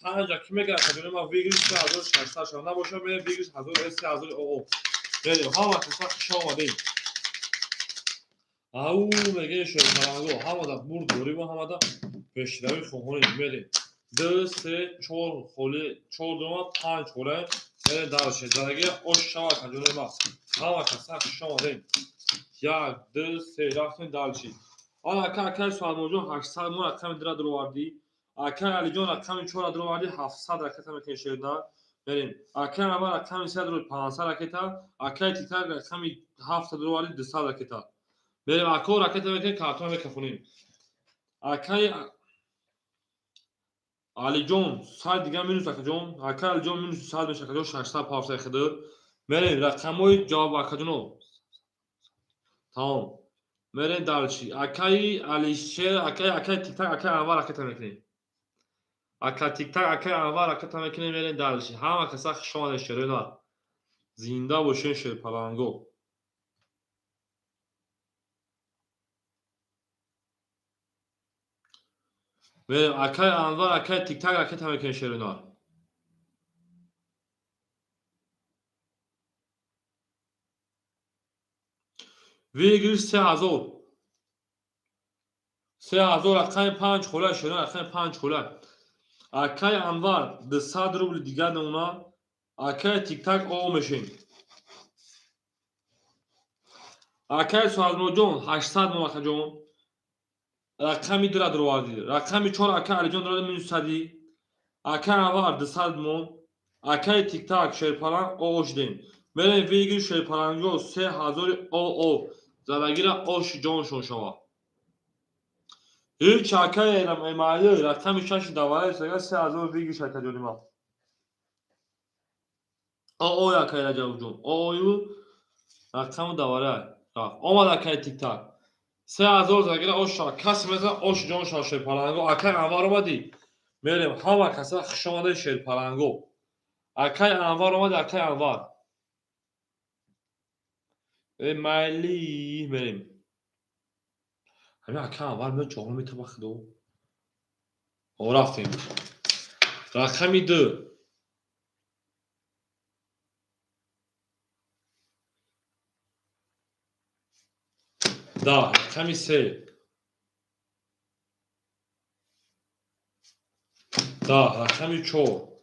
5 аки мегирад акаҷони ма выигрыш 3600 шавад. Набошад мерем выигрыш 1000 3000 оо. Мерем ҳама каса хуш омадем. Ау мегем шерпаланго ҳамада бурд дорӣ ва ҳамада пешравӣ хоҳонем. Мерем. 2 3 4 холӣ 4 дурома 5 холӣ мерем дальше. Задаги ош шава акаҷони ма. Ҳама каса хуш омадем. 1 2 3 рафтем дальше. Ана ака акаи Суҳайбоҷон 800 мо рақами 2 дуровардӣ. Акаи Алиҷон рақами 4 дуровардӣ 700 ракета мекунем шерна. Мерем. Акаи Анвар рақами 3 дуровард 500 ракета. Акаи Тик-так рақами 7 дуровардӣ 200 ракета. Мерем ако ракета мекунем картон мекафонем. Акаи Алиҷон 100 дигар минус акаҷон. Акаи Алиҷон минус 100 меша акаҷон 600 пафта хидр. Мерем рақамҳои ҷавоб акаҷоно. Тамом. Мерем дальше. Акаи Алишер, акаи Тиктак, акаи Анвар ракета мекунем. Ака Тиктак, акаи Анвар ракета мекунем, мерем дальше. Ҳама каса хуш омадед, шерои нар. Зинда бошен, шерпаланго. Мерем акаи Анвар, акаи Тиктак ракета мекунем, шерои нар. Выигрыш 3000. 3000 рақами 5 хола, шерои рақами 5 хола. Акаи Анвар 200 рубли дигар намуна. Акаи Тиктак о мешем. Акаи Суазмоҷон 800 мон акаҷон. Рақами 2 даровардӣ. Рақами 4 акаи Алиҷон даровард минус 100. Акаи Анвар 200 мон. Акаи Тиктак шерпаланг о шудем. Мерем выигрыш шерпаланго 3000 о. Задагира оши ҷоншон шава. Ҳеҷ акаи Эмали рақами 6 даварай сага 3000 выигрыш акаҷони ман. О акаи Раҷабҷон. Ою рақаму даварай. Рафт. Омад акаи Тиктак. 3000 задагира ош шава. Касе мезана оши ҷон шава шерпаланго. Акаи Анвар омадӣ? Мерем ҳама каса хуш омадаи шерпаланго. Акаи Анвар омади, акаи Анвар. Майли мерем. Ҳамин акаи Анвар меояд ҷоғо метаба худо. О рафтем. Рақами 2. Да, рақами 3. Да, рақами 4.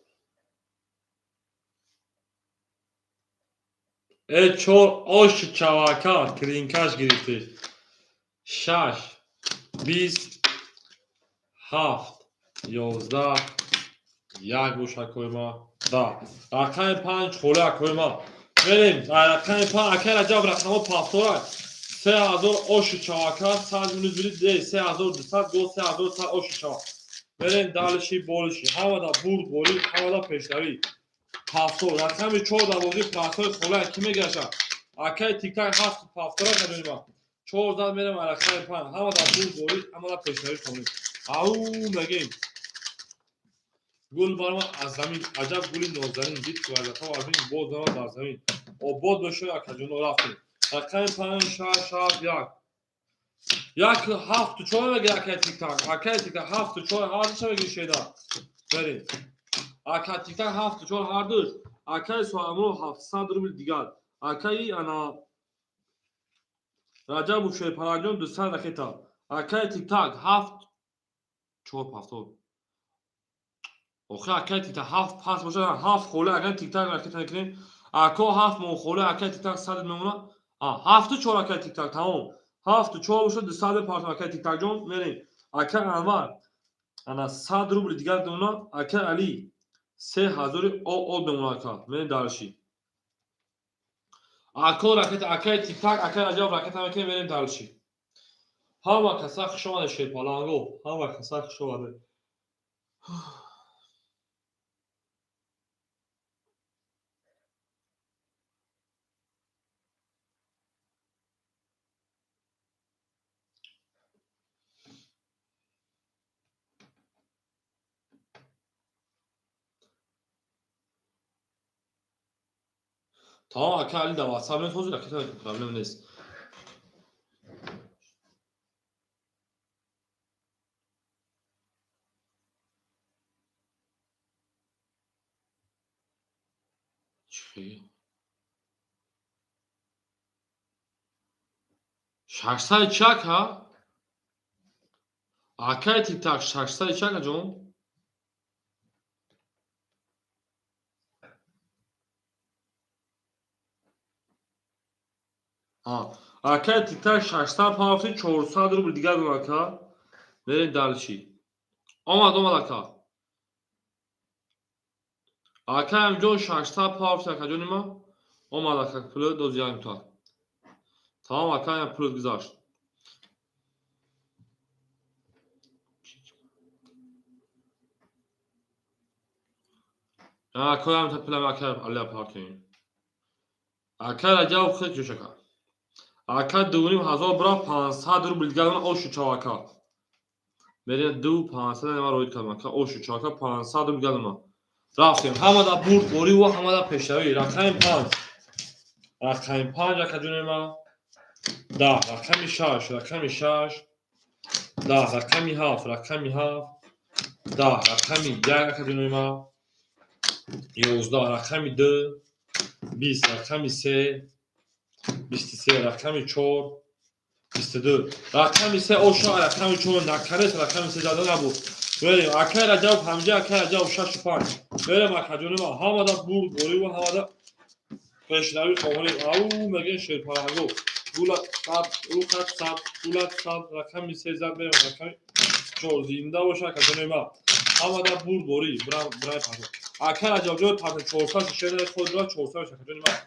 4 оши чавака тринкаш гирифтеш. 6 20 7 11 1 бош акои ма. Да. Рақами 5 холе акои ма. Мерем. Рақами 5 акаи Раҷаб рақамҳо пафтора. 3000 оши чавака 100 минус бирид 3200 гол 3100 оши чава. Мерем дальше болиши. Ҳамада бурд болӣ, ҳамада пешравӣ. Пафтор. Рақами 4 дар бозии пафтори хола ки мегаша? Акаи Тиктак 7 пафтора кадони ма. 4 зад мерем рақами 5. Ҳамада бурд болӣ, ҳамада пешравӣ хонем. Ау мегем. Гул барма аз замин, аҷаб гули нозанин, дид ки вазифа вазин боз нама бар замин. Обод бошед акаҷоно рафтем. Рақами 5 6 7 1. 1 7 4 меги акаи Тиктак. Акаи Тиктак 7 4 ҳар душа меги шеда. Берем. Акаи Тиктак 7 4 ҳар душ. Акаи Суамро 700 рубл дигар. Акаи ана Раҷабу Шерпаланҷон 200 ракета. Акаи Тиктак 7 4 7. Охи акаи Тиктак 7 пас бошад, 7 холе агар Тиктак ракета мекунем. Ако 7 мон холе акаи Тиктак 100 мемона. 7 4 акаи Тиктак тамом. 7 4 бошад 200 партам акаи Тиктак ҷон мерем. Акаи Анвар ана 100 рубл дигар мемона. Акаи Али 3000 о мемона ака. Мерем дальше. Ако ракета акаи Тиктак акаи Раҷаб ракета мекунем мерем дальше. Ҳама каса хуш омадед шерпаланго. Ҳама каса хуш омадед. Тамом ака Али дар WhatsApp нест, ҳозир ракета мекунем, проблем нест. Чӣ? 600 чак ҳа? Акаи Тиктак 600 чак ҷон? Акаи Тиктак 600 пафти 400 рубл дигар дон ака. Мерем дальше. Омад, омад ака. Акаям ҷон 600 пафти акаҷони ма. Омад ака пуло доз як та. Тамом акаям пуло гузашт. Акаям та пулам акаям Алла партин. Ака Раҷаб хел ҷӯш ака. Ака 2500 бира 500 рубл дигар ошу чав ака. Мерем 2500 нема роид кардам ака, ошу чав ака 500 рубл дигар. Рафтем, ҳамада бурд борӣ ва ҳамада пешравӣ. Рақами 5. Рақами 5 ака ҷони ман. 10, рақами 6, рақами 6. 10, рақами 7, рақами 7. 10, рақами 1 ака ҷони ман. 11, рақами 2. 20, рақами 3. 23, рақами 4. 22, рақами 3 оша, рақами 4 накарес, рақами 3 зада набуд. Мерем, акай Раҷаб 50, акай Раҷаб 6 5. Мерем, акаҷони ман, ҳамада бурд борӣ ва ҳамада пешравӣ хоҳонем. Ау мегӯем шерпаланго. Гулат сабз, рухат сабз, гулат сабз, рақами 3 зад, мерем рақами 4. Зинда боша, акаҷони ман. Ҳамада бурд борӣ, бирам бирай паҳлӯ. Акай Раҷаб ҷои паҳлӯ 400 шер худ ра 400, акаҷони ман.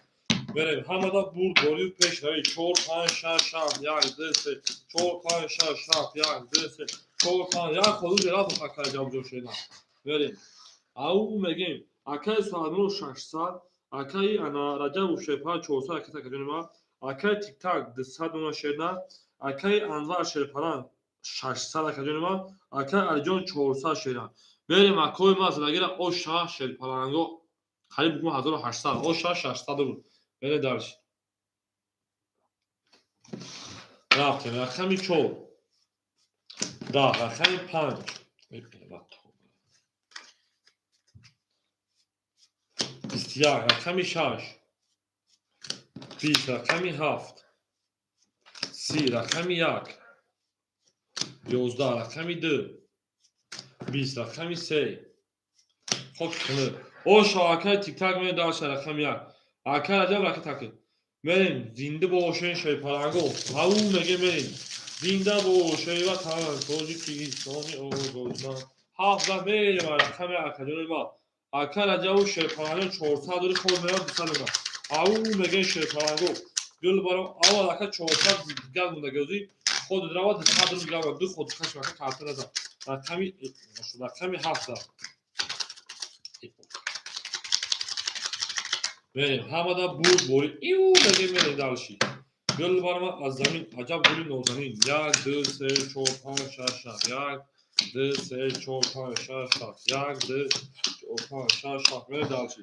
Мерем, ҳамада бурд борӣ, пешравӣ. 4 5 6 7 1 2 3 4 5 6 7 1 2 3 4 5 1 ходу рафт акай Раҷаб ҷо шена. Мерем. Ау мегӯем, акай Соатмурод 600, акай ана Раҷабов Шерпал 400 акай акаҷони ман, акай Тиктак 200 дона шерна, акай Анвар Шерпалан 600 акаҷони ман, акай Алиҷон 400 шерна. Мерем, акои ман задагира оша шерпаланго қариб бигӯм 1800, оша 600 рубл. Мерем дальше. Рафтем, рақами 4. 10, рақами 5. 21, рақами 6. 20, рақами 7. 30, рақами 1. 11, рақами 2. 20, рақами 3. Хоб кунед. Оша акай Тиктак мерем дальше рақами 1. Акай Раҷаб рақами так. Мерем, зинда бошен шерпаланго. Ау меге мерем. Зинда бошей ватан, Тоҷикистони озодман. Ҳафт мерем рақами акаҷони ман. Ака Раҷабу шерпаланго 400 дори ход мерам 200 дона. Ау меге шерпаланго. Гул баром аввал ака 400 дигар монда гӯзи ход рава 200 рубл дигар ду ход хашм ака карта назад. Рақами 7. Мерем, ҳамада бурд борӣ. Иу меге мерем дальше. Гул барма аз замин, аҷаб гули нозанин. 1 2 3 4 5 6 7. 1 2 3 4 5 6 7. 1 2 4 5 6 7. Мерем дальше.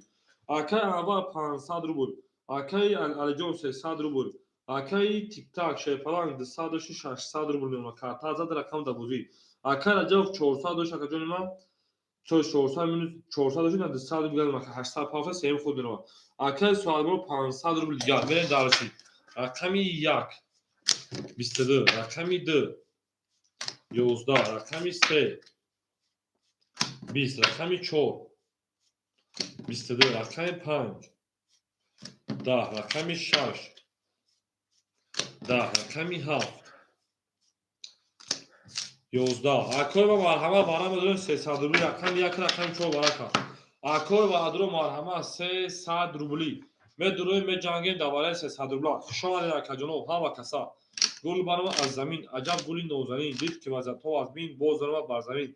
Акай Анвар 500 рубл. Акай Алиҷон 300 рубл. Акай Тиктак Шерпаланг 200 дошти 600 рубл мемонад. Карта зад рақам да бозӣ. Акай Раҷабов 400 дошт акаҷони ман. 400 минус 400 дошт, на 200 рубл дигар, 850 сеюм худ меравад. Акай Соатмурод 500 рубл дигар. Мерем дальше. Рақами 1. 22, рақами 2. 11, рақами 3. 20, рақами 4. 22, рақами 5. 10, рақами 6. 10, рақами 7. 11. Акой ва марҳамат, вара медонем 300 рубли, рақами 1, рақами 4 варака. Акой ва адро марҳамат 300 рубли. Медуроем, меҷангем дар барои 300 рубла. Хуш омадед, акаҷонов, ҳама каса. Гул барома аз замин, аҷаб гули нозанин, дид ки вазатҳо аз бин боз даромад бар замин.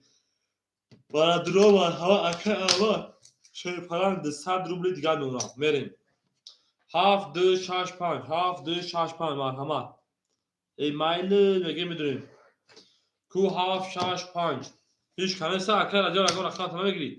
Барадро марҳамат, акай аввал шерпаланг 200 рубли дигар мемонад. Мерем. 7 2 6 5, 7 2 6 5 марҳамат. Эй майли меге медонем. Ку 7 6 5. Ҳеч канеса акай Раҷаб ягон рақам намегирӣ.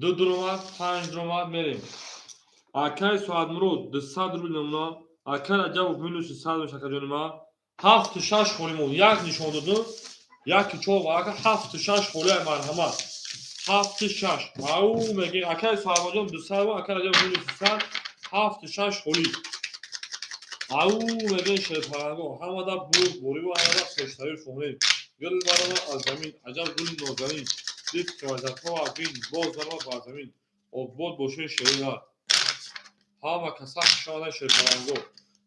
Ду дуромад, панҷ дуромад, мерем. Акай Соатмурод 200 рубл намуна. Акай Раҷабов минуси 100 меша, акаҷони ман. Ҳафту шаш холӣ мон. Як нишон додум. Яки чор варака ҳафту шаш холӣ, марҳамат. Ҳафту шаш. Ау меге акай Соатмуродҷон 200 рубл, акай Раҷабов минуси 100, ҳафту шаш холӣ. Ау меге шерпаланго, ҳамада бурд борӣ ва ҳамада пешравӣ фонем. Гул барома аз замин, аҷаб гули нозанин. Дид ки вазатҳо аз бин боз даромад бар замин. Обод бошед шерина. Ҳама каса хуш омадед шерпаланго.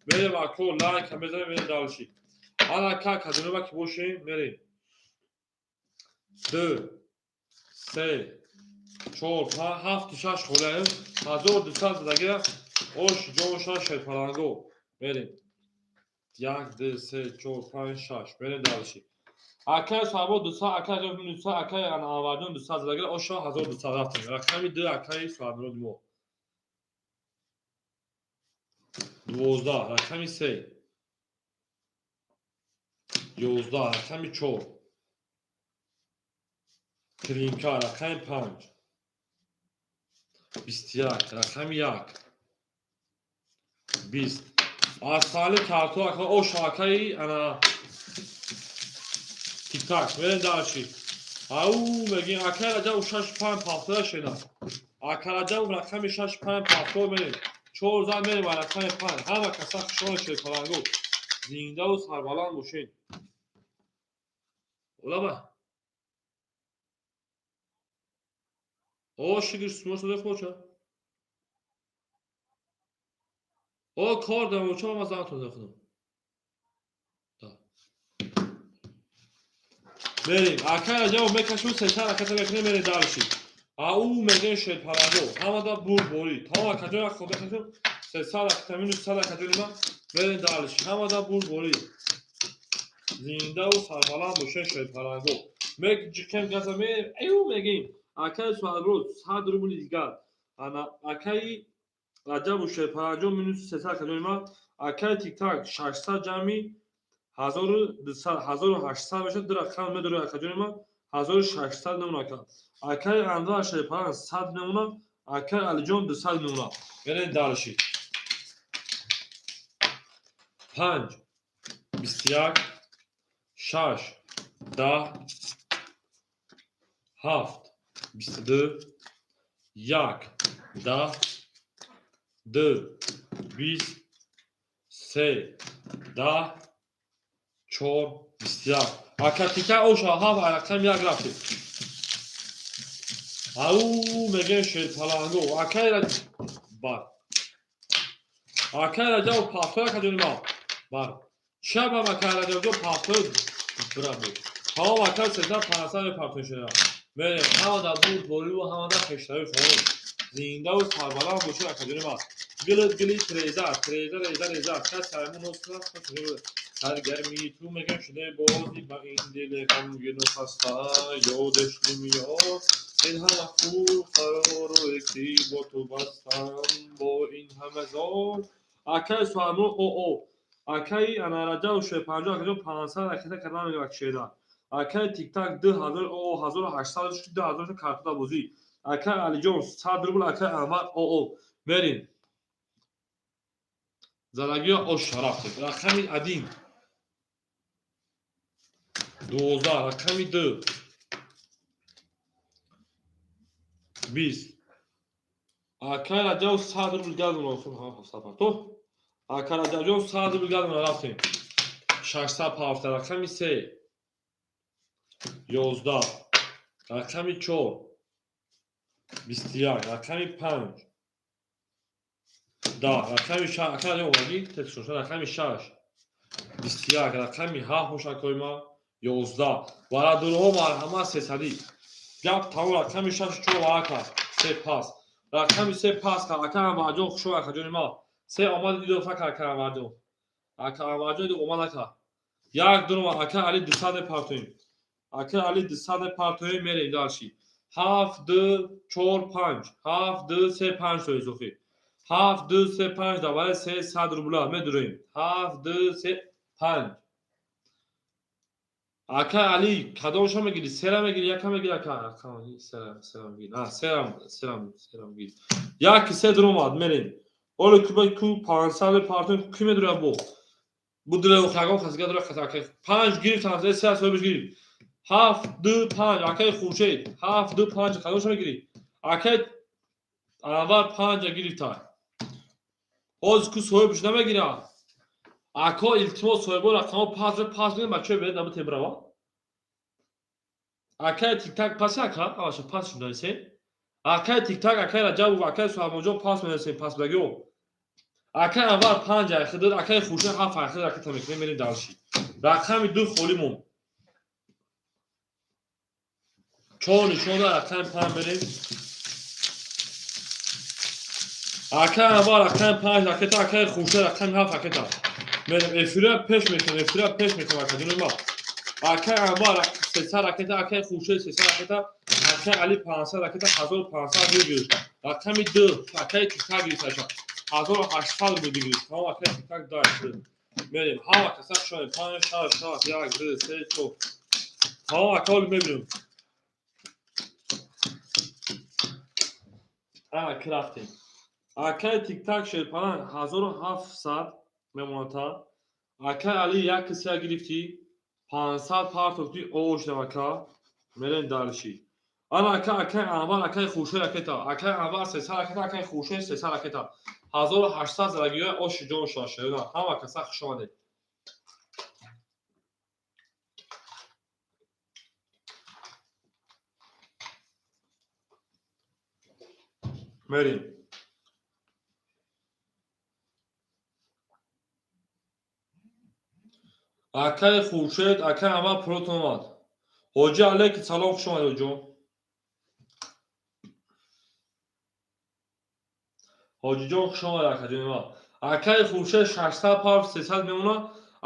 Мерем ако лайка мезанем, мерем дальше. Ана ка кадонима ки бошем, мерем. Ду, се, чор, панҷ, ҳафту шаш холиаем. 1200 задагира ош ҷон шаш шерпаланго. Мерем. 1, 2, 3, 4, 5, 6. Мерем дальше. Акай Суҳабо 200, акай Раҷаб 200, акай Анварҷон 200 задагир, оша 1200 рафтем. Рақами 2 акаи Суҳабмурод мо. 12, рақами 3. 11, рақами 4. Тринка, рақами 5. 21, рақами 1. 20. Аз сали карто ака оша акаи ана тиктак. Мерем дальше. Ау мегим акаи Раҷаб 6 5 ҳафта шена. Ака Раҷаб рақами 6 5 ҳафта мерем. 4 зан мерем ба рақами 5. Ҳама каса хушҳол шерпалангу. Зиндаву сарбаланд бошед. Олаба. О, шигир сумош дода хоча. О, кор дорам, чо ман занатон худам. Мерем. Акай Раҷаб мекашем, сесад ракета мекунем, мерем дальше. Ау мегем шерпалангу. Ҳамада бурдборӣ. Тамом акаҷон як хоб мекашем, 300 ракета минус 100 ракета ма мерем дальше. Ҳамада бурдборӣ. Зиндаву сарбаланд бошед шерпалангу. Меҷиқем газа мерем, аю мегем. Акаи Суҳабмурод 100 рубли дигар. Ана акаи Раҷабу шерпаланҷон минус 300 ракета ма. Акаи Тиктак 600 ҷамъи 1200, 1800 мешавад, ду рақам медорӣ акаҷони ма, 1600 мемона ака. Акаи Анвар шерпаланг 100 мемона, акаи Алиҷон 200 мемона. Мерем дальше. 5, 21, 6, 10, 7, 22, 1, 10, 2, 20, 3, 10, 4, 21. Ака тика оша 7 рақам 1 рафтем. Ау мегем шерпалангу. Акаи бар. Акаи Раҷаб пафто акаҷони ма. Бар. Чабам акаи Раҷаб пафто бирабу. Тамом ака 300 500 мепартон шуда. Мерем ҳамада бурдборӣ ва ҳамада пешравӣ хоҳем. Зиндаву сарбаланд бошед акаҷони ма. Гилит гилит реза, реза реза реза. Кас саймон ҳосила саргарми ту мегем шуда бози ба ин дили ғамгину хаста ёдаш намеёд. Ин ҳама хуб қарору ки бо ту бастам бо ин ҳама зор. Акаи Суҳабмурод о. Акаи ана Раҷаб 650 акаҷон 500 ракета кардан мегирад шеда. Акаи Тиктак 2000 о 1800 2000 картода бозӣ. Акаи Алиҷон 100 рубл, акаи Анвар о. Мерем. Залагиё ош рафтем. Рақами 1. 12, рақами 2. 20. Акаи Раҷаб 100 рубл гадмона то. Акаи Раҷабҷон 100 рубл гадмона рафтем. 607, рақами 3. 11, рақами 4. 21, рақами 5. 10, рақами 6, акаи Раҷаб омадӣ? Текст рақами 6. 21, рақами 7 бошад ма. 11. Варадурҳо марҳамат 300. Гап тамом рақами 6 4 варака. 3 пас. Рақами 3 пас кар. Ака Анварҷон хушо акаҷони ма. 3 омад дидо факар ака Анварҷон. Ака Анварҷон дидо омад ака. 1 2 ака Али 200 мепартоем. Ака Али 200 мепартоем мерем дальше. 7 2 4 5. 7 2 3 5 то изофи. 7 2 3 5 давай 300 рубла медурем. 7 2 3 5. Ака Али кадомша мегири? Сера мегири, яка мегири ака? Ака сера, сера мегири. А, сера, сера, сера мегири. Як се дуромад мерем. Оле куба ку 500 мепартоем, ки медура бо? Будра хагон хасга дура хаса ака. 5 гирифтан, се соҳибаш гирифт. 7 2 5 акаи Хуршед. 7 2 5 кадомша мегири? Акаи Анвар 5 гирифта. Ҳозир ку соҳибаш намегира. Ако илтимос соҳибо рақамо пас пас мекунем, бачаҳо беред наба тебрава. Акаи Тиктак пас ака, аваша пас шудасе. Акаи Тиктак, акаи Раҷабов, акаи Суҳабмонҷон пас менасем, пас багиё. Акаи Анвар 5 айхидр, акаи Хуршед 7 айхидр ракета мекунем, мерем дальше. Рақами 2 холӣ монд. 4 нишон дод, рақами 5 мерем. Акаи Анвар рақами 5 ракета, акаи Хуршед рақами 7 ракета. Мерем эфира пеш мекунем, эфира пеш мекунем, акаҷони ма. Акай Анвар 300 ракета, акай Хуршед 300 ракета, акай Али 500 ракета, 1500 выигрыш. Рақами 2, акай Тиктак гирифташа. 1800 рубл выигрыш. Тамом, акай Тиктак дальше. Мерем, ҳама каса шоем. 5, 6, 7, 1, 2, 3, 4. Тамом, ака, ҳоли мебинем. Ана, рафтем. Акай Тиктак шерпаланг 1700 мемоната. Акай Али як кисия гирифтӣ, 500 партофтӣ, овошдам, ака. Мерем дальше. Ана, ака, акай Анвар, акай Хуршед ракета. Акай Анвар 300 ракета, акай Хуршед 300 ракета. 1800 зарагиҳои оши ҷон шошаёна. Ҳама каса хуш омадед. Мерем. Акай Хуршед, акай Анвар пулотон омад. Ҳоҷи алейки салом, хуш омадед, ҳоҷиҷон. Ҳоҷиҷон, хуш омадед, акаҷони ман. Акаи Хуршед 600 пав 300 мемонад.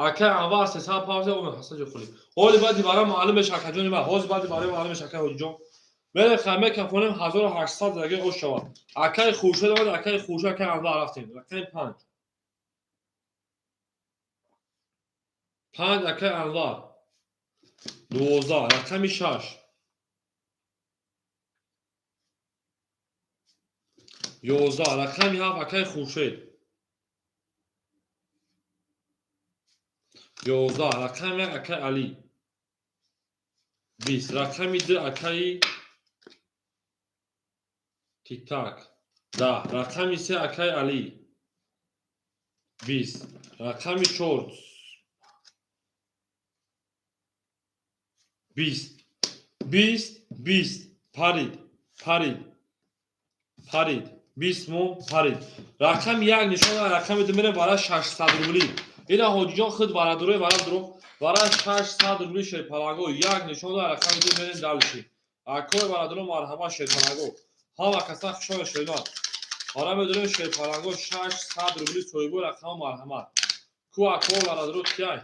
Акаи Анвар 300 пав ҳасаҷо хули. Ҳоли баъди бара маълум меша, акаҷони ман. Ҳозир баъди барои маълум меша, акаи ҳоҷиҷон. Мерем, хай мекафонем, 1800 зараги ош шавад. Акаи Хуршед омад, акаи Хуршед, акаи Анвар рафтем. Рақами 5. 5, акаи Анвар. 12, рақами 6. 11, рақами 7, акаи Хуршед. 11, рақами 1, акаи Али. 20, рақами 2, акаи Тиктак. 10, рақами 3, акаи Али. 20, рақами 4. 20, 20, 20, парид, парид, парид, 20 мон парид. Рақами 1 нишон, рақами 2 мерем вара 600 рубли. Ина ҳоҷиҷон худ варадурои вара дуро вара 600 рубли шерпаланго як нишон, рақами 2 мерем дальше. Акои варадуро, марҳамат, шерпаланго. Ҳама каса хушоя шермат. Вара медурем шерпаланго 600 рубли, соҳибои рақама марҳамат. Ку акои варадуро кияй?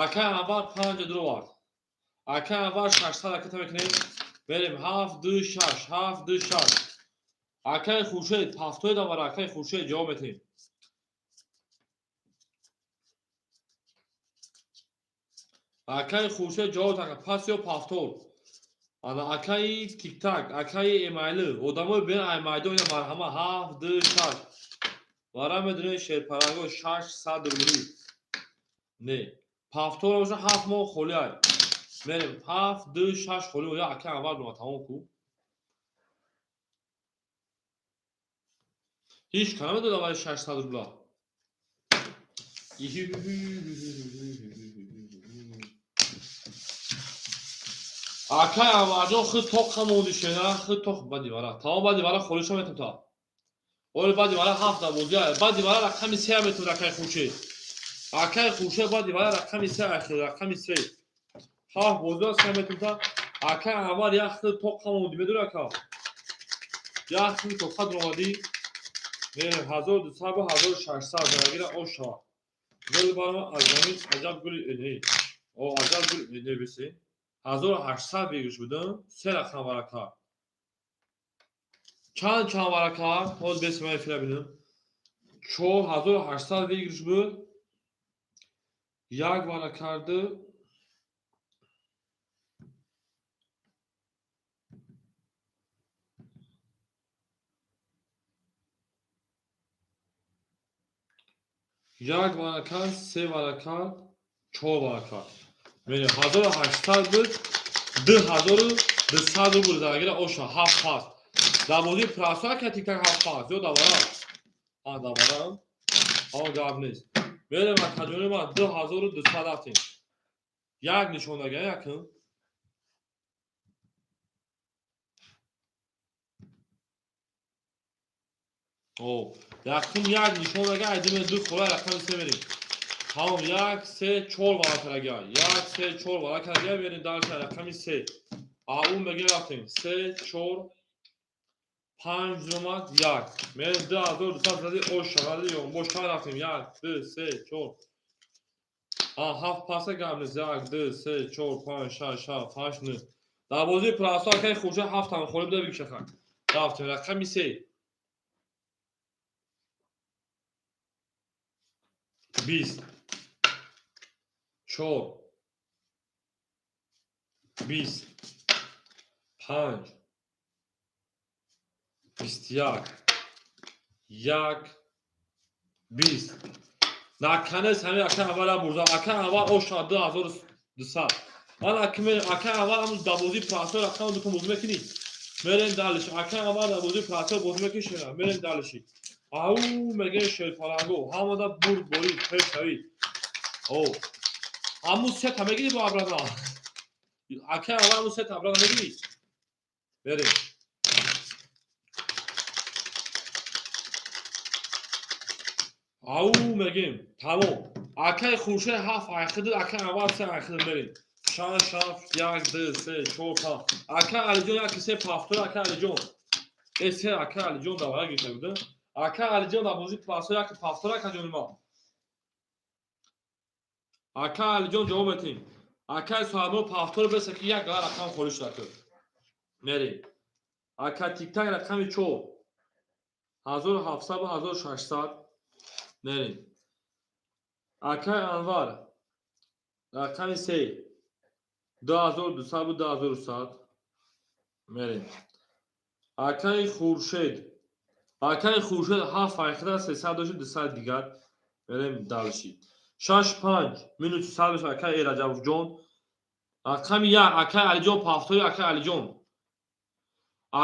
Акай Анвар 5 дуровард. Акай Анвар 600 ракета мекунем. Мерем 7, 2, 6, 7, 2, 6. Акай Хуршед, ҳафтои давара, акай Хуршед ҷавоб метиҳем. Акаи Хуршед ҷавоб така, пас ё пафтор. Ана акаи Тиктак, акаи Эмайли, одамои бен ай майдон ина марҳама, 7, 2, 6. Вара медонем шерпаранго 600 рубли. Не, пафтор боша, 7 моҳ холӣ ай. Мерем 7, 2, 6 холӣ, я акаи Анвар дума тамом ку. Ҳеҷ ка намедода вари 600 рубла. Акай Анварҷон худ тоқ монди шена, худ тоқ баъди вара. Тамом, баъди вара холиша метум та. Оли баъди вара ҳафт бозия. Баъди вара рақами се метум, акай Хуршед. Акай Хуршед баъди вара рақами се, ахир рақами се. Ҳафт бозия се метум та. Акай Анвар як худ тоқ монди, медури ака? Як худ тоқа дуромадӣ. Мерем 1200 ба 1600 зарагира ош шавад. Гул барма аз замин аҷаб гули не. О аҷаб гули не биси. 1800 бигирш будам, се рақам варака. Чанд чанд варака? Ҳозир беси ман эфира бинам. 4800 выигрыш буд. Як вара карду. Як вара кард, се вара кард, чор вара кард. Мерем 1800 буд, 2200 рубл зарагира оша, ҳафт пас. Дар бозии прасо ка тиктак ҳафт пас, ё давара? А давара? А гап нест. Мерем, акаҷони ман, 2200 рафтем. Як нишондага якм. О, якум як нишондага, айдиме ду хола рақами се мерем. Тамом, як, се, чор вара карага. Як, се, чор вара карага, мерем дальше рақами се. А ун меги рафтем. Се, чор, Панҷ омад, як. Мерем 2200 зади, ош шавади, ёнбош чанд рафтем? Як, ду, се, чор. Ҳафт паса гап нест. Як, ду, се, чор, панҷ, шаш, ҳафт, ҳашт, нӯ. Дар бозии прасо акаи Хуршед ҳафтам холӣ буда бикшаха. Рафтем рақами се. Бист. Чор. Бист. Панҷ. 21. Як. 20. Наканес ҳамин ака аввала бурда. Ака аввал оша 2200. Ман ака аввал ҳамун дар бозии прасо рақами дукон бозӣ мекунӣ? Мерем далиш. Ака аввал дар бозии прасо бозӣ мекунӣ шера. Мерем далиши. Ау мегӯем шерпаланго. Ҳамада бурд борӣ пешравӣ. О. Ҳамун сета мегирӣ бо абрана. Ака аввал ҳамун сета абрана мегирӣ? Мерем. Ау мегӯем. Тамом. Акаи Хуршед ҳафт айхиди, акаи аввал се айхиди мерем. Шаш, ҳафт, як, ду, се, чор, панҷ. Ака Алиҷон як се пафтор, ака Алиҷон. Э се ака Алиҷон давара гирифта буда. Ака Алиҷон дар бозии пласо як пафтор, ака ҷони ма. Ака Алиҷон ҷавоб метиҳем. Акаи Соҳибмо пафтор беса ки як гала рақам холӣ шуда кӯ. Мерем. Ака Тиктак рақами чор. 1700 ва 1600. Мерем. Акаи Анвар рақами се. 2200 ва 2100. Мерем. Акаи Хуршед. Акаи Хуршед ҳафт файхида сесад дошт, дусад дигар. Мерем далши. Шаш панҷ минути сад мешавад акаи Эраҷабовҷон. Рақами як акаи Алиҷон пафтори акаи Алиҷон.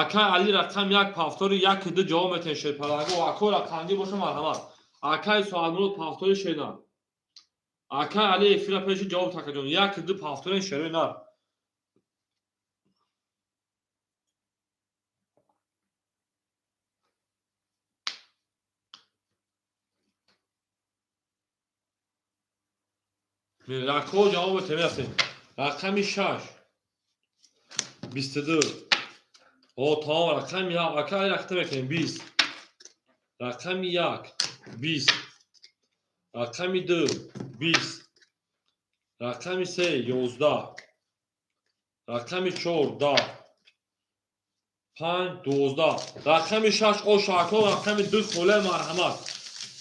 Акаи Али рақами як пафтори як ду ҷавоб метиҳем шерпаланго. Ако рақамгӣ боша марҳамат. Акаи Соҳибмурод пафтори шена. Акаи Али эфира пеши ҷавоб такаҷон. Як ду пафтори шерои нар. Рақҳо ҷавоб метиҳем рафтем. Рақами шаш. 22. О, тамом, рақами як. Ака Али рақта мекунем. 20. Рақами як. 20. Рақами ду. 20. Рақами се. 11. Рақами чор. 10. Панҷ. 12. Рақами шаш. Оша ако рақами ду холе марҳамат.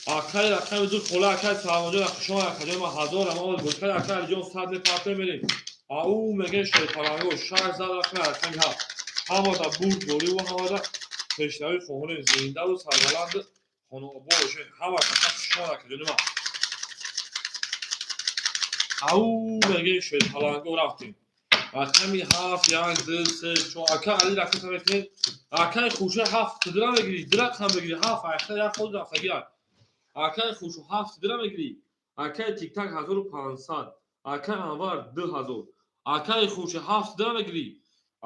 Акаи рақами ду холе акаи Салмонҷон шумо акаҷон ма ҳазор рамон бошад акаи Алиҷон сад мепартем мерем. Ау мегӯем шерпаланго шаш зад рақами ҳафт. Ҳамада бурд борӣ ва ҳамада пешравӣ хоҳонем зиндаву сарбаланд хонаобод бошед. Ҳама каса хушон акаҷони ман. Ау мегӯем шерпаланго рафтем. Рақами ҳафт, як, ду, се, чор. Ака Али рақам мекунем. Акаи Хуршед ҳафт дира мегирӣ, дира кам мегирӣ, ҳафт айхта як худ рафтагӣ як. Акаи Хуршед ҳафт дира мегирӣ. Акаи Тиктак 1500. Акаи Анвар 2000. Акаи Хуршед ҳафт дира мегирӣ.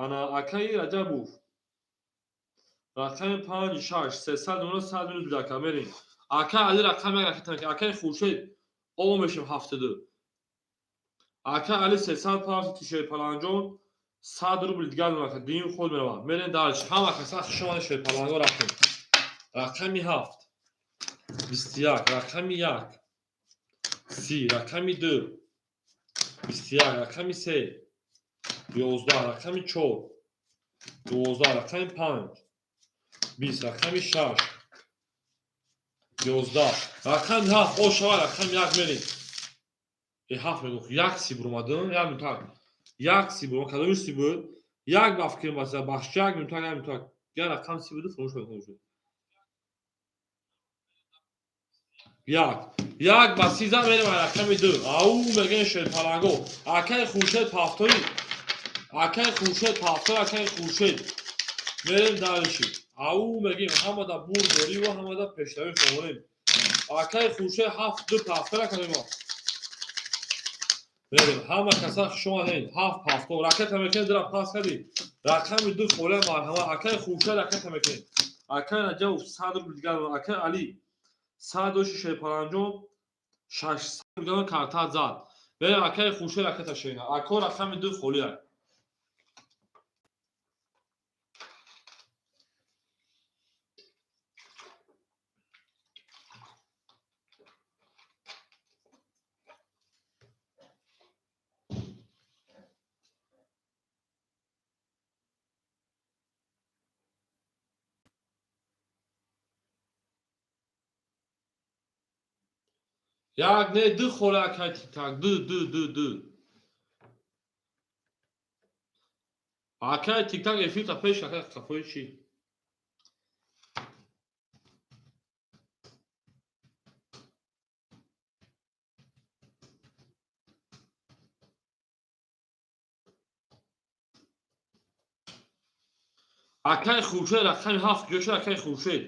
Ана акаи Раҷабов. Рақами панҷ, шаш, сесад, нӯҳ, сад минут будака мерем. Акаи Али рақами як ракета мекунем. Акаи Хуршед о мешем 72. Акаи Али сесад панҷ шерпаланҷон сад рубл дигар мемакад. Дуюм худ меравад. Мерем далш. Ҳама каса хушомадед шерпаланго рафтем. Рақами ҳафт. 21. Рақами як. 30. Рақами ду. 21. Рақами се. 11. Рақами чор. 12. Рақами панҷ. 20. Рақами шаш. 11. Рақами ҳафт. О шава рақами як мерем. Э ҳафт мегӯ. Як си буромадам. Як минутак. Як си буром. Кадоми си буд? Як ба фикрем баса. Бахш як минутак, як минутак. Як рақам си буду фаромӯш кардам. Як. Як ба си зад мерем рақами ду. Ау мегӯем шерпаланго. Акаи Хуршед пафтори. Акаи Хуршед пафтори, акаи Хуршед. Мерем далши. Ау мегӯем ҳамада бурд дорӣ ва ҳамада пешравӣ хоҳонем. Акаи Хуршед ҳафт ду пафтор акаи ма. Мерем ҳама каса хуш омадед. Ҳафт пафтор. Ракета мекунем дира пас кардӣ. Рақами ду холе марҳамат. Акаи Хуршед ракета мекунем. Акаи Раҷабов сад рубл дигар. Акаи Али сад дошти шерпаланҷон шашсад рубл карта зад. Мерем акаи Хуршед ракета шена. Ако рақами ду холия. Як не, ду хола, акай Тиктак, ду, ду, ду, ду. Акай Тиктак эфирта пеш, акай қафои чӣ? Акай Хуршед рақами ҳафт куҷо шуд, акай Хуршед?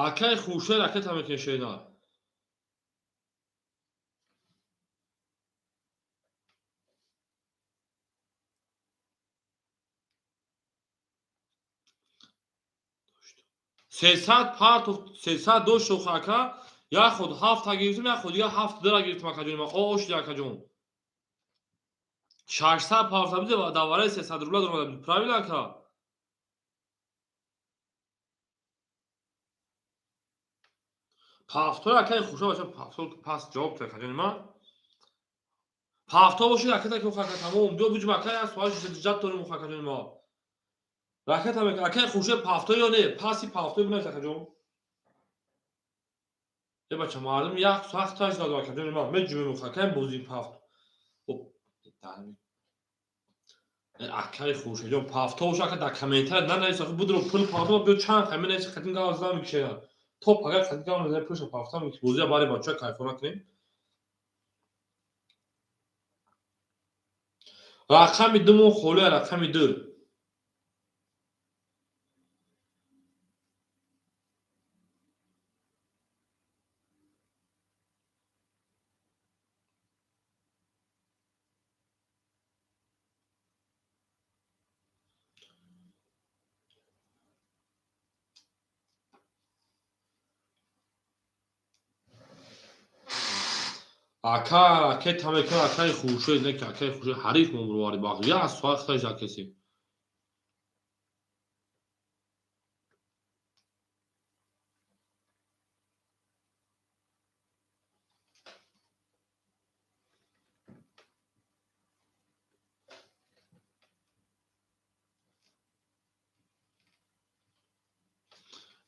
Акай Хуршед ракета мекунед. Сесад партов, 300 дошт ака, як худ ҳафта гирифтем, як худ дигар ҳафт дора гирифтем, акаҷон. Ма ош, акаҷон. 600 парта биде ва давараи 300 рубла даромада буд. Правильно, ака? Пафтор, акай Хуршед бача, пафтор пас ҷавоб та, акаҷони ман. Пафтор бошед, ракета ки, ака, тамом. Биё буҷум, акай, аз суол ҷад дорем, акаҷони ма. Ракета мек, акай Хуршед, пафтор ё не? Паси пафтор бинавис, акаҷон. Э бача, мардум як сахт таш дод, акаҷони ман. Меҷумем, акай, бози пафт. Акай Хуршедҷон, пафтор боша, ака, дар комментария нанавис, охи будро пул пафтор биё чанд хай менависи, хатим гап зада мекушед. То пага хатим гап мезанем, пулша пафтор мекушед. Бозия бари бача кайфо накунем. Рақами ду мо холия, рақами ду. Ака ракета мекунад, акаи Хуршед, не ки акаи Хуршед ҳариф мо бироварӣ бахт. Як соат хиташ дакесем.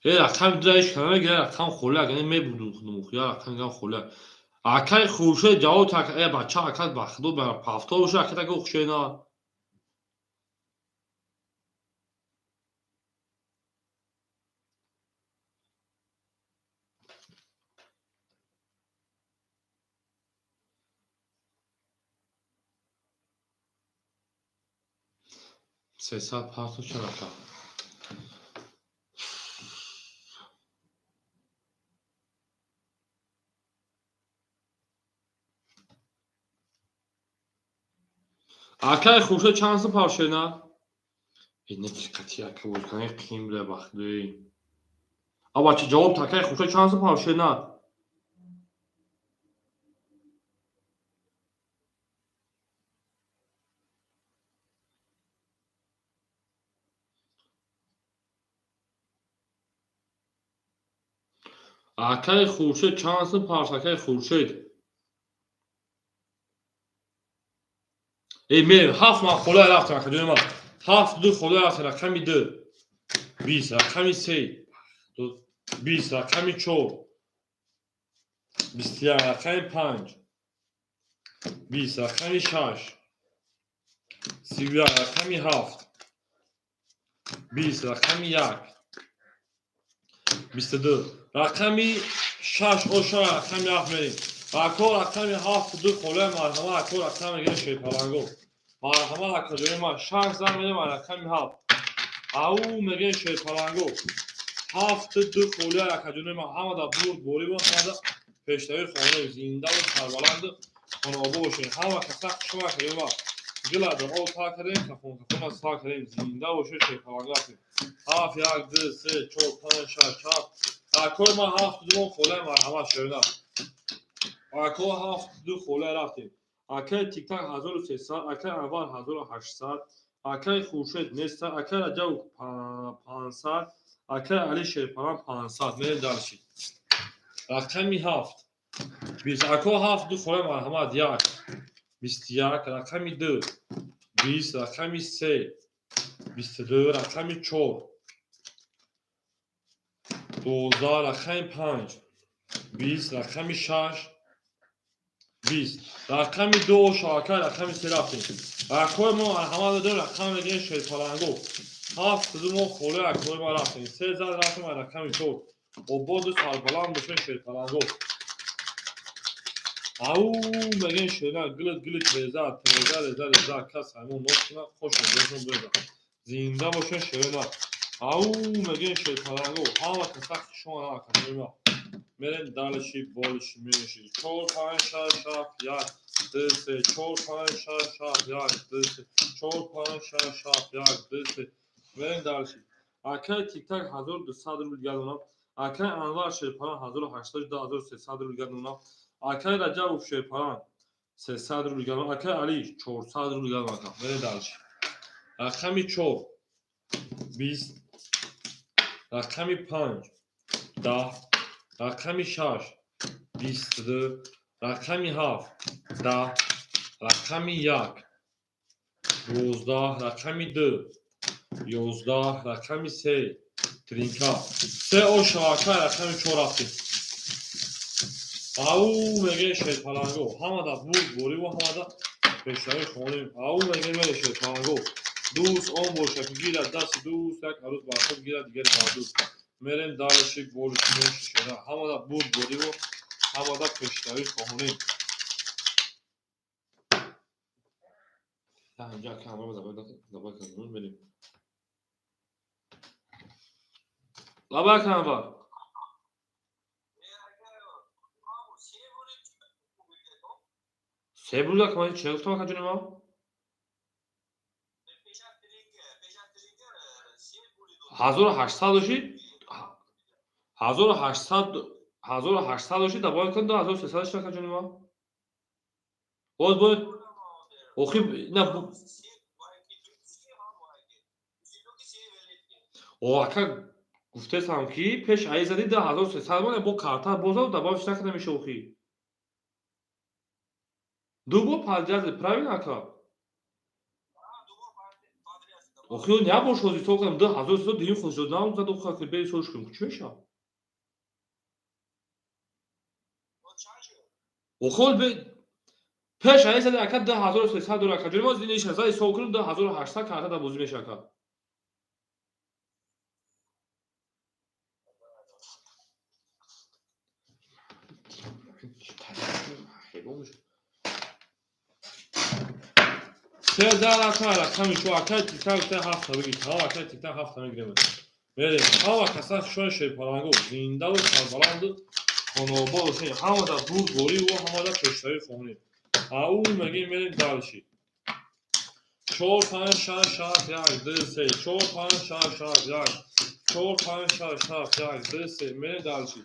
Э рақами ду ҳеч кана мегирад, рақам холӣ, агар не мебурдум худум, я рақам гам холӣ. Акай Хуршед ҷавоб так, э бача, ака, ба худо ба пафтор боша, ака таки хушена. Сесад партов чанд, ака? Акай Хуршед чанд сум паршена? Э не ки қати ака бозикани қиин буда, ба худои. А бача, ҷавоб, акай Хуршед чанд сум паршена? Акай Хуршед чанд сум парш, акай Хуршед? Э ме ҳафт ман холия рафтам, акаҷони ман. Ҳафт ду холия рафтам, рақами ду. 20, рақами се. 20, рақами чор. 21, рақами панҷ. 20, рақами шаш. 31, рақами ҳафт. 20, рақами як. 22, рақами шаш, оша рақами ҳафт мерем. Ако рақами ҳафт ду холия, марҳама, ако рақам мегирем, шерпаланго. Марҳама, акаҷони ман, шаш зан мерем рақами ҳафт. Ау мегирем, шерпаланго. Ҳафт ду холия, акаҷони ман, ҳама дар бурд борибо, ҳама дар пештави хона зиндаву сарбаланду хонаобо бошед. Ҳама каса хушма, акаҷони ман. Гила дар об тар кардем, кафон кафон сар кардем, зинда бошед, шерпаланго ҳастем. Ҳафт, як, ду, се, чор, панҷ, шаш, ҳафт. Акои ман ҳафт ду холия, марҳама, шерина. Ако ҳафт ду холия рафтем. Акай Тиктак 1300, акай Анвар 1800, акай Хуршед неста, акай Раҷаб 500, акай Али Шерпаран 500. Мерем дальше. Рақами ҳафт. 20. Ако ҳафт ду холия, марҳамат, як. 21, рақами ду. 20, рақами се. 22, рақами чор. 12, рақами панҷ. 20, рақами 6, 20, рақами 2 ошоака, рақами 3 рафтем. Акои мо ҳама додем, рақам мегирем шерпаланго. Ҳафт ду мо холе акои ма рафтем. Се зад рафтем рақами 4. Ободу сарбаланд бошен шерпаланго. Ау мегем шера гилит гилит реза, реза реза реза, кас ҳамон нос куна, хош омадашон беза. Зинда бошен шерена. Ау мегем шерпаланго. Ҳама каса хушон акаи ма. Мерем дальше, больше, меньше. 4, 5, 6, 7, 1, 2, 3, 4, 5, 6, 7, 1, 2, 3, 4, 5, 6, 7, 1, 2, 3. Мерем дальше. Акай Тиктак 1200 рубл гардонам. Акай Анвар Шерпаран 1800, 2300 рубл гардонам. Акай Раҷабов Шерпаран 300 рубл гардонам. Акай Али 400 рубл гардонам. Мерем дальше. Рақами 4, 20, рақами 5, 10, рақами 6, 22, рақами 7, 10, рақами 1, 12, рақами 2, 11, рақами 3, тринка. Се ошавака, рақами 4 рафтем. Ау меге шерпаланго. Ҳамада бурд бориву ҳамада пешравӣ хонем. Ау меге мере шерпаланго. Дӯст он боша, ки гирад дасти дӯст, як арӯз бар худ гирад, дигаре бар дӯст. Мерем дальше, больше, меньше шуда. Ҳамада бурд бориву ҳамада пешравӣ хоҳонем. Инҷа камера забай кардем, мерем. Лабай камера. Се бурда камера чӣ гуфтам акаҷони ма? 1800 дошид? 1800, 1800 дошид, добавить кун 2300 шуд акаҷони ма. Боз боз охи на о ака гуфтесам ки пеш ай зади 2300 мон бо карта бозад добавить накарда меша охи. Ду бор подряд, правильно ака? Охи не бош ҳозир ҳисоб кардам 2300 дигим худ шуд нам зад охи ака бе ҳисобш кунем чӣ меша? Охи бе пеш ай зади ака 2300 дора ака ҷони мо зини зад ҳисоб кунем 2800 карта дар бозӣ меша ака. Се зад ака рақами шо акай Тиктак се ҳафта бигир. Тамом акай Тиктак ҳафта мегирем. Мерем. Ҳама каса шои шерпаланго зиндаву сарбаланду хонаобод бошед. Ҳамада бурд бориву ҳамада пешравӣ хонем. Ау мегем мерем дальше. 4, 5, 6, 7, 1, 2, 3, 4, 5, 6, 7, 1, 4, 5, 6, 7, 1, 2, 3. Мерем дальше.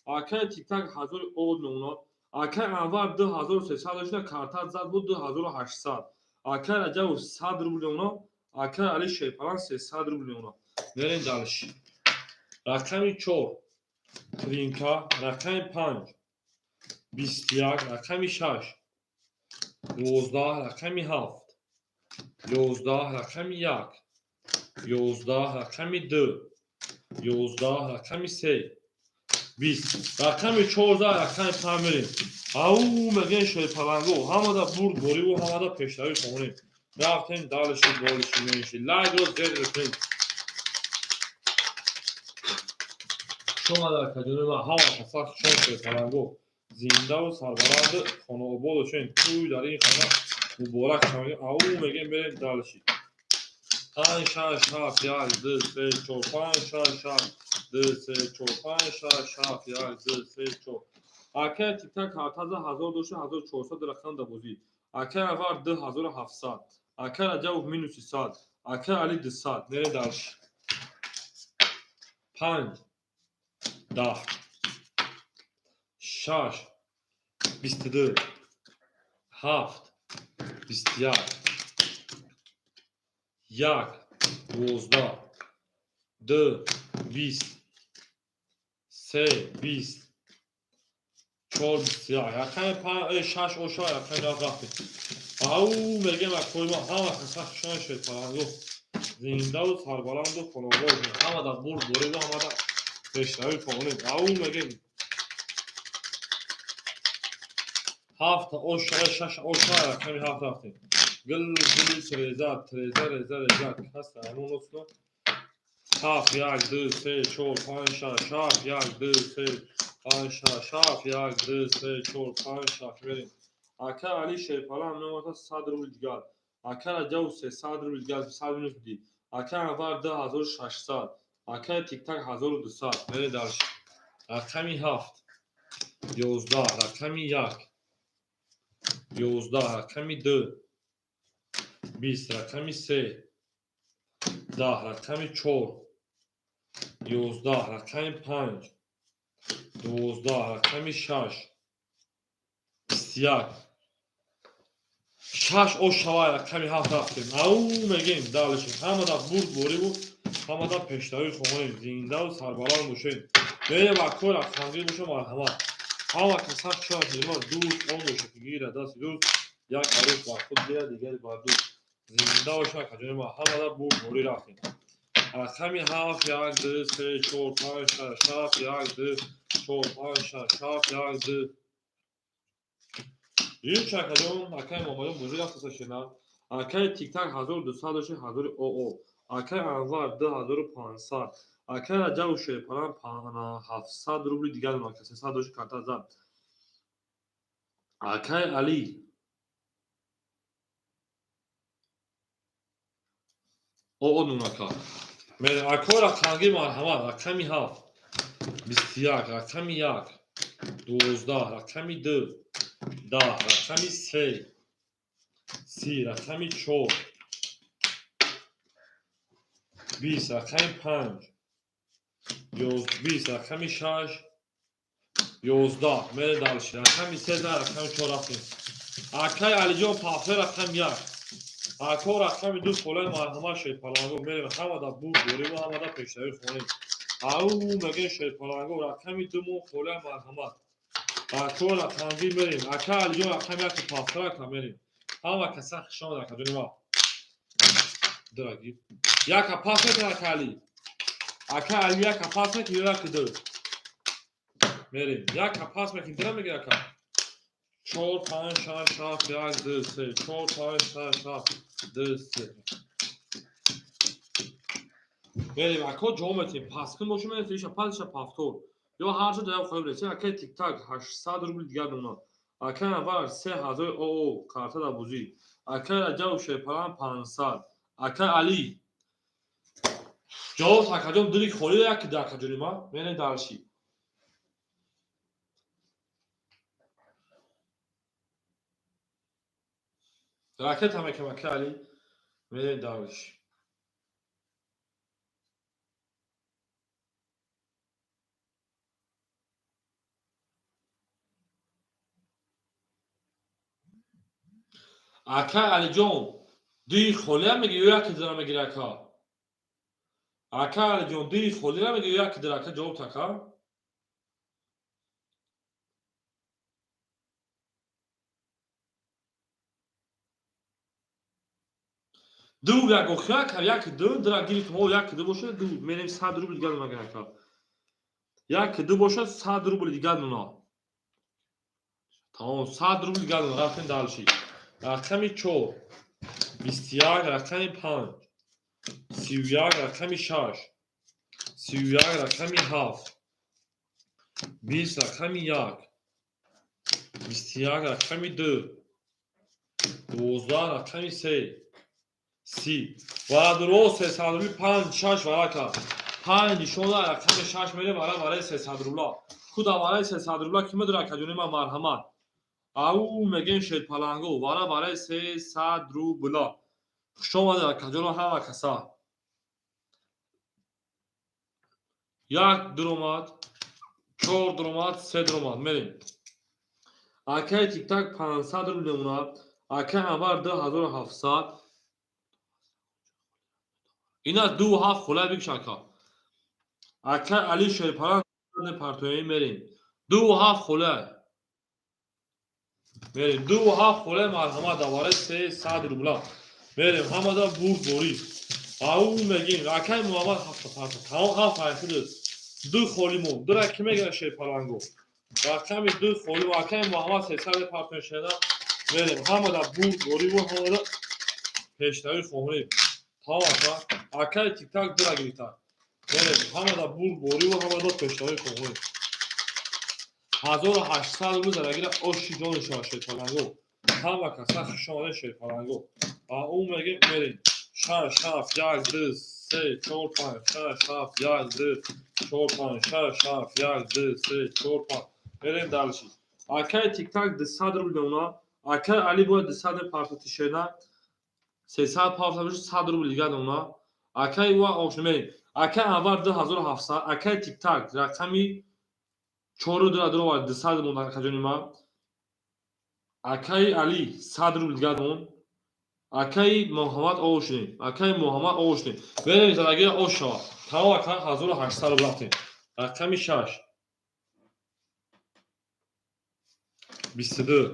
Акай Тиктак 1000 од мемонад. Акай Анвар 2300 дошта, карта зад буд 2800. Акай Раҷабов 100 рубл мемонад. Акай Али Шерпалан 300 рубл мемонад. Мерем дальше. Рақами 4, тринка, рақами 5, 21, рақами 6, 12, рақами 7, 11, рақами 1, 11, рақами 2, 11, рақами 3, 20, рақами 14, рақами 5 мерем. Ау мегем шерпаланго. Ҳамада бурд бориву ҳамада пешравӣ хонем. Рафтем дальше, больше, меньше. Лайкро зер кунед. Шумо дар каҷони ма ҳама каса шон шерпаланго. Зиндаву сарбаланду хонаобод бошед. Тӯй дар ин хона муборак шавед. Ау мегем мерем дальше. 5, 6, 7, 1, 2, 3, 4, 5, 6, 7, 2, 3, 4, 5, 6, 7, 1, 2, 3, 4. Акай Тиктак картаза 1000 дошта, 1400 рақам дар бозӣ. Акай Анвар 2700. Акай Раҷабов минуси 100. Акай Али 200. Мерем дальше. 5, 10, 6, 22, 7, 21, 1, 12, 2, 20, 3, 20, 4, 21. Рақами 5, 6 оша, рақами 7 рафтем. Ау мегем акои ма ҳама каса хушон шерпаланго. Зиндаву сарбаланду хонаобод. Ҳамада бурд бориву ҳамада пешравӣ хонем. Ау мегем Ҳафта ош шава, шаш ош шава, рақами ҳафт рафтем. Гил гили треза, треза, реза, реза. Каса ҳамон лотфно. Ҳафт, як, ду, се, чор, панҷ, шаш, ҳафт, як, ду, се, панҷ, шаш, ҳафт, як, ду, се, чор, панҷ, шаш. Мерем. Ака Али Шерпалан мемонад 100 рубл дигар. Ака Раҷаб 300 рубл дигар, 100 минус бидӣ. Ака Анвар 2600. Акаи Тиктак 1200. Мерем дальше. Рақами ҳафт. 11, рақами як. 11, рақами ду. 20, рақами се. 10, рақами чор. 11, рақами панҷ. 12, рақами шаш. 21. Шаш ош шавай, рақами ҳафт рафтем. Ау мегем, дальше. Ҳамада бурд бориву, ҳамада пешравӣ хоҳонем. Зиндаву сарбаланд бошед. Мерем акои рақамгир боша, марҳамат. Ҳама каса шояд нима дӯст он бошад, ки гирад дасти дӯст, як арӯс бар худ гирад, дигари бар дӯст. Зинда бошад, акаҷони ман, ҳамада бурд борӣ рафтем. Рақами ҳафт, як, ду, се, чор, панҷ, шаш, ҳафт, як, ду, чор, панҷ, шаш, ҳафт, як, ду. Юч акаҷон, акаи Муҳаммадҷон бозӣ рафтаса шена. Акаи Тиктак 1200 дошт, ҳазори оо. Акаи Анвар 2500. Акаи Раҷабу Шерпалан 700 рубли дигар донад, ка 300 дошт, карта зад. Акаи Али оо нунака. Акои рақамгир марҳамат, рақами ҳафт. 21, рақами як. 12, рақами ду. 10, рақами се. 30, рақами чор. 20, рақами панҷ. 20, рақами шаш. 11. Мерем дальше. Рақами се, рақами чор рафтем. Акаи Алиҷон пафте рақами як. Ако рақами ду холаи марҳамат Шерпаланго мерем. Ҳамада бурд бориву ҳамада пешравӣ хонем. Ау мегем Шерпаланго рақами ду мо холаи марҳамат. Ако рақамгир мерем. Ака Алиҷон рақами як пафта рака мерем. Ҳама каса хуш омад, акаҷони ма. Драги. Яка пас мекунад ака Али. Ака Али яка пас мекунад ё яки ду? Мерем. Яка пас мекунад, дира мегир ака. Чор, панҷ, шаш, ҳафт, як, ду, се. Чор, панҷ, шаш, ҳафт, ду, се. Мерем, ако ҷавоб метиҳем. Пас кун бошем, мерем, иша пас, иша пафтор. Ё ҳар ҷо даям хоҳем ресем. Акаи Тиктак 800 рубл дигар мемонад. Акаи Анвар 3000 оо карта дар бозӣ. Акаи Раҷабу Шерпалан 500. Акаи Али. Ҷавоб акаҷон дили холӣ яки ду акаҷони ман. Мерем дальше. Ракета мекунем акаи Али. Мерем дальше. Акаи Алиҷон, дуи холиам меги ё яки дура мегири ака? Акаи Алиҷон, дуи холиам меги ё яки дура ака? Ҷавоб ака. Ду як охир ака, як ду, дура гирифтем, о як ду бошад, ду мерем 100 рубл дигар мегирем ака. Як ду бошад, 100 рубл дигар нуна. Тамом, 100 рубл дигар нуна, рафтем дальше. Рақами чор, 21, рақами панҷ, 31, рақами шаш, 31, рақами ҳафт, 20, рақами як, 21, рақами ду, 12, рақами се, 30. Варадуро 300 рубли панҷ, шаш варака. Панҷ нишона рақами шаш мерем вара вараи 300 рубла. Куда вараи 300 рубла ки медора акаҷони ман марҳамат. Ау мегем Шерпаланго вара вараи 300 рубла. Хуш омадед акаҷоно ҳама каса. Як дуромад, чор дуромад, се дуромад. Мерем. Акаи Тиктак 500 рубл мемонад. Акаи Анвар 2700. Ина ду ҳафт холай бикш ака. Акаи Али Шерпалан партояи мерем. Ду ҳафт холай. Мерем. Ду ҳафт холай марҳамат давараи 300 рубла. Мерем ҳамада бурд борӣ. Ау мегем акаи Муҳаммад ҳафта парта. Тамом ҳафт айхидус. Ду холи мон. Дура ки мегирад Шерпаланго? Рақами ду холӣ. Акаи Муҳаммад 300 мепартоем шена. Мерем. Ҳамада бурд бориву ҳамада пешравӣ хоҳонем. Тамом ака. Акаи Тиктак дура гирифта. Мерем. Ҳамада бурд бориву ҳамада пешравӣ хоҳонем. 1800 рубл зарагира оши ҷони шава шерпаланго. Ҳама каса хуш омадед шерпаланго. А ӯ мегем мерем. 6 7 1 2 3 4 5 6 7 1 2 4 5 6 7 1 2 3 4 5. Мерем дальше. Акаи Тиктак 200 рубл мемона. Акаи Али бояд 200 партоти шена. 300 парта бошад 100 рубл дига мемона. Акаи ва ошно мерем. Акаи Анвар 2700, акаи Тиктак рақами 4 ду дуровар 200 монда акаҷони ман. Акаи Али 100 рубл дига мон. Акаи Муҳаммад ошнем. Акаи Муҳаммад ошнем. Мерем задагира ош шава. Тамом ака 1800 рубл рафтем. Рақами 6. 22.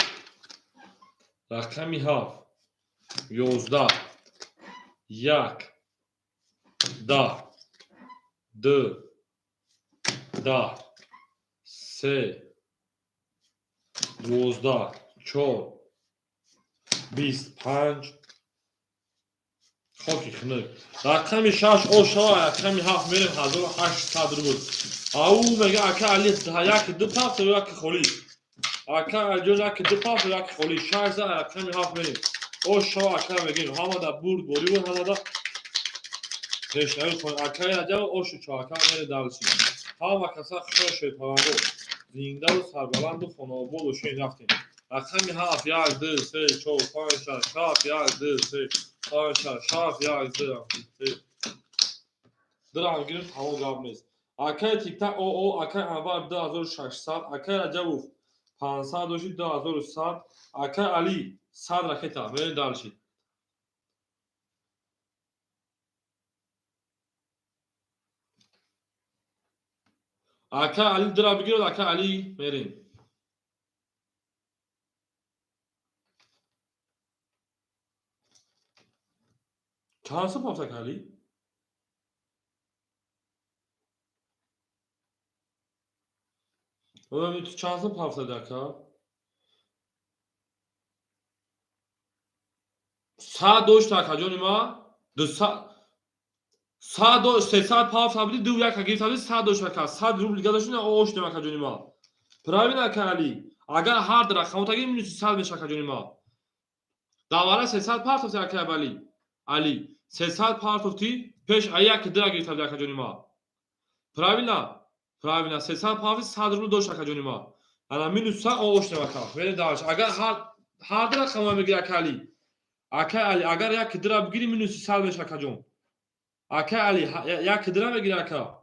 Рақами 7. 11. 1. 10. 2. 10. 3. 12. 4. 25. Хоки хунук. Рақами 6 ош шава, рақами 7 мерем 1800 рубл. Ау мега ака Али як ду пафт як холӣ. Ака Алиҷон як ду пафт як холӣ. 6 за рақами 7 мерем. Ош шава ака мегем. Ҳамада бурд бориву ҳамада пешравӣ хоҳем. Акаи Раҷаб ошу чо ака мере дальше. Ҳама каса хушо шерпаланго. Зиндаву сарбаланду хонаобод бошем рафтем. Рақами 7 1 2 3 4 5 6 7 1 2 3 5 6 7 1 2 3. Дирам гирифт тамом гап нест. Акаи Тиктак оо акаи Анвар 2600, акаи Раҷабов 500 дошти 2100, акаи Али 100 ракета. Мерем дальше. Акаи Али дира бигирад, акаи Али мерем. Чанд сум пафт ака Али? Ту чанд сум пафтади ака? 100 дошт акаҷони ма? 200 100 300 пафта буди, ду як гирифта буди, 100 дошт ака. 100 рубл дига дошт, ош нем акаҷони ма. Правильно ака Али? Агар ҳар рақамота гирим минус 100 меша акаҷони ма. Давара 300 партофти ака Али. Али 300 партофти пеш як дира гирифта буди акаҷони ма. Правильно? Правильно, 300 партофти 100 рубл дошт акаҷони ма. Ана минус 100 ош нем ака. Мерем дальше. Агар ҳар рақамо мегири ака Али. Ака Али, агар як дира бигири минус 100 меша акаҷон. Ака Али, як дира мегири ака.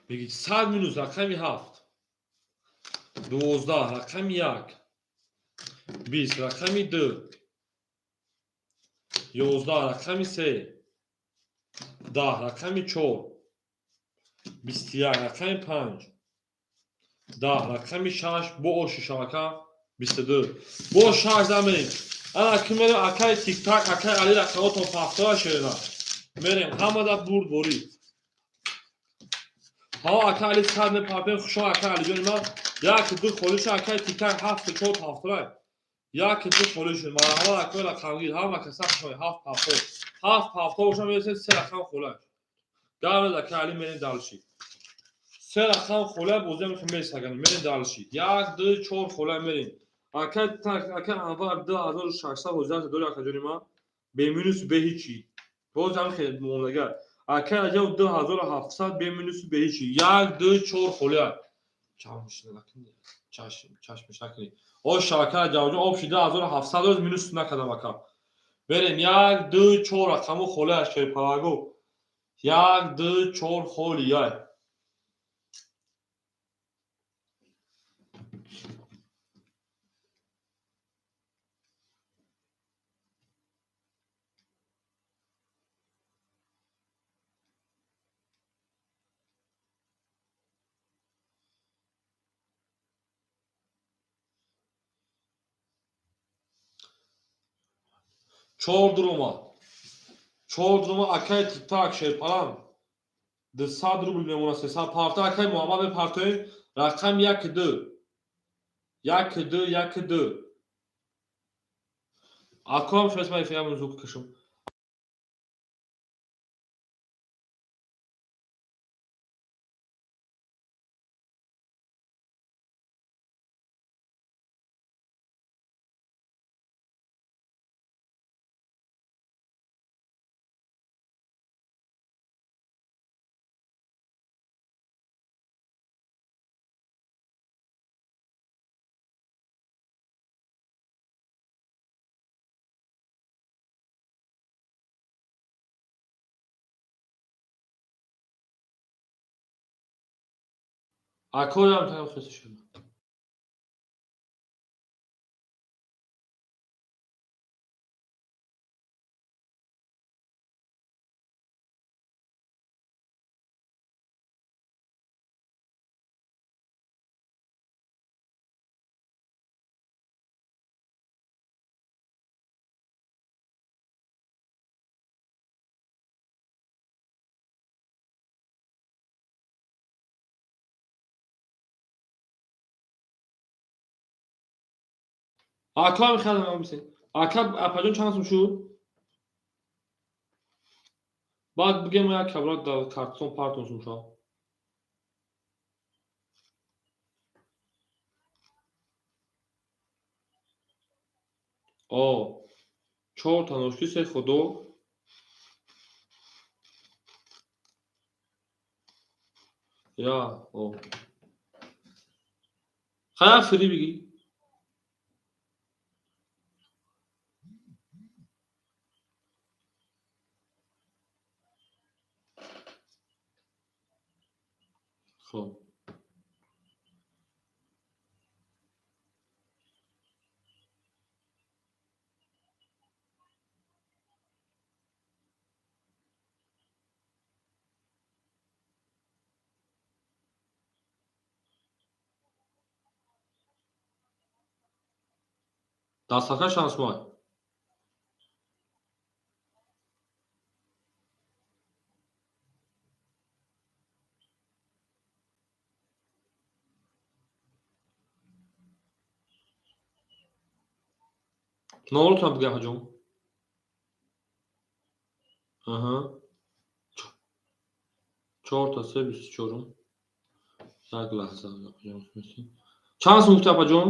Меги 100 минус рақами 7. 12 рақами 1. 20 рақами 2. 11 рақами 3. 10 рақами 4. 21 рақами 5. 10 рақами 6 бо оши шабака 22. Бо 6 замерем. Ана ки мерем акаи Тиктак, акаи Али рақамотон пафтора шерена. Мерем ҳамада бурд борӣ. Ҳа ака Али 100 мепартем, хушо ака Алиҷони ман. 1 2 холиша акаи Тиктак 7 4 пафтора. 1 2 холиша. Марҳамат акаи рақамгир, ҳама каса хушо 7 пафтор. 7 пафтор боша мерасем 3 рақам холаш. Гавред ака Али мерем дальше. 3 рақам хола бозиам месаган, мерем дальше. 1 2 4 хола мерем. Ака так ака Анвар 2600 ҳозир дори акаҷони ман. Бе минус бе ҳичи. Боз ҳам хеле муомилагар. Ака Раҷаб 2700 бе минус бе ҳичи. 1 2 4 хола. Чашмиш накунӣ. О шака Раҷаб ҷон об шида 2700 роз минус накардам ака. Берем 1 2 4 рақаму хола шерпалаго. 1 2 4 холи яй. Чор дурума. Чор дурума акай Тиктак шерпалам. 200 рубл мемонад, 300 парта. Акай Муҳаммад, мепартоем рақами як, ду, як, ду, як, ду. Акоам шумо эфирам звук кашам. Акоям таям хеса шуд. Акоам хеле мебисен. Ака, апаҷон, чанд сум шуд? Баъд бигем, як кабрат дар картон партон сум шуд. О, чорта носки, се худо. Я, о. Хая, фри бигӣ. Хоб. Дастархан чанд сумай? Номротон бигӯ, апаҷон. Аҳа. Чорта се 24-ум. Як лаҳза, апаҷон. Чанд сум гуфти, апаҷон?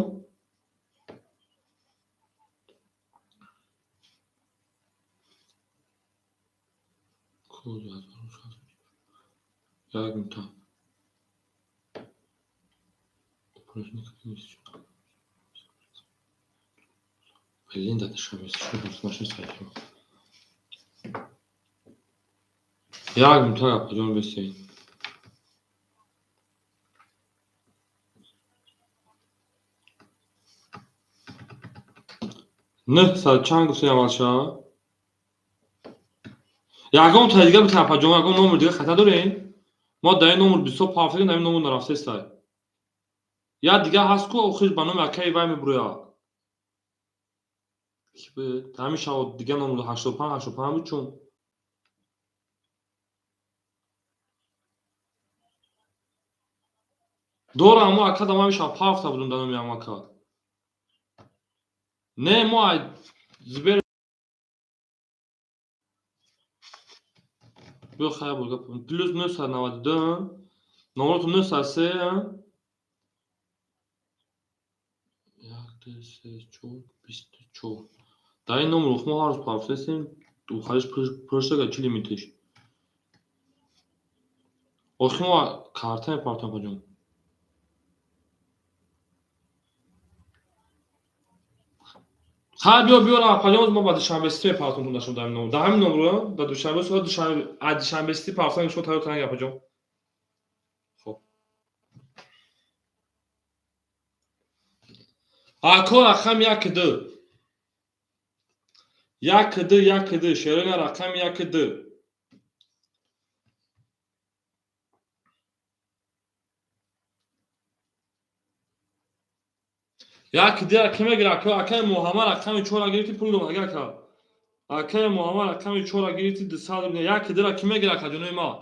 Як минута. Блин, да душанбе машин сайти. Як минута, апаҷон, бисед. 900 чанд гуфтем аввалша? Ягон та дига битен, апаҷон, ягон номер дига хата дорем? Мо дар ин номер бисёр пафтагем, дар ин номер нарафтестай. Я дига ҳаст ку, охир ба номи акаи вай мебурояд. Ки буд? Ҳамин шав дига номер 85 85 буд чун. Дора, амо ака дам ҳамин шав пафта будум дар номи ҳам ака. Не, мо ай Сбер биё, хая буд гап. Плюс 992 номеротон 903 як, ду, се, чор, 24. Дар ин номер мо ҳар рӯз пафтесем, ухариш пуршага чӣ лимитиш? Охи мо карта мепартам, апаҷон. Хай, биё, биё, апаҷон, мо ба Душанбесити мепартам тун дар ин номер. Дар ҳамин номер дар Душанбе соат Душанбе аз Душанбесити партам, шумо тайёр кунед, апаҷон. Хоб. Ако, рақами як, ду. Як, ду, як, ду. Шерина, рақами як, ду. Як ду ки мегира, ака? Акаи Муҳаммад рақами чора гирифти, пул дод, ака. Акаи Муҳаммад рақами чора гирифти, 200 рубл. Як, дура ки мегира, ака ҷонои ма?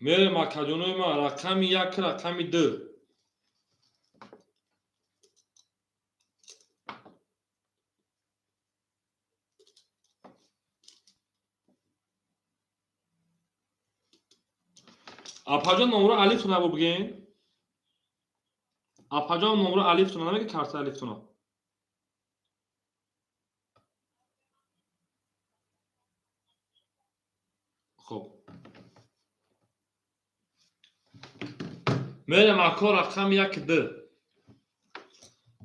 Мерем акаҷонои ман рақами 1, рақами 2. Апаҷон номро алифтона бо бигем. Апаҷон номро алифтона намеги карта алифтона. Хоб. Мерем ако рақами 1 2.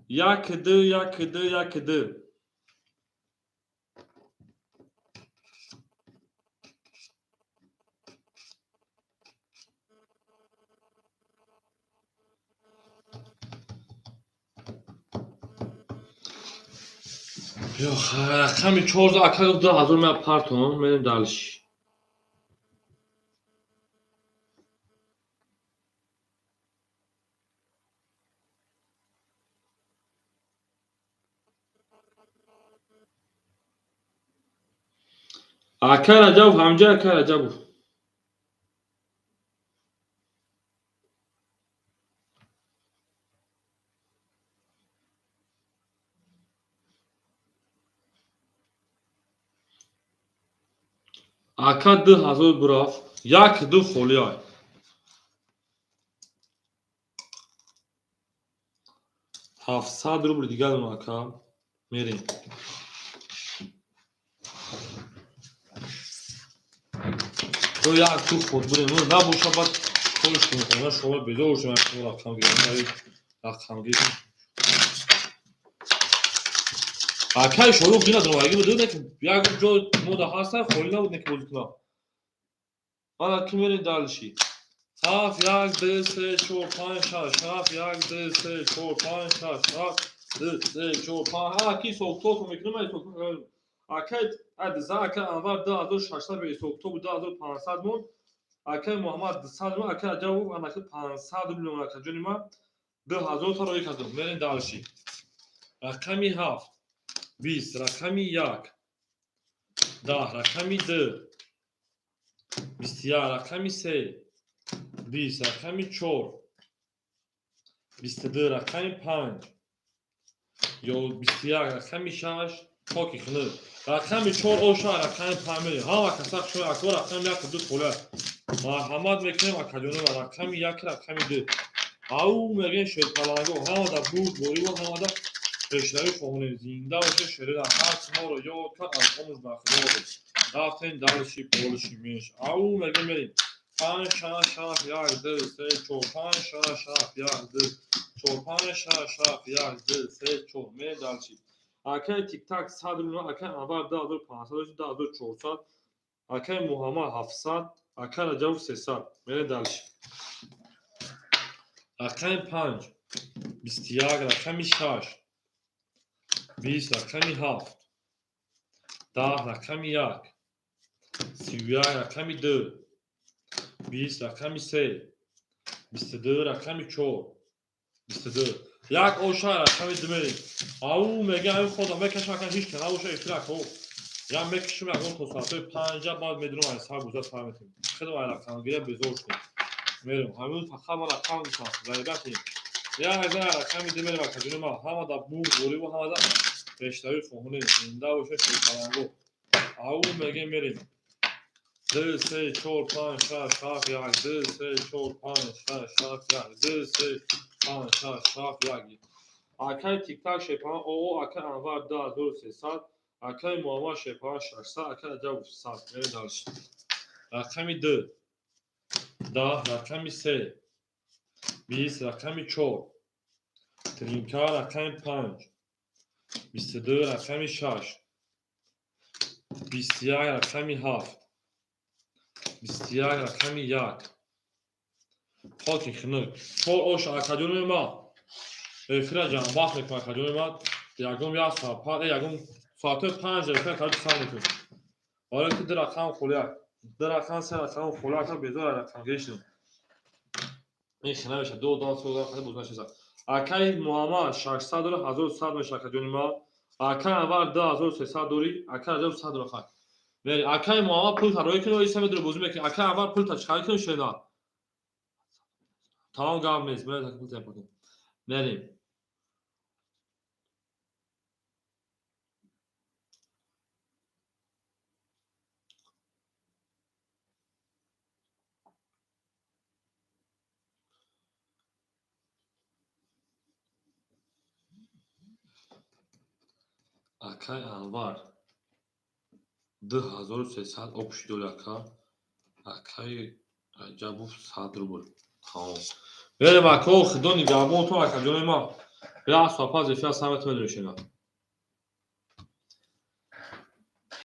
1 2 1 2 1 2. Рақами 4 ака 2000 ма партон, мерем дальше. Ака Раҷабов ҳамҷа ака Раҷабов. Ака 2000 бурафт, 1 2 холӣ ай. 700 рубл дигар дорам ака. Мерем. То як ду ход бурем, набоша баъд корш кунем, шумо безор шумо рақам гирем, рақам гирем. Акай шорух дина дромаги буд, не як ҷо мода ҳаста, холӣ набуд, не ки бозӣ кунам. Ана ки мерем дальше. 7 1 2 3 4 5 6 7 1 2 3 4 5 6 7 2 3 4 5. Ҳа ки ҳисоб-китоб мекунам, ман ҳисоб акай адза акай Анвар 2600 бе ҳисоб-китоб 2500 мон, акай Муҳаммад 200 мон, акай Раҷабов анаки 500 рубл мон, акаҷони ман 2000 та роӣ кардам. Мерем дальше. Рақами 7 20, рақами 1 10, рақами 2 21, рақами 3 20, рақами 4 22, рақами 5 ё 21, рақами 6 хоки хунук. Рақами 4 оша, рақами 5 мерем. Ҳама каса шумо ако рақами 1 2 холӣ. Марҳамат мекунем акаҷоно рақами 1, рақами 2. Ау мегӯем шерпаланго, ҳамада бурд бориву ҳамада пешравӣ хоҳонем. Зинда боше шерера, ҳар моро ёд кард, аз омӯз бахдор. Рафтем дальше болиши меш. Ау мегӯем мерем. 5 6 7 1 2 3 4 5 6 7 1 2 4 5 6 7 1 2 3 4. Мерем дальше. Акай Тик-так 100 рубл, акай Анвар 2500, 2400, акай Муҳаммад 700, акай Раҷабов 300. Мерем дальше. Рақами 5 21, рақами 6 20, рақами 7 10, рақами 1 31, рақами 2 20, рақами 3 22, рақами 4 22. Як оша рақами 2 мерем. Ау мегӯям ҳамин худам мекашам, ака ҳеч ка набоша эфир ако. Я мекашам ягон то соатҳои 5 баъд медурам ай сар гузар сар метем. Хеле ай рақамгирия безор шудем. Мерем. Ҳамин фақат ман рақам гуфтам. Заибатем. Як ҳазар рақами 2 мерем акаҷони ман. Ҳама да бурд бориву ҳама да пешравӣ хоҳонем. Зинда боша шерпаланго. Ау мегӯем мерем. 2 3 4 5 6 7 1 2 3 4 5 6 7 1 2 3 5 6 7 1. Акай Тик-так шерпаланг оо, акай Анвар 2300, акай Муҳаммад шерпаланг 600, акай Раҷабов 100. Мерем дальше. Рақами 2 10, рақами 3 20, рақами 4 Тринка, рақами 5 22, рақами 6 21, рақами 7 21, рақами 1. Хоки хунук. 4 ош акаҷони ман. Эфира ҷанбахт мекунам акаҷони ман. Ягон як соат, ягон соатҳои 5 эфира карди сар мекунем. Барои ки 2 рақам холӣ, 2 рақам, 3 рақам холӣ, ака безор рақамгирӣ шудем. Ин хина мешавад. 2 одам, 3 одам хеле боз нашида. Акай Муҳаммад 600 дорад, 1100 мешавад акаҷони ман. Акай Анвар 2300 дорӣ, акай Раҷаб 100 дорад хай. Мери, акай Муҳаммад пул тароӣ кунӣ, иса медури бозӣ мекунӣ. Акай Анвар пул та чӣ кунӣ шена? Тамом, гап нест. Мерем. Акай Анвар 2300 общий доли, ака. Акай Раҷабов 100 рубл. Тамом. Мерем, ако, худо нигаҳбонтон, акаҷони ман. Бира асфапаз эфира сар метавонед мешина.